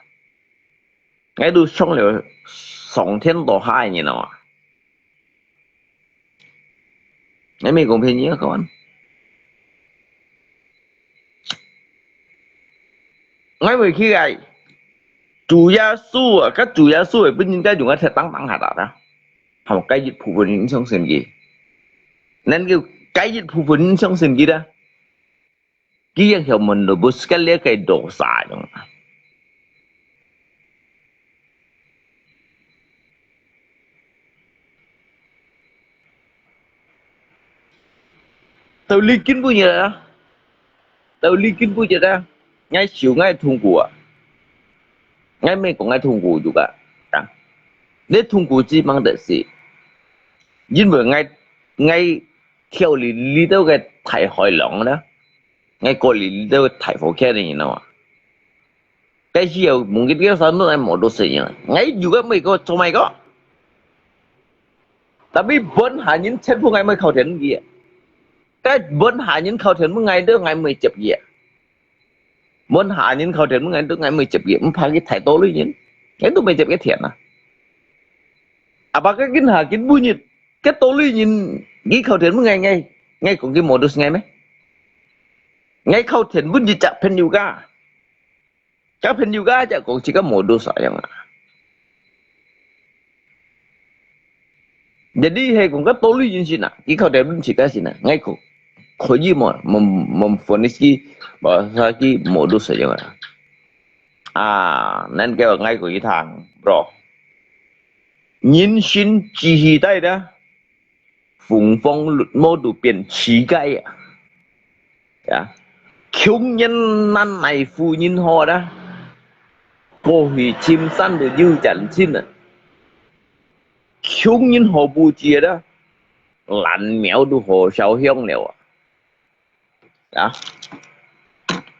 ，𠊎都上了上天落下个人啊。𠊎毋係講騙你啊，各位。𠊎會去个，主耶穌啊，該主耶穌會分人家用个鐵當當下打的，好，該一部分人相信佢，能夠該一部分人相信佢的。 佢也曉menebus該个dosa樣。到你今晡日啊，到你今晡日啊，𠊎受𠊎痛苦啊，𠊎毋係講𠊎痛苦就个啊，你痛苦只mang得死，因為𠊎𠊎 跳入這兜个大海浪啦，𠊎過入這兜个大火坑个人啊嘛。該時候，mungkin佢三頓還無多食樣，𠊎有个毋係講做麼个。Tapi分下人全部𠊎毋係靠天分佢啊。該分下人靠天分𠊎都𠊎毋係接佢啊。分下人靠天分𠊎都𠊎毋係接佢，毋怕佢大多類人，𠊎都毋係接佢田啊。Apa該今下今晡日 該多類人，佢靠天分𠊎，𠊎，𠊎講佢無都係𠊎咩？𠊎靠天分一隻朋友家，該朋友家就講自家無都啥樣啊。Jadi係講該多類人先啊，佢靠天分自家先啊，𠊎講可以無？Mem-，memvonis佢，bahasa佢無都啥樣啊。啊，恁个𠊎講佢聽，bro。 人生只係帶的，風風雨雨都變乞丐啊。呀，窮人難耐富人好的，過去深山都有戰爭啊。窮人好不接的，爛苗都好燒香了啊。 啊，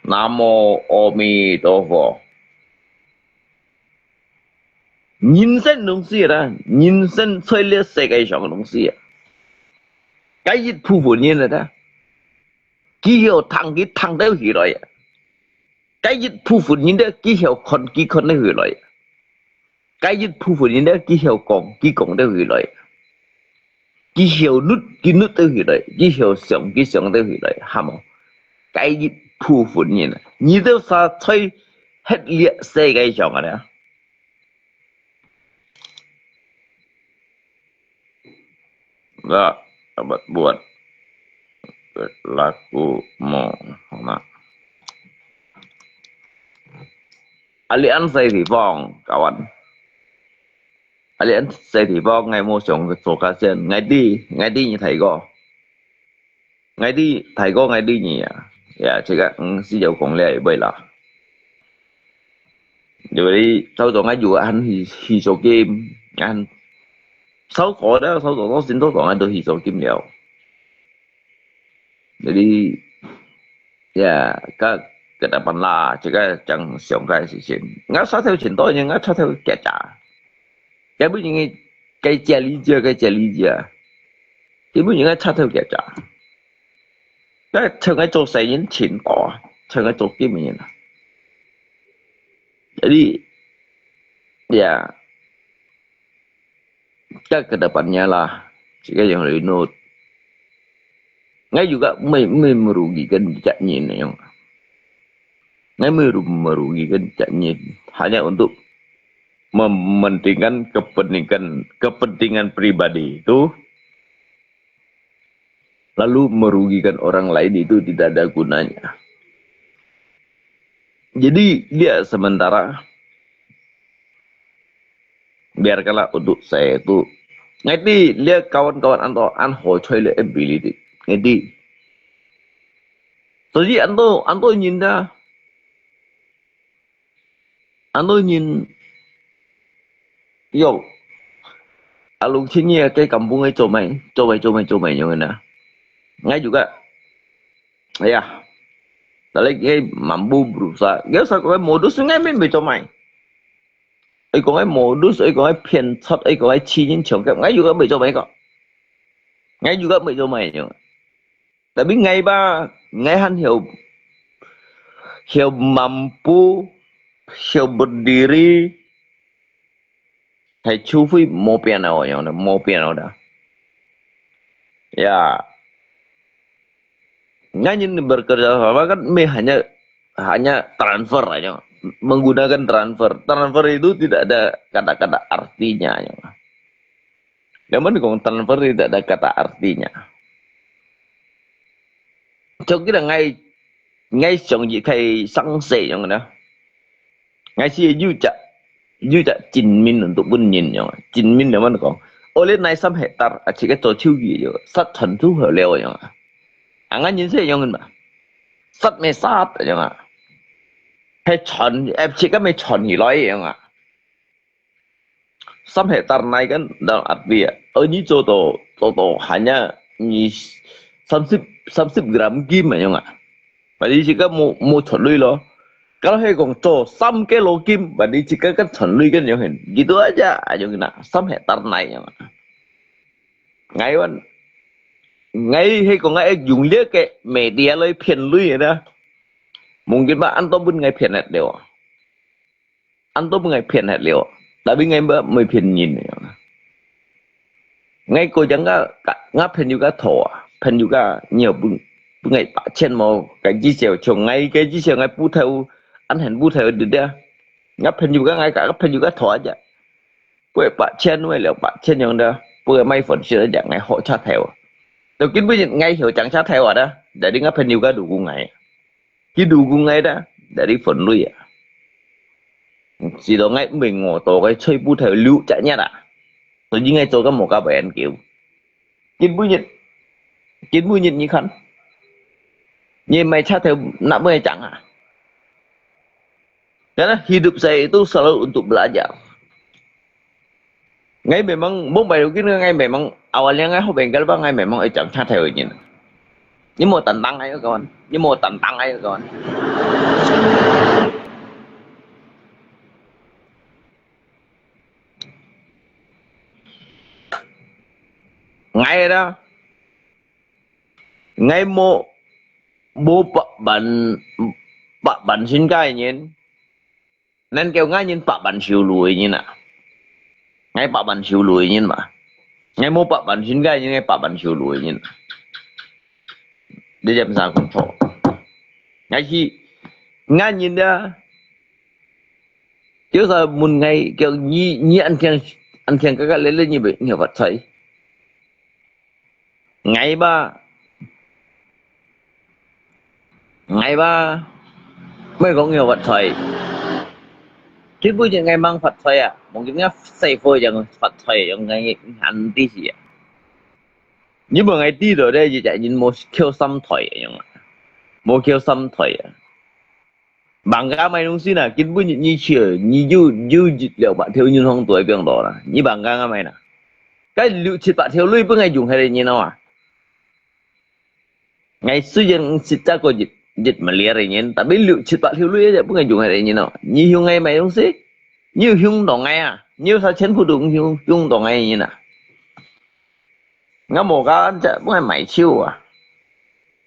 南無阿彌陀佛。人生東西啦，人生在這世界上个東西啊，該一部分人啊，佢曉聽佢聽得起來啊，該一部分人呢，佢曉看佢看得起來啊。 該一部分人呢，佢曉講，佢講得起來；佢曉律，佢律得起來；佢曉想，佢想得起來，係無？該一部分人啊，你兜儕在歇這世界上啊咧。Lah, abad buat. Laku mo, hona. Alian sa地方，kawan。Alian sa地方，𠊎無想做家先，𠊎知，𠊎知你大哥。𠊎知大哥，𠊎知你啊。Ya，這個，嗯，係有講了一位啦。因為早早𠊎有還去，去做game，還，早早了，早早到現在早早𠊎都去做game了。 Jadi, ya, ke, ke depan lah，這個正想个事情。𠊎出頭前多年，𠊎出頭kerja。Tapi因為kerja kerja，kerja kerja，因為𠊎出頭kerja。該像𠊎做生意前多，像𠊎做game人啊。Jadi, ya, 該个depannya啦，這個yang Reno。𠊎juga，毋係，毋係merugikan一隻人樣。𠊎meru-，merugikan一隻人，hanya untuk mementingkan kepentingan，kepentingan pribadi itu, lalu merugikan orang lain itu tidak ada gunanya. Jadi, dia sementara biarkanlah untuk saya itu。𠊎知，這kawan-kawan恁多，恁好彩个ability，𠊎知。所以恁多，恁多人啊，恁多人，喲，啊，六七年个kampung个做麼，做麼，做麼，做麼樣个呢？𠊎juga，哎呀，但係佢mampu berusaha，佢sa个modus，𠊎乜毋會做麼。 愛講个modus，愛講个騙術，愛講个欺人搶劫，𠊎又个毋會做麼个。𠊎又个毋會做麼个。Tapi𠊎吧，𠊎還曉，曉mampu, 曉 berdiri, 係除非無變哦，樣呢，無變哦的。Ya, ngayon bekerja sama kan may hanya hanya transfer aja, menggunakan transfer. Transfer itu tidak ada kata-kata artinya aja. Namun kong transfer tidak ada kata artinya. Cho kira ngai ngai song ji kai sang se yang na. Ngai si yu ja yu ja jin min untuk pun yin yang. Jin min namun kong. Oleh nai sam hektar aci ke to chiu yi yo. Sat chan tu ho leo yang. Angan yin se yang ma. Sat me sat yang. Hai chan ep chi ka me chan hi lai yang. Sampai tarnai kan dalam arti ya. Oh, ini contoh, contoh hanya ini 三十, 三十 gram kim aja nga. Bali jika mau, mau chon lui lo. Kalau hai kong cho 三 kilo kim, bali jika kan chon lui kan yang hin. Gitu aja, aja nga. Sampai tarnai yang. Ngai wan, ngai hai kong ngai yung lia ke media lai phiên lui ya dah. Mungkin ba an to pun ngai phiên hat leo. An to pun ngai phiên hat leo. Tapi ngai ba mai phiên yin. Ngai ko jang ka, ka, nga phiên yu ka tho, phiên yu ka nhiều pun, pun ngai ba chen mo, cái chi seo cho ngai, cái chi seo ngai bu thau, an hen bu thau được dia. Nga phiên yu ka ngai ka, phiên yu ka tho aja. Pun ba chen mai leo ba chen yang da, pun mai phone sih aja ngai ho cha thau. Tau kin bu ngai heo chang cha thau ada, jadi nga phiên yu ka du ku ngai. Ki du ku ngai da, dari phone lui ya. Si to ngai ming ngo to kai choi bu thai liu cha nya da. To ji ngai to ka mo ka bai an kiu. Kin bu nyit, kin bu nyit ni kan. Ni mai cha thai nak mai chang ha. Karena hidup saya itu selalu untuk belajar. Ngai memang, mong bai lu kin ngai memang, awalnya ngai ho bengkel ba ngai memang ai chang cha thai nyin. Ni mo tan tang ai kawan. Ni mo tan tang ai kawan. Ngai da. Ngai mo, mo ba ban, ba ban sin kai nyin. Nan kêu ngai nyin ba ban siu lui nyin à. Ngai ba ban siu lui nyin ma. Ngai mo ba ban sin kai nyin ngai ba ban siu lui nyin. Dia jam sa kong cho. Ngai si, ngai nyin da. Kêu sa mun ngai, kêu nyi, nyi an thiang, an thiang ka ka le le nyi be, nyi wat sai. Ngai ba, ngai ba, mai kong ngi wat sai. Kin bu ngai mang wat sai à, mong kin ngai sai fo yang wat sai yang ngai an ti si à. Ni mo ngai ti do de, ji ja yin mo kêu sam thoi yang, mo kêu sam thoi à. Bangka mai nung sin à, kin bu nyi, nyi chiu, nyi yu, yu jit liao ba thiu yin hong tuai piang do na. Nyi bangka nga mai na. Kai liu chit ba thiu lui bu ngai yung hai nyi no à. Ngai sui yin sit ta ko jit, jit ma liar nyin, tapi liu chit ba thiu lui ya bu ngai yung hai nyi no. Nyi yung ngai mai nung si. Nyi yung do ngai à. Nyi sa chen bu dung yung, yung do ngai nyin à. Nga mo ka ja bu ngai mai chiu à.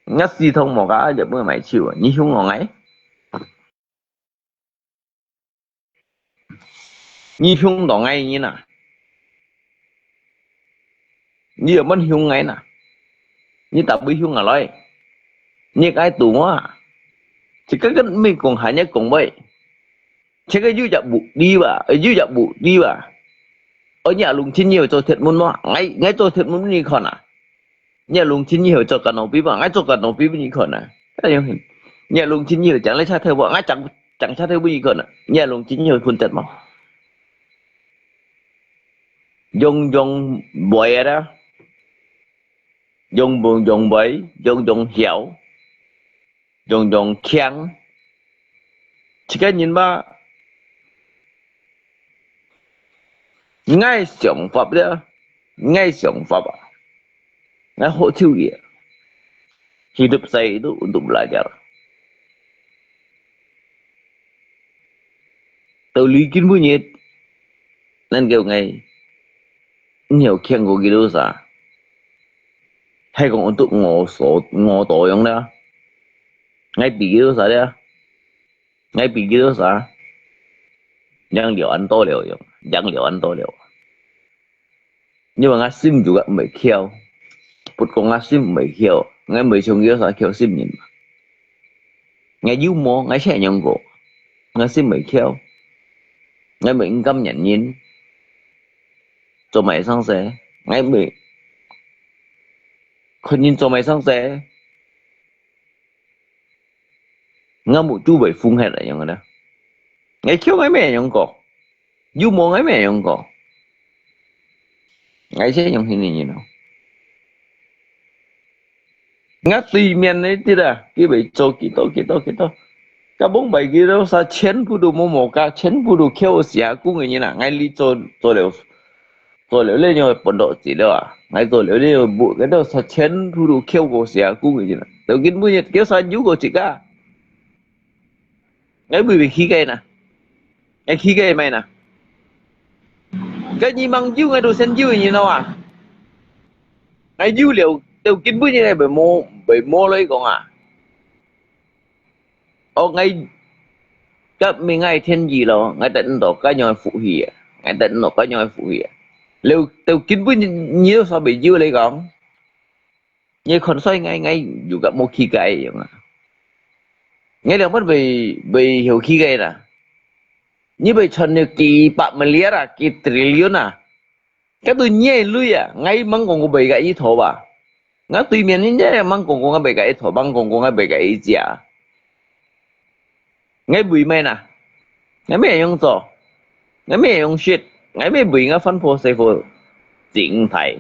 Nga si thong mo ka ja bu ngai mai chiu à. Nyi yung do ngai. Nyi hiung tông ngai nyi na. Nyi yua mơn hiung ngai na. Nyi ta bui hiung a loi. Nyi kai tu mua. Chỉ có cái mình cũng hanya cũng vậy. Chỉ có yu jak bu đi ba, yu jak bu đi ba. Ở nhà lùng chín nhiều cho thiệt muốn mua. Ngai, ngai cho thiệt muốn nyi khon à. Nyi lùng chín nhiều cho cả nô bí ba, ngai cho cả nô bí nyi khon à. Nyi lùng chín nhiều chẳng lấy cha theo ba, ngai chẳng, chẳng cha theo bí nyi khon à. Nyi lùng chín nhiều phun thiệt mà. Yong yong bơi à đó. Yong bông yong bơi, yong yong hiao, yong yong khiang. Chỉ cái nhìn ba, ngai xiong pháp đó, ngai xiong pháp à. Ngai hỗ chịu gì. Hidup saya itu untuk belajar. Tau lui kin bu nyet. Nan kêu ngai. Nhiều khiang có kilo sa. Hay còn untuk ngô số, ngô tổ yong đó. Ngai pi kilo sa đó. ，𠊎比佢兜儕，贏了恁多了，贏了恁多了。因為𠊎心就毋會翹，不過𠊎心毋會翹，𠊎毋會像佢兜儕翹心人嘛。𠊎有無，𠊎先樣過，𠊎心毋會翹，𠊎毋會毋甘願人，做麼个生事，𠊎毋會看人做麼个生事。 𠊎目珠會紅忒來樣个呢。𠊎翹𠊎乜樣過，有無𠊎乜樣過。𠊎先用心个人咯。𠊎對面个知啊，佢會做幾多幾多幾多，甲崩敗佢兜儕全部都無無價，全部都翹死啊，工个人啊，𠊎哩做做了 做了這樣个半導體了啊，𠊎做了這樣个，該兜全部都翹過時啊，估計啦。到今晡日，叫啥有過一家，𠊎會會去个呢？𠊎去个咩呢？該你吂有，𠊎都先有个人了啊。𠊎有了，到今晡日，𠊎會無，會無來講啊。 哦，𠊎，該明𠊎天意咯，𠊎得毋到該樣个福氣啊，𠊎得毋到該樣个福氣啊。了，到今晡日，你有啥會有來講？你看衰𠊎，𠊎又甲無去个樣啊。𠊎兩分會，會有去个啦。你會賺到幾百million啊，幾trillion啊？ 該對你个鐳啊，𠊎吂講過賣甲一頭吧。𠊎對面人家吂講過𠊎賣甲一頭，吂講過𠊎賣甲一隻。𠊎為咩呢？𠊎乜用做，𠊎乜用食，𠊎乜為𠊎翻破細破整體。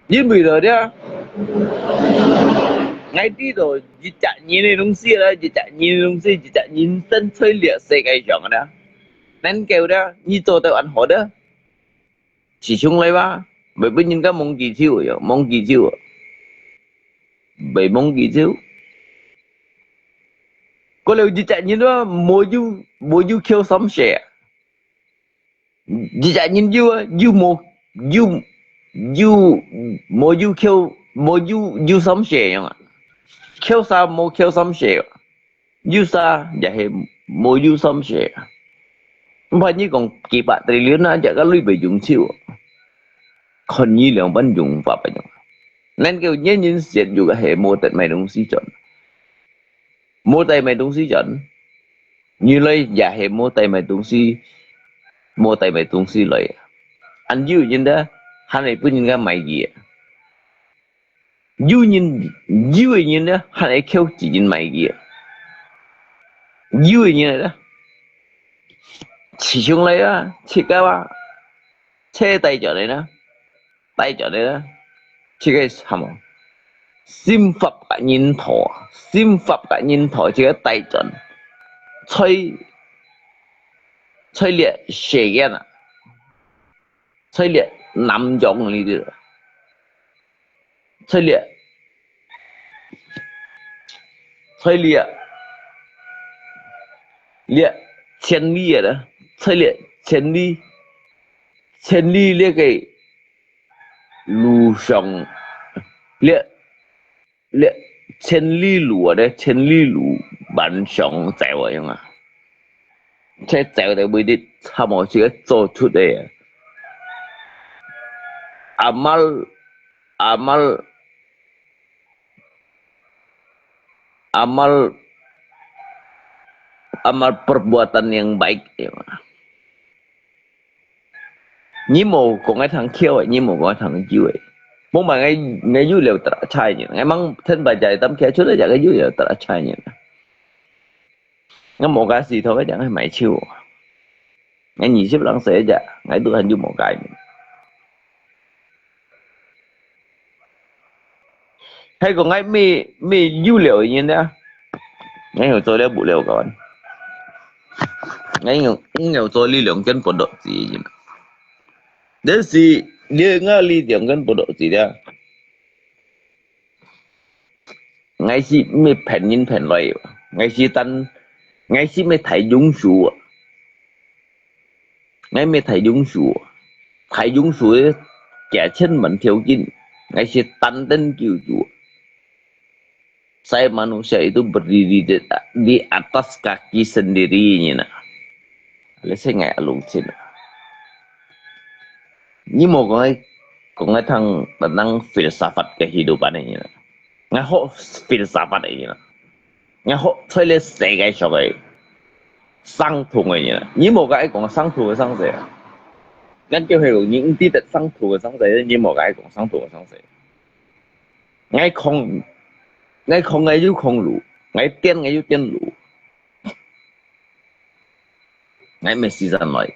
因為了呀，𠊎知道一隻人个東西啦，一隻人个東西，一隻人生在這世界上个啦。 能夠的，你做到恁好的，始終來吧，袂分人家摸幾手喲，摸幾手，袂摸幾手。過了一隻人啊，無有，無有扣三十啊。一隻人有啊，有無，有，有，無有扣，無有，有三十樣啊。扣三無扣三十啊。 有啥也係無有三十。毋怕你講幾百trillion啊，這个鐳袂用手，看你兩半用法不用。能夠人人食肉个係無得買東西賺，無帶買東西賺，你來也係無帶買東西，無帶買東西來。恁有人呢，還係分人家買佢。 有人，有个人呢，還會扣一人買佢啊。有个人呢，始終來啊，自家啊，車帶轉來啦，帶轉來啦，自家喊哦，心法甲人討啊，心法甲人討，自家帶轉，在，在這世間啊。 在這南洋裡肚，在這，在這，這千里个啦，在這千里，千里這个路上，這 這千里路啊，這千里路萬丈走啊樣啊。這走到尾的，差無自家做出个啊。Amal, amal, amal, amal perbuatan yang baik, ya. 你無講愛聽翹个，你無講愛聽久个。無嘛，𠊎，𠊎有了得差人，𠊎吂聽別隻擔起出來，這个有了得差人。𠊎無个時頭，𠊎正係賣手。𠊎二十零歲隻，𠊎都還有無个人。 係講𠊎乜，乜有了个人呢，𠊎有做了無了个人，𠊎有，𠊎有做這兩間半導體个人。但是，這𠊎這兩間半導體呢，𠊎係乜騙人騙來个，𠊎係單，𠊎係乜大勇士啊。 𠊎乜大勇士，大勇士个幾千萬條件，𠊎係單等救主。Saya manusia itu berdiri di, di atas kaki sendiri, nyi na. Let's say ngai alung chin. Nyi mo kong ai, kong ai thang tentang filsafat kehidupan ini na. Ngai ho filsafat ini na. Ngai ho cai le segai shogai. Sang thung ini na. Nyi mo kong ai kong sang thung sang se. Ngan kêu he kong nyi ngi ti tet sang thung sang se. Nyi mo kong ai kong sang thung sang se. Ngai kong, ngai kong ngai yu kong lu. Ngai tien ngai yu tien lu. Ngai mê season lai.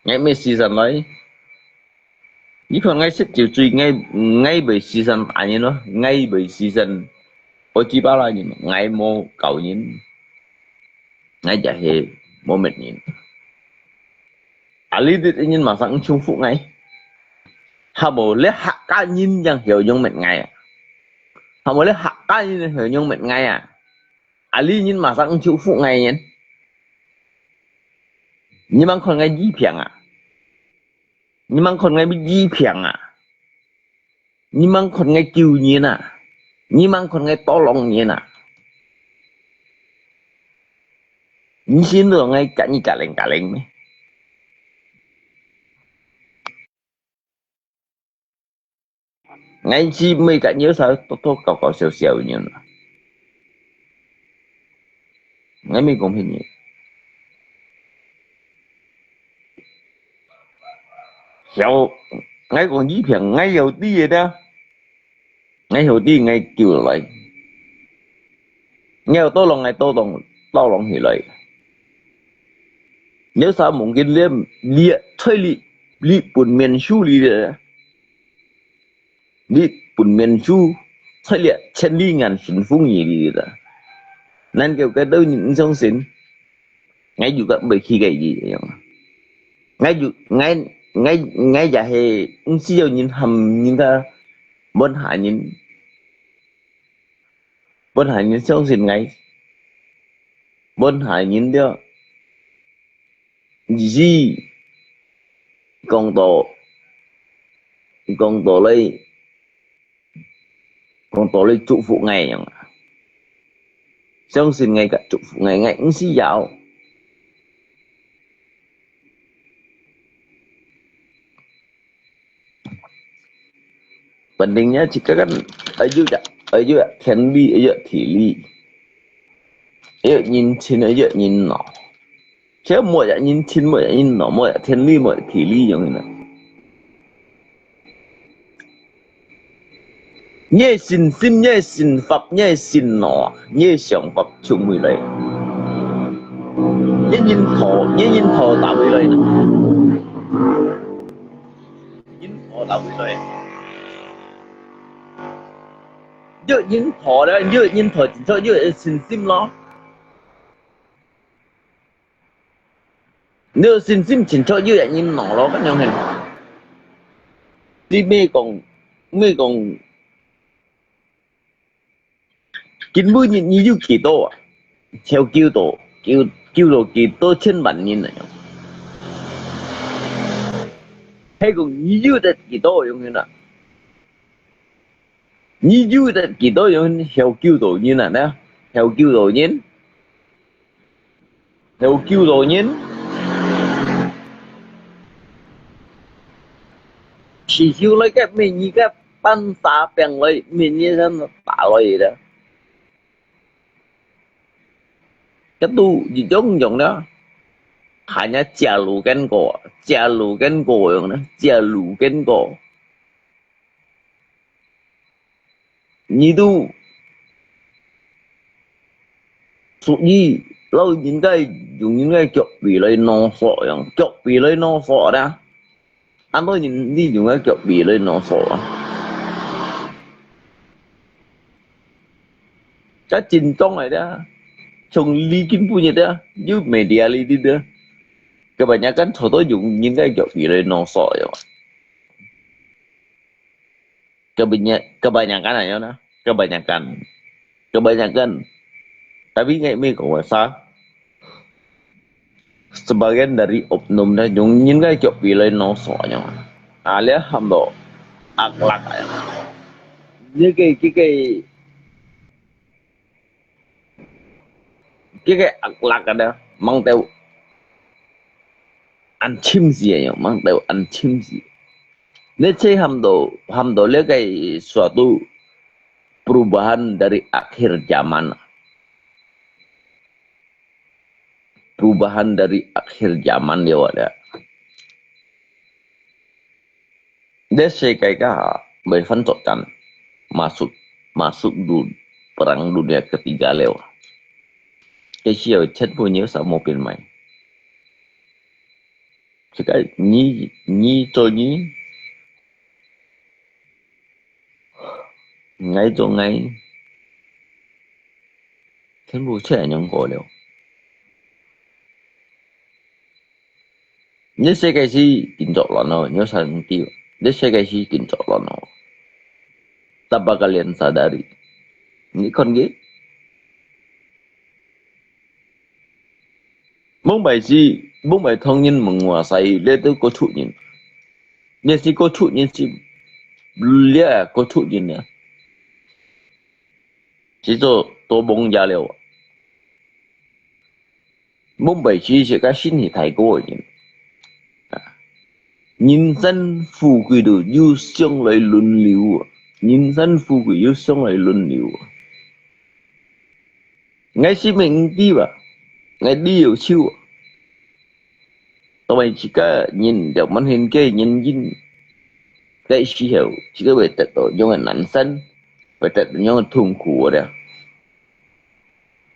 Ngai mê season lai. Nyi kong ngai sik chiu chui ngai, ngai mê season anyin lo. Ngai mê season. Oi ki ba la nyin. Ngai mo kau nyin. Ngai ja he mo met nyin. Ali dit nyin masang chung fu ngai. Hamo le hak ka nyin yang hiu yung met ngai. Hamo le hak ka nyin hiu yung met ngai a. Ali nyin masang chung fu ngai nyin. Nyi mang kong ngai yi piang a. Nyi mang kong ngai yi piang a. Nyi mang kong ngai kiu nyin a. Nyi mang kong ngai tolong nyin a. Nyi sin lo ngai ka nyi ka leng ka leng me. Ngai chi mê ka nyi sa to to kau kau siau siau nyin a. Ngai mê kong phe nyi. Hiu, ngai kong yi piang, ngai hiu ti ye da. Ngai hiu ti ngai kiu lai. Ngai hiu tolong ngai tolong, tolong hi lai. Ngai sa mungkin le, le, cai li, li pun mian su li le. Li pun mian su, cai li,千里眼顺风耳 li le. Nan kêu cái đó nyi song sin. Ngai yu ka mê khi cái gì yang. Ngai yu, ngai, ngai, ngai ja he, ngi si yau nyin ham nyin ta, bon ha nyin. Bon ha nyin song sin ngai. Bon ha nyin dia. Nyi si, kong to, kong to lai, kong to lai chúc phúc ngai yang. Song sin ngai ka chúc phúc ngai, ngai ngi si yau. Pentingnya jika kan, ayu ya, ayu ya, 天理, ayu ya, 地理. Ayu nyin chin, ayu nyin no. Kaya mo ya nyin chin, mo ya nyin no, mo ya 天理, mo ya 地理 yang ina. 你个信心，你个想法，你个信念，你个想法从哪来？你认同，你认同哪位来？认同哪位来？你认同了，你认同，就有信心咯。 你有信心，清楚有人認同咯，恁樣係。你莫講，莫講，今晡日你有幾多啊？超救到，救，救到幾多千萬人啊？係講你有得幾多樣人啊？ 你有得幾多人，曉救到人啊，呢？曉救到人，曉救到人。祈求來个，每日个搬沙餅來，每日个打來个。 Katu jijong jong na. Hanya jalu kan ko, jalu kan ko yang na, jalu kan ko. Nyi tu. Suk yi, lau yin kai, yung yin kai kiok pi lai no so yang, kiok pi lai no so da. Ano yin di yung kai kiok pi lai no so a. Ka jin tong ai da. Chung li kin pu nyi da. Yu media li di da. Kebanyakan 好多 yung yin kai kiok pi lai no so ya. Kebanya-, kebanyakan ayo na. Kebanyakan. Kebanyakan. Tapi ngai mi ko sa. Sebagian dari oknum na yung yin kai kiok pi lai no so ya. Alia ham do. Aklak ayo. Ni ke, ke, ke, 个个壓力个呢，吂到恁深時个樣，吂到恁深時。你這喊到，喊到這个suatu perubahan dari akhir zaman. Perubahan dari akhir zaman了啊。這世界个會翻作戰，masuk，masuk du-，perang dunia ketiga了啊。這時候全部人有啥無變賣？這个你，你做你，𠊎做𠊎，全部出來用過了。這世界是緊作亂咯，你有啥人知？這世界是緊作亂咯。Tanpa kalian sadari，你看佢，往擺是，往擺唐人menguasai，這都過出人，這是過出人是，這過出人啊，是做做夢也了啊。往擺是一个身體大个人，啊，人生富貴都由上來輪流啊，人生富貴由上來輪流啊。 𠊎性命毋知啊，𠊎知有手啊。因為自家人，了滿天个原因，該時候，自家會得到樣个難產，會得到樣个痛苦个。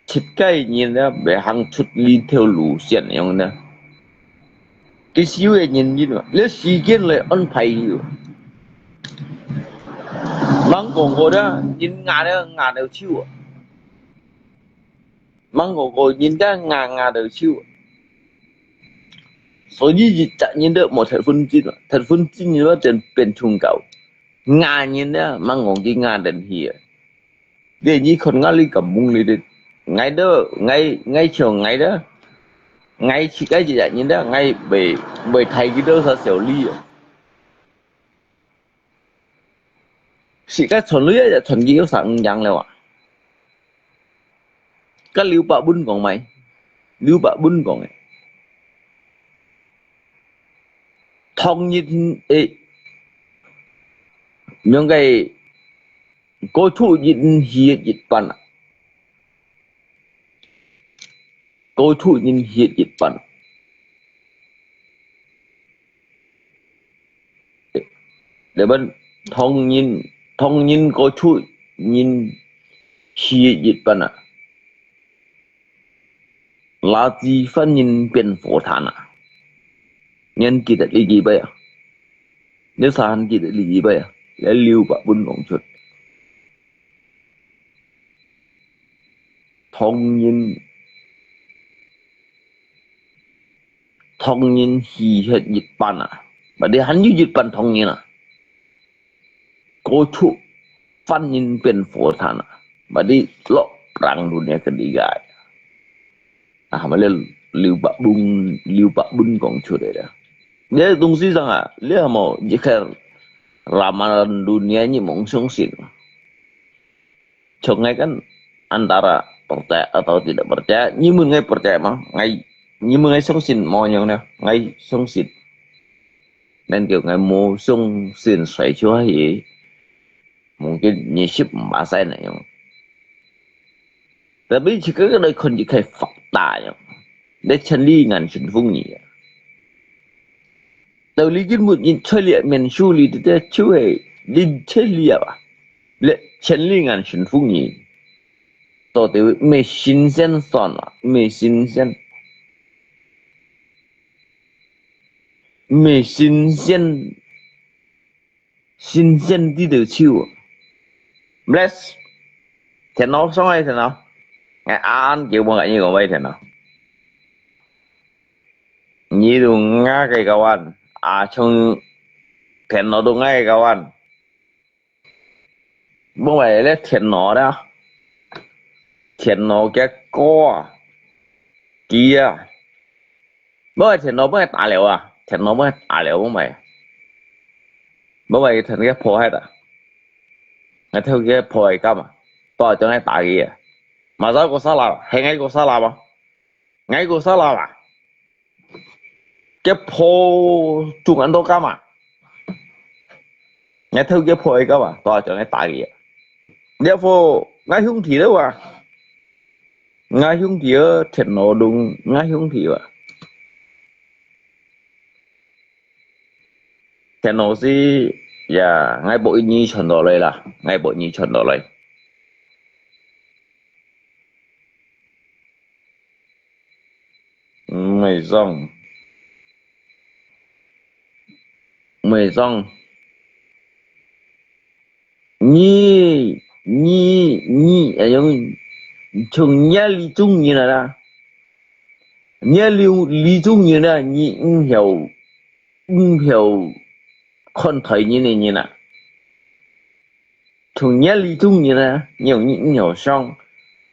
自家人呢，會行出這條路線樣呢。 佢修个原因啊，這時間來安排佢啊。吂講過啦，人硬了，硬了手啊。吂講過人家硬，硬了手啊。所以一隻人都無忒分寸啊，忒分寸了，變，變宗教。硬人呢，吂講佢硬等去啊。 你，你看𠊎這个夢裡頭，𠊎都，𠊎，𠊎像𠊎都，𠊎自家一隻人都，𠊎會，會睇幾多少小利啊。自家賺鐳啊，賺幾多少五樣了啊。該劉伯溫講咩？劉伯溫講个，唐人，誒，用个 過出人血一般啊，過出人血一般。這般唐人，唐人過出人血一般啊。 垃圾飯人變佛壇啊！你還記得這句話啊？你儕還記得這句話啊？這劉伯溫講出，唐人，唐人血一般啊，berarti還有一般唐人啊。 過出飯人變佛壇啊，berarti落perang dunia ketiga。啊，麼个劉伯溫，劉伯溫講出來了。這東西上啊，這麼一个ramalan dunia你吂相信。 像𠊎kan antara percaya atau tidak percaya，你問𠊎percaya無？𠊎，你問𠊎相信無樣呢？𠊎相信。Nên叫𠊎無相信衰出去，mungkin二十五巴仙那樣。Tapi自家來看一个fakta樣，這千里眼順風耳啊。 道理根本人出力面書裡底就係人出力啊，這千里眼順風耳，到底咩神仙算啊？咩神仙？咩神仙？神仙知道手啊？Bless，電腦上來電腦，哎，安叫我你講喂電腦。 你都𠊎个kawan，啊，像電腦都𠊎个kawan。無話咧電腦啦，電腦个歌啊，佢啊，無話電腦分佢打了啊，電腦分佢打了，無話，無話佢同佢破壞啊，𠊎同佢破壞幹嘛？不好將佢打佢啊。Masa ko salah，係𠊎ko salah無？𠊎ko salah啊？該炮中恁多間嘛？𠊎偷該炮个間嘛？到下將𠊎打佢啊！這火𠊎兄弟了啊！𠊎兄弟啊，電腦中𠊎兄弟啊！ 電腦係，呀，𠊎無一日傳到來啦，𠊎無一日傳到來。毋會爽，毋會爽。你，你，你，哎喲，從你這種人來啦，你這種，這種人啊，你毋曉 毋曉看待人个人啊。從你這種人啊，你，你，你毋曉想，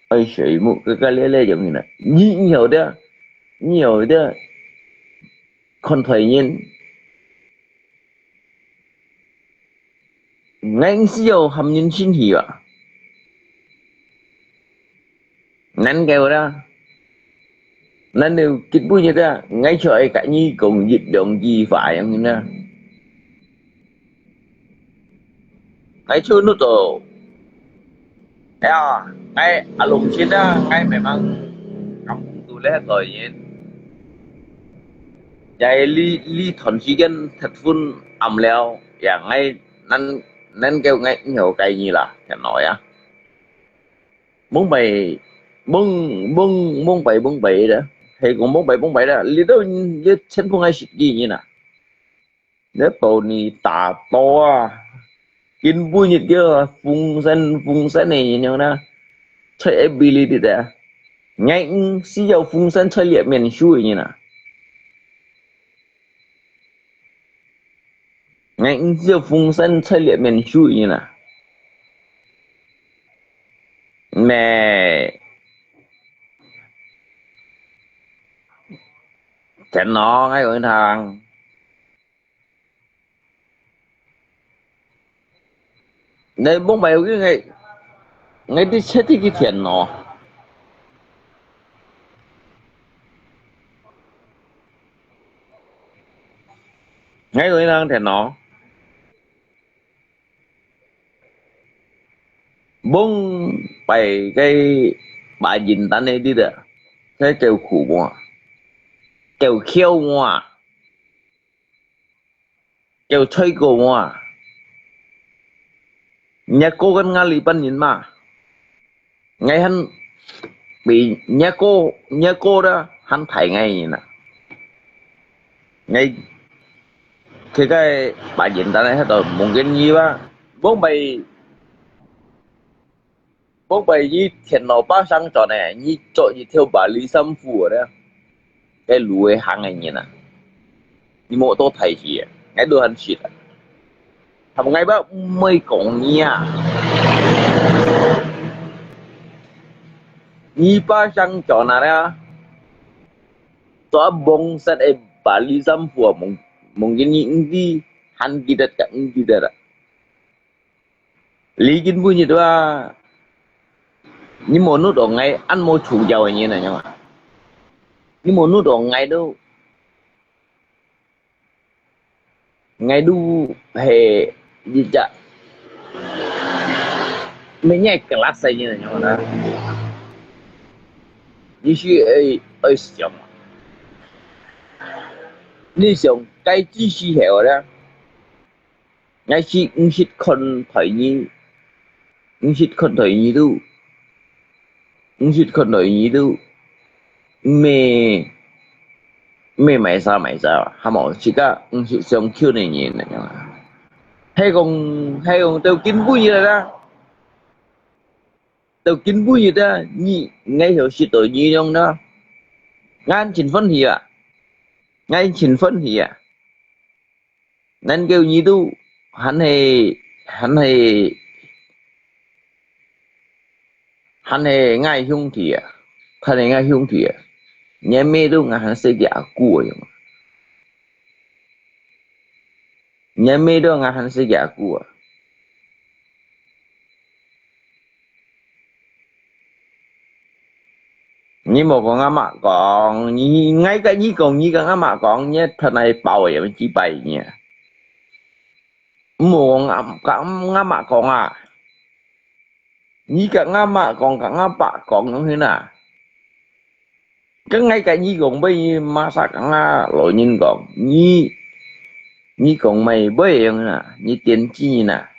愛睡目，該，該，這，這種人啊，你，你曉得，你曉得看待人。 𠊎毋需要喊人生氣啊。恁久啦，恁久今晡日啊，𠊎就愛甲你講一兩句話樣呢。𠊎就錄到，哎呀，𠊎阿龍先啊，𠊎memang kampung tulen个人。Jadi，你，你同時間結婚暗了，ya，𠊎 恁，恁久𠊎毋曉該你啦，天老呀。蒙白，蒙，蒙，蒙白，蒙白啦，係講蒙白，蒙白啦，你都，你全部𠊎識幾人啊？你把你打到啊，今晡日个風聲，風聲个人樣啦，出ability的，𠊎毋需要風聲出列面書个人啊。 𠊎毋需要風聲出列面書个人啊。咩？天老，𠊎有一趟。你蒙白有个，𠊎，𠊎直接去天老。 𠊎有一趟天老，蒙白个白人單个裡个，該叫苦瓜，叫蕎瓜。 叫菜哥啊，若哥跟𠊎這班人嘛，𠊎還比若哥，若哥啦還大𠊎人啊。𠊎，佢个白人單个，該都望緊你吧，望白 蒙白你天老把生轉呢，你著一條白里衫褲呢，該路个行个人啊，你莫多大事啊，𠊎都還識啊。他們𠊎吧毋會講你啊。你把生轉啊，著黃色个白里衫褲啊，望，望緊你毋知，還記得个毋記得啊。 你今晡日啊，你無錄到𠊎恁無主要个人啊，你嘛？你無錄到𠊎都，𠊎都係一隻，每日glass个人啊，你嘛？你係愛，愛想，你想該知識係何啦？ 𠊎係毋識看待你，毋識看待你都，毋識看待你都，毋係，毋係買啥買啥，還無自家毋識想求个人啊。係講，係講到今晡日啦，到今晡日啊，你，𠊎曉識到你樣啦，𠊎真歡喜啊，𠊎真歡喜啊。 恁久你都還係，還係，還係𠊎兄弟啊，還係𠊎兄弟啊。若姆都𠊎還細个阿姑啊樣。若姆都𠊎還細个阿姑啊。你莫講阿媽講，你，𠊎甲你講，你甲阿媽講，你同𠊎包个，有幾百年。莫講阿，甲阿媽講啊，你甲阿媽講，甲阿爸講，有去哪？ 該𠊎甲你講，毋係，麼儕甲𠊎老人講，你，你講毋係，毋係樣啊，你點子人啊，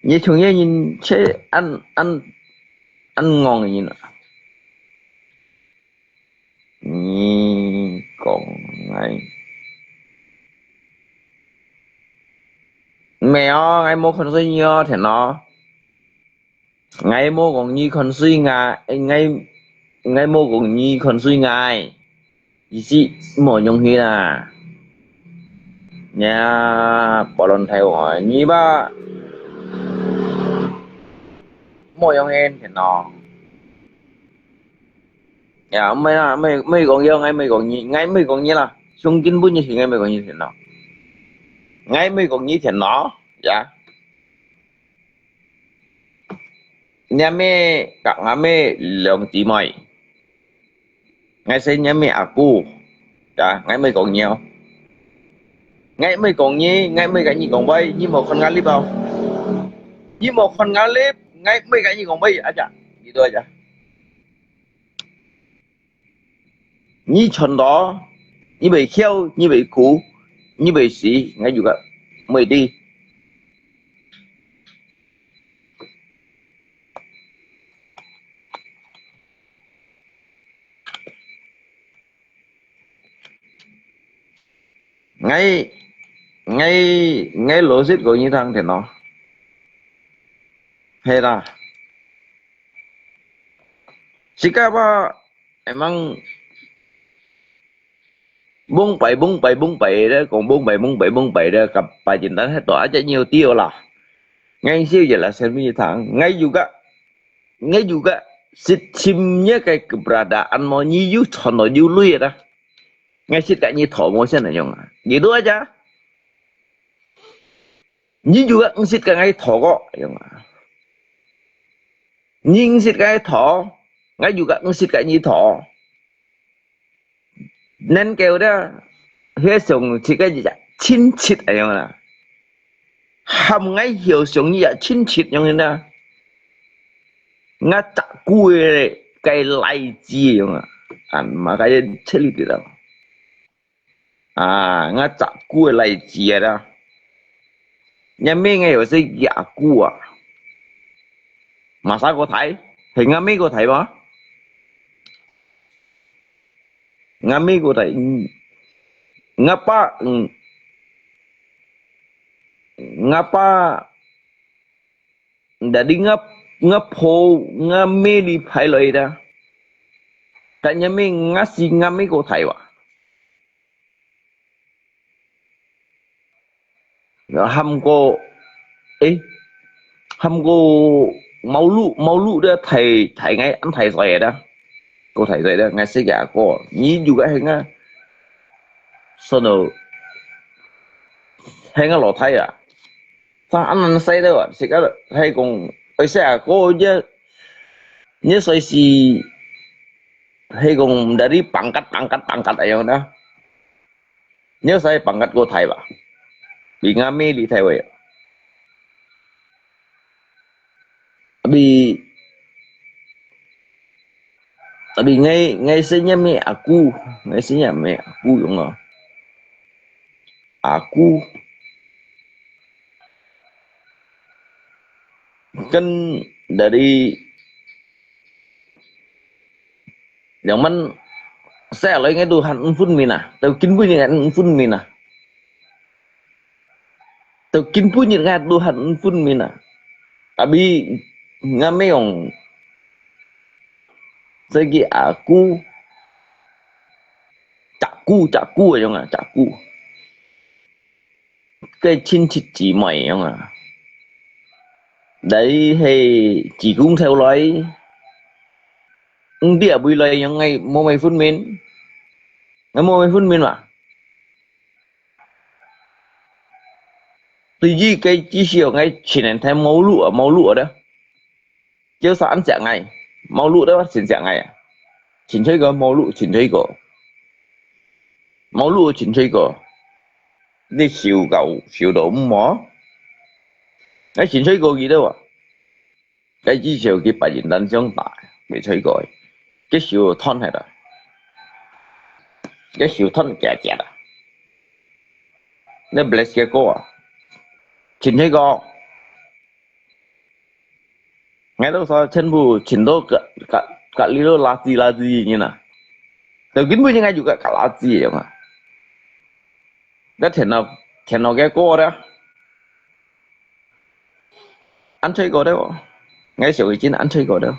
你像个人，切，恁，恁，恁戇个人啊。你講𠊎，毋係哦，𠊎無看衰你哦，天咯。 𠊎無講你看衰𠊎，𠊎，𠊎無講你看衰𠊎，意思無用去啦。呀，無論大話，你吧，無用去，天咯。呀，毋係啦，毋係，毋係講你，𠊎毋係講你，𠊎毋係講你啦，上根本就係𠊎毋係講你，天咯。𠊎毋係講你，天咯，呀。 若姆甲吾姆兩姊妹，𠊎係若姆阿姑，呀，𠊎毋係講你哦。𠊎毋係講你，𠊎毋係甲你講話，你莫看𠊎lift哦。你莫看𠊎lift，𠊎毋係甲你講話，阿姐，你都阿姐。 你賺到，你會曉，你會苦，你會死，𠊎又个毋會知。𠊎，𠊎，𠊎老實講你聽，天咯。係啦。 Sikap啊，emang蒙拜蒙拜蒙拜咧，講蒙拜蒙拜蒙拜咧，甲拜金丹迄度啊，只有掉啦。𠊎笑一啦，生意堂，𠊎有个，𠊎有个，是尋一个keberadaan無，你有賺到有鐳啦。𠊎識甲你討無先來用啊，你都啊，你有个毋識甲𠊎討个用啊。 你毋識甲𠊎討，𠊎又甲毋識甲你討。能夠的，遐像一个親戚恁樣啦。喊𠊎曉像你也親戚樣啦。𠊎隻姑个个倈子樣啊，啊，嘛个切你知道。 啊，𠊎隻姑个倈子啊啦。若姆𠊎有識阿姑啊。Masa過大，係吾姆過大無？吾姆過大，嗯，吾爸，嗯，吾爸，dari吾，吾婆，吾姆哩排來个。Katnya mi，吾係吾姆過大哇。 喊過，誒，喊過毛路，毛路的大，大，𠊎恁大歲个啦，過大歲个，𠊎識个阿哥，你有个係𠊎，算到，係𠊎老弟啊，生恁細个啊，識个，係講，愛識阿哥，你，你歲數，係講，dari pangkat，pangkat，pangkat恁樣啦。 你使pangkat過大吧？比吾姆哩大位。Tapi，tapi ngai，ngai識若姆阿姑，ngai識若姆阿姑樣啊。阿姑。Kan dari 兩萬，細來𠊎都還毋分明啊，到今晡日還毋分明啊，到今晡日𠊎都還毋分明啊。Tapi，吾姆用，這个阿姑，隻姑，隻姑个樣啊，隻姑。 个親戚姊妹樣啊。來係子宮頭來，毋知啊，未來樣，𠊎無麼分明，𠊎無麼分明嘛。對於个至少𠊎前兩天無路啊，無路啊，叫啥人惜𠊎，無路了，先惜𠊎啊。清水哥，無路清水哥，無路清水哥，你修到修到毋好，該清水哥佢兜啊，該至少佢白雲山上打，未吹過，佢手斷忒啦，佢手斷夾夾啦，你bless个歌啊，清水哥。 𠊎兜所全部尋到隔，隔，隔離到垃圾垃圾个人啊。就根本應該有个隔垃圾个樣啊。該電腦，電腦个歌咧，安吹過咧哦。𠊎小已經安吹過咧哦。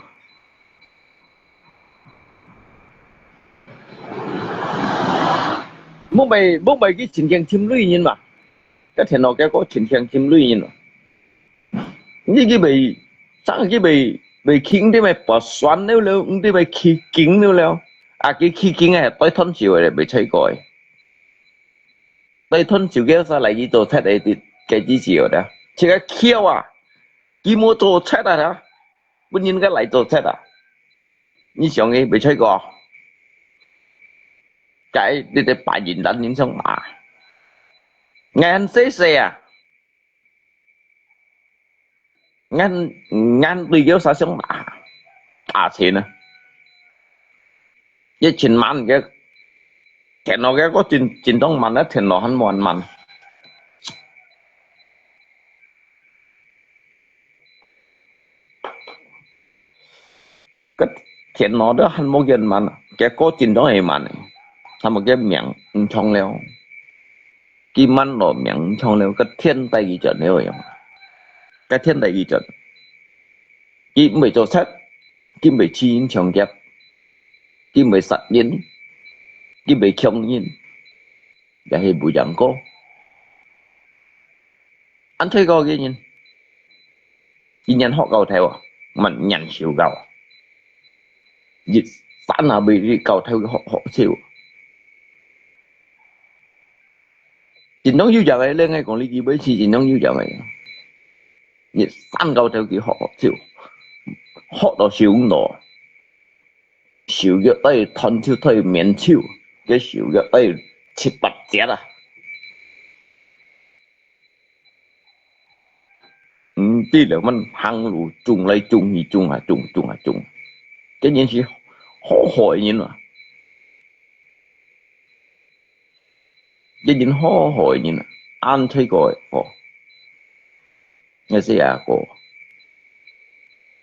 莫被，莫被佢尋見尋類人嘛。該電腦个歌尋見尋類人嘛。 你去買，正去買，買去，你買拔酸了了，你買去緊了了。啊，佢去緊个，對斷手个，買菜个。對斷手个，啥來去做賊个，个機器个，這个橋啊，佢無做賊啊，本人个來做賊啊。你想个買菜个，該你个白人男人想嘛？眼细细啊！ 𠊎，𠊎對佢啥想打，打錢啊！一千萬个，電腦个，我真，真當慢啊，電腦還無恁慢。个電腦都還無恁慢啊，个歌真當會慢呢，還無个名毋唱了。 佢慢到名唱了，个天帶佢轉了樣。个天帶佢轉。佢毋會做賊，佢毋會去人搶劫，佢毋會殺人，佢毋會強人，也係無贏過。安推過个人，佢念學校頭啊，毋係念小學。一山啊，被你教頭學，學笑。 真正有影个，你愛講你幾尾次真正有影个。你三教頭佢學，學，學到手毋到，手腳愛斷手，愛免手，个手腳愛七八節啊。毋知了，阮行路衝來衝去，衝啊衝，衝啊衝。个人係好好个人啊。 一人好好个人啊，恁推過个，哦。𠊎細阿哥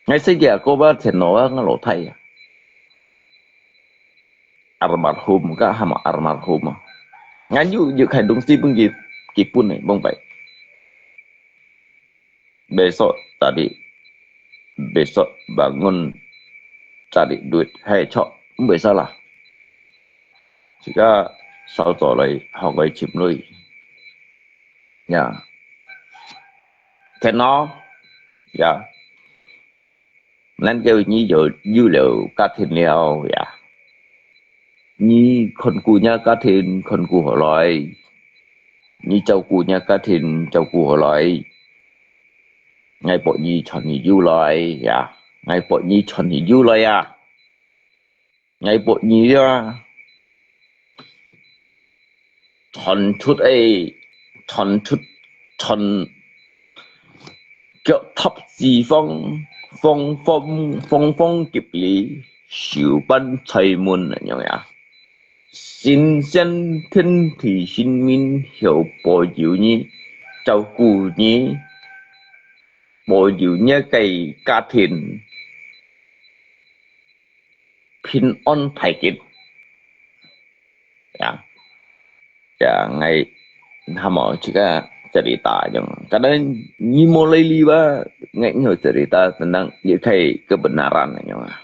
，𠊎細个阿哥吧，田螺啊，𠊎老弟啊。Almarhum，个喊嘛almarhum啊。𠊎有，有開東西分佢，佢分个，明白。 Besok cari, besok bangun cari duit，係著，毋會使啦。自家稍早來學會尋鐳。呀，田螺，呀，恁个你有，有了家庭了呀。 你看顧若家庭，看顧好來；你照顧若家庭，照顧好來。𠊎博你傳你有來呀，𠊎博你傳你有來呀，𠊎博你呀，傳出个，傳出，傳 腳踏四方，方方，方方及里，手辦財門恁樣呀。神仙天地神明曉保佑你，照顧你，保佑你个家庭平安大吉。呀。 Ya，𠊎還無自家cerita樣。Kadang你無來liwat，𠊎有cerita tentang離開kebenaran樣啊。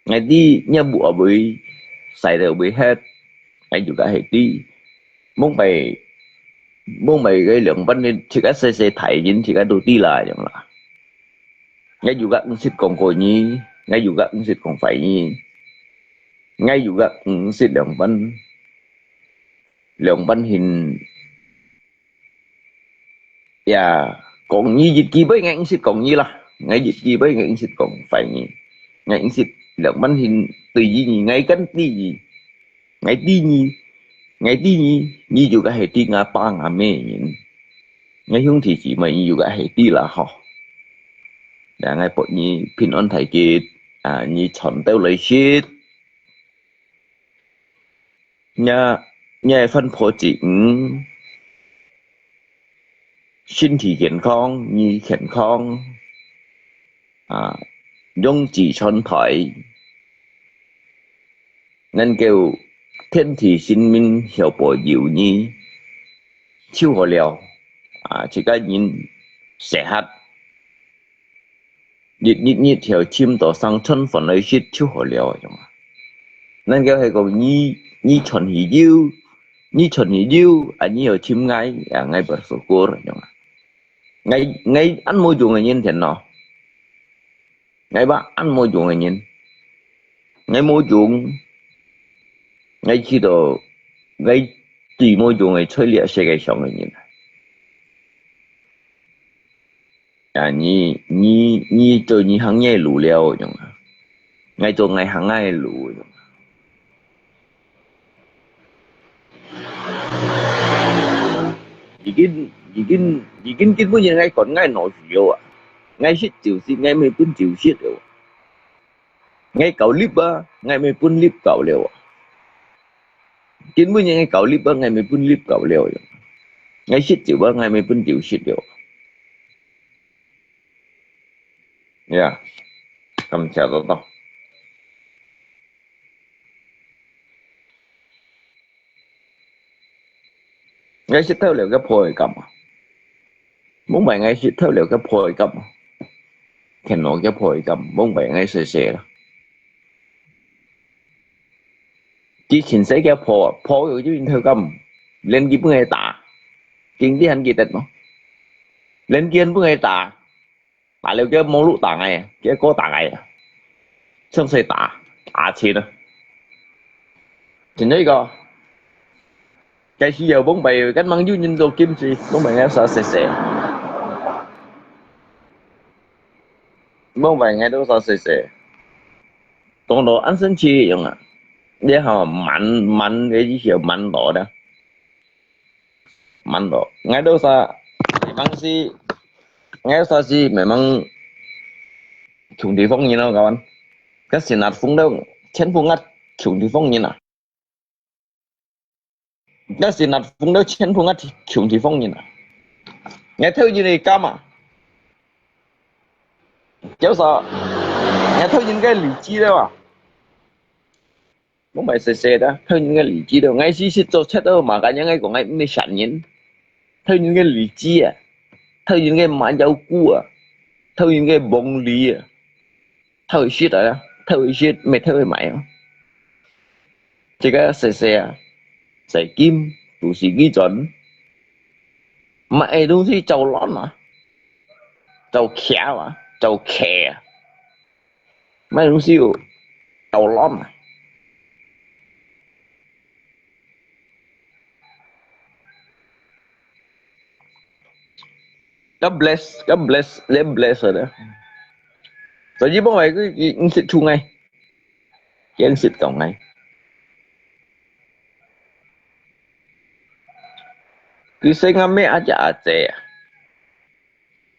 𠊎知若無會，使得會hết，𠊎juga係知。Mong pai，mong pai个兩班你自家細細大人，自家都知啦樣啦。 𠊎juga毋識講國語，𠊎juga毋識講華語，𠊎juga毋識兩班，兩班hin。Ya，講語一句尾，𠊎毋識講語啦。，𠊎一句話𠊎毋識講壞語，𠊎毋識兩萬分對於你，𠊎敢對你，𠊎對你，𠊎對你，你就該係對吾爸吾姆人，𠊎兄弟姊妹，你就該係對啦吼。來，𠊎祝你平安大吉啊！你賺到來食。 若若个番婆子女，身體健康，你健康，啊，永子傳代，能夠天地神明曉保佑你，就好了。啊，自家人適合。 日日日曉尋到生存飯來食就好了，樣啊。恁个係講你你賺去有，你賺去有，啊，你又尋𠊎，啊，𠊎bersyukur，樣啊。𠊎𠊎恁無用个人天咯，𠊎話恁無用个人，𠊎無用，𠊎知道𠊎最無用个在這世界上个人。 啊，你你你做你行你个路了，樣啊。𠊎做𠊎行𠊎个路，樣啊。已經已經已經根本人𠊎管𠊎腦屎了啊！𠊎食就食，𠊎乜分就食了。 𠊎夠力啊，𠊎乜分力夠了啊。根本𠊎夠力啊，𠊎乜分力夠了啊。𠊎食就啊，𠊎乜分就食了。呀，感謝多多。 𠊎食透了該破个感啊。無買𠊎食透了該破个感啊。看到該破个感，無買𠊎細細啦。佢前世个破啊，破有就因頭感，連佢分𠊎打，經典還記得無？連佢還分𠊎打。 打了佢無路打𠊎，佢過打𠊎，像係打打親啊。真係个，該時候往擺，該吂有人做兼職，往擺𠊎儕細細，往擺𠊎兜儕細細，當到恁生趣樣啊！你好慢慢个一些慢到的。 Mantap. Ngai dosa memang si, ngai dosa si memang穷地方人咯，kawan。該新加坡都全部𠊎窮地方人啊。該新加坡都全部𠊎窮地方人啊。𠊎偷人个金啊，有時𠊎偷人个荔枝了啊。 Mông bai sê sê ta, thâu nhin ke lì chi têu, ngai si sit cho chet têu ma ka yang ngai ko ngai mê shan nhin. Thâu nhin ke lì chi à, thâu nhin ke ma yau ku à, thâu nhin ke bông lì à, thâu sit à, thâu sit mê thâu mai à. Chỉ có sê sê à, sê kim, tu si ki chọn. Mà ai đúng si châu lón à, châu kia à, châu khe à. Mai lung siu, tau lom à. God bless, God bless, God bless rồi đó. Rồi chứ bông này cứ, cứ, cứ sit thu ngay. Cứ sit cộng ngay. Cứ say ngắm mẹ á chả à chè à.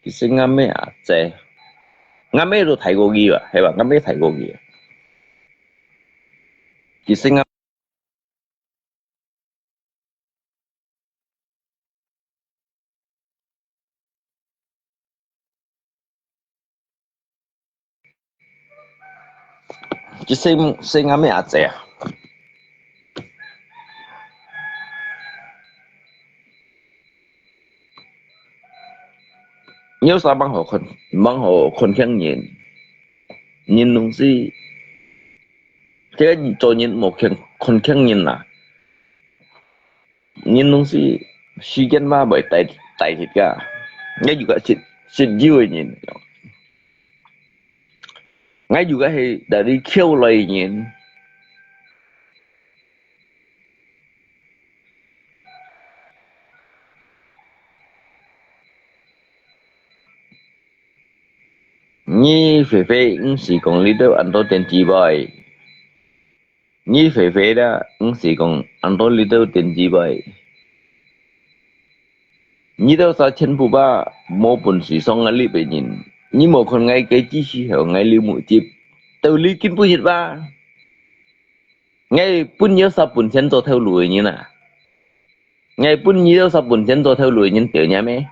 Kì sê ngam mê à, chè. Ngam mê rô thai gô gì à, hay bà ngam mê thai gô gì à. Kì sê ngam Kì sê, sê ngam mê à, chè à. Nhiều sa mang hổ khôn, mang hổ khôn khéng nhìn. Nhìn nung si. Thế cho nhìn một khéng, khôn khéng nhìn à. Nhìn nung si, si kén ma bởi tay, tay thịt cả. Ngay dù cả sit, sit dư nhìn. Ngay dù cả hay đã đi khiêu lời nhìn. 你肥肥毋係講你兜恁多電子杯，你肥肥啦，毋係講恁多你兜電子杯。你兜儕全部吧，無本事上𠊎live个人，你無看𠊎个支持吼，𠊎流目汁，道理根本一吧。𠊎本有啥本錢做頭路个人啊？ 𠊎本你兜啥本錢做頭路个人，吊你阿姆！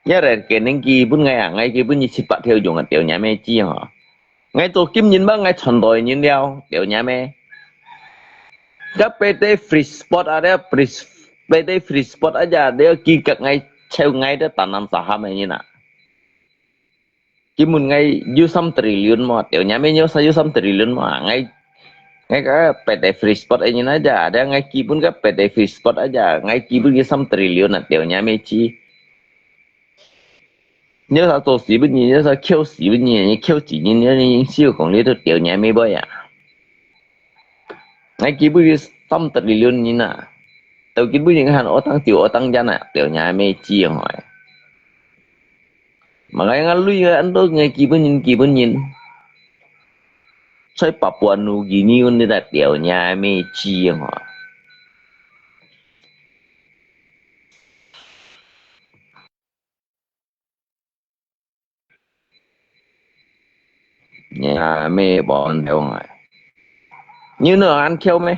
你來个年紀分𠊎啊，𠊎个分你七八條用啊，吊你阿姆知吼！𠊎做金人吧，𠊎賺到个人了，吊你阿姆！該Patek Philippe Sport啊，該Philippe，Patek Philippe Sport啊，這个佢甲𠊎，湊𠊎个Tanam Saham个人啊！ 佢問𠊎有三triliun無？吊你阿姆，有三，有三triliun無？𠊎，𠊎个Patek Philippe Sport个人啊，這，這𠊎基本个Patek Philippe Sport啊，這，𠊎基本个三triliun啊，吊你阿姆知！你有啥做事分你，你有啥竅事分你，你竅錢人，你，你笑講你都吊你阿姆杯啊！𠊎基本个三triliun人啊，到基本人還學當丟學當煙啊，吊你阿姆知吼！ Makanya ngalui ke ando ngai kibun nyin, kibun nyin. Soi Papua New Guinea un nita tiau nya me chi yang ho. Nya me bon theo ngai. Như nó ăn theo me.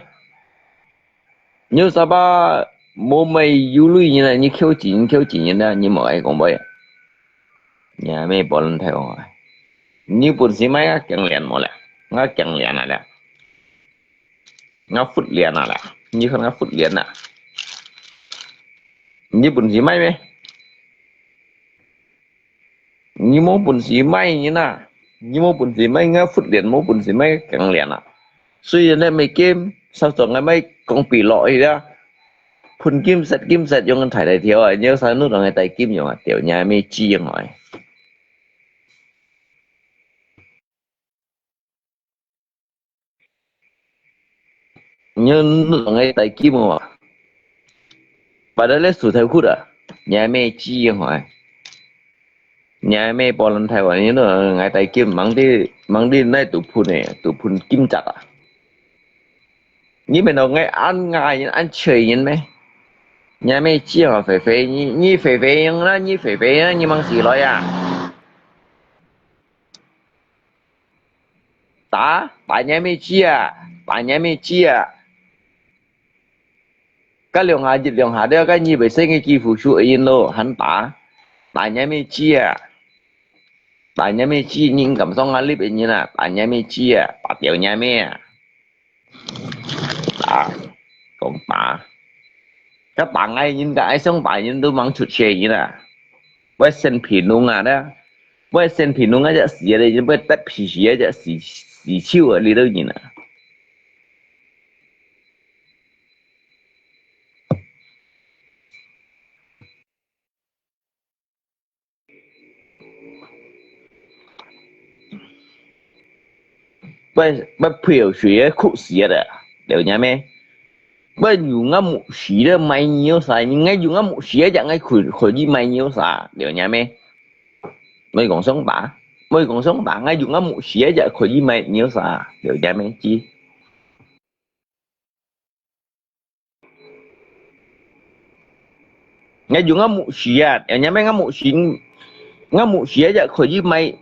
Như sa ba mo mai yu lui như này như khiêu chỉ, như khiêu chỉ như đó, như mọi ai cũng vậy. Nya me bon theo ngai. Như bún xí mai ngã kiang lian mo lẹ. Ngã kiang lian à lẹ. Ngã phút lian à lẹ. Như khăn ngã phút lian à. Như bún xí mai me. Nyi mô bùn sî mai nyi na. Nyi mô bùn sî mai ngă phút lian mô bùn sî mai keng lian a. Sui yê nê mê kim, sao chong ngai mai kong pì lọ hi da. Phun kim set kim set yong thải thải thiêu a, nhớ sao nút ngai tai kim yong a, tiểu nha mê chi yong hỏi. Nhớ nút ngai tai kim à. Pada lê su thai khut à. Nha mê chi yong hỏi. Nha mê bò lăn thai wa, nhớ nút ngai tai kim, mang đi, mang đi nai tụ phun nè, tụ phun kim chặt à. Nhớ mê nô ngai ăn ngai, ăn chơi nhớ mê. Nha mê chi yong phê phê, nhớ, nhớ phê phê yong na, nhớ phê phê yong, nhớ mang sî loi à. Tá, tá nhai mê chia, tá nhai mê chia. Cái liều ngà dịch liều ngà đeo cái nhi bể sinh cái chi phủ su ấy yên lô, hẳn tá. Tá nhai mê chia. Tá nhai mê chi, nhìn cảm xúc ngà lip ấy nhìn à, tá nhai mê chia, tá tiểu nhai mê à. Tá, kong tá. Các bạn ai nhìn cả ai sống bạn nhìn tôi mang chút xe nhìn à. Với sinh phi nung à đó. Với sinh phi nung à, chắc xì à, với tết phi xì à, chắc xì, xì chiu à, đi đâu nhìn à. Bơ, bơ phiêu suy khúc xì à, liu nhá mê. Bơ nhu ngã mụ xì đó, mai nhiêu sa, ngay nhu ngã mụ xì à, chắc ngay khổ, khổ gì mai nhiêu sa, liu nhá mê. Mới còn sống ta, mới còn sống ta, ngay nhu ngã mụ xì à, chắc khổ gì mai nhiêu sa, liu nhá mê, chi. Ngai yuk ngah muk siat, ya nyamai ngah muk sin, ngah muk siat ya kho yi mai,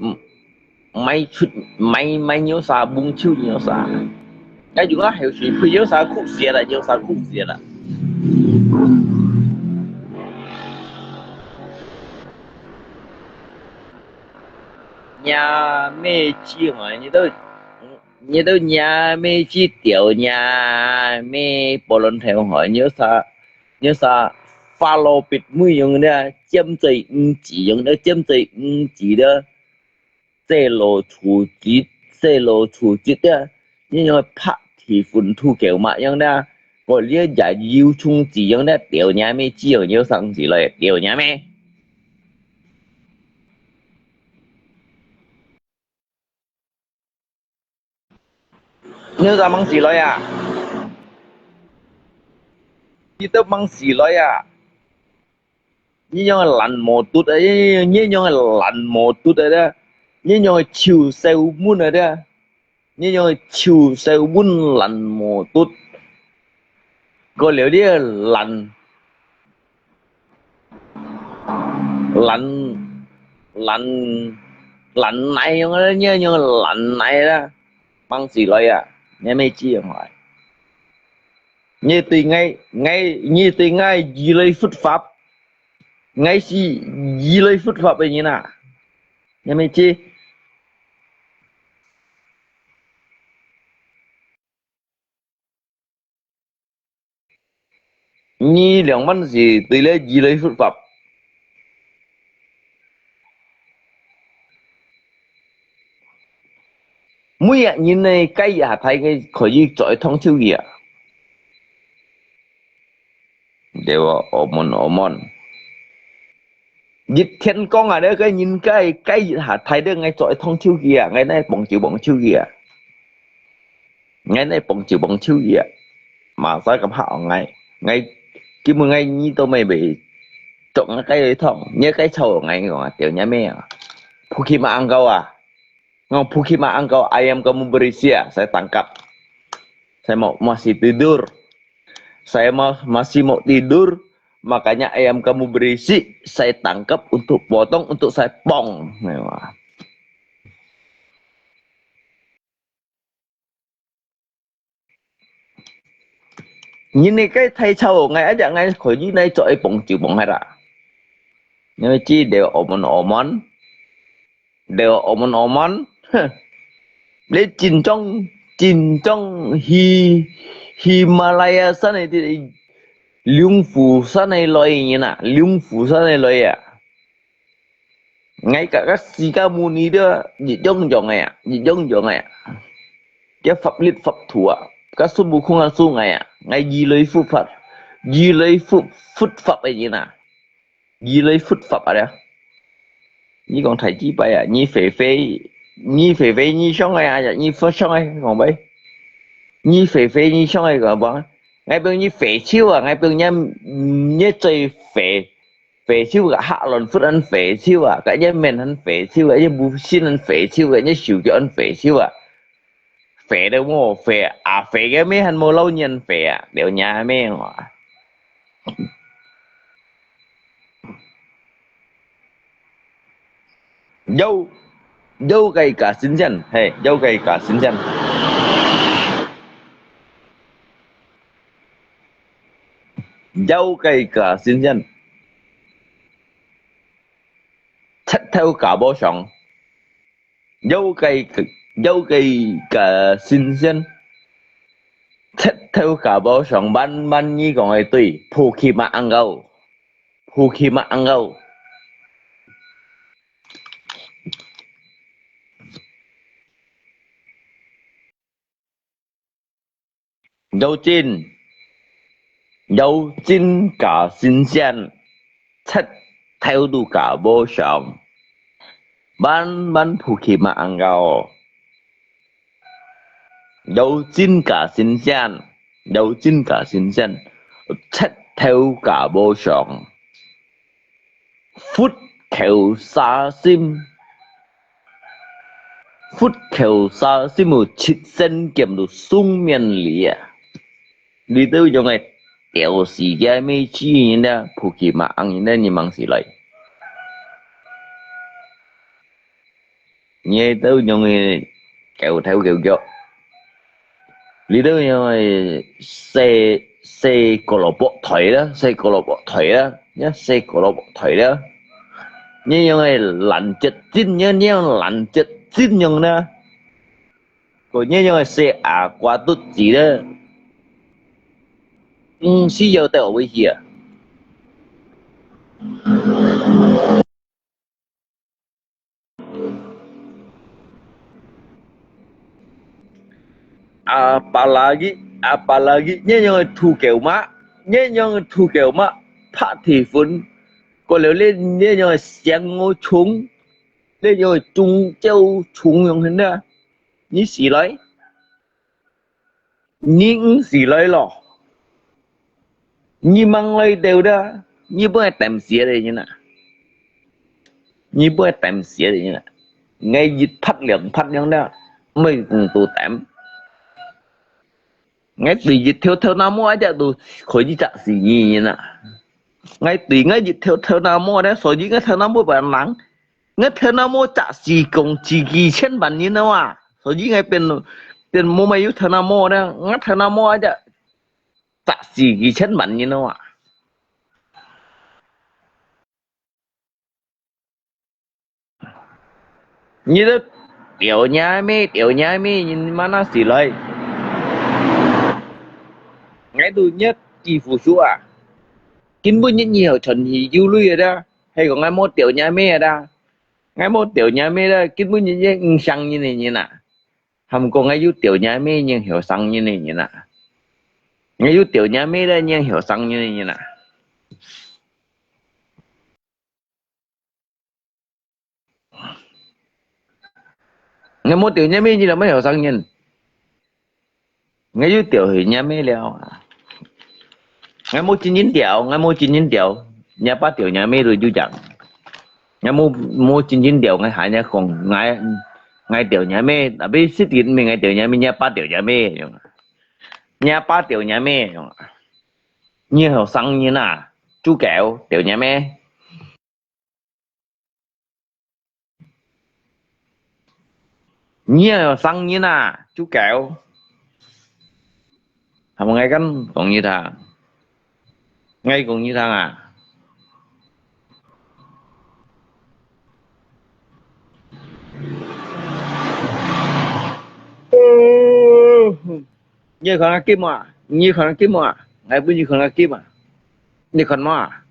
mai chut, mai, mai nyo sa, bung chiu nyo sa. Ngai yuk ngah heo sin, pui nyo sa, kuk siat la, nyo sa, kuk siat la. Nya me chi ngai ni to. Nyi to nya me chi tiao nya me polon thèo hỏi nyo sa, nyo sa follow bit mui yong nè, chiam zai ng chi yong nè, chiam zai ng chi nè, zai lo chu chi, zai lo chu chi nè, nyi yong pa ti fun tu kêu ma yong nè, ko lia ya yu chung chi yong nè, tiao nya me chi yong nyo sa ng chi lo, tiao nya me. Nyo sa mang sî loi à? Nyi to mang sî loi à? Nyi yong lan mo tut à? Nyi yong lan mo tut à? 你仰會臭燒門啊？你仰會臭燒門爛毛突？過了你个爛，爛，爛，爛泥樣啊！你仰會爛泥啦？放起來啊！你乜知影啊？你對𠊎，𠊎，你對𠊎以類佛法，𠊎係以類佛法个人啊！你乜知？你兩萬是對了以類佛法。每一人呢，該一下大个可以做一趟手機啊。對哦，澳門，澳門。 一天光啊，這个人該，該一下大个，𠊎做一趟手機啊，𠊎哪會幫手幫手機啊？𠊎哪會幫手幫手機啊？Masa kam hak ngai，ngai，根本𠊎你都乜會做𠊎該一趟，你該吵𠊎講啊，對你咩啊？Pokemon angkau啊！ Ngau Pokemon angkau ayam kamu berisik, saya tangkap. Saya mau, masih tidur. Saya ma-, masih mau tidur, makanya ayam kamu berisik, saya tangkap untuk potong, untuk saya pong. Nah, wah. 你那个太吵，𠊎一隻𠊎可以來做一幫就幫下啦。因為知了澳門澳門，了澳門澳門，哼，你真正真正去喜馬拉雅山个龍虎山个來人啊，龍虎山个來啊！ 𠊎个，个釋迦牟尼个一樣樣个啊，一樣樣个啊。个法律法度啊，个孫悟空个孫𠊎啊，𠊎以類佛法，以類佛，佛法个人啊，以類佛法啊了。你講太奇怪啊，你肥肥，你肥肥你想个啊，你佛想个，講喂，你肥肥你想个講喂，𠊎幫你肥手啊，𠊎幫你，嗯，你最肥。 肥手个，下輪佛恁肥手啊，个一面很肥手啊，一部身很肥手啊，一手腳很肥手啊。肥都無肥啊，肥个咩還無老年肥啊，了伢咩哇。有，有个个新鮮，嘿，有个个新鮮。 有个个新鮮，七頭家寶上。有个，有个个新鮮，七頭家寶上，萬萬你講个對，Pokemon angkau。Pokemon angkau。 有真，有真个新鮮，七頭都个無上，萬萬Pokemon angkau。有真个新鮮，有真个新鮮，七頭个無上。 佛口沙心，佛口沙心有七仙劍到雙面里啊！你兜用个屌絲个咩知人啊，Pokemon人啊，你忙死來。 你兜用个狗頭狗腳，你兜用个細，細個蘿蔔腿啦，細個蘿蔔腿啦，呀，細個蘿蔔腿啦。你用个爛結筋，你，你用爛結筋用啦。個你用个細阿瓜肚子啦。嗯，需要到位去啊。 Apalagi，apalagi，你用个土狗嫲，你用个土狗嫲，拍地粉，過了你，你用个香菇蟲，你用个中焦蟲用个呢，你死來。 你毋死來咯？你吂來兜啦？你本來等死个人啊！你本來等死个人啊！ ，𠊎一拍兩拍樣了，毋會講到點。𠊎對一條頭那毛一隻都可以砸死人啊！𠊎對𠊎一條頭那毛咧，所以𠊎頭那毛分人，𠊎頭那毛砸死講幾幾千萬人了啊！所以𠊎變變無乜有頭那毛咧，𠊎頭那毛一隻砸死幾千萬人了啊！ 你都吊若姆，吊若姆，你嘛那死來。𠊎都若幾乎輸啊！根本日你有存去有鐳个啦，係講𠊎無吊若姆个啦。𠊎無吊若姆啦，根本日你毋像人个人啊！還過𠊎有吊若姆，你曉生人个人啊！𠊎有吊若姆啦，你曉生人个人啊！ 𠊎無吊若姆，你就毋曉生人。𠊎有吊係若姆了啊！𠊎無真正吊，𠊎無真正吊，若爸吊若姆都有樣。𠊎無無真正吊，𠊎還若講，𠊎𠊎吊若姆，tapi實際毋係𠊎吊若姆，若爸吊若姆樣。若爸吊若姆樣。你曉生人啊，豬狗吊若姆。 你也有生人啊，豬狗。係無？𠊎敢講你聽，𠊎講你聽啊！你看𠊎金啊？你看𠊎金啊？𠊎分你看𠊎金啊？你看無啊？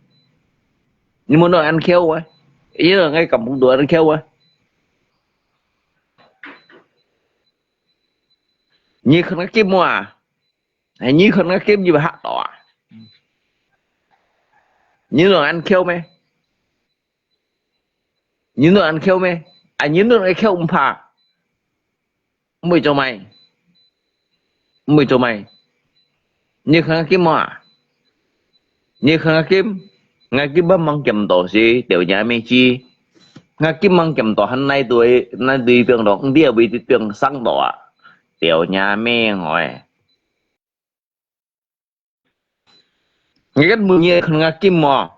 你莫弄恁巧啊！你弄𠊎感覺到恁巧啊！你看𠊎金啊？哎，你看𠊎金，你會嚇到啊？你弄恁巧咩？你弄恁巧咩？哎，你弄恁巧毋怕？ 毋會做麼个，毋會做麼个。你看𠊎金無啊？你看𠊎金，𠊎金攏吂金到時，吊若姆知。𠊎金吂金到還哪對，哪對變到，毋知會變生到啊？吊若姆𠊎。 你敢問你看𠊎金無？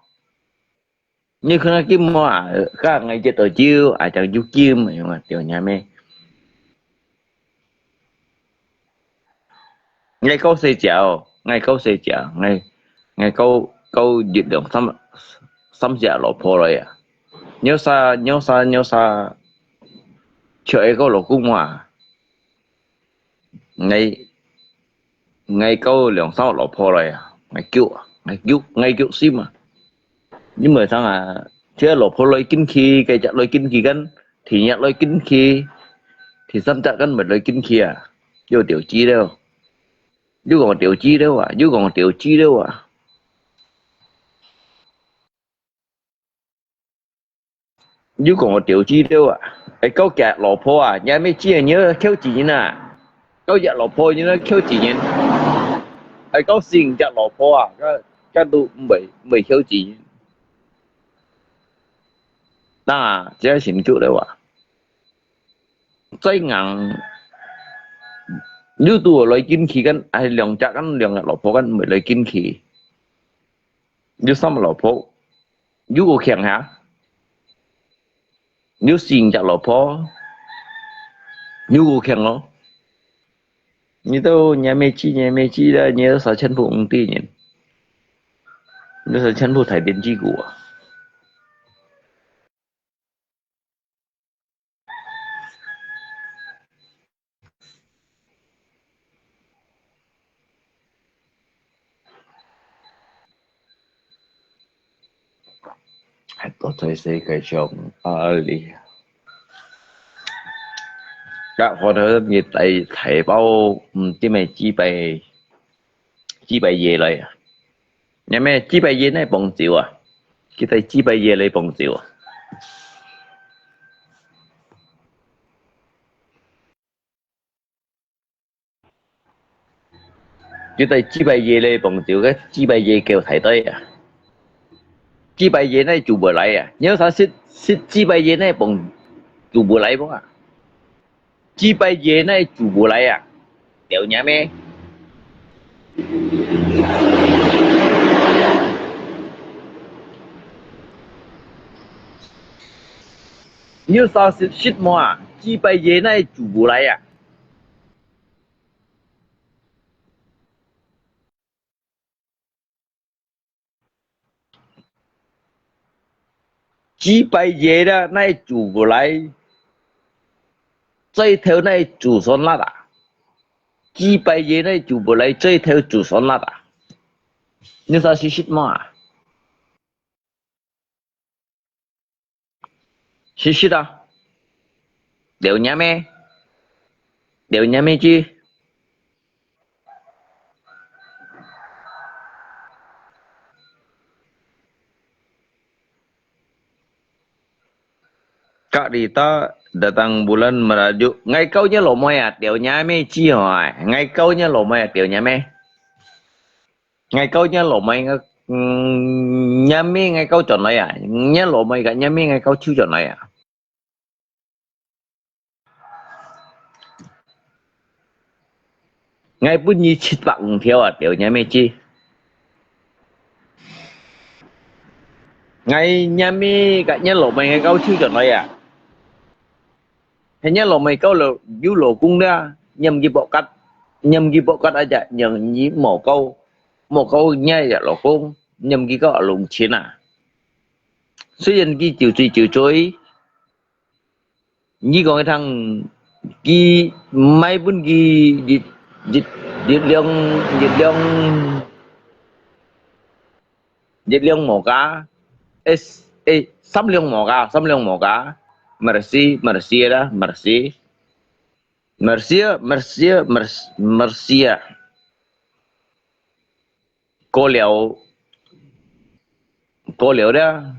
你看𠊎金無啊？該𠊎一到朝，啊，正有金，用啊，吊若姆。𠊎夠細隻，𠊎夠細隻，𠊎，𠊎夠，夠一兩三，三隻老婆來啊！鳥儕，鳥儕，鳥儕，就係個老公啊！ 𠊎，𠊎夠兩三個老婆來啊，𠊎激啊，𠊎激，𠊎激心啊！你毋會想啊，這老婆來緊去，該隻來緊去，該第二隻來緊去，第三隻敢毋會來緊去啊？又調子了，又講調子了啊，又講調子了啊！ 又講𠊎調子了啊！哎，夠隻老婆啊，若姆知你愛噭死人啊！夠隻老婆你愛噭死人！哎，夠四隻老婆啊，該，該都毋會，毋會噭死人。那，這下心急了啊！再硬，又都來緊去，該，哎，兩隻，該兩隻老婆，該毋會來緊去。 有三個老婆，有夠強哈？有四隻老婆，有夠強哦！你都若姆知，若姆知啦，你都係全部毋知人，你都係全部大電子股啊！ 還多在世界上啊哩。該可能你帶，帶包，嗯，點樣幾百，幾百頁來啊？若姆幾百頁來幫手啊？佢帶幾百頁來幫手啊？ 佢帶幾百頁來幫手，該幾百頁夠大袋啊！幾百頁來做毋來啊！你有啥識，識幾百頁來幫，煮毋來無啊？幾擺熱哪煮毋來啊？了解咩？你有啥食食無啊？幾擺熱哪煮毋來啊？ 幾擺熱啦，哪煮毋來？最頭哪煮酸辣啊？幾擺熱哪煮毋來？最頭煮酸辣啊？你啥食食無啊？ 試試啊。了解咩？了解咩知？Kak Rita datang bulan merajuk. Ngai kau nya lomai ah, tiau nya me ci hoi. Ngai kau nya lomai ah, tiau nya me. Ngai kau nya lomai nga, mm, nya me ngai kau chọn lai ah. Nya lomai ka nya me ngai kau chiu chọn lai ah. Ngai bun nyi chit pak ng thiau ah, tiau nya me ci. Ngai nya me ka nya lomai ngai kau chiu chọn lai ah. He nya lomai kau lo, yu lo kung da, nyam ki bok kat, nyam ki bok kat aja, nyam nyi mo kau, mo kau nya ya lo kung, nyam ki kau alung chin ah. Suy yan ki chiu chui chiu chui, nyi kong thang ki mai bun ki jit, jit, jit liang, jit liang, jit liang mo ka, eh, eh, sam liang mo ka, sam liang mo ka, mersi, mersi da, mersi. Mersia, mersia, mers-, mersia. Ko liau, ko liau da.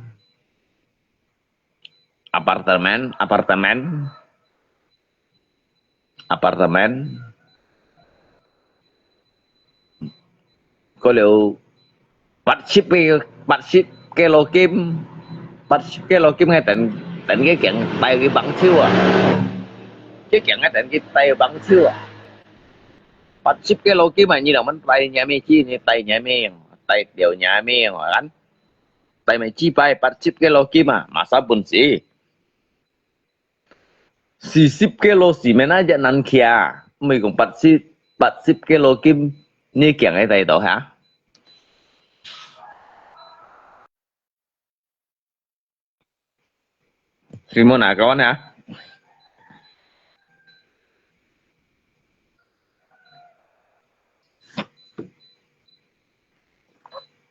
Apartemen, apartemen. Apartemen. Ko liau 八十个，八十个lo kim，八十个lo kim个等，等个gang带个帮手啊。个gang个等个带帮手啊。八十个lo kim啊，你老们带nya me ci，你带nya me，带掉nya me kan。带me ci pai 八十个lo kim啊，masa pun si. 四十个lo si mana aja nan kia，毋係講八十，八十个lo kim，你驚个態度哈？Simon啊，kawan啊。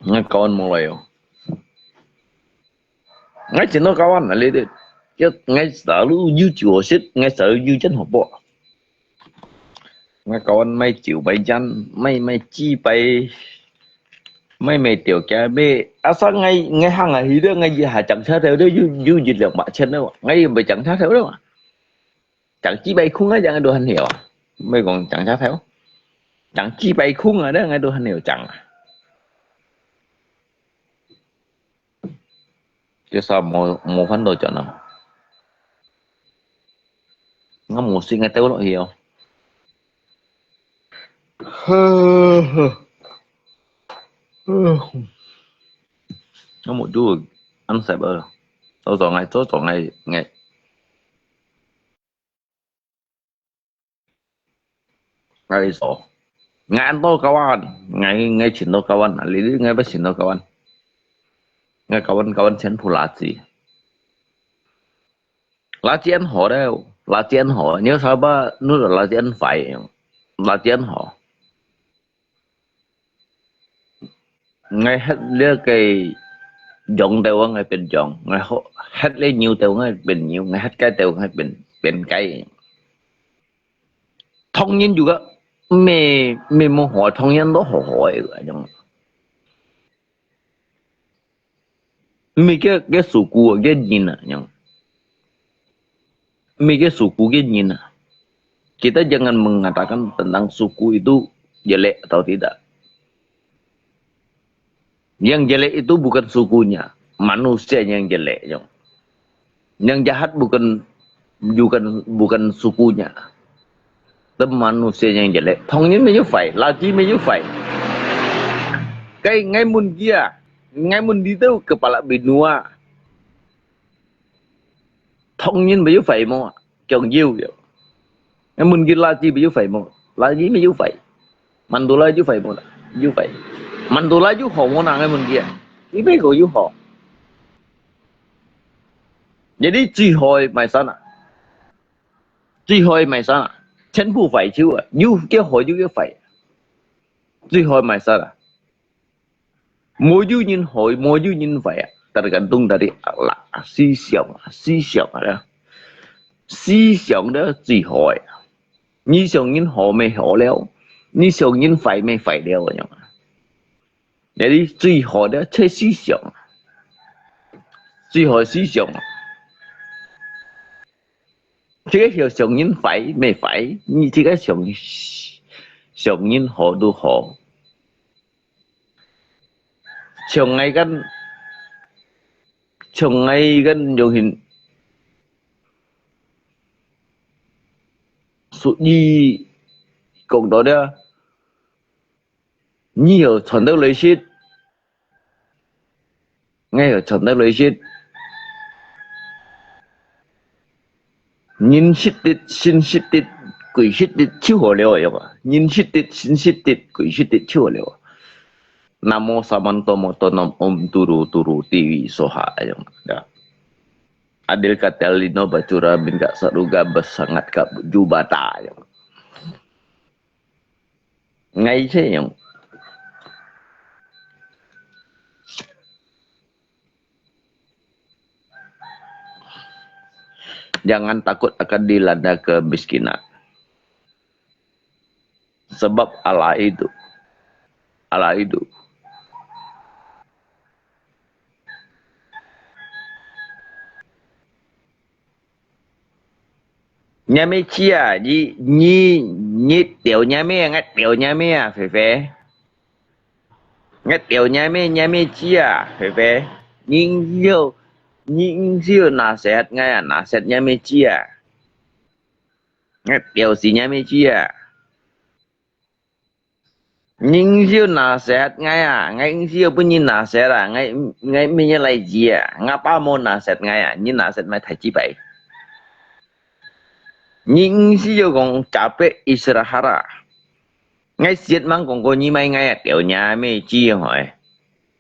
Ngai kawan mulai yo. Ngai chin no kawan na le de. Yo ngai selalu yu jiu sit, ngai selalu yu jen ho bo. Ngai kawan mai jiu mai jen, mai mai ji pai, mai mai tiau kia be. Asa ngai ngai hang a hi de ngai ha chang cha theo de yu yu jit liang ba chen de. Ngai yu bai chang cha theo de. Chang ji pai khung a chang do han hiu. Mai kong chang cha theo. Chang ji pai khung a de ngai do han hiu chang. Chứ sao mùa, mùa phấn đồ chọn lắm. Nó mùa xuyên ngay tếu lắm hiểu. Nó một đứa ăn sạch bơ. Tao dọn ngay, tao dọn ngay, ngay. Ngai so. Ngai ăn to kawan. Ngai, ngai chin to kawan. Lili ngai ba chin to kawan. Ngai kawan, kawan chen pu laci. Laci ăn ho de. Laci ăn ho. Nyo sa ba nu laci ăn fai. Laci ăn ho. Ngai het le ke jong teu ngai pen jong, ngai ho-, het le nyiu teu ngai pen nyiu, ngai het kai teu ngai pen, pen kai. Thong yin ju ga, me, me mo ho thong yin do ho ho e ga jong. Me ke, ke suku ke yin a jong. Mi ke suku ke yin a. Kita jangan mengatakan tentang suku itu jelek atau tidak. Yang jelek itu bukan sukunya, manusia yang jelek. Yang jahat bukan bukan, bukan sukunya. Itu manusia yang jelek. Tong nyin me yu fai, laji me yu fai. Kai ngai mun dia, ngai mun di tu kepala benua. Tong nyin me yu fai mo, kiong yu yo. Ngai mun ki laji me yu fai mo, laji me yu fai. Mandula yu fai mo, yu fai. Mandula yu ho mo na ngai mun dia. Ibe ko yu ho. Jadi 最好个买啥呢？最好个买啥呢？全部坏手啊，又叫好又叫坏。最好个买啥呢？无有人好，无有人坏啊，tergantung dari akhlak，思想啊，思想啊，思想的最好个。你想人好没好了，你想人坏没坏了，样啊。Jadi 最好的才思想，最好思想。这个想，想人坏没坏，你这个想，想人好都好。像𠊎跟，像𠊎跟用心，属于讲到了， 你有传道来说，我有传道来说，人识得，心识得，鬼识得就好了呀嘛。人识得，心识得，鬼识得就好了。Namo Samantha Buddhānaṃ Om Turu Turu Tivi Swaha ayang. Ya. Adil katalino bacura min ka saruga basangat ka jubata ayang. Ngai sayang. Jangan takut akan dilanda kemiskinan. Sebab Allah itu, Allah itu. Nyan me chia, nyi, nyi, nyi tiau nyan me, ngai tiau nyan me a, fe fe. Ngai tiau nyan me, nyan me chia, fe fe. Nyi ngiu, nyi ngiu naset ngai a, naset nyan me chia. Ngai tiau si nyan me chia. Nyi ngiu naset ngai a, ngai ngiu pun nyi naset a, ngai, ngai mi nyi lai ji a, ngai pa mo naset ngai a, nyi naset mai thai ji pai. Nyi ngiu kong capek istirahat a. Ngai siet mang kong ko nyi mai ngai a, tiau nyan me ji hoi.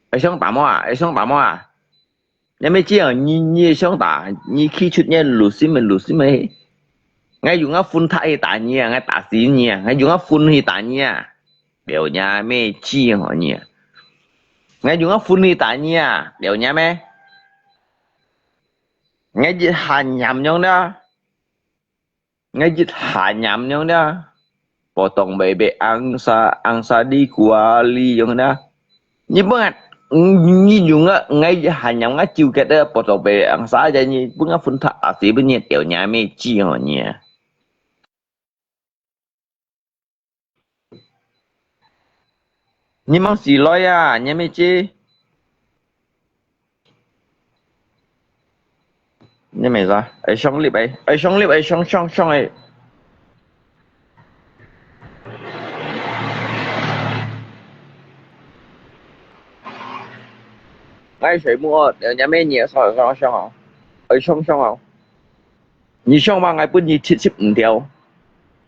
Ai song ta mo a, ai song ta mo a. Nyan me chia, nyi, nyi song ta, nyi khi chut nyan lu sim, lu sim. Ngai yung a phun tha hi ta nyi a, ngai ta si nyi a, ngai yung a phun hi ta nyi a. Tiau nyan me chia ho nyi a. Ngai yung a phun hi ta nyi a, tiau nyan me. Ngai ji han nyam nyong da. Ngai jit ha nyam nyong da. Potong bebek angsa, angsa di kuali nyong da. Nyi pun ngat, nyi yung a, ngai jit ha nyam ngat jiu ket da, potong bebek angsa ja nyi, pun ngat phun tha asi pun nyi tiau nyan me ji ho nyi a. Nyi mang si loi a, nyan me ji. Nyan me sa, ai song lip ai, ai song lip ai song song song ai. Ngai sui mu o, nyan me nyi sa song song o. Ai song song o. Nyi song ma ngai pun nyi chit sip ntiau.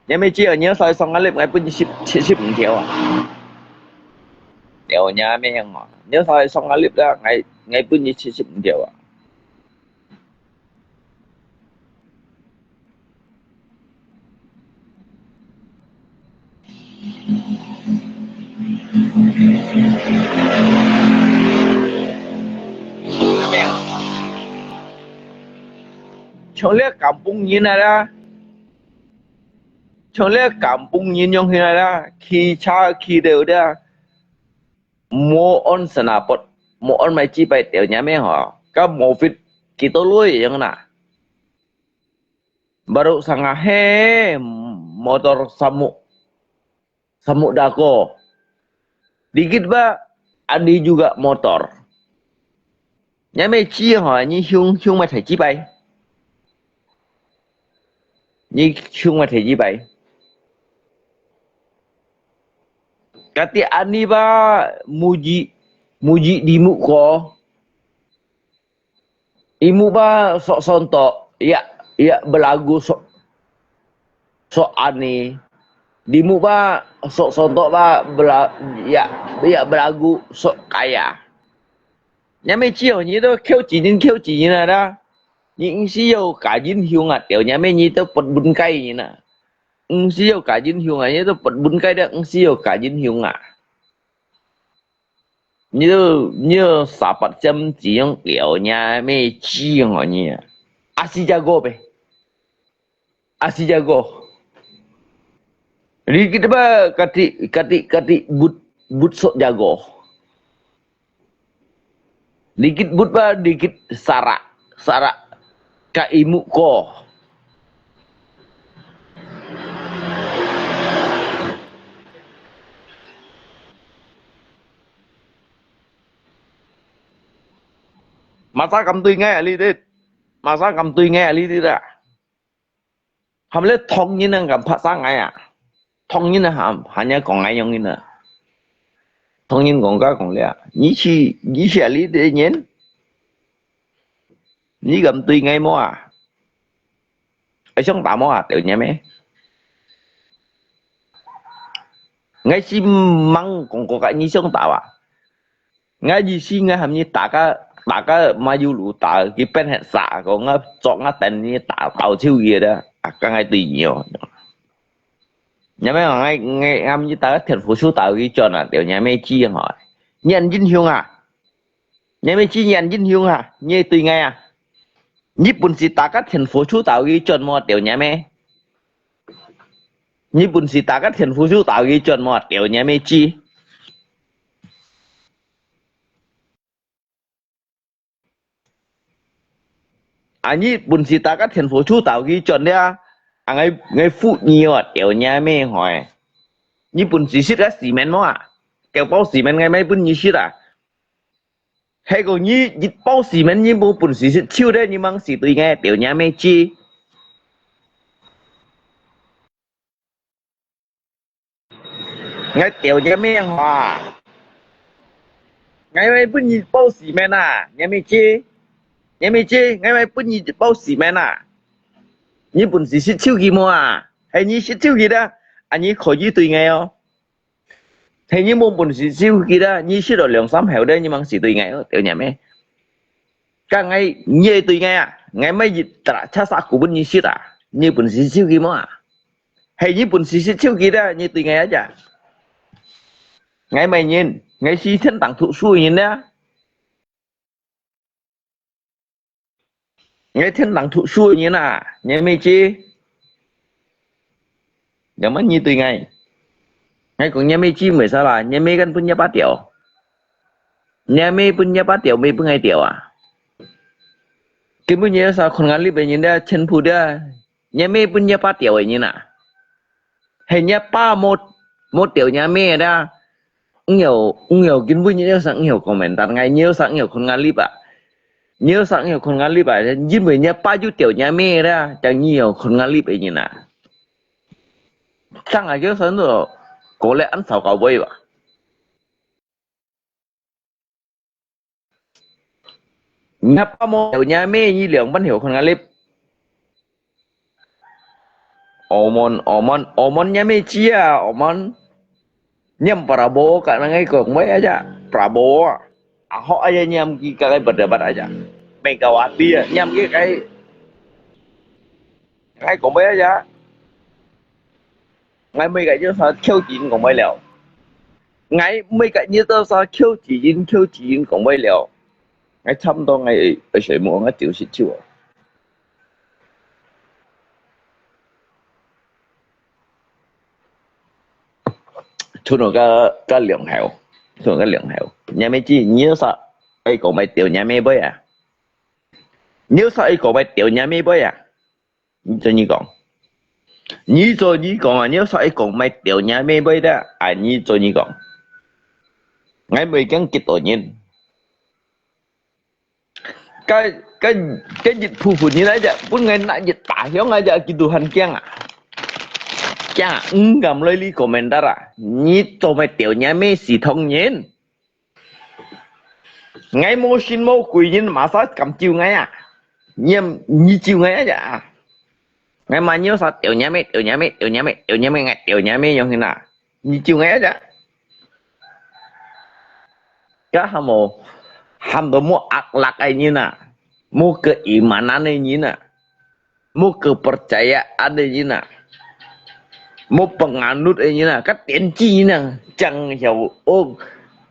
Nyan me ji a, nyi sa song a lip ngai pun nyi sip, chit sip ntiau a. Tiau nyan me yang ma. Nyi sa song a lip da ngai, ngai pun nyi chit sip ntiau a. Chong le kampung nyin a la. Chong le kampung nyin yong hin a la. Khi cha khi deu da. Mo on sana pot. Mo on mai ji pai tiau nyan me ho. Ka mo fit kito lui yong na. Baru sanga he motor samuk, samuk dako. Dikit ba, ada juga motor. Nyan me ji ho, nyi hiung, hiung mai thai ji pai. 你像𠊎第一擺。Kati ani ba muji, muji di muka. Imu ba sok sontok, ya, ya belagu sok, sok ani. Dimu ba sok sontok ba bela, ya, ya belagu sok kaya. Nyame ciu, ni to kiu cinin kiu cinin ada. Ni ngsi yo kajin hiung a, teo nyame ni to pot bun kai ni na. Ngsi yo kajin hiung a, ni to pot bun kai da ngsi yo kajin hiung a. Ni to, ni to sapat jam ciu teo nyame ciu ni a. Asi jago pe. Asi jago. Dikit ba kati, kati, kati but, but sok jago. Dikit but ba dikit sarak, sarak ka imu ko. Masa kam tui ngai ali dit. Masa kam tui ngai ali dit a. Ham le thong yin nang kam pha sa ngai a. Thong yin nang ham, hanya kong ngai yong yin a. Thong yin kong ka kong le a. Ni chi, ni chi ali de nyen. Ni kam tui ngai mo a. Ai siang ta mo a, teo nyame. Ngai si mang kong ko ka ni siang ta a. Ngai ji si ngai ham ni ta ka, ta ka ma yu lu ta, ki pen het sa ko ngai chok ngai ten ni ta tao chiu ye da. A ka ngai tui ni o. Nyame ngai, ngai ham ni ta ka thian fu su tao ki chon a, teo nyame chi ho. Nyan jin hiung a. Nyame chi nyan jin hiung a, ni tui ngai a. Ni bun si ta ka thian fu su tao ki chon mo teo nyame. Ni bun si ta ka thian fu su tao ki chon mo teo nyame chi. A ni bun si ta ka thian fu su tao ki chon le a. A ngai, ngai fu ni o teo nyame hoi. Ni bun si sit ka si men mo a. Keo pao si men ngai mai bun ni sit a. Hai ko ni, ni pao si men ni mo bun si sit chiu de ni mang si tui ngai teo nyame chi. Ngai teo nyame hua. Ngai mai bun ni pao si men a, nyame chi. Nyame chi, ngai mai bun ni pao si men a. Ni bun si sit chiu ki mo a. Hai ni sit chiu ki da. A ni ko yi tui ngai o. Hai ni mo bun si chiu ki da. Ni sit lo liang sam heo de ni mang si tui ngai o. Teo nyame. Ka ngai, ni tui ngai a. Ngai mai yi tra cha sa ku bun ni sit a. Ni bun si chiu ki mo a. Hai ni bun si sit chiu ki da, ni tui ngai a ja. Ngai mai yin, ngai si thiên堂讀書yin da. Ngai thiên堂讀書yin a, nyame chi. Yang man ni tui ngai. Ngai kong nyame chi mai sa la, nyame kan bun ya pa teo. Nyame bun ya pa teo, mai bun ngai teo a. Kin bun ni sa khon ngai li pe yin da, chen pu da. Nyame bun ya pa teo e yin a. Hai ya pa mo, mo teo nyame da. Ngiu, ngiu, kin bun ni sa ngiu komentar ngai, ni sa ngiu khon ngai li pa. Ni sa ngiu khon ngai li pa, yin bun ya pa ju teo nyame da, chang ngiu khon ngai li pe yin a. Chang a kiu san do, ko le an sao kau boi ba. Nya pa mo teo nyame ni liang ban hiu khon ngai li. Omon, omon, omon nyame chi a, omon. Nyam Prabowo ka nang ngai kong bai aja. Prabowo. Ahok aja nyam ki ka ngai berdebat aja. Megawati a, nyam ki kai. Ngai kong bai aja. Ngai mai ka ni sa kiu jin kong bai liao. Ngai mai ka ni sa kiu jin, kiu jin kong bai liao. Ngai cham to ngai, ai sai mo ngai tiu sit chiu. Chun ka, ka liang heo. Chun ka liang heo. Nyame chi, ni sa, ai kong mai teo nyame bai a. Ni sa ai kong mai teo nyame bai a. Ni cho ni kong. Ni cho ni kong a, ni sa ai kong mai teo nyame bai da. A ni cho ni kong. Ngai mai kiang kit to nyin. 該，該，該一部分人來講，分𠊎拿一打響來講，佢都還驚啊。驚啊，毋敢來你komentar啊。你做麼个teuñame死唐人？𠊎無神無鬼，人masa敢咒𠊎啊？你，你咒𠊎啊？𠊎嘛有啥teuñame，teuñame，teuñame，teuñame，𠊎teuñame樣形啊？你咒𠊎啊？該喊無，喊到無akhlak个人啊，無keimanan个人啊，無kepercayaan个人啊，無penganut个人啊，該天主人啊，正曉哦，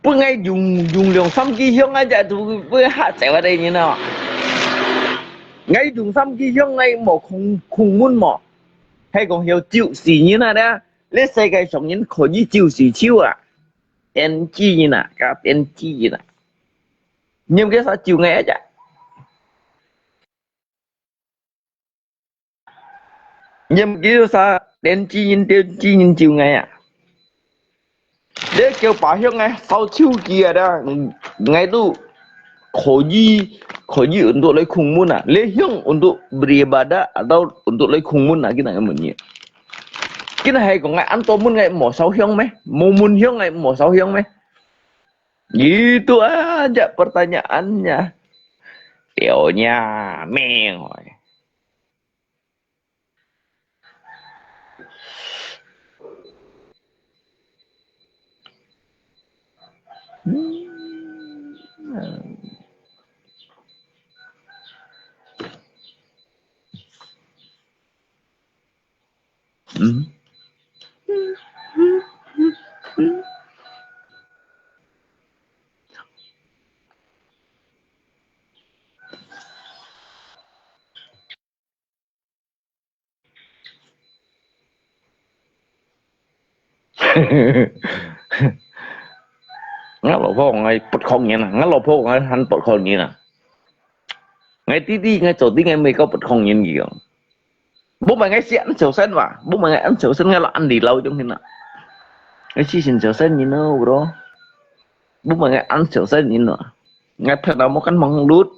分𠊎用，用兩三支香啊，就會嚇走个人啊。𠊎用三支香，𠊎無控，控門無？係講曉咒死人啊咧？這世界上人可以咒死手啊？天主人啊，該天主人啊，你毋該啥咒𠊎啊？你毋叫啥天主人，天主人咒𠊎啊？你叫把香啊，燒手機啊，dah，𠊎都可以，可以untuk來控門啊。你香untuk beribadah atau untuk來控門啊？佢那个問題，佢那係講𠊎恁多門，𠊎無燒香咩？無門香，𠊎無燒香咩？Itu aja pertanyaannya. Teuñame.𠊎老婆講𠊎不可能啊，𠊎老婆講𠊎還不可能啊。𠊎弟弟，𠊎做弟，𠊎毋會搞不可能佢講。 Bố mày ngay siap chịu sen wa, bố mày ngay ăn chịu sen, ngay lo ăn đi lâu trong hin à. Ngay chi sin chịu sen nhìn nó bro. Bố mày ngay ăn chịu sen nhìn nó. Ngay thật là một căn mong lút.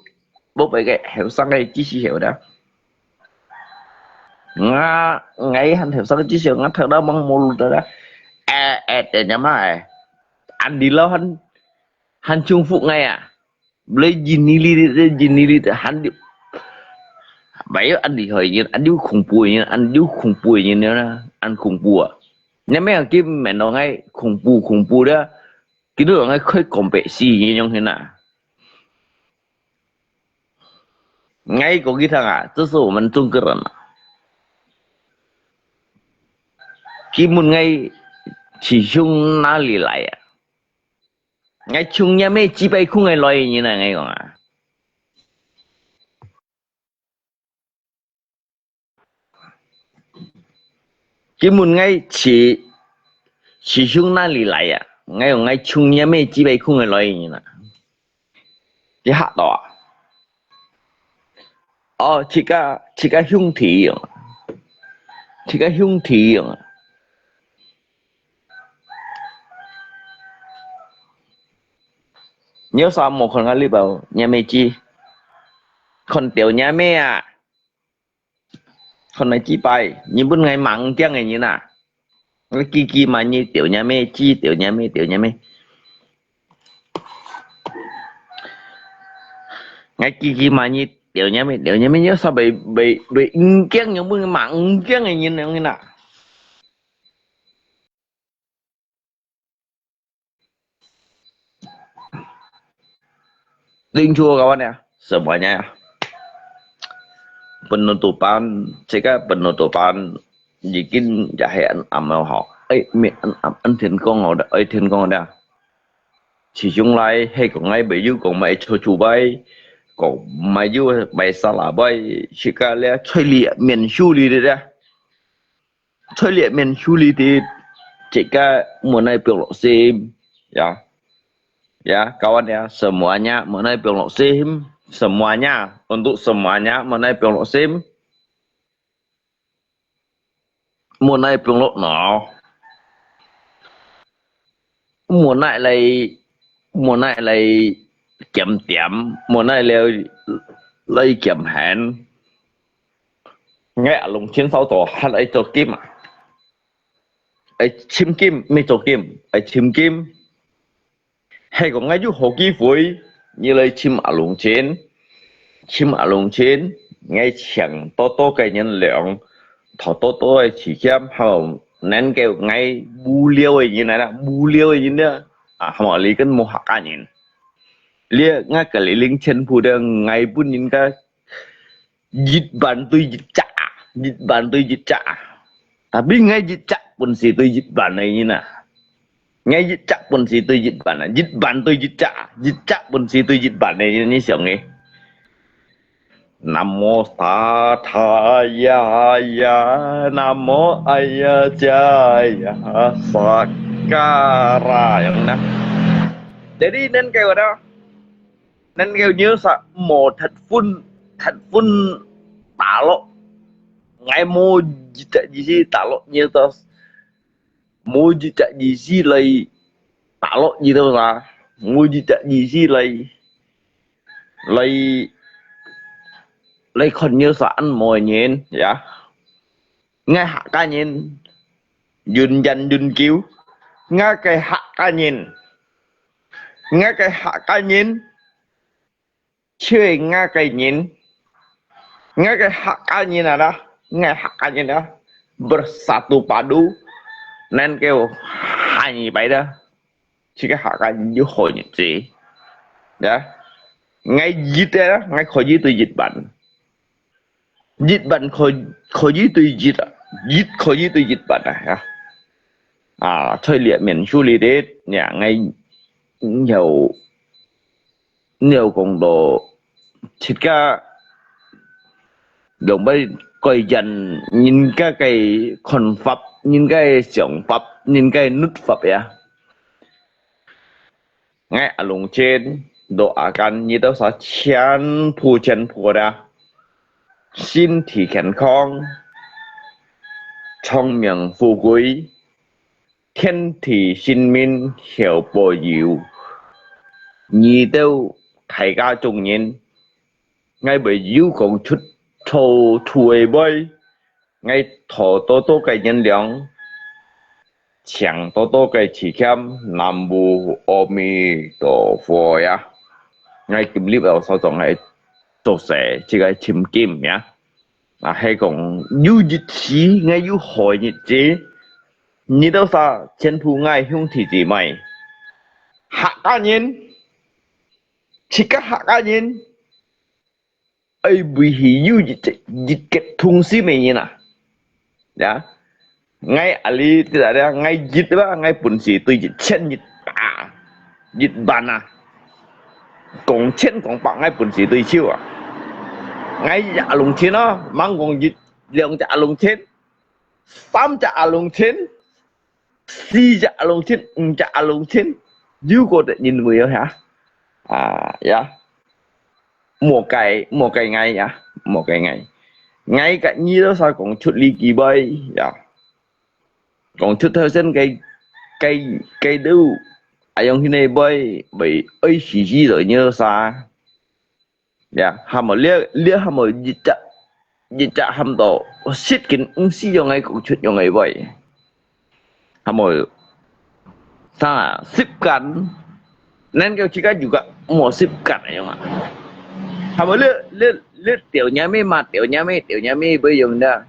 Bố mày ngay hiểu sang ngay chi si hiểu đó. Nga ngay hẳn hiểu sang chi si ngay thật là mong mong lút đó. Ê, ê, để nhắm ai. Ăn đi lâu hẳn, hẳn chung phúc ngay à. Lê jin ni li, lê jin ni li, hẳn đi. Bảy ăn đi hỏi nhìn, ăn đi khủng bố nhìn, ăn đi khủng bố nhìn nữa, ăn khủng bố à. Nhà mấy hàng kia mẹ nó ngay khủng bố, khủng bố đó. Cái đứa ngay khơi còn bệ xì nhìn nhông thế nào. Ngay có cái thằng à, 这是我们中国人啊。Cái môn ngay chỉ chung哪里来啊？ Ngay chung nhà mẹ chỉ bay khung ngay lòi nhìn này ngay講à. Cái môn ngay chỉ, chỉ chung nà lì lai à. Ngay ngay chung nhà mẹ chỉ bay khung ngay lòi nhìn à. Cái hạt đó à. Ơ, chỉ cả, chỉ cả hung thí à. Chỉ cả hung thí à. Nhớ sao một con gái li bảo nhà mẹ chi. Con tiểu nhà mẹ à. Con này chi bay, nhìn bún ngày mắng tiếng này nhìn à. Ngay kỳ kỳ mà như tiểu nhà mẹ chi, tiểu nhà mẹ, tiểu nhà mẹ. Ngay kỳ kỳ mà như tiểu nhà mẹ, tiểu nhà mẹ nhớ sao bị, bị, bị ứng kiang, nhớ bún mắng ứng kiang này nhìn, nhìn à. Linh chua kawan ya, semuanya ya. Penutupan, jika penutupan, jikin jahe an am hok. Ê, mi an am an thiên công hok dah, ê thiên công dah. Chỉ chung lai, hay còn ngay bây giờ còn mày cho chủ bay, còn mày giờ mày xa lạ bay, jika lẽ chơi lì miền su lì dah. Choi liak mien su li ti, jika mùa nai piong lok sim. Ya. Ya, kawan ya, semuanya mùa nai piong lok sim. Semuanya, untuk semuanya mùa nai piong lok sim. Mùa nai piong lok no. Mùa nai lai, mùa nai lai kiểm điểm, mùa nai lai 來兼閒。𠊎阿龍前少做還愛做金啊，愛尋金，毋係做金，愛尋金。係講𠊎有好機會，你來尋阿龍前，尋阿龍前，𠊎請多多个銀兩，討多多个時間，還有能夠𠊎無聊个人來啦，無聊个人呢，啊，還有你跟無客家人。你𠊎个零零前鋪的，𠊎本人个一萬對一隻啊，一萬對一隻啊。Tapi𠊎一隻本事對一萬个人啊。𠊎一隻本事對一萬啊，一萬對一隻啊，一隻本事對一萬个人，你想个？Namo Sathaya ya, Namo Ayacaya, Sakara, yang na. Jadi, nan kêu đó, nan kêu nhớ sa mô thật phun, thật phun tả lộn. Ngai mô jita jisi tả lộn nhớ ta. Mô jita jisi lai tả lộn gì đâu ra. Mô jita jisi lai, lai, lai khôn nhớ sa ăn mọi nhìn, ya. Ngai Hakka nhìn, yun jan yun kiu. Ngai cái Hakka nhìn. Ngai cái Hakka nhìn. Chứ ngai cái nhìn. Ngai cái Hakka nhìn à đó. Ngai Hakka nhìn đó. Bersatu padu. Nan kêu hai bài đó. Chứ cái Hakka nhìn như hồi nhìn gì. Đó. Ngai dịch đó. Ngai khỏi dịch tôi dịch bạn. Dịch bạn khỏi, khỏi dịch tôi dịch à. Dịch khỏi dịch tôi dịch bạn à. Ha. À, thôi liệt miễn chú lý đấy. Nhà ngai nhiều 你有講到自家兩擺改變人家个看法、人家个想法、人家个律法呀。𠊎阿龍前，到阿干，你兜儕全部全部个，身體健康，長命富貴。 天地神明曉保佑，你兜大家眾人，𠊎會有講出頭土个話，𠊎討多多个原諒，請多多个體諒，南無阿彌陀佛呀。𠊎今日有所講个做事，這个尋金呀。 啊，係講有日子，𠊎有好日子，你兜儕全部𠊎兄弟姊妹，客家人，自家客家人，愛維係有一隻，一個同心个人啊，呀。 𠊎阿里知啦，𠊎一啦，𠊎本事對一千一百、一萬啊，講千講百，𠊎本事對手啊。𠊎一隻阿龍千哦，吂講一兩隻阿龍千，三隻阿龍千，四隻阿龍千，五隻阿龍千，有過得認為哦，哈？啊，呀。 無該，無該𠊎呀，無該𠊎。𠊎个你兜儕講出這句話呀，講出頭先該，該，該兜，啊，用該个話，會愛死死了你兜儕。呀，還無這，這還無一隻，一隻喊到，失敬毋使用𠊎講出用个話。 還無，啥，習慣，能夠自家有个無習慣个樣啊。還無，這，這，這吊娘咩嘛，吊娘咩，吊娘咩，會用个。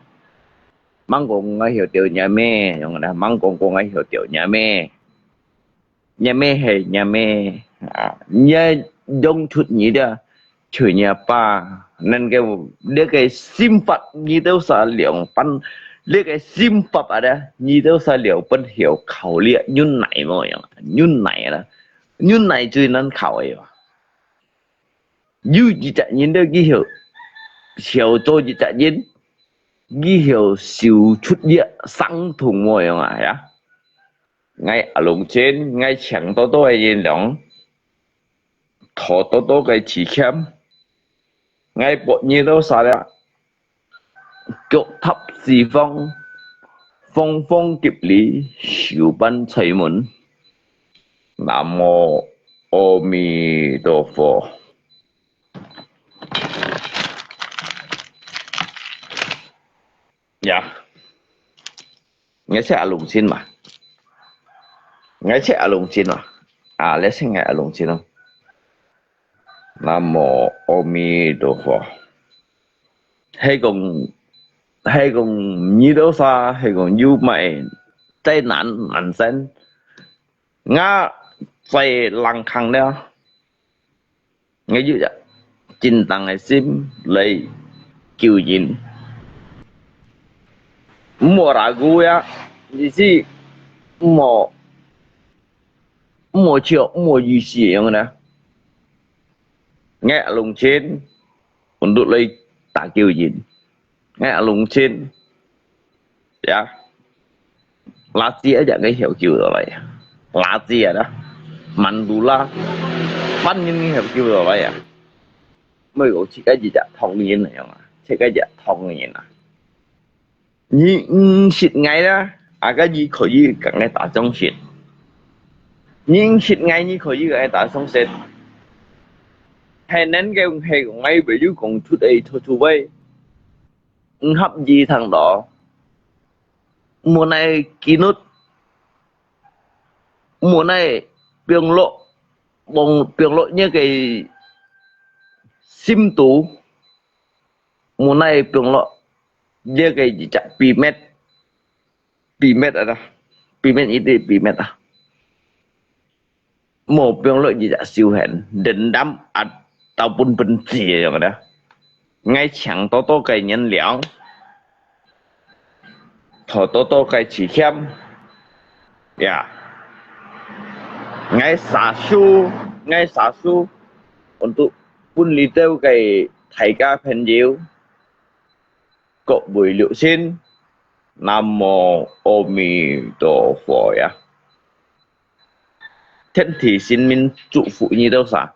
吂講𠊎曉吊娘咩，用个，吂講講𠊎曉吊娘咩。娘咩係娘咩，啊，你愛用出你个 就若爸，恁个，這个心法，你兜儕兩半，這个心法啊，你兜儕兩半曉考慮，忍耐無樣，忍耐啦，忍耐最難考个哇。有一隻人咧，佢曉，曉做一隻人，佢曉修出這傷痛無樣啊，呀。 𠊎阿龍前，𠊎請多多个原諒，討多多个體諒，𠊎保你兜儕了，腳踏四方，方方吉利，壽半財門。南無阿彌陀佛。呀，𠊎係阿龍仙嘛，𠊎係阿龍仙嘛，啊，你係𠊎阿龍仙咯。南無阿彌陀佛。係講，係講你兜儕，係講有麼个災難萬生，𠊎在冷坑了。 𠊎有一真誠个心來救人。毋好ragu呀，意思毋好，毋好笑，毋好意思樣啦。𠊎阿龍仙，untuk來打救人。 𠊎阿龍仙，ya，垃圾一樣个曉救到來啊，垃圾啊啦，mandula，萬人个曉救到來啊。毋係講自家一隻唐人个樣啊，自家一隻唐人啊。你毋識𠊎啦，啊个你可以同𠊎打相識。你毋識𠊎，你可以同𠊎打相識。係能夠係講𠊎會有講出个，吐出个。 毋合意聽到，無奈紀律，無奈放落，放，放落你个心肚，無奈放落你个一隻秘密，秘密啊，秘密一定秘密啊。 無放落一隻手痕，dendam ataupun benci个樣个。𠊎請多多个原諒，討多多个體貼，ya。𠊎sasu，𠊎sasu，untuk分你兜个大家朋友，各位六親，南無阿彌陀佛呀。 天地神明祝福你兜儕。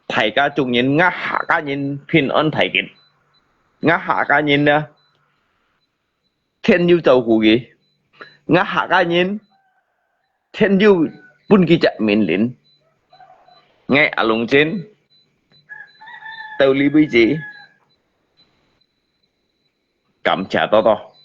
大家眾人，𠊎客家人平安大吉。𠊎客家人啊，天有照顧佢。𠊎客家人，天有分佢隻命令。𠊎阿龍仙，到這為止，感謝多多。